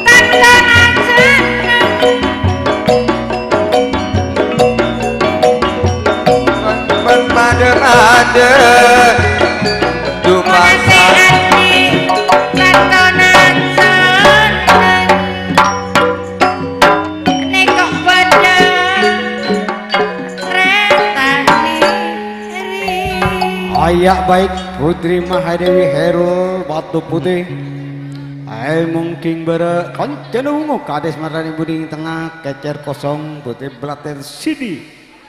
tanto nasana. Mon padâ-padâ, mon sè andhi', tanto nasana. Nèko padâ. Aya baik, Putri Mahadewi Herul, Batu Putih. Ae mungkin bara kancana wungu, Kades Marani Buding Tengah, Kecer Kosong, Putri Belaten Sidi,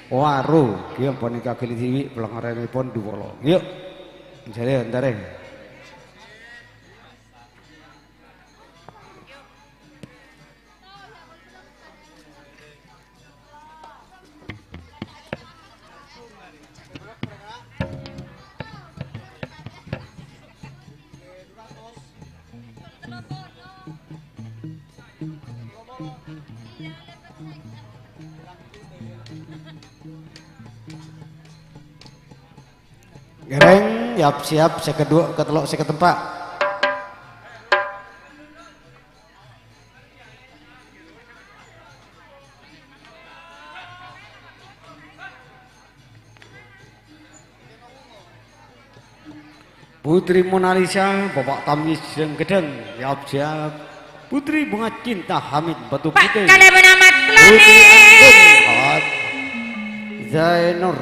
Waru, kiam paneka kali siwi, pelengaranipun dua puluh. Yuk, misalnya, ntar, eh. Ngereng, yap-siap, sè kedua, ketello', sè ketempa'. Putri Monalisa, Bapak Tamyiz Gendeng, yap-siap. Putri Bunga Cinta Hamid, Batu Putih. Pak Kalebun Ahmad Putri Lani. Anggun Ahmad Zainur,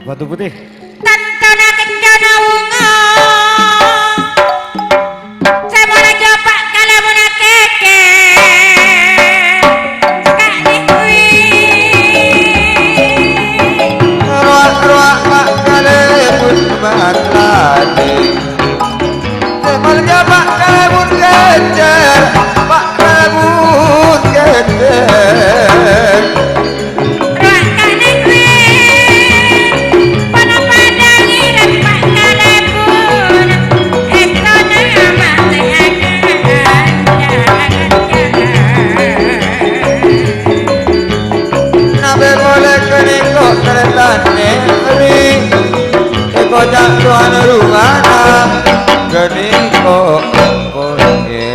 Batu Putih. Tantona kencana wunga. Sè mola jhâpa' kalabuna kèkè. Saka'dinto. Rowa-rowa ma' kalabun matane. Sè mola jhâpa' kalabun kècèr, ma' kalabun kècèr. Rowa ka'dinto. Ponapa Lan nèri, èkoca' towana rumana, ghânèka ampon, yè.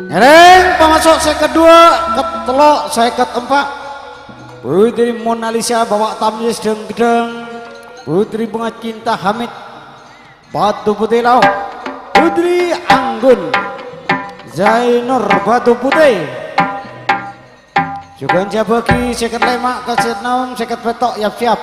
Ngèrèng pamaso' sèket dua, kettello' sèket empa'. Putri Monalisa bawa tamyes dhâng-ghedhâng. Putri Bunga Cinta Hamid, Batu Putih Laong. Putri Anggun, Zainur Batu Putih. Jhughân jhâ' bâgi sèket lèma' ka sèket ennem, sèket pètto', yap-siap.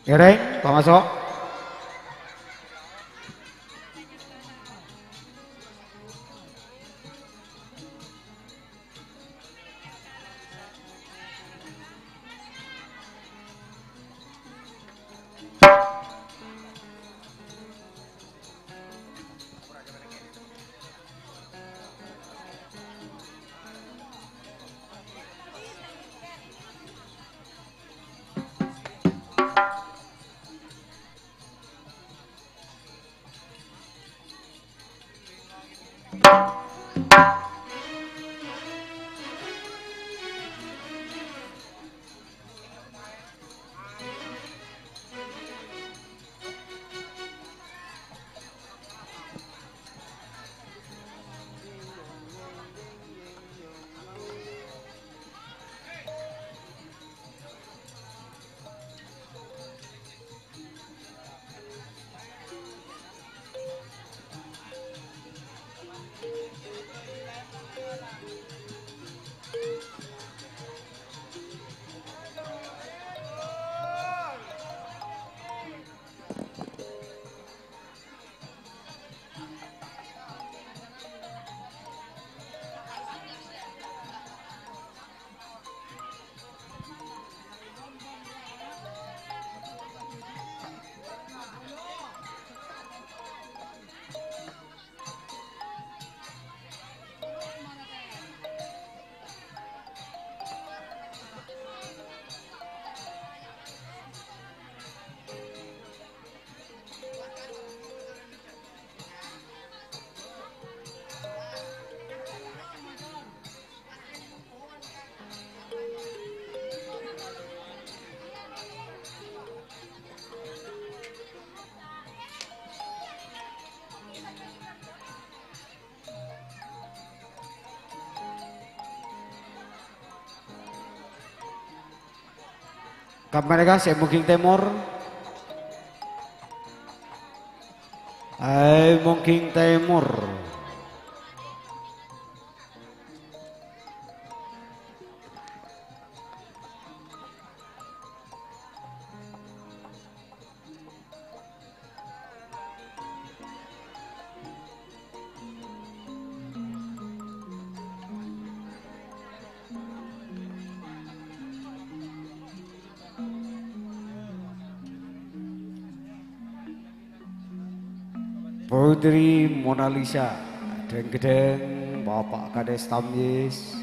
Ngèrèng, pamaso'. Kapanèka sè mongging tèmor. Aè mongging tèmor. Putri Monalisa, dhâng-ghâdhâng Bapak Kades Tamyiz.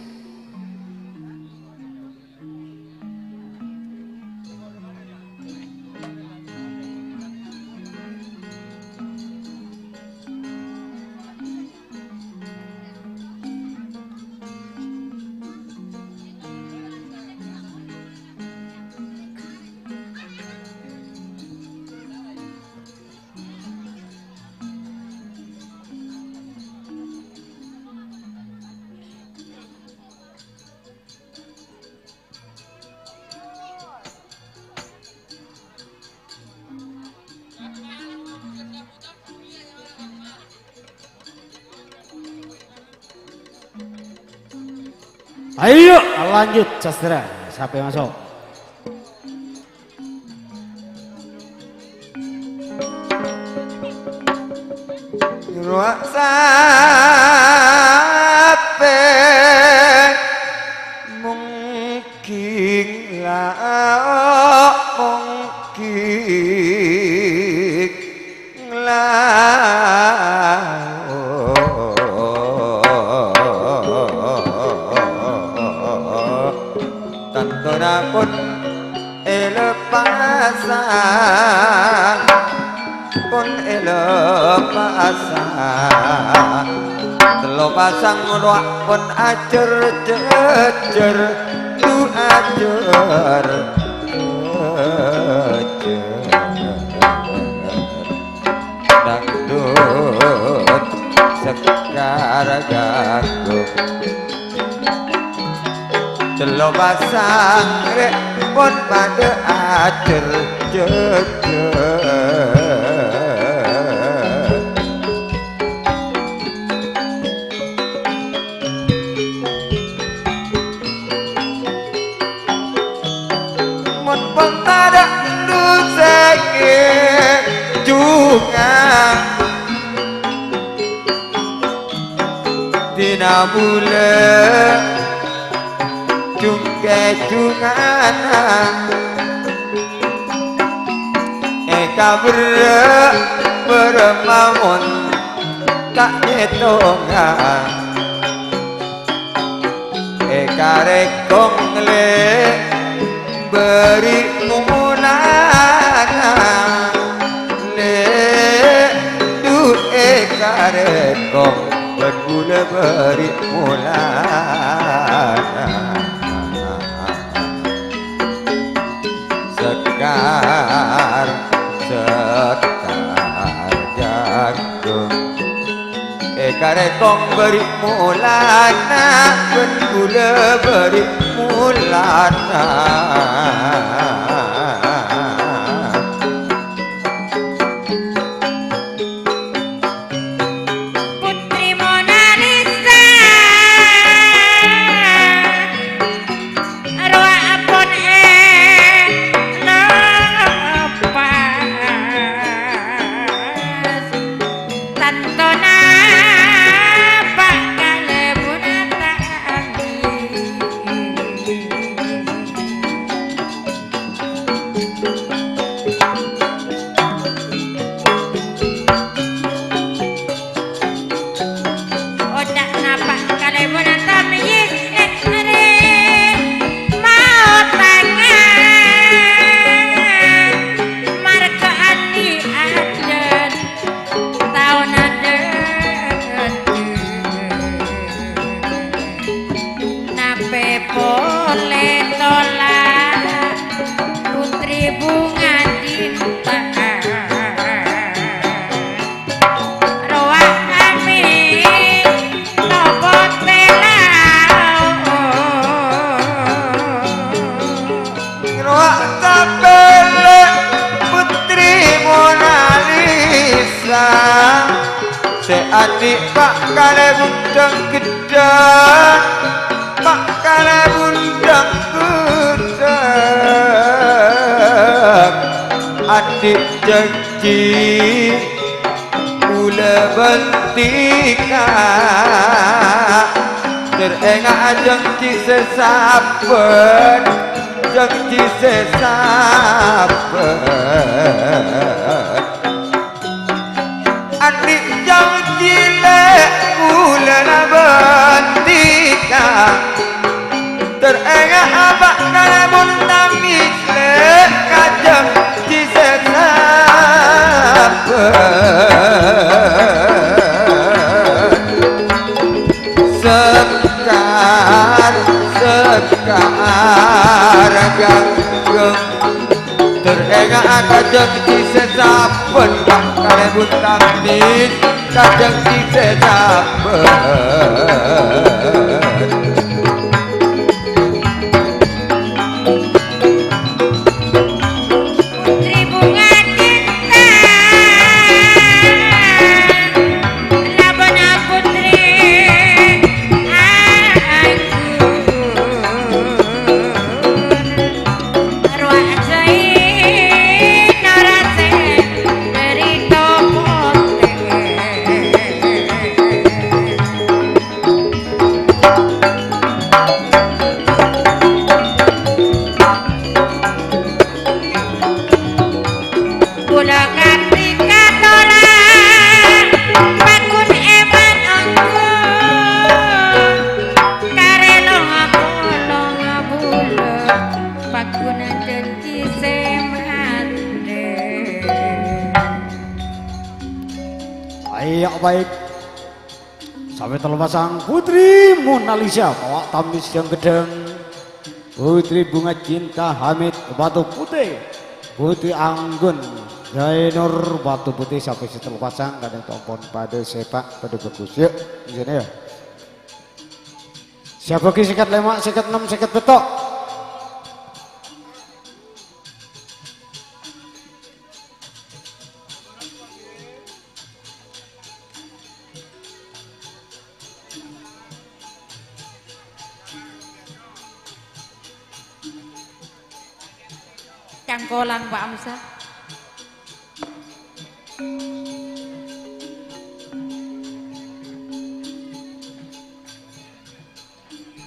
Ayo, lanjut, sastra. Siapa yang masuk? Rowa sapè mungkin lao mungkin lao. Tantona pon èlepasang, pon èlepasang. Tello pasang rowa pon ajhâr-jhâjhâr, tu ajhâr-jhâjhâr. Dangdut Sekar Jagung. Tello pasang rè' pon padâ ajhâr-jhâjhâr. Mon pon tadâ' dusèngè jhungan, dina bulâ jhungkè jhungana. Èkabherrâ' bârâmma mon ta' ngètonga. Èkarèkong lè' bâri' molana, lè' du èkarèkong bân bulâ bâri' molana. Sekar, Sekar Jagung. Èkarèkong bâri' molana, bân bulâ bâri' molana. Putri Monalisa, rowa pon èlepas, tantona pa' kalèbunna ta' andhi'. Oca' napa' kalèbunna Tamyiz, eh, arè maotangan. Marghâ andi' ajhât taon adhâddhâ. Napè polè tola' Putri Bunga Cinta. Rowa kami topot bela. Rowa Andi' pa' kalè bhunten ghedhâng, pa' kalè bhunten ghedhâng. Andi' janji kaulâ bhântèka, ter ènga'a janji sè sabbhân, janji sè sabbhân. Andi' janji lè' kaulâ la bhântèka, ter ènga'a pa' kalè mon tamèsa lè' ka janji sè sabbhân. Sekar, sekar, ganggang. Ter ènga'a ka janji sè sabbhân, kalè bhunten, ka janji sè sabbhân. Putri Bunga Cinta, labana Putri Anggun. Arwah Zainal Rasen dari Topote. Kaulâ kanti katorang, paggun èman ongghu, karè longa polong bulâ, paggun janji sè matè. Ayo, baik. Sampè' tello pasang, Putri Monalisa, mawa' tamèsa ghedhâng. Putri Bunga Cinta Hamid, Batu Putih. Putri Anggun, Zainur, Batu Putih, sampè' sè tello pasang, kadhâng ampon padâ sèpa', padâ bhâghus. Yuk, di sini ya. Sè abâghi sèket lèma', sèket ennem, sèket pètto'. Cangkolang, Pak Hamzah.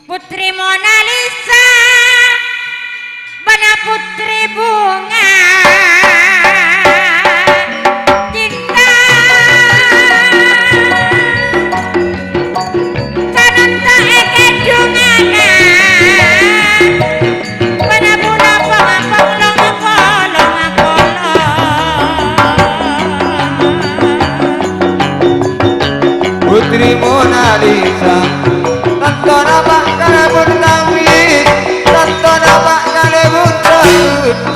Putri Monalisa, bâna Putri Bunga Cinta. Sananta èkèjungana, bâna pula pangapong long-polong apolong. Putri Monalisa, tantona pa' kalè bhunten, tantona pa' kalè bhunten.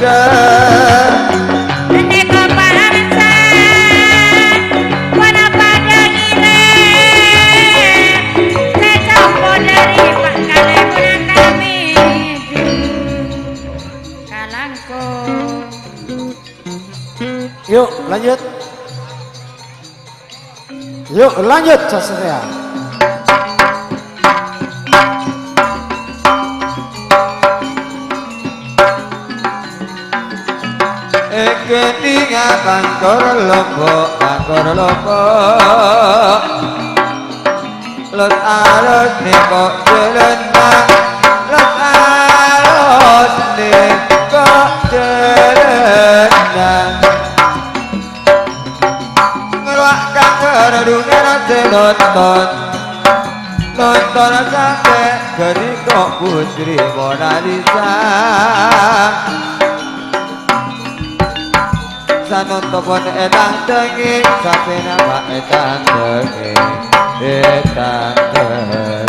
Ghâdhâ. Ghâdhâ. Ghâdhâ. Ponapa dhâri rè? Sè sampon dhâri pa' kalè bhunten kami. Kalangkong. Yuk, lanjut. Yuk, lanjut, sasateya. Èkèdhinga Bangkor Lombok, Bangkor Lombok. Los-alos nèko jhâlânna, los-alos nèko jhâlânna. Ngèrowa' ka ghârudhungan sè nonton, nonton sampè' ghâriko' Putri Monalisa. Sanonto pon ètandhângè, sapèna ma' ètandhângè, ètandhângè.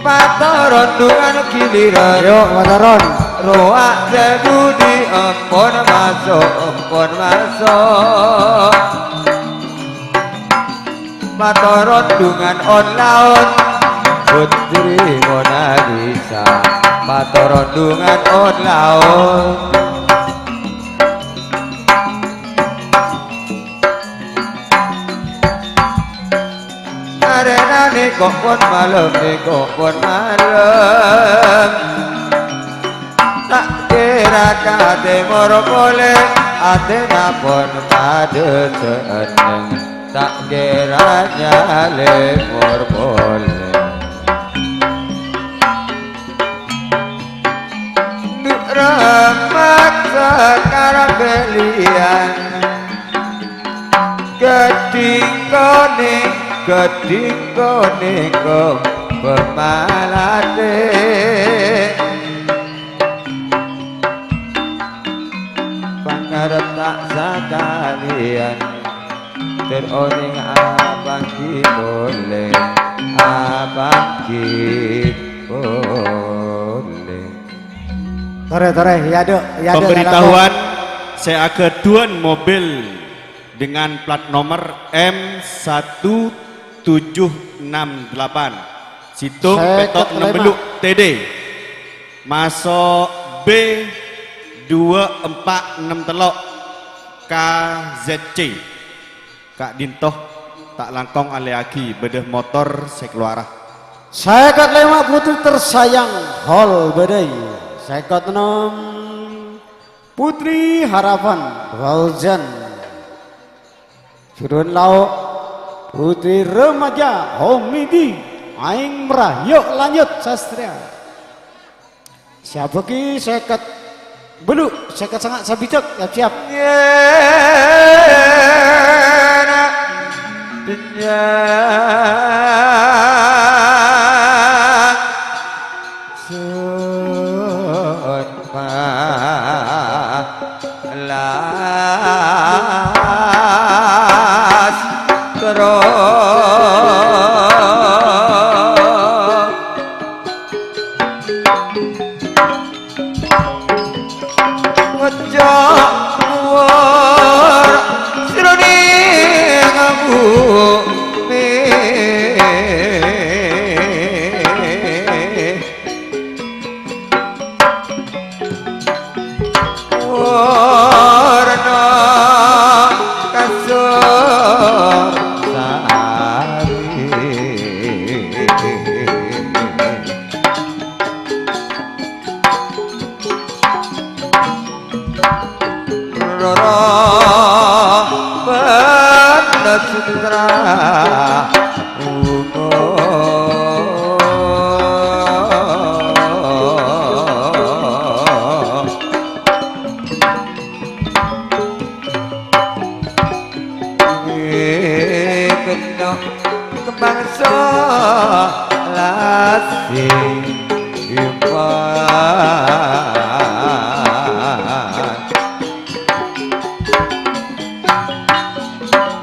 Patoron dhungan giliran. Yo, patoron. Rowa' sè budi ampon maso', ampon maso'. Patoron dhungan on-laon, Putri Monalisa. Patoron dhungan on-laon. Rena nèko pon malem, nèko pon malem. Ta' kèra ka tèmor polè, atèna pon padâ senneng. Ta' kèra nyalèmor polè. Ndu' remmak Sekar bâliyân. Ghâddhing konèng, ghâddhing konèng, ko pamalatè. Pangarep ta' sakalèyan, ter onèng apangghi polè, apangghi polè. Torè, torè, ya, Dok, ya, Dok, Pemberitahuan, saya aghâdhuwân mobil dengan plat nomor M satu tujuh enam delapan. Situng Seket Petok lima. Nembeluk T D. Maso B dua empat enam tello K Z C. Ka'dinto ta' langkong alèyaghi bâdâ motor sè kalowara. Seket lèma' putri tersayang, hol bâdâi. Seket ennem, Putri Harapan, Fauzan. Jhuruwân lao', Putri Remaja, Homidi, Aèng Merah, yok lanjut, Sastria. Siap bâgi seket bâllu', seket sanga' sabidhâk, siap-siap. Nyana, nyana, sun, ma. Las terro. Ojo kuwar sirone ngabu me. Warna kasur sari. Roro Banda Sutra. Keno kembang so lasing iman.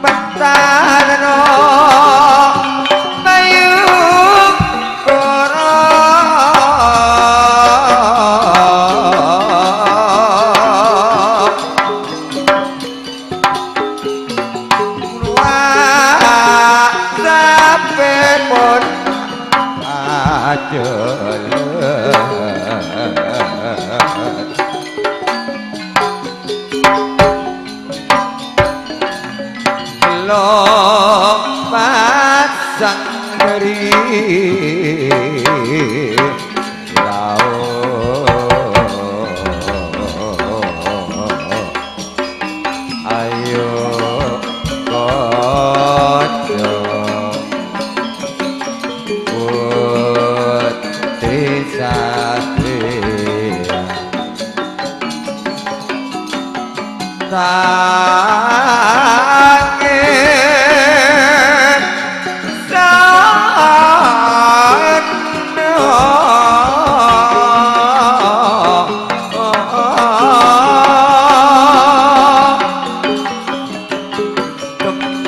Bantano mayu koro. Kuluwa sapèpon ajalan. Lo pasang diri lao. Ayo kanca putri satria. Tangi sandha.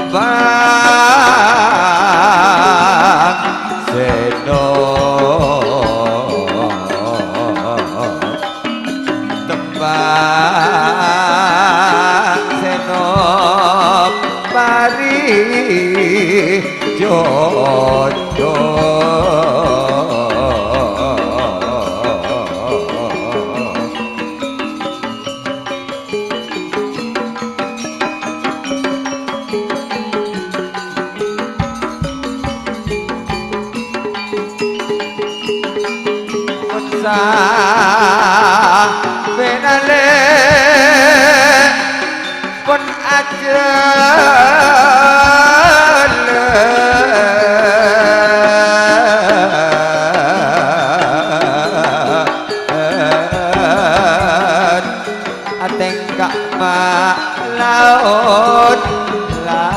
Kembang seno, kembang seno pari jodo. Sampèyan alè' pon ajhâlân atèngka malaon la.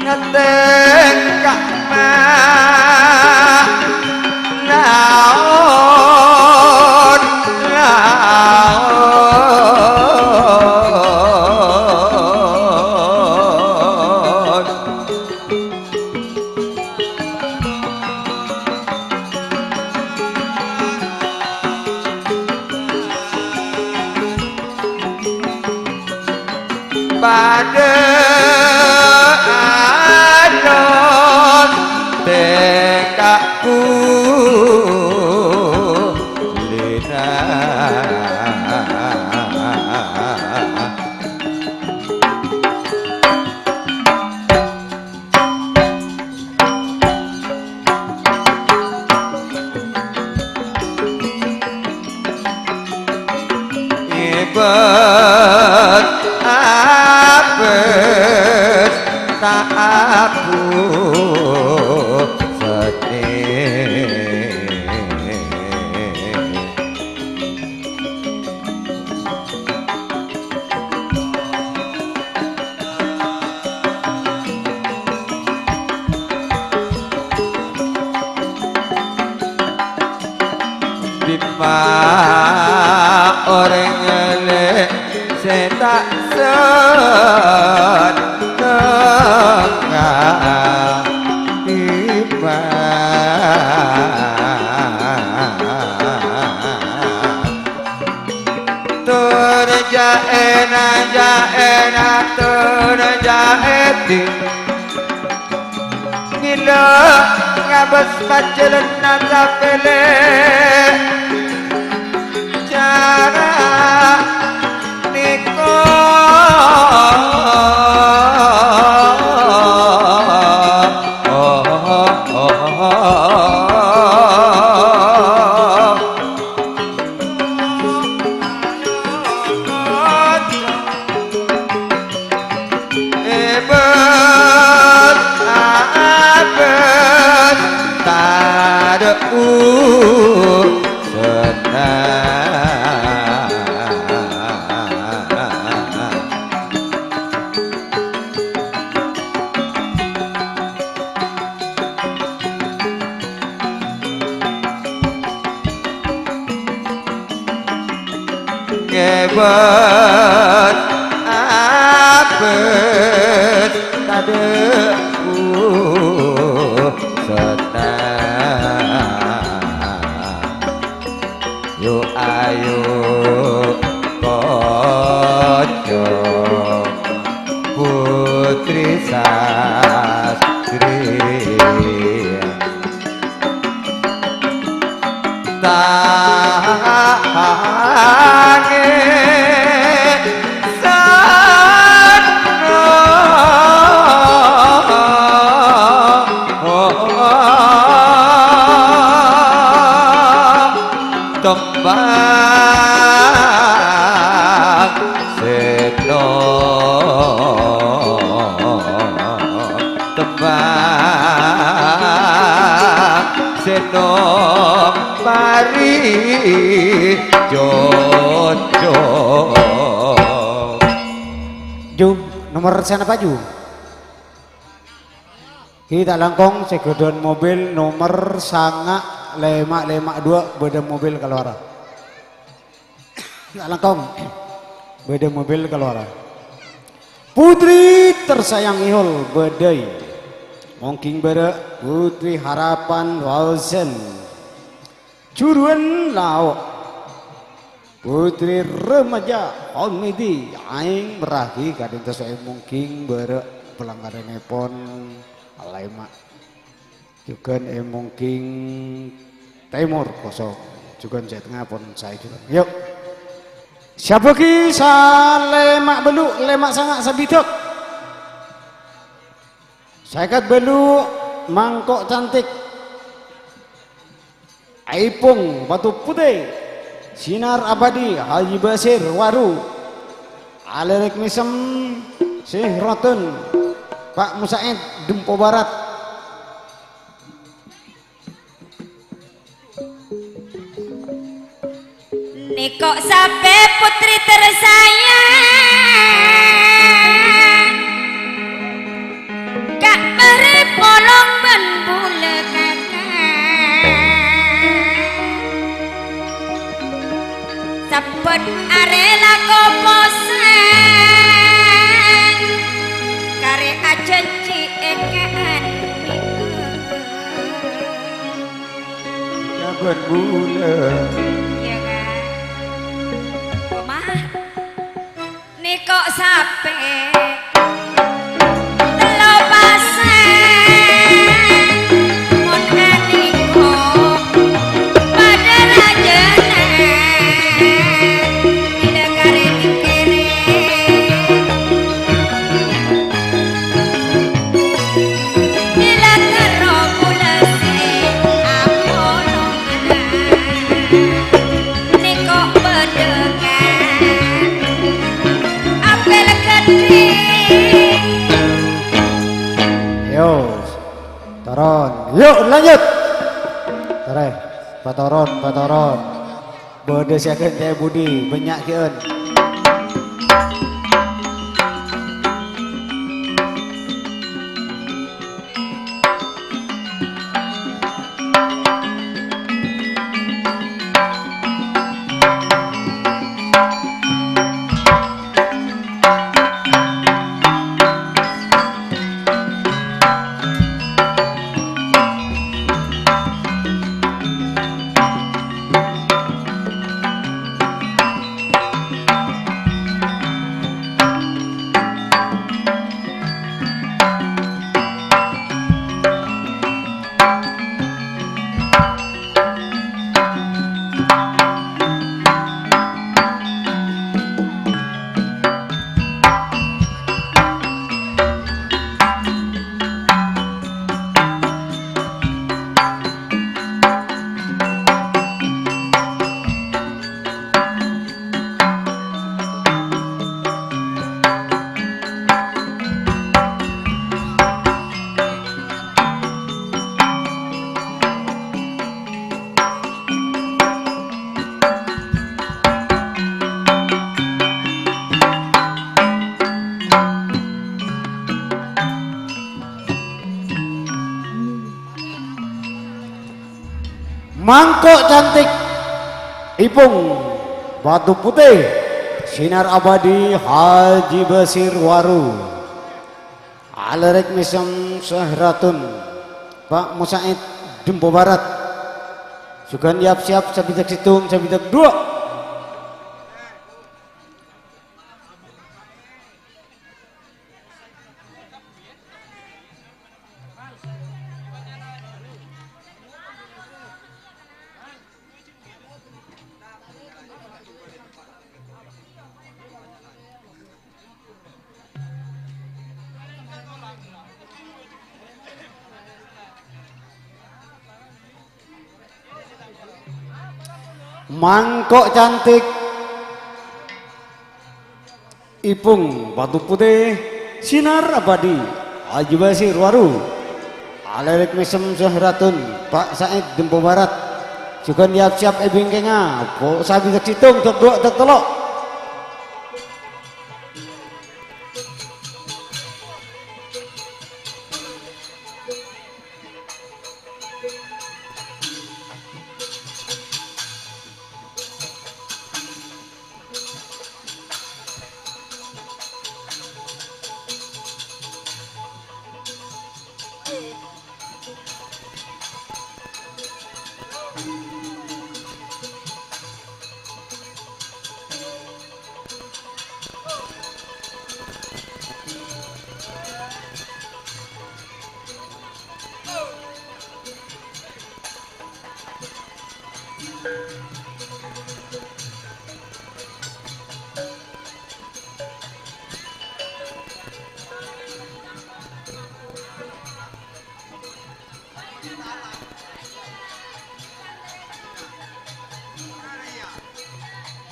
Ngatèngka malaon laon. Padâ alon tèngka kulina. Èbât abâs ta' abu sènè. Dimma orèng elek sè ta' sennengnga dimma. Tur jhâ'èna, jhâ'èna, tur jhâ'èdhi. Ngèlo ngabâs pajhâlânna tapèlè cara nèko. Èbât abâs tadâ' usanna. Ngèbât abâs tadâ' usanna. Yu, ayu, kocok Putri Sastri. Tange sanno. Tembang sèttong, tembang sèttong pari cocok. Ju, nomor sanapa, Ju? Kita langkong sè ghâdhuwân mobil nomer sanga' lèma' lèma' duwâ' bâdâ mobil kalowara. Kita langkong bâdâ mobil kalowara. Putri tersayang Ihol bâdâi. Mongging bârâ' Putri Harapan Walsen. Juruan Lao'. Putri remaja Komedi aèng merraghi ka'dinto sè èmongging bârâ' palangkarènèpon lèma'. Jhughân èmongging tèmor kosong. Jhughân sè tengnga pon saè jhughân. Yu'. Sè abâghi salèma' bâllu', lèma' sanga' sabidhâk. Sèket bâllu' mangko' cantik. Ipung Batu Putih, Sinar Abadi Haji Basir Waru, Alèrèk Mèsem Sèh Roton, Pak Musaid Dempo Barat. Nèko sapè putri tersayang, Kak Peri polong bân bulâ kakak. Sabbhân arè lako posang, karè ajhânjhi èkaandi'â. Sabbhân bulâ. Iyâ, Kak. Omah. Nèko sapè tello pasang, mon anèko padâ rajâna, bilâ karè mèkkèrè. Bilâ terro bulâ sè apolongan, nèko bâdâ kan apèl ghâddhing. Yo, toron. Yuk, lanjut. Torè, patoron, patoron. Bâdâ sè aghântè'è budi, bânnya' ghi'ân. Mangko' cantik, Ipung Batu Putih, Sinar Abadi Haji Basir Waru, Alèrèk Mèsem Sèh Roton, Pak Musaid Dempo Barat, jhughân yap-sèyap sabidhâk sèttong, sabidhâk duwâ'. Mangko' cantik, Ipung Batu Putih, Sinar Abadi Haji Basir Waru, Alèrèk Mèsem Sèh Roton, Pak Said Dempo Barat, jhughân yap-sèyap è bingkèngnga, po' sabidhâk sèttong, dhâk duwâ', dhâk tello'.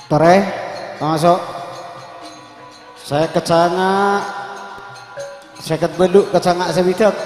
Torè, tamaso'. Sèket sanga', sèket bâllu' ka sanga' sabidhâk.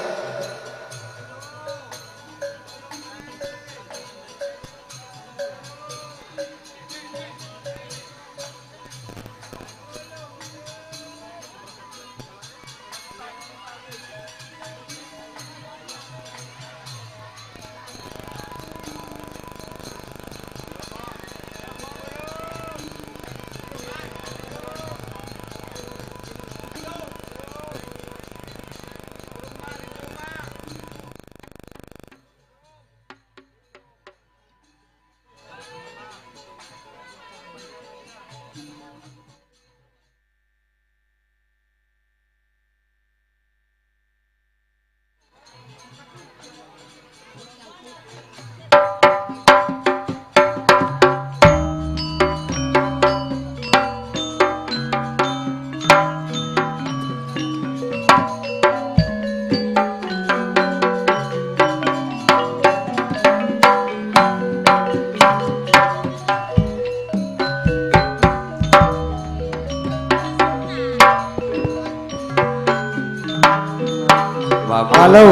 Halo.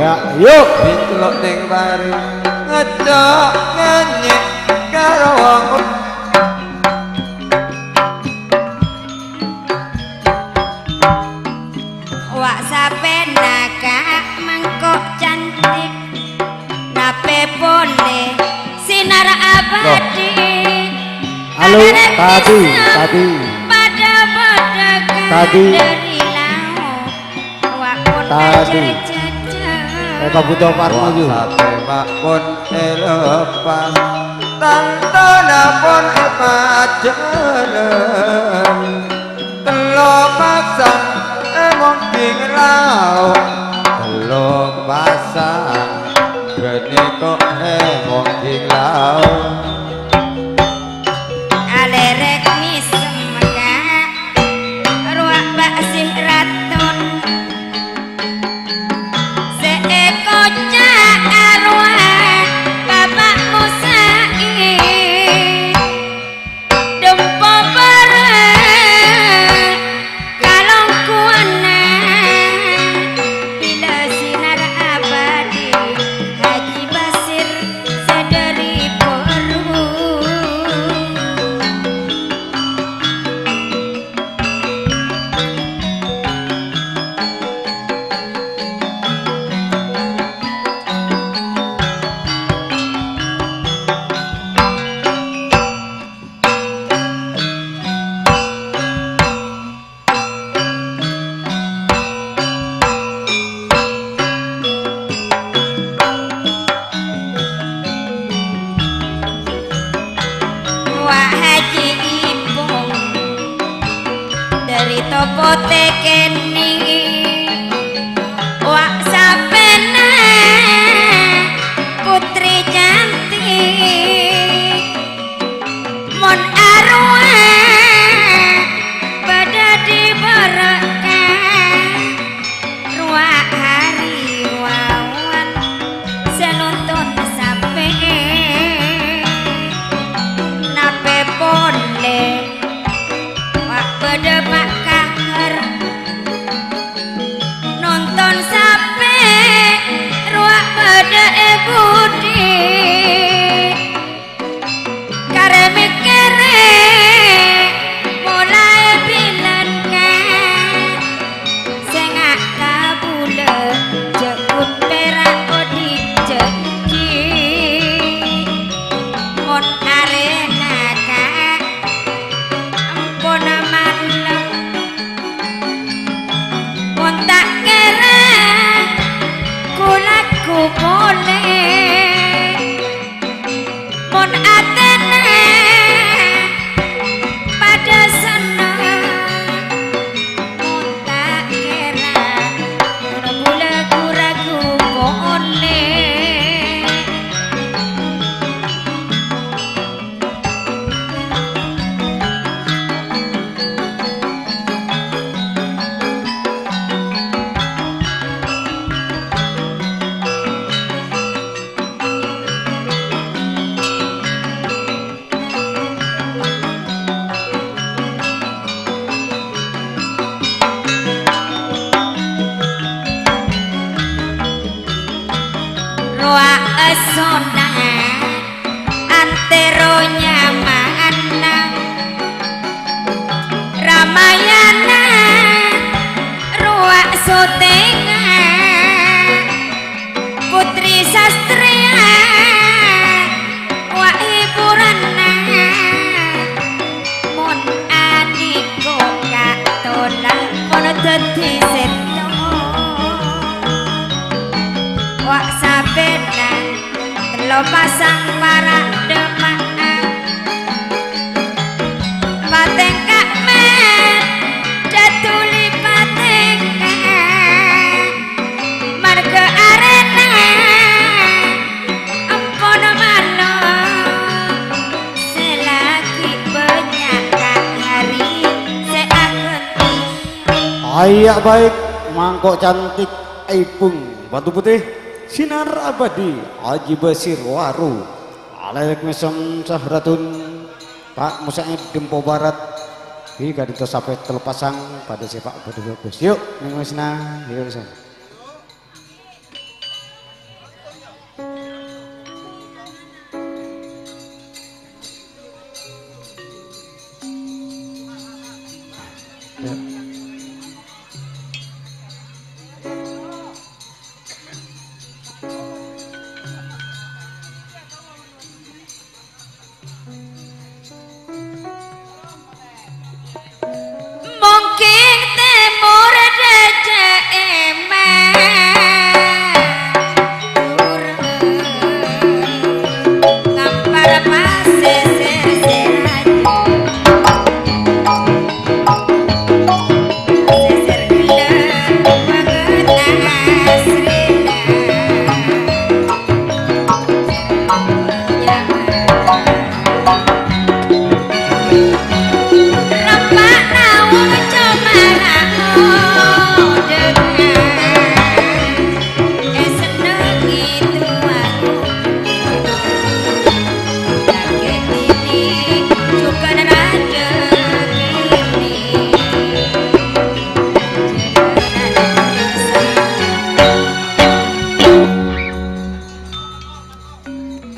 Ya, yuk. Ditelok neng bari. Ngejak nyanyi karo wong. Wa' sapèna ka' mangko' cantik. Napè polè sinar abadhi. Halo, tadi, tadi. Padâ-padâ tadi. Kandhâri lao. Wa' pon tadi. Ajâr jhâjhâ. Eh, Pak Buto Parmo, yuk. Satè ma' pon èlepas. Tantona pon èpajhâlân. Tello' pasang è mongking lao, tello' pasang ghânèka è mongking lao. Alèrèk mèsem ka' rowa bâ' sè raton, sè èkoca' arowa Bapa' Musa'i. Dumpo para kalongkowanna, bilâ sinar abadhi Haji Basir sè dâri Borong. Wa' Haji Ipong dâri Topo Tekeni, wa' sapèna putri cantik. Mon arowa padâ dhi bârâkah, rowa hari wawan sè nonton sapè. Napè polè wa' padâ pakahar nonton sapè, rowa padâ è budi. Karè mèkkèrè molaè bilân ka', sènga' kabulâ jhâghun pèra' odi' jhânjhi. Mon arèna ka' empona malem, mon ta' kèra kulâ polè. Mon atèna padâ senneng, mon ta' kèra, mon bulâ ragu-ragu polè. Sona antero nyamana Ramayana rowa sotenga Putri Sastria wa' hiburanna mon aniko katola pon daddi settong wa' sabena Tello pasang para' dema'a. Patengka' men, daduli patengka'. Marga arena, ampon malo. Selagi banyak hari se akan Ayya' baik, mangko' cantik, aibung, batu putih, sinar abadi, Haji Basir Waru, Alek Mesem Sahratun, Pak Musa'id Dempo Barat, hi ka'dinto sape tello pasang, padha sepak, padha bagus. Yu', neng mesna, yu', San. Mungkin temor dada eman, ngampar pasisir seraja. Sisir gelem banget asrina. Rempak naung cemara odengan. Esenengi tuaku. Lagi ini juga raja kini.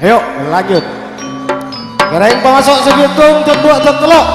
Ayo, lanjut. Ngèrèng pamaso' sè bhitung, jhâ' buwâ' jhâ' tello'.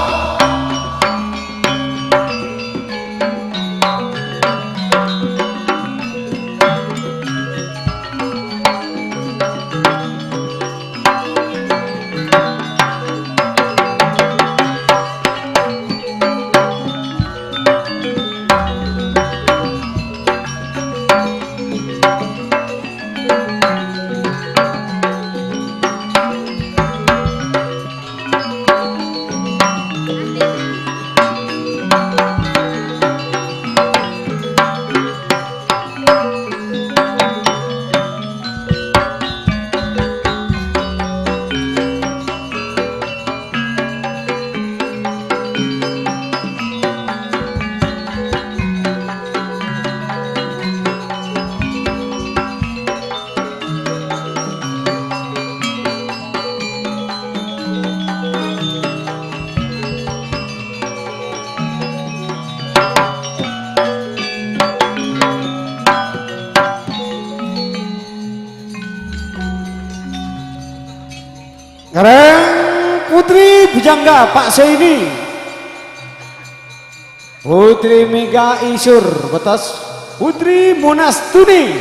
Ngèrèng Putri Bujangga, Pak Zaini. Putri Mega Isur, betos. Putri Munas Tuni.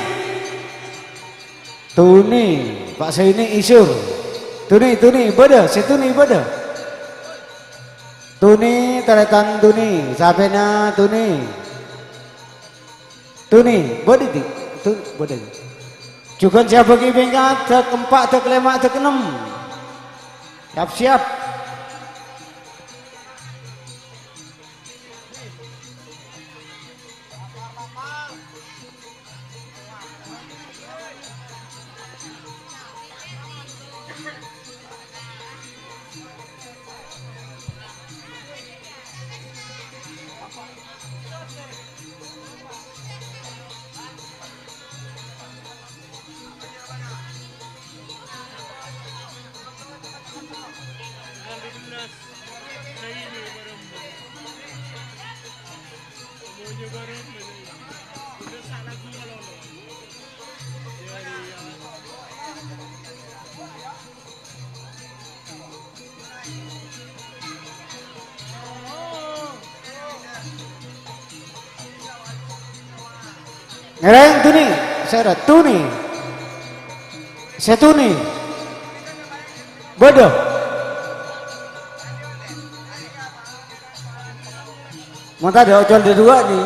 Tuni, Pak Zaini Isur. Tuni, Tuni, bâdâ, sè Tuni bâdâ. Tuni, tarètan Tuni, sapèna Tuni. Tuni, bâdâ, Ti? Tuni, bâdâ. Jhughân sè abâghi pèngkat, dâk empa', dâk lèma', dâk ennem. Siap-siap. Ngèrèng tuni, sèra tuni. Sè tuni. Bâdâ. Mon tadâ' ocol dâduwâ' nè.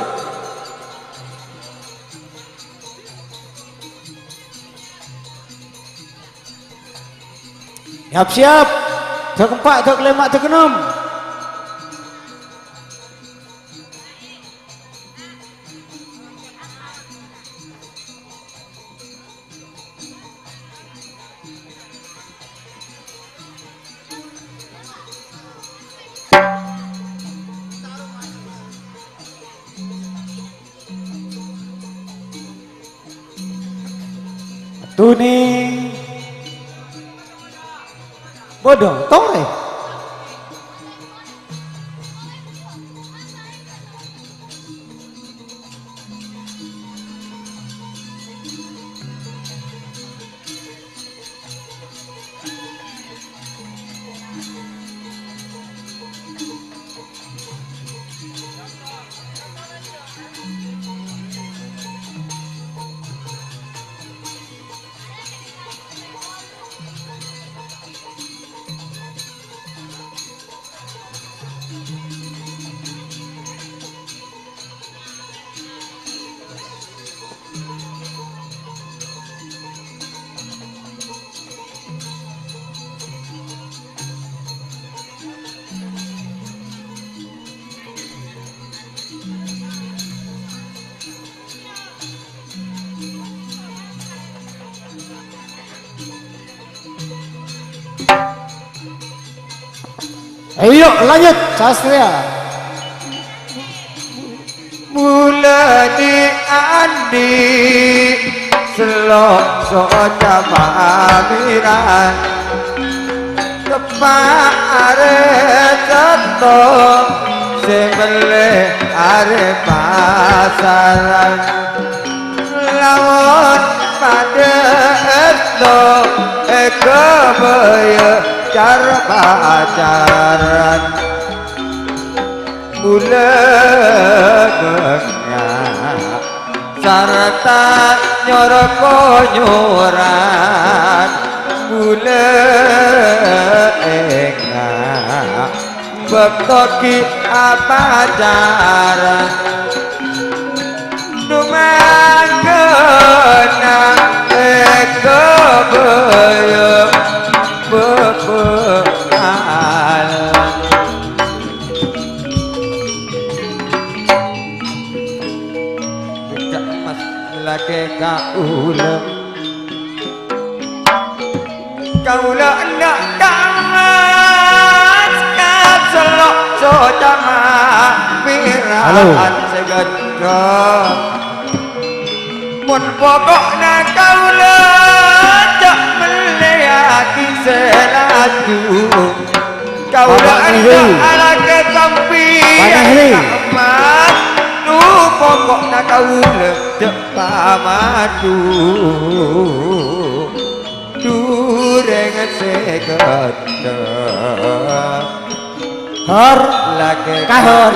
Siap-siap. Dâ' kempa', dâ' kalèma', dâ' keennem. Tuni. Bâdâ, torè. Ayo, lanjut, sastrea. Mula di-andi' sello' soca pamiran, teppa' arè Satto sè mellè arè pasaran. Lamun padâ èsto èghâbâyâ car-pacaran, bulâ bânnya' sarta nyoro-konyoran, bulâ enga' bâkto ghi' apacaran. Dumanggana èghâbâyâ bhâbhâ'ân. Bhâjâ' emmas lakè kaulâ. Kaulâ enna' ka emmas, ka sello' soca ma' pira'an sè ghâdhâ. Mon poko'na kaulâ jhâ' mellèyaghi sè laju. Kaulâ enna' alakè sampèyan ka emmas, nu poko'na kaulâ jhâ' pamadu. Durèng sè ghâdhâ. Har lakè kahar.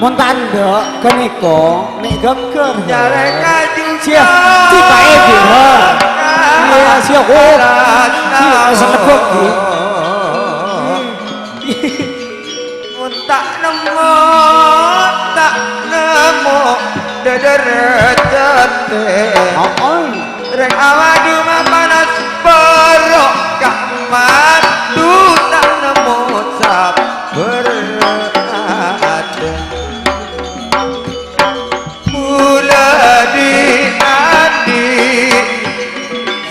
Mon ta' endâ' ghânèka mè' ghâggâr. Nyarè kaju. Sia, si Pak Edi, har. Iya, sia, oh. Sia, selebbhâk, Bu. Mon ta' nemmo, ta' nemmo, dhâdhârâ jhâtè. Rèng awadu mapanas bârâ' ka madu, ta' nemmo sabbhâr atè. Bulâ di-andi'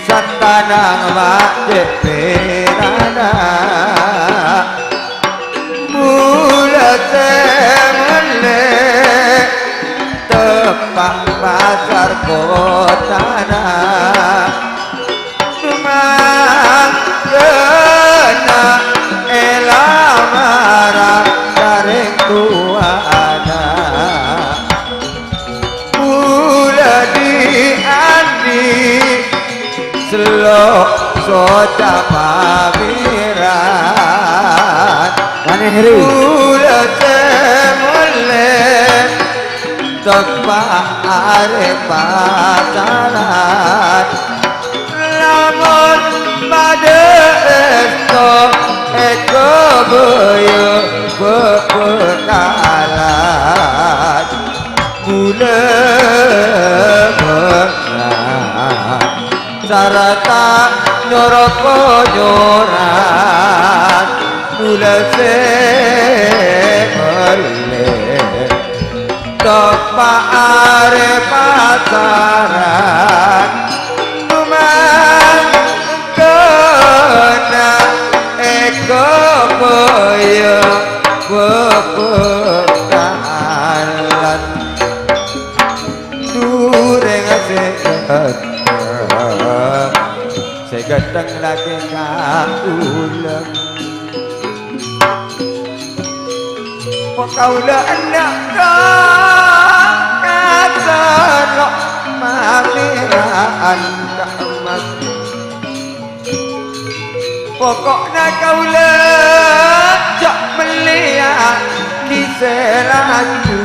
satanang ma' cè' pèrana. Bulâ sè mellè teppa' pasar kotana. Dumanggana èlamara sareng towana. Bulâ di-andi' sello' soca pamiran. Bulâ sè mellè Tepa' arè pacaran, lamon padâ èsto èkobâjâ bhâbhâkalan. Bulâ bângal sarta nyoro-konyoran, bulâ sè mellè tepa' arè pacaran, mangkana èkobâjâ bhâbhâkalan. Dhu rèng sè ghânteng, sè ghânteng lakè kaulâ. Mon kaulâ enna' ka katerro mamèra'an ka emmas. Poko'na kaulâ jhâ' mellèya dhisè' laju.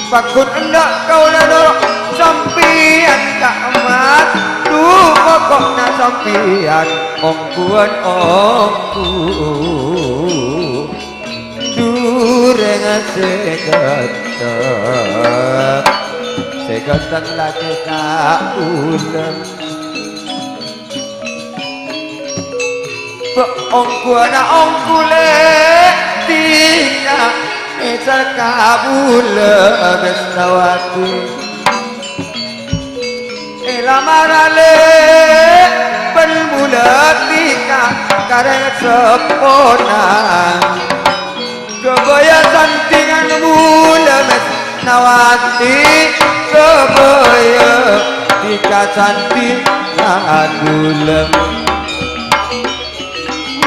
Paggun enna' kaulâ noro' sampèyan ka emmas, dhu poko'na sampèyan ongghuwân ongghu. Dhu rèng sè ghânteng, sè ghânteng lakè kaulâ. Ongghuwânna ongghu lè' dhika, mèsal ka bulâ Mesnawati. Èlamara lè' bân bulâ dhika karè seppona. Ghâbâyâ sandhingan bulâ Mesnawati, ghâbâyâ dhika sandhingan bulâ.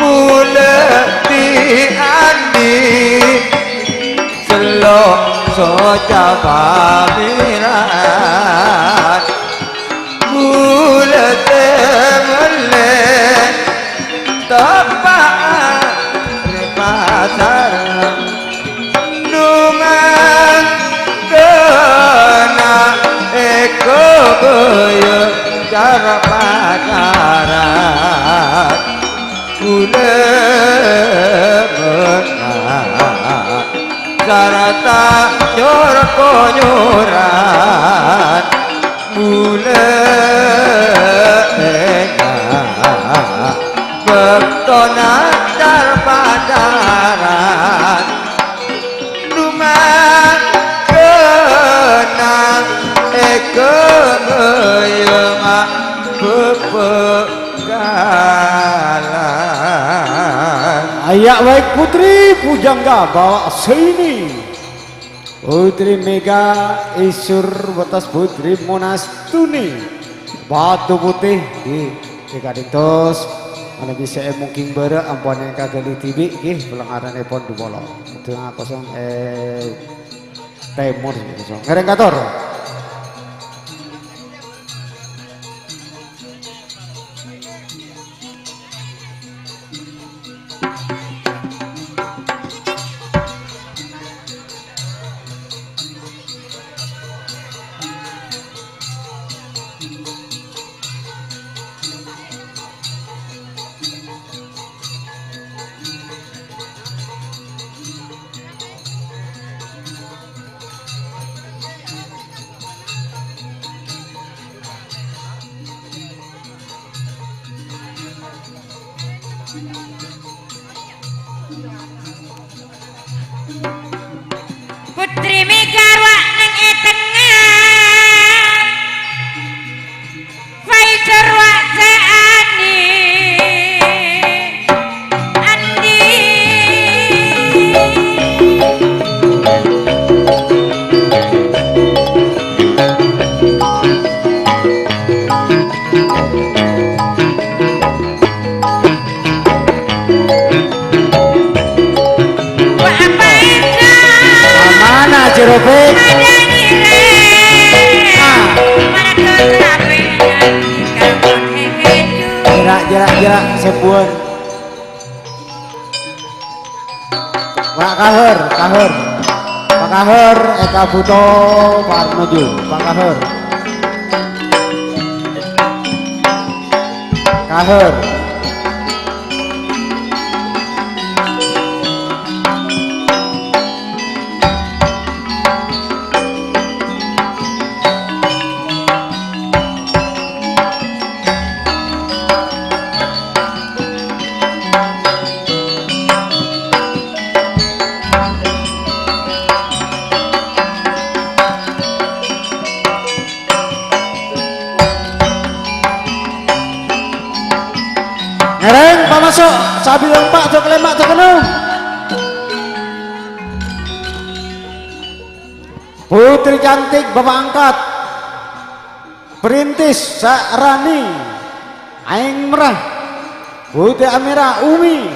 Bulâ dhi-andhi' sello' soca pamèran. Bulâ sè mellè tepa' arè pacaran, dhu mangkana èkobâjâ cara pacaran. Bulâ bângal sarta nyor-konyoran, bulâ ènga' bâktona car-pacaran. Dhu mangkana èkobâjâ ma' bhâbhâkalan. Aya' baik Putri Pujangga bawa sè ini. Putri Mega Isur wetas Putri Monas Tuni. Batu Putih, ngghi, èkadhintos. Manabi sè èmongking bârâ' ampon èkaghâli dhibi', ngghi, palengaranèpon dhu polo. Dhu ngakosong, eh, Tèmor, ngerèng kator. Putri Mega rowa neng è tengnga. Fajar wa' sè andi', andi'. Wa' apa enggak? Mana, Jerobek? Ada nire. Ah. Mana kau terapi? Jerak, jerak, jerak, sebuan. Wa' kahur, kahur. Wa' Kahar, Eka Buto, Parnojo, Pak Kahar. Kahar. Ngèrèng pamaso', sabidhâk empa', jhâ' kalèma', jhâ' kaennem. Putri cantik, Bapak angkat. Perintis, Sa'rani. Aèng Merah. Putri Amira, Umi.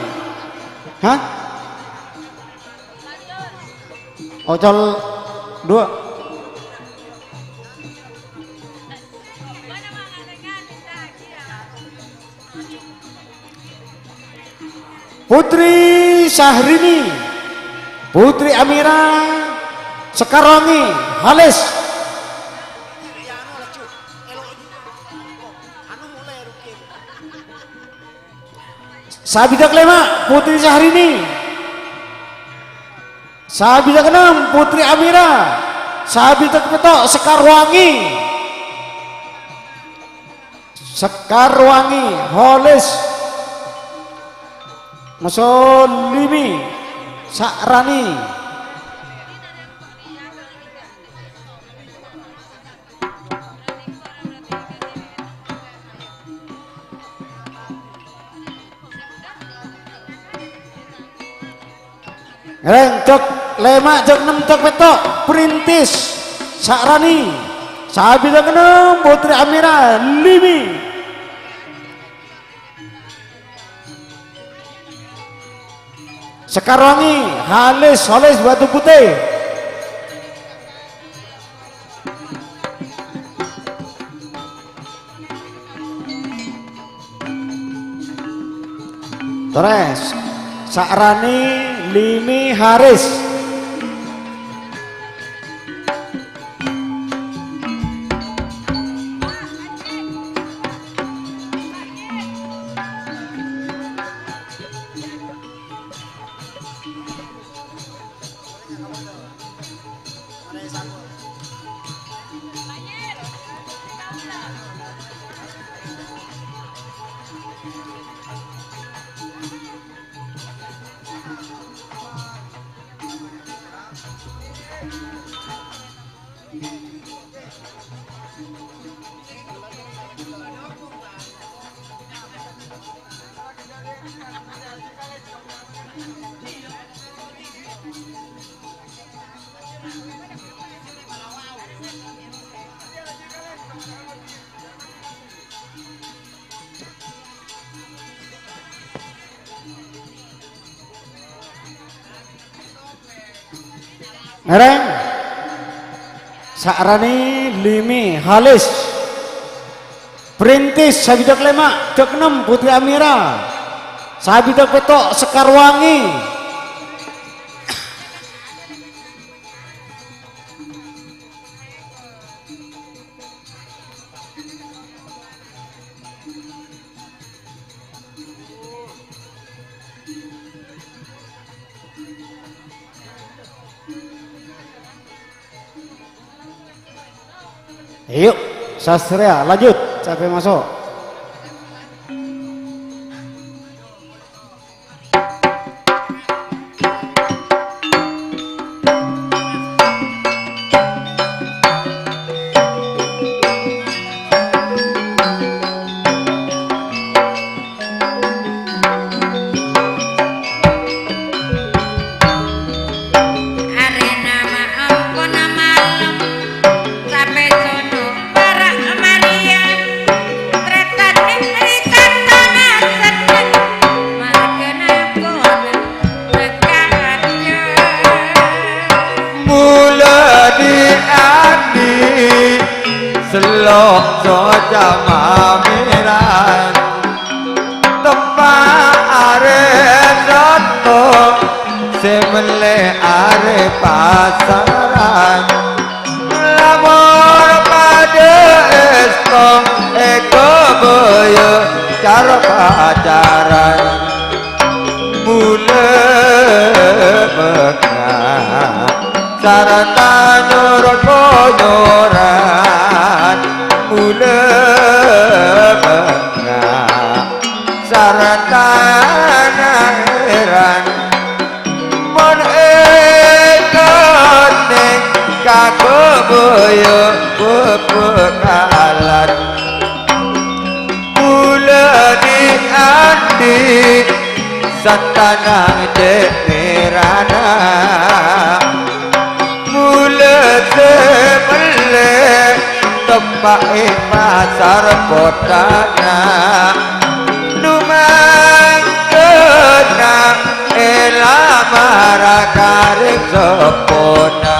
Hah? Ocol dua. Putri Syahrini, Putri Amira, Sekarwangi, Halis. Sabidhâk lèma', Putri Syahrini. Sabidhâk ennem, Putri Amira. Sabidhâk pètto', Sekarwangi. Sekarwangi, Holis. Musolimi, Sa'rani. Rèng, jhâk lèma', jhâk ennem, jhâk pètto', Perintis, Sa'rani, sabidhâk ennem, Putri Amira, Limi. Sekarwangi, Halis, Holis, Batu Putih. Torè, Sa'rani, Limi, Haris. Ngèrèng. Sa'rani, Limi, Halis. Perintis, sabidhâk lèma', dhâk ennem, Putri Amira. Sabidhâk pètto', Sekarwangi. Ayo, Sastria, lanjut, sampai masuk. Arèna ma-, ampon malem, sapè sono para' marèya. Trètan nèng rèkan tana senneng, marghâna pon nèng kaca. Mula di andi sello' soca mameran. Teppa' arè Sabtu, sè mellè arè Pasar. Èkabâjâ car-pacaran, bulâ bângnga sarta nyor-konyoran, bulâ bângnga sarta nahèran. Mon èkennèng kakobâjâ bhâbhâkalan, bulâ dhi'-andhi' satanang cè' mèrana. Bulâ sè mellè teppa' è pasar kottana. Nu mangkana èlamara ka rèng seppona.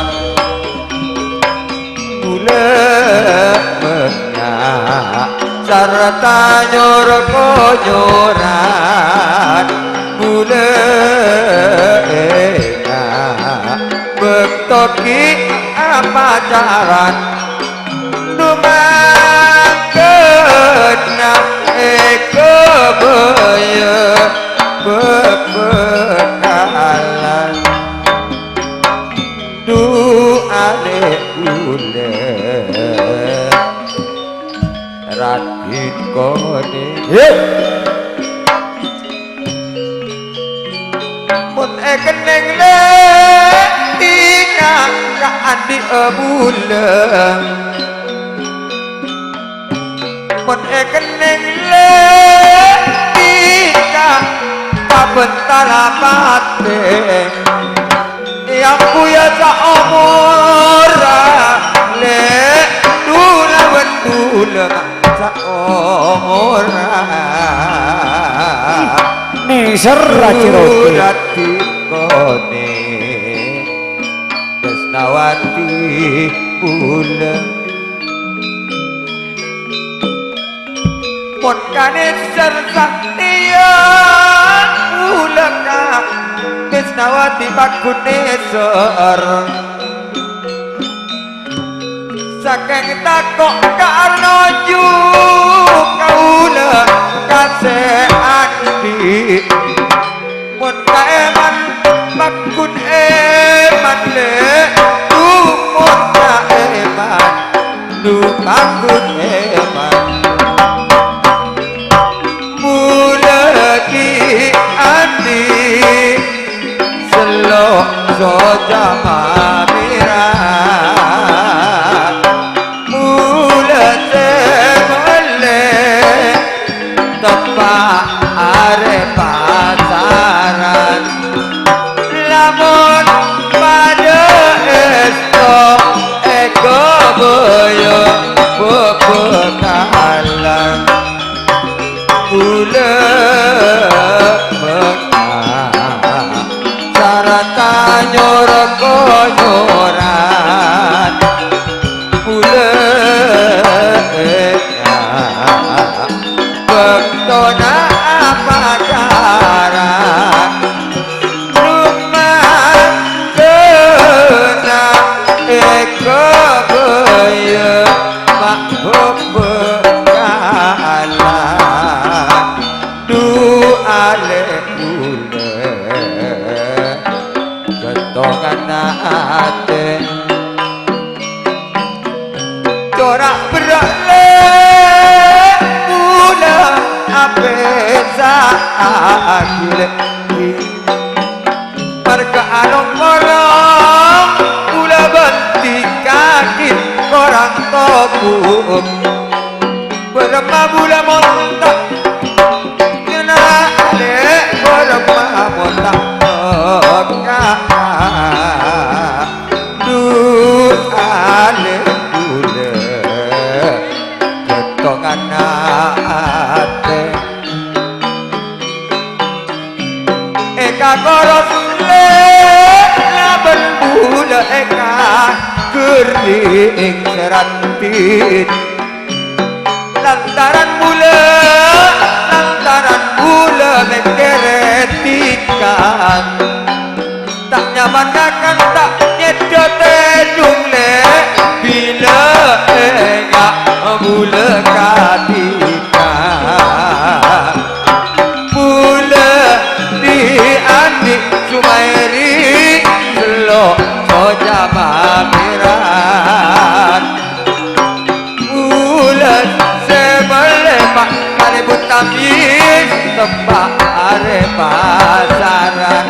Bulâ bângnga sarta nyor-konyoran, bulâ ènga' bâkto ghi' apacaran. Nu mangkana èkabâjâ bhâbhâkalan. Du'a lè bulâ raddhin konè. Mon èkennèng lè tika ka andi' bulâ. Mon èkennèng lè tika pabhântala patè. Èambuya saomorra lè dulâ bân bulâ saomorra. Nèser, Raja Roti. Bulâ dhi' konè. Tresnawati bulâ. Mon kanèser satèya bulâ ka Tresnawati paggun nèser. Sakèng tako' ka arnoju kaulâ kasè andi'. Mon ka èman, paggun èman lè, du mon ka èman, du paggun èman. Bulâ dhi' andi' sello' soja mamèra. Bulâ sè mellè teppa' arè pasaran. Lamon padâ èsto èkabâjâ bhâbhâkalan. Bulâ bângnga sarta nyor-konyoran. Bulâ ènga' bâktona apacaran. Rumasana èkabâjâ ma' bhâbhâkalan. Du'a lè bulâ, ghântongana atè. Cora' berrâ' lè bulâ apèsa agilè. Marghâ along-polong bulâ bhântè kakè korang tobu'. Bârâmma bulâ monta, nyana alè' bârâmma monta. Du'a lè bulâ, ghântongana atè. Èkakoros lè' labân bulâ èkaghâring sè raddhin. Lantaran bulâ, lantaran bulâ mèkkèrè tika. Ta' nyaman ngakan, ta' nyèddhâ tèdung lè', bilâ ènga' bulâ Amin, teppa' arè pasaran.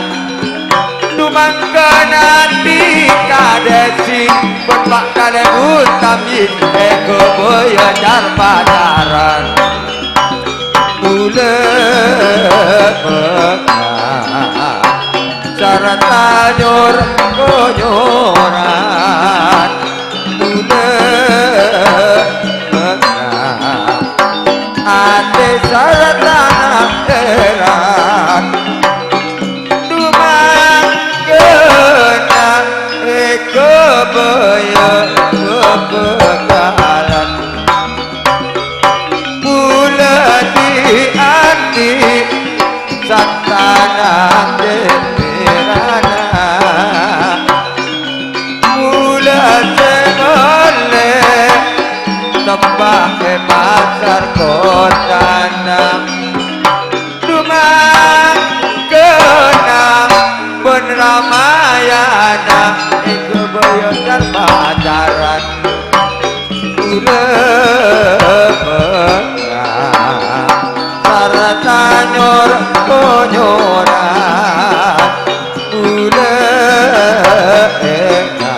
Dumangkana dikadesi, bân pakkalè utamin èghâbâyâ car-pacaran. Bulâ mèngka sarta nyor-konyoran. Bulâ mèngka atè sarta nangèran. Dumangkana èghâbâyâ bhâbhâkalan. Bulâ dhi-andhi' satana tèmèrana. Bulâ sè mellè teppa' è pasar kotana. Dumangkana bân Ramayana èghâbâyâ car-pacaran. Bulâ mèngka sarta nyor-konyoran. Bulâ èngka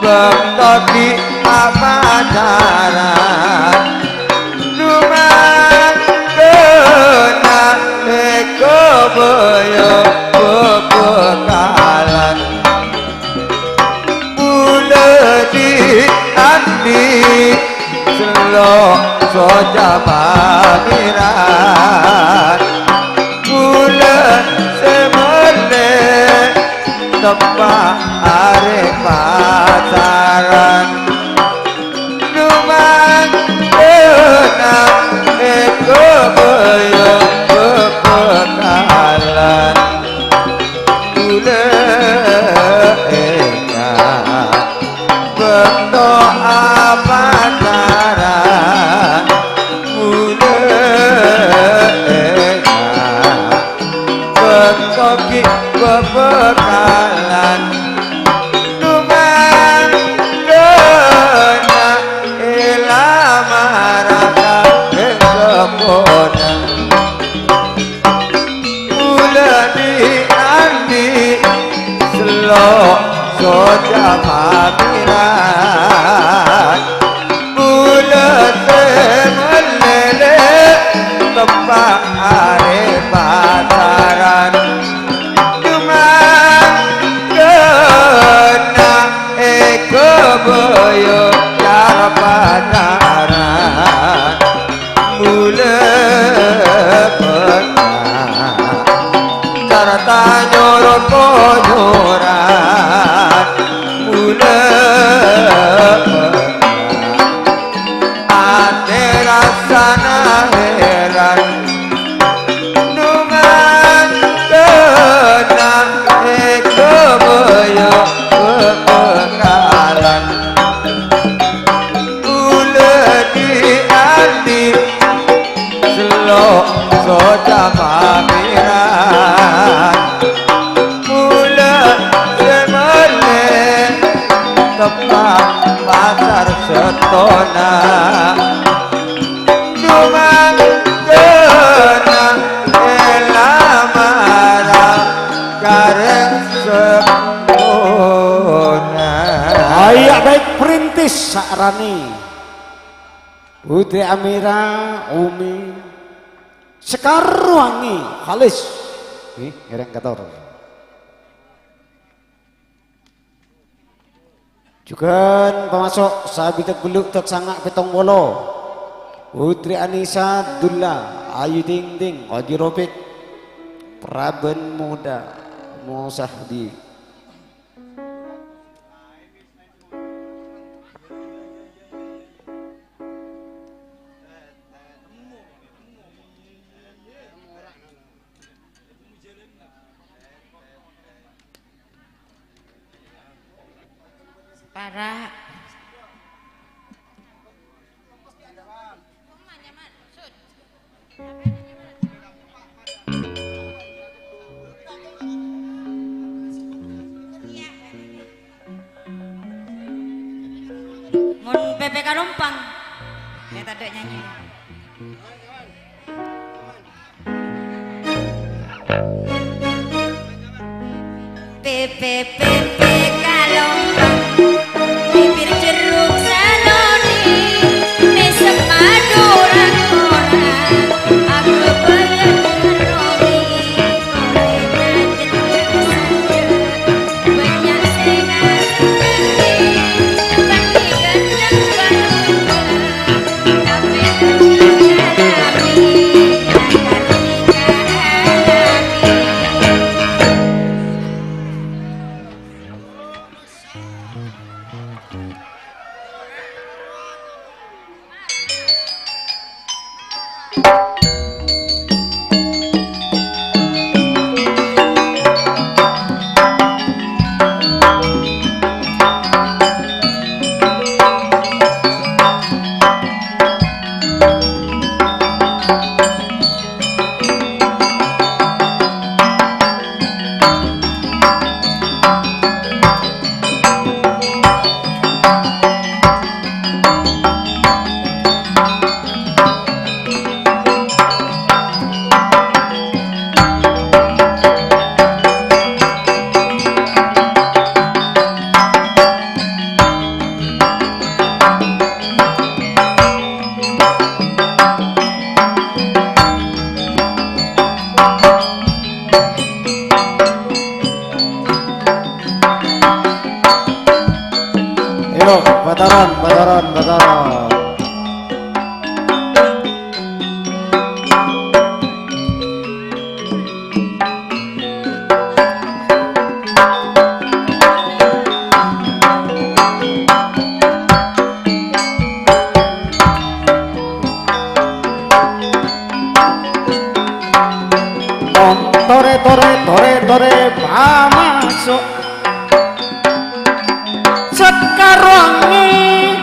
bâkto ghi' apacaran. Dumangkana èghâbâyâ bhâbhâkalan. Bulâ dhi-andhi' sello' soca pamiran. Bulâ sè mellè teppa' arè pasaran. Dumangkana èghâbâyâ bhâbhâkalan. Bulâ èngka bâkto apacaran. Bulâ èngka bâkto ghi' bhâbhâkalan. Dumangkana èlamara ka sepona. Bulâ dhi-andhi' sello' soca pamiran. Bulâ sè mellè teppa' arè pasaran. Dumangkana èghâbâyâ car-pacaran. Bulâ mèngka sarta nyor-konyoran. Bulâ mèngka atè rassana hèran. Dumangkana èghâbâyâ bhâbhâkalan. Bulâ dhi-andhi' sello' soca pamiran. Bulâ sè mellè teppa' pasar setona. Dumangkana èlamara ka rèng sepona. Ayo, baik, perintis Sa'rani. Putri Amira, Umi. Sekar Wangi, Khalis. Nggih, ngèrèng kator. Jhughân pamaso' sabidhâk bellu' dak sanga' pèttong polo. Putri Anisa Dulla, Ayu Ting Ting, Oji Ropik, Praban Muda, Musahdi. Para'. Mon P P Kalompang, ya tadâ' nyanyi. Pèpè kalongbang, bibir jeruk sanoni, mèsem madhu rang-orang, abâbâlâ rogi, korèngan jenneng sanja, bânnya' sè ngasennengè, bânnè ghânteng bârungnga, tapè bânnya' alami, lakar nèka alami. Ayo, Bataran, Bataran, Bataran. Tore, tore, tore, tore, pamaso'. Sekarongi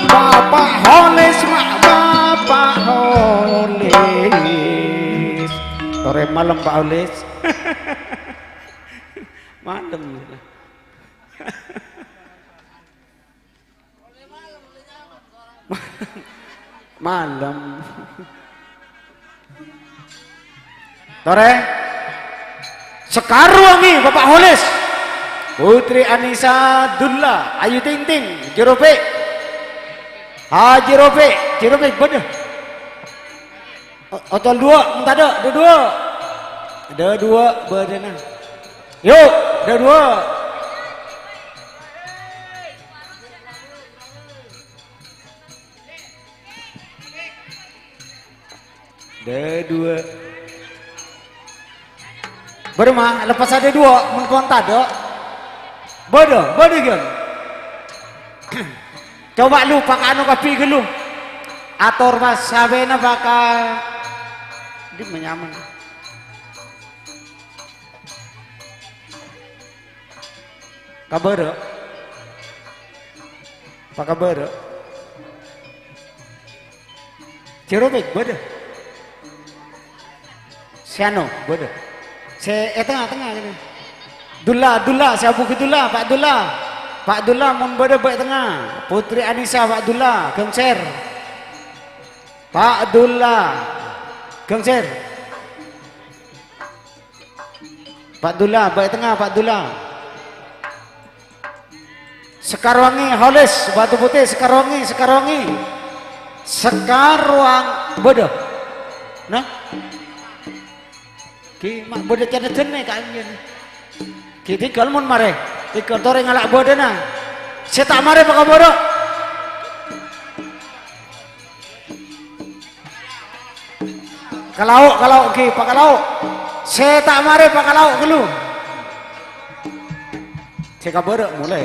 Bapak Holis, ma' Bapak Holis. Tore malem, Pak Holis. Malem. Malem. Tore. Sekarongi Bapak Holis. Putri Anisa Dulla, Ayu Ting Ting, Jerobek. Haji Robek, Jerobek, bâdâ. O-, otol duwâ', mon tadâ', dâ' duwâ'. Dâ' duwâ' bâdâna. Yu, dâ' duwâ'. Dâ' duwâ'. Bârâmma, leppassa dâ' duwâ', mon pon tadâ'. Bâdâ, bâdâ, Gyon. Coba lu, pakano kabbhi ghâllu. Ator pas sabâna baka-, dimma nyaman. Kabârâ'. Pakabârâ'. Jerobek bâdâ. Sè ano bâdâ. Sè è tengnga-tengnga kènè. Dulla, Dulla, sè abu' Dulla, Pak Dulla. Pak Dulla mon bâdâ bâ' è tengnga. Putri Anisa, Pak Dulla, gangser. Pak Dulla, gangser. Pak Dulla, bâ' è tengnga, Pak Dulla. Sekarowangi, Holis, Batu Putih, Sekarowangi, Sekarowangi. Sekarowang-, bâdâ. Nah. Ki, ma' bâdâ cèna jhânnè ka'anjhân. Ki, tèngghâl mon marè. Tèngghâl torè ngala' bâdâna. Sè ta' marè pakabârâ'. Ka lao', ka lao', ghi, pakalao'. Sè ta' marè pakalao' ghâllu. Sè kabârâ' molè.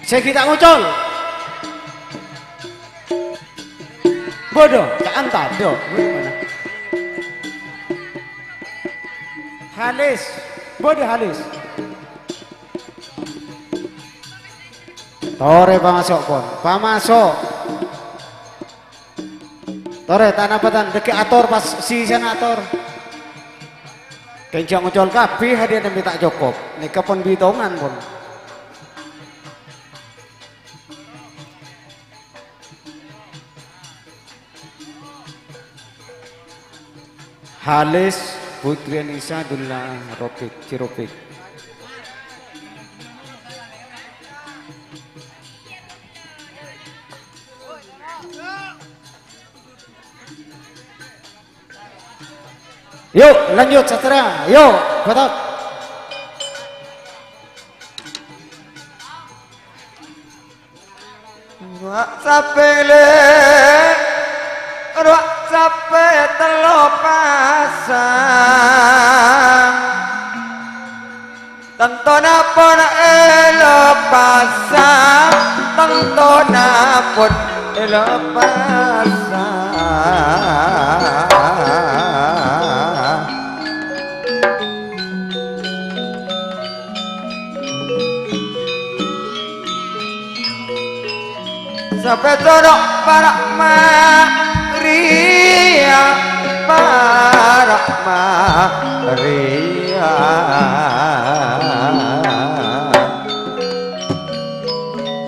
Sè ghi' ta' ngocol. Bâdâ, ca'an tadâ'. Halis. Bâdâ Halis. Torè pamaso', pon. Pamaso'. Torè, ta' napa, tan. Dhâggi' ator pas sisana ator. Kèng jhâ' ngocol kabbhi hadiah nèmè ta' cokop. Nèka pon bitongan, pon. Halis, Putri Anisa, Dulla, Ropik, Cirupik. Yuk, lanjut, Satria. Yuk, betot. Rowa' sapè lè, rowa' sapè tello pasang. Tantona pon èlopasang, tantona pon èlopasang. Sapè codho' para' marèya, para' marèya.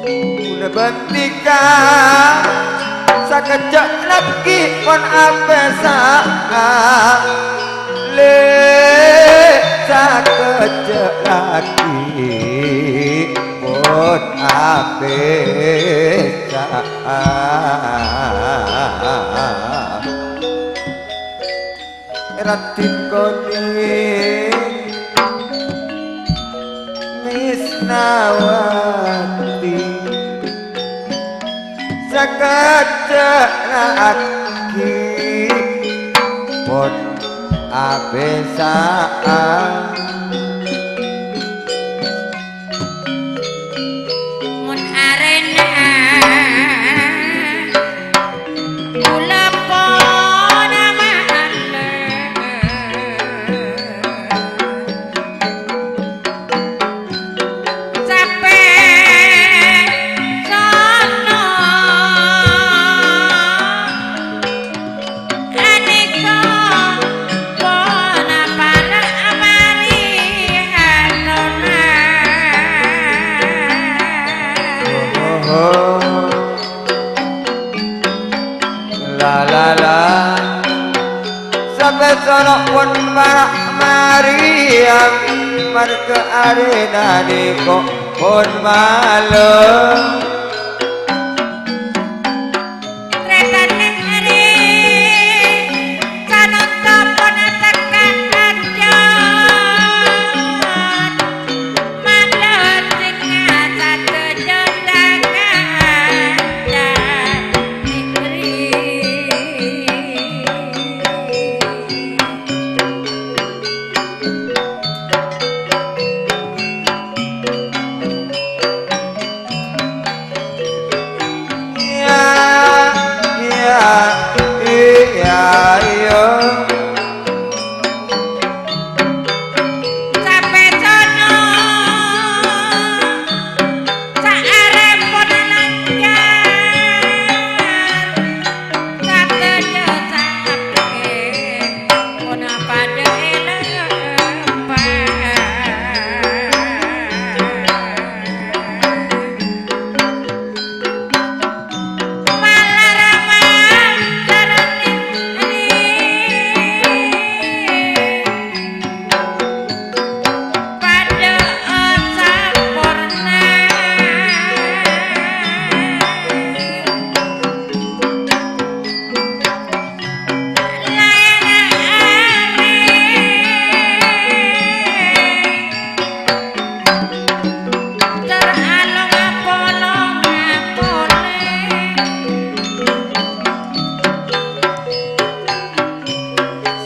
Kaulâ bhântika sakejjhâ' lagghi' pon apèsa'a. Lè, sakejjhâ' lagghi' pon apèsa'a. Raddhin Koning Misnawati, sakejjhâ' lagghi' pon apèsa'a. Mon arèna kaulâ pon ama'alla, sapè sono. Anèka ponapa la amarihatona? La, la, la. Sapè sono pon para' marèya, marghâ arèna nèko pon malem. Trètan negri, sanonto pon teka kanca. Malar dengan satu juta kanca negri. Iyâ, iyâ, iyâ, iyâ. Sapè sono, saarèpon lancar, sadhâjâ sapè. Ponapa dhâ' èlempar. Malar-malar padhâ saporna.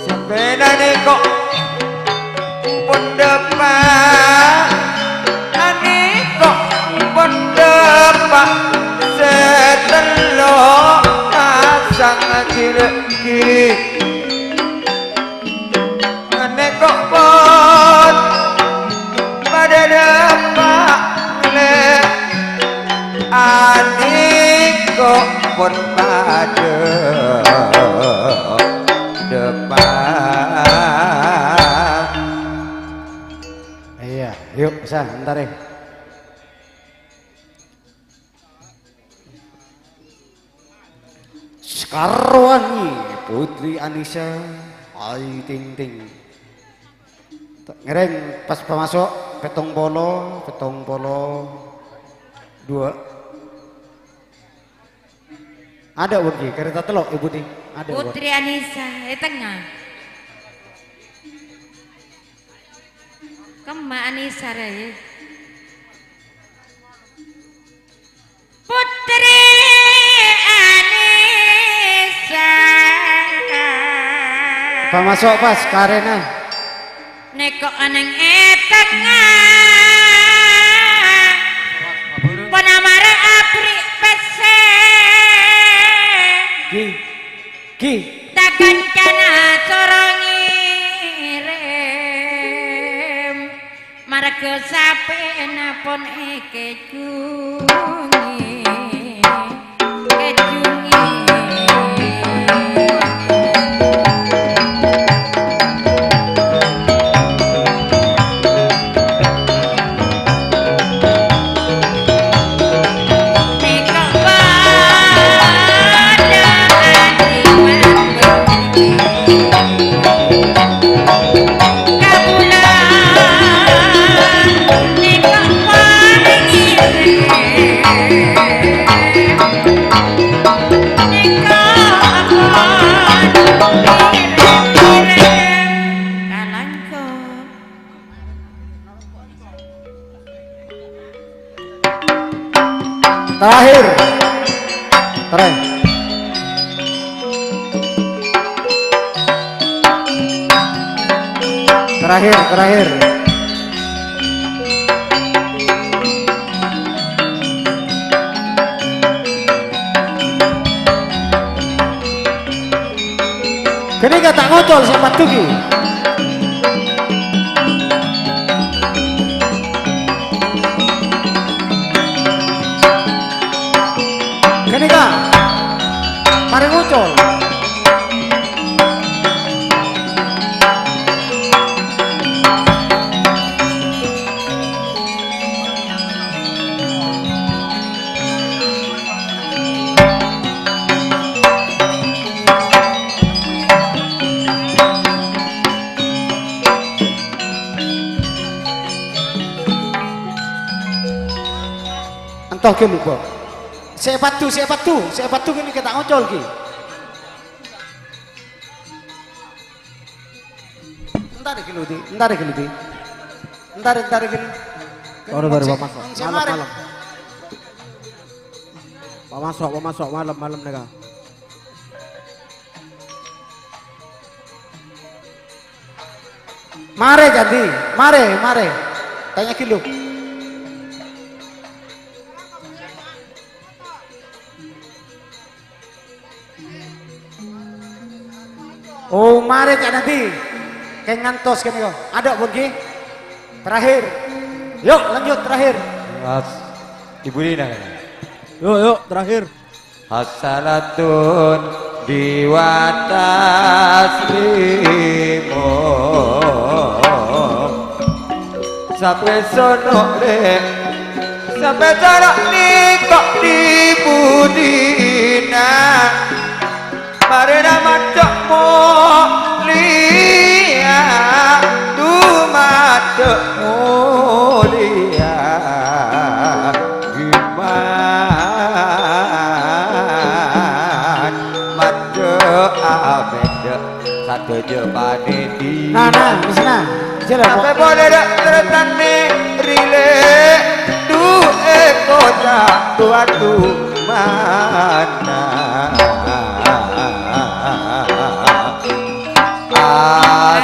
Sampèyan nèko pon dâpa', anèko pon dâpa' sè tello' pasang ghi-laghi. Anèko pon padhâ dâpa' lè, anèko pon padhâ dâpa'. Iyâ, yuk, sa, entar, eh. Sekarwangi Putri Anisa, Ayu Ting Ting. Ngèrèng pas pamaso', pèttong polo, pèttong polo dua. Ada, Bu, Ki? Karèta tello', Ibu, Ki? Ada, Bu. Putri Anisa, è tengnga. Emma Anisa Raye. Putri Anisa. Pamaso' pas karena. Nèko anèng è tengnga. Ponamara abri' pèssè. Ki, ki. Ta' kancana soro ngèrèm. Marga sapèna pon èkèjhungè, kèjhungè. Nèko padha ati mambângè. Terakhir. Terakhir. Terakhir, terakhir. Ghânèka ta' ngocol sè paddhu ghi. Ghânèka. Marè ngocol. Èntos ghi, Bu. Sè paddhu, sè paddhu, sè paddhu ghânèka ta' ngocol ghi. Entar ghi, Ludi. Entar ghi, Ludi. Entar, entar ghi. Ora baru Pak Maso. Malem, malem. Pak Maso, Pak Maso, malem, malem nèka. Marè, Candi. Marè, marè. Tanya ghi, Lu. Oh, marè, Cak Nadi. Kèng ngantos kènè, yo. Adâ', pon, ghi. Terakhir. Yuk, lanjut, terakhir. Mas, Ibu Lina, kan? Yuk, yuk, terakhir. Assalatun diwataslimu. Sapè sono rè, sapè cara nèko di budina. Marèna maca molèya, du maca molèya. Ghi man maca amèdhâ. Sadhâjâ panèdi. Nah, nah, wis, nah. Jârâ, Pok. Sampè' polè rè' tertanè rilè, du'e koca' tuwadu mana. Assalatu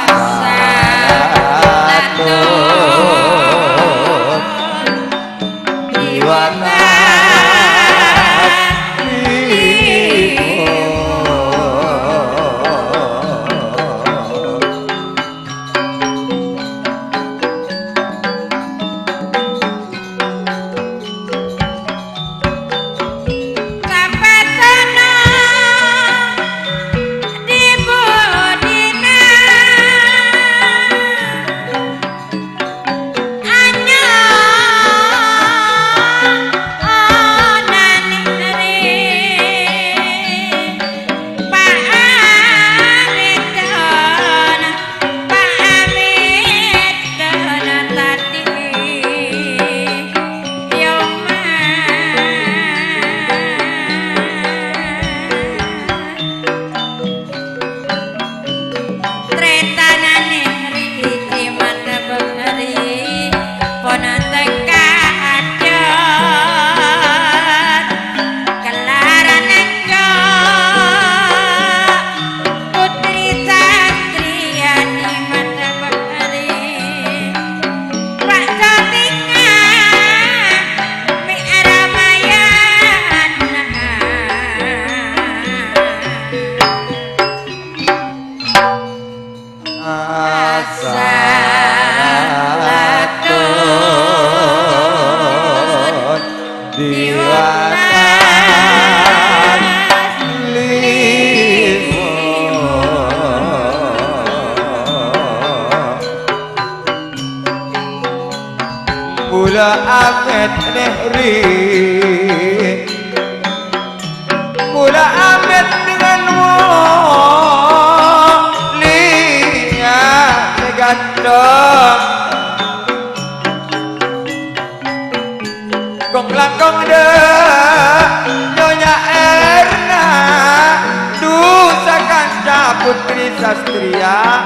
Sastriya,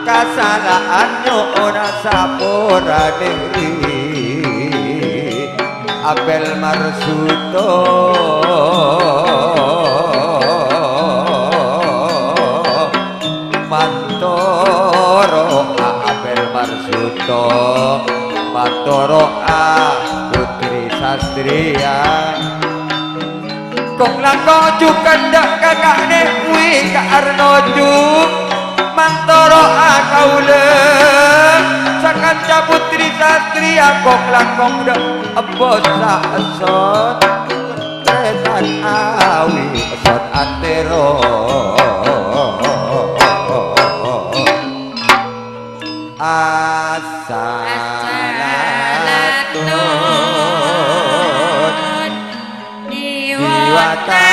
kasala'an nyo'ona saporana negri. Apel Marsuto, mantoro'a Apel Marsuto, mantoro'a Putri Sastriya. Kong-langkong jhughân dâ' kaka'na Wi Ka' Arno jhu, mantoro'a kaulâ sakanca Putri Sastriya, kong-langkong dâ' embo sa-, esso, tarètan awi esso antèro. Assalatu Assalatu diwata.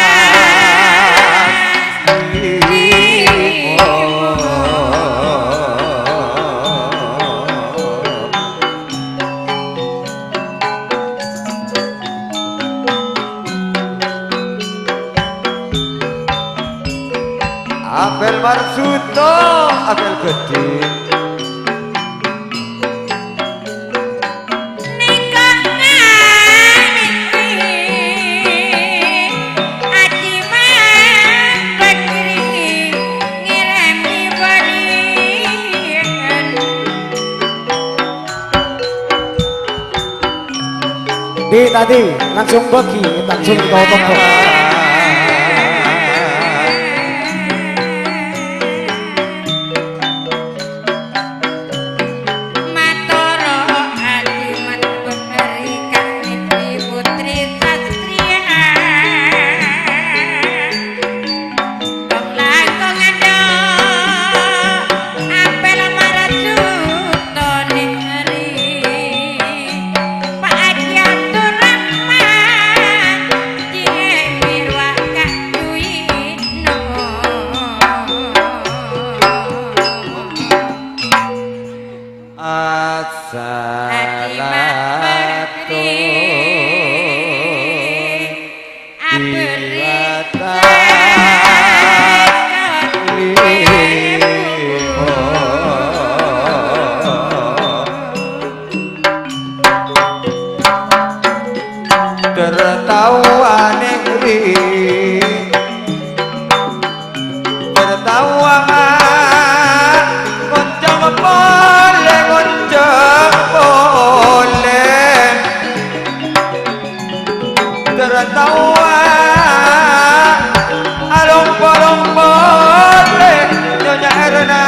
Apel Marsuto, Apel Gede. Nèka nganè'è Aji Mat Bakri ngèrèmè bâliyân. Di tadi langsung bagi, langsung dipotong, Bos. Matoro ati mat beberi kang niki Putri Sastriya. Kong langkong ando apel maraju tone ri. Pak Haji Abdurrahman Cihemir wa Kak Duino. Assalatu Abri. Tertawa negeri. Tertawa, ngoncang pole, ngoncang pole. Tertawa, along-polong pole, Nyonya Erna.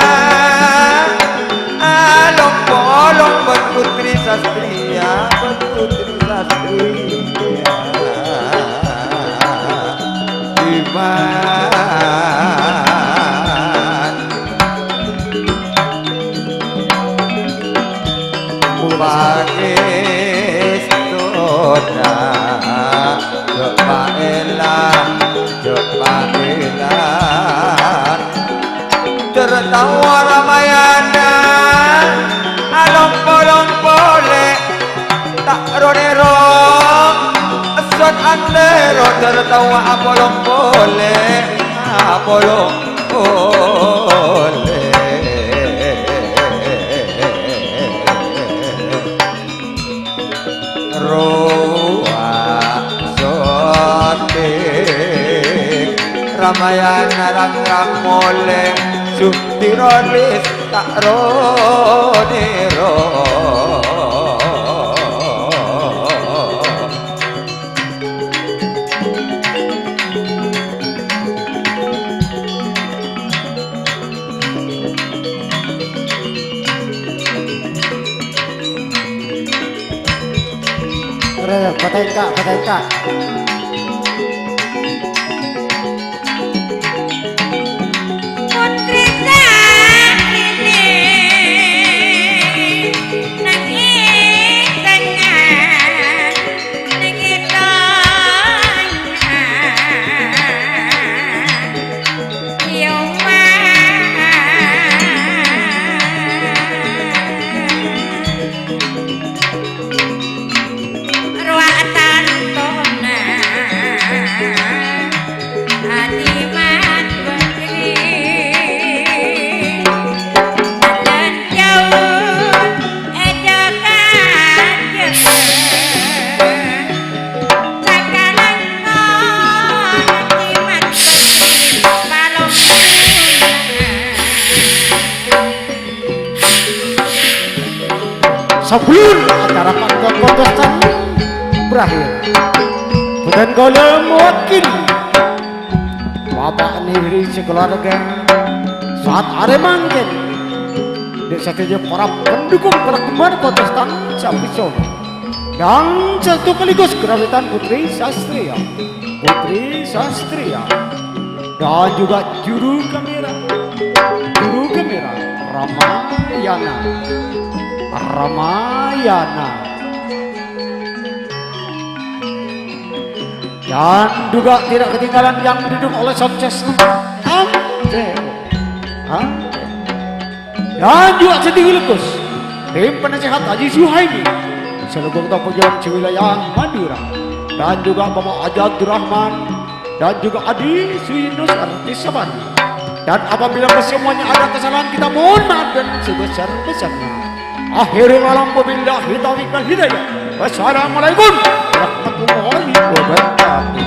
Along-polong ban Putri Sastriya, ban Putri Sastriya. Iman. Pangèstona, jhâ' paèlang, jhâ' paèlang. Tertawa Ramayana, along-polong pole, ta' ro-nèro, esso antèro, tertawa apolong pole, apolong pole. Rowa soting Ramayana rang-rang molè, Sutiro lis ta' ro-nèro. Re, patengka, patengka. Putri Sari nangis tengah. Sabellunna acara panjhâr kontestan berakhir, bhâdhân kaulâ mewakili Bapak Negeri sekeluarga saat arè mangkèn, dâ' sadhâjâ para pendukung, para gemar kontestan Sampèsona, dan sekaligus kerawitan Putri Sastria, Putri Sastria, dan juga juru kamera, juru kamera Ramayana, Ramayana. Dan juga tidak ketinggalan yang didukung oleh sound system. Ante. Ante. Dan juga sè dâgghi' lebbhâs, tim penasehat Haji Suhaimi, selaku Ketua Pengadilan se-wilayah Madura. Dan juga Bapak Haji Abdurrahman, dan juga Adi Suyunus artis Sabari. Dan apabila kesemuanya ada kesalahan, kita mohon maaf dan sebesar-besarnya. Akhirul kalam, wabillahi taufiq wal hidayah. Wassalamualaikum warahmatullahi wabarakatuh.